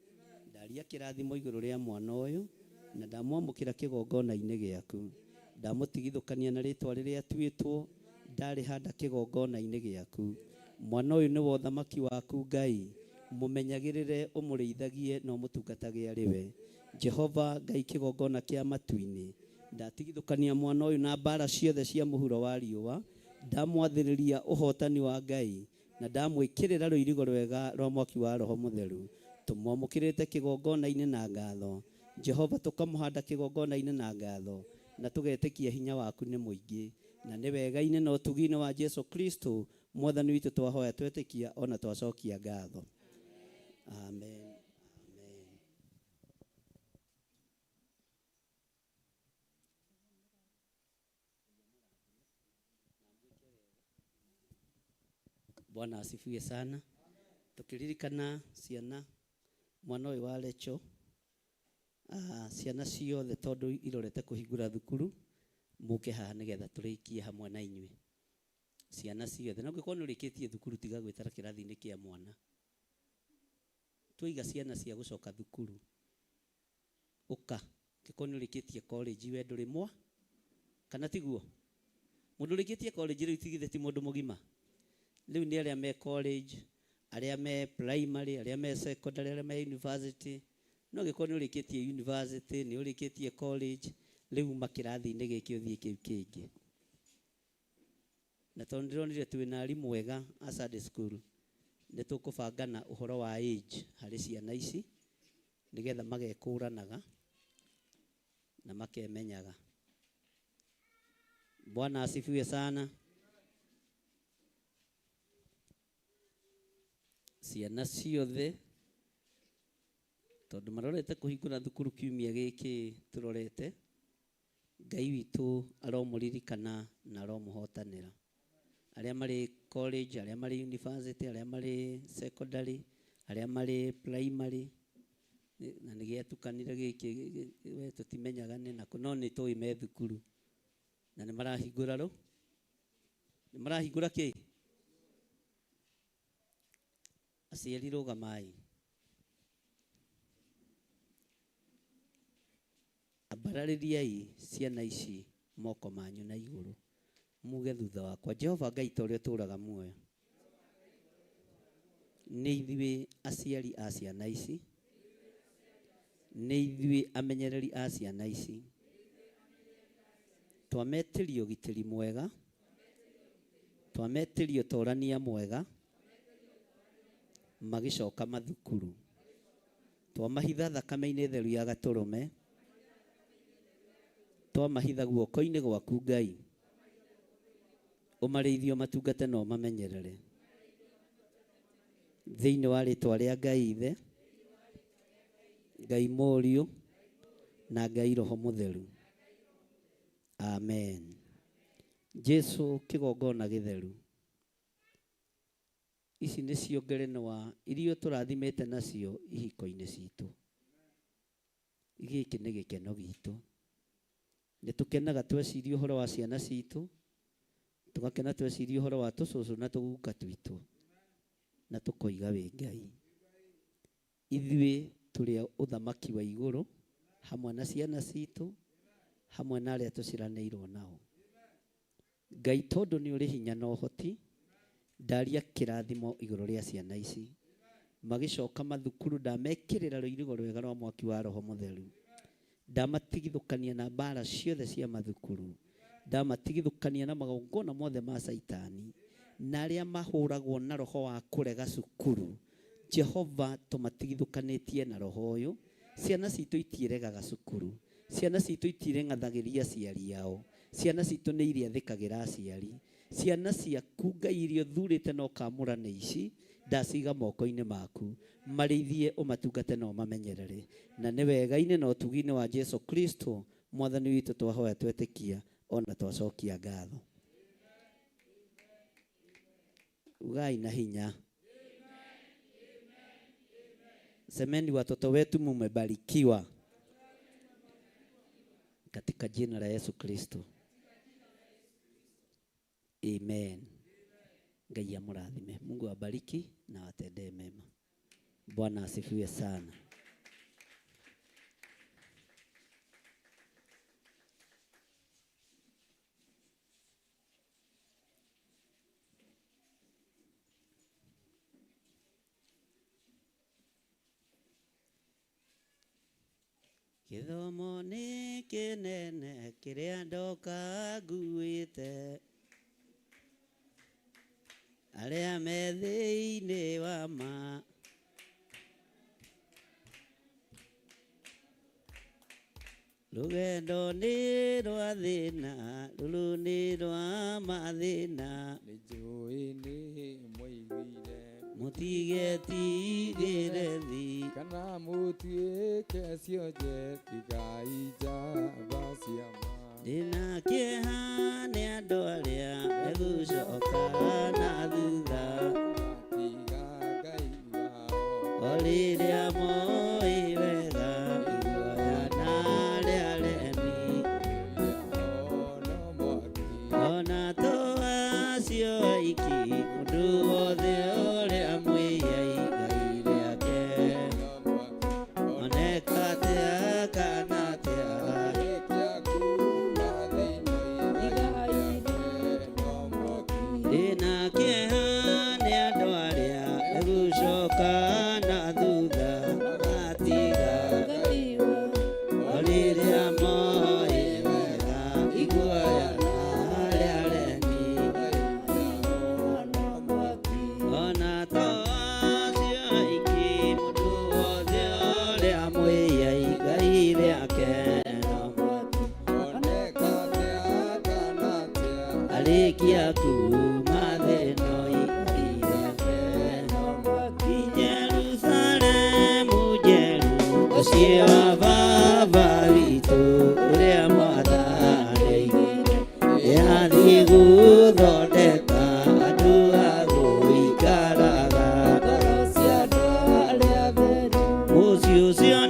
Ndaria kĩrathimo igũrũ rĩa mwana ũyũ, na ndamwamũkĩra kĩgongona-inĩ gĩaku. Ndamũtigithũkania na rĩtwa rĩrĩa atuĩtwo, ndarĩhanda kĩgongona-inĩ gĩaku. Mwana ũyũ nĩ wa ũthamaki waku Ngai, mũmenyagĩrĩre, ũmũrĩithagie na ũmũtungatage arĩ we. Jehova Ngai kĩgongona kĩa matu-inĩ, ndatigithũkania mwana ũyũ na mbara ciothe cia mũhuro wa riũa, ndamwathĩrĩria ũhotani wa Ngai, na ndamwĩkĩrĩra rũirigo rwega rwa mwaki wa Roho Mũtheru. Tũmwamũkĩrĩte kĩgongona-inĩ na ngatho. Jehova, tũkamũhanda kĩgongona-inĩ na ngatho, na tũgetĩkia hinya waku nĩ mũingĩ, na nĩ wega-inĩ na ũtugi-inĩ wa Jesu Kristo Mwathani witũ twahoya twetĩkia ona twacokia ngatho. Amen. Amen. Bwana asifiwe sana. Tukiririkana ciana mwana ũyũ wa Recho, ciana ciothe tondũ irorete kũhingũra thukuru, mũke haha nĩgetha tũrĩkie hamwe na inyuĩ. Ciana ciothe, na ũngĩkorwo nĩ ũrĩkĩtie thukuru tiga gwĩtara kĩrathi-inĩ kĩa mwana. Twaiga ciana cia gũcoka thukuru, ũka, ũngĩkorwo nĩ ũrĩkĩtie college we ndũrĩ mwa, kana tiguo? Mũndũ ũrĩkĩtie college rĩu tigithe ti mũndũ mũgima. Rĩu nĩ arĩa me college, arĩa me primary, arĩa me secondary, arĩa me university. No ũngĩkorwo nĩ ũrĩkĩtie university, nĩ ũrĩkĩtie college, rĩu uma kĩrathi-inĩ gĩkĩ ũthiĩ kĩu kĩngĩ. Na tondũ ndĩronire twĩna arimũ ega a Sunday school, nĩ tũkũbangana ũhoro wa age harĩ ciana ici, nĩgetha magekũranaga na makemenyaga. Bwana asifiwe sana. Ciana ciothe tondũ marorete kũhingũra thukuru kiumia gĩkĩ tũrorete, Ngai witũ aromũririkana na aromũhotanĩra. Arĩa marĩ college, arĩa marĩ university, arĩa marĩ secondary, arĩa marĩ primary, Na nĩ gĩatukanire gĩkĩ we tũtimenyaga nĩ nakũ no nĩ tũĩ me thukuru na nĩ marahingũra rũ nĩ marahingũra kĩ aciari rũgamai ambararĩriai ciana ici moko manyu na igũrũ muge thutha wakwa Jehova Ngai ta ũrĩa ũtũũraga muoyo nĩ ithuĩ aciari a ciana ici nĩ ithuĩ amenyereri a ciana ici twametĩrio ũgitĩri mwega twametĩrio ũtorania mwega magĩcoka mathukuru twamahitha thakame-inĩ theru ya gatũrũme twamahitha guoko-inĩ gwaku Ngai ũmarĩithie ũmatungate na ũmamenyerere thĩinĩ wa rĩtwa rĩa Ngai Ithe Ngai Mũriũ na Ngai Roho Mũtheru amen. Jesu kĩgongona gĩtheru ici nĩcio ngerenwa iria tũrathimĩte nacio ihiko-inĩ citũ gĩkĩ nĩ gĩkeno gitũ nĩ tũkenaga tweciria ũhoro wa ciana citũ tũgakena tweciria ũhoro wa tũcũcũ na tũguka twitũ na tũkoiga wĩ Ngai ithuĩ tũrĩ a ũthamaki wa igũrũ hamwe na ciana citũ hamwe na arĩa tũciranĩirwo nao Ngai tondũ nĩ ũrĩ hinya na ũhoti ndaria kĩrathimo igũrũ rĩa ciana ici magĩcoka mathukuru ndamekĩrĩra rũirigo rwega rwa mwaki wa Roho Mũtheru ndamatigithũkania na mbara ciothe cia mathukuru ndamatigithũkania na magongona mothe ma Caitani na arĩa mahũragwo na roho wa kũrega cukuru Jehova tũmatigithũkanĩtie na roho ũyũ ciana citũ itiĩregaga cukuru ciana citũ itireng'athagĩria aciari ao ciana citũ nĩ iriathĩkagĩra aciari ciana ciaku Ngai iria ũthurĩte na ũkamũra nĩ ici ndaciga moko-inĩ maku marĩithie ũmatungate na ũmamenyerere na nĩ wega-inĩ na ũtugi-inĩ wa Jesu Kristo mwathani witũ twahoya twetĩkia ona twacokia ngatho ugai na hinya semeni watoto wetu mumebarikiwa katika jina la Yesu Kristo amen. Ngai amurathime Mungu awabariki na watendee mema. Bwana asifiwe sana. Gĩthomo nĩ kĩnene kĩrĩa ndoka nguĩte arĩa me thĩinĩ wa ma rũgendo nĩ rwa thĩna rũrũ nĩ rwa mathĩna nĩ njũĩ nĩ mwaiguire mũtigetigĩre thĩ kana mũtuĩke cionje tigai njamba cia ma ndĩna kĩeha nĩ andũ arĩa megũcoka na thutha tiga Ngai wao o rĩrĩa moĩ wega iguoya na arĩa aremi ono mwaki ona to acio aiki mũndũ wothe ũrĩa mwĩyai Ngai rĩake oneka atĩa kana atĩa ndĩna kĩeha nĩ andũ arĩa megũcoka na thutha matiga o rĩrĩa moĩ wega iguoya na arĩa aremi ona to acio aiki mũndũ wothe ũrĩa mwĩyai Ngai rĩake arĩkia kuma thĩno Ngai rĩake Jerusalemu njerũ mũciĩ wa baba witũ ũrĩa mwathani yathiĩ gũthondeka andũ a gũikaraga mũciĩ ũcio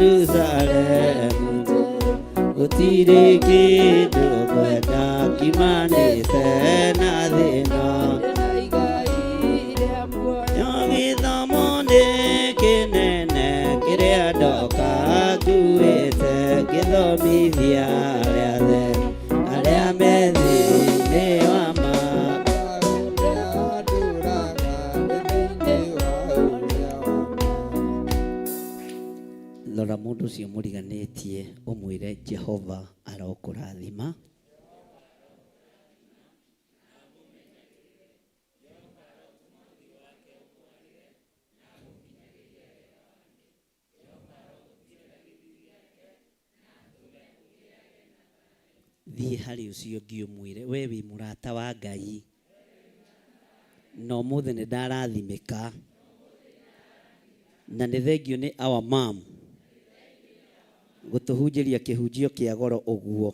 Jerusalemu gũtirĩ kĩndũ ngwenda kiumanĩte na thĩna. No gĩthomo nĩ kĩnene kĩrĩa ndoka nguĩte ngĩthomithia arĩa arĩa me thĩinĩ wa ma. Rora mũndũ ũcio mũriganĩtie ũmwĩre Jehova arokũrathima. Thiĩ harĩ ũcio ũngĩ ũmwĩre we wĩ mũrata wa Ngai na ũmũthĩ nĩ ndarathimĩka na nĩ thengio nĩ our mom gũtũhunjĩria kĩhunjio kĩa goro ũguo.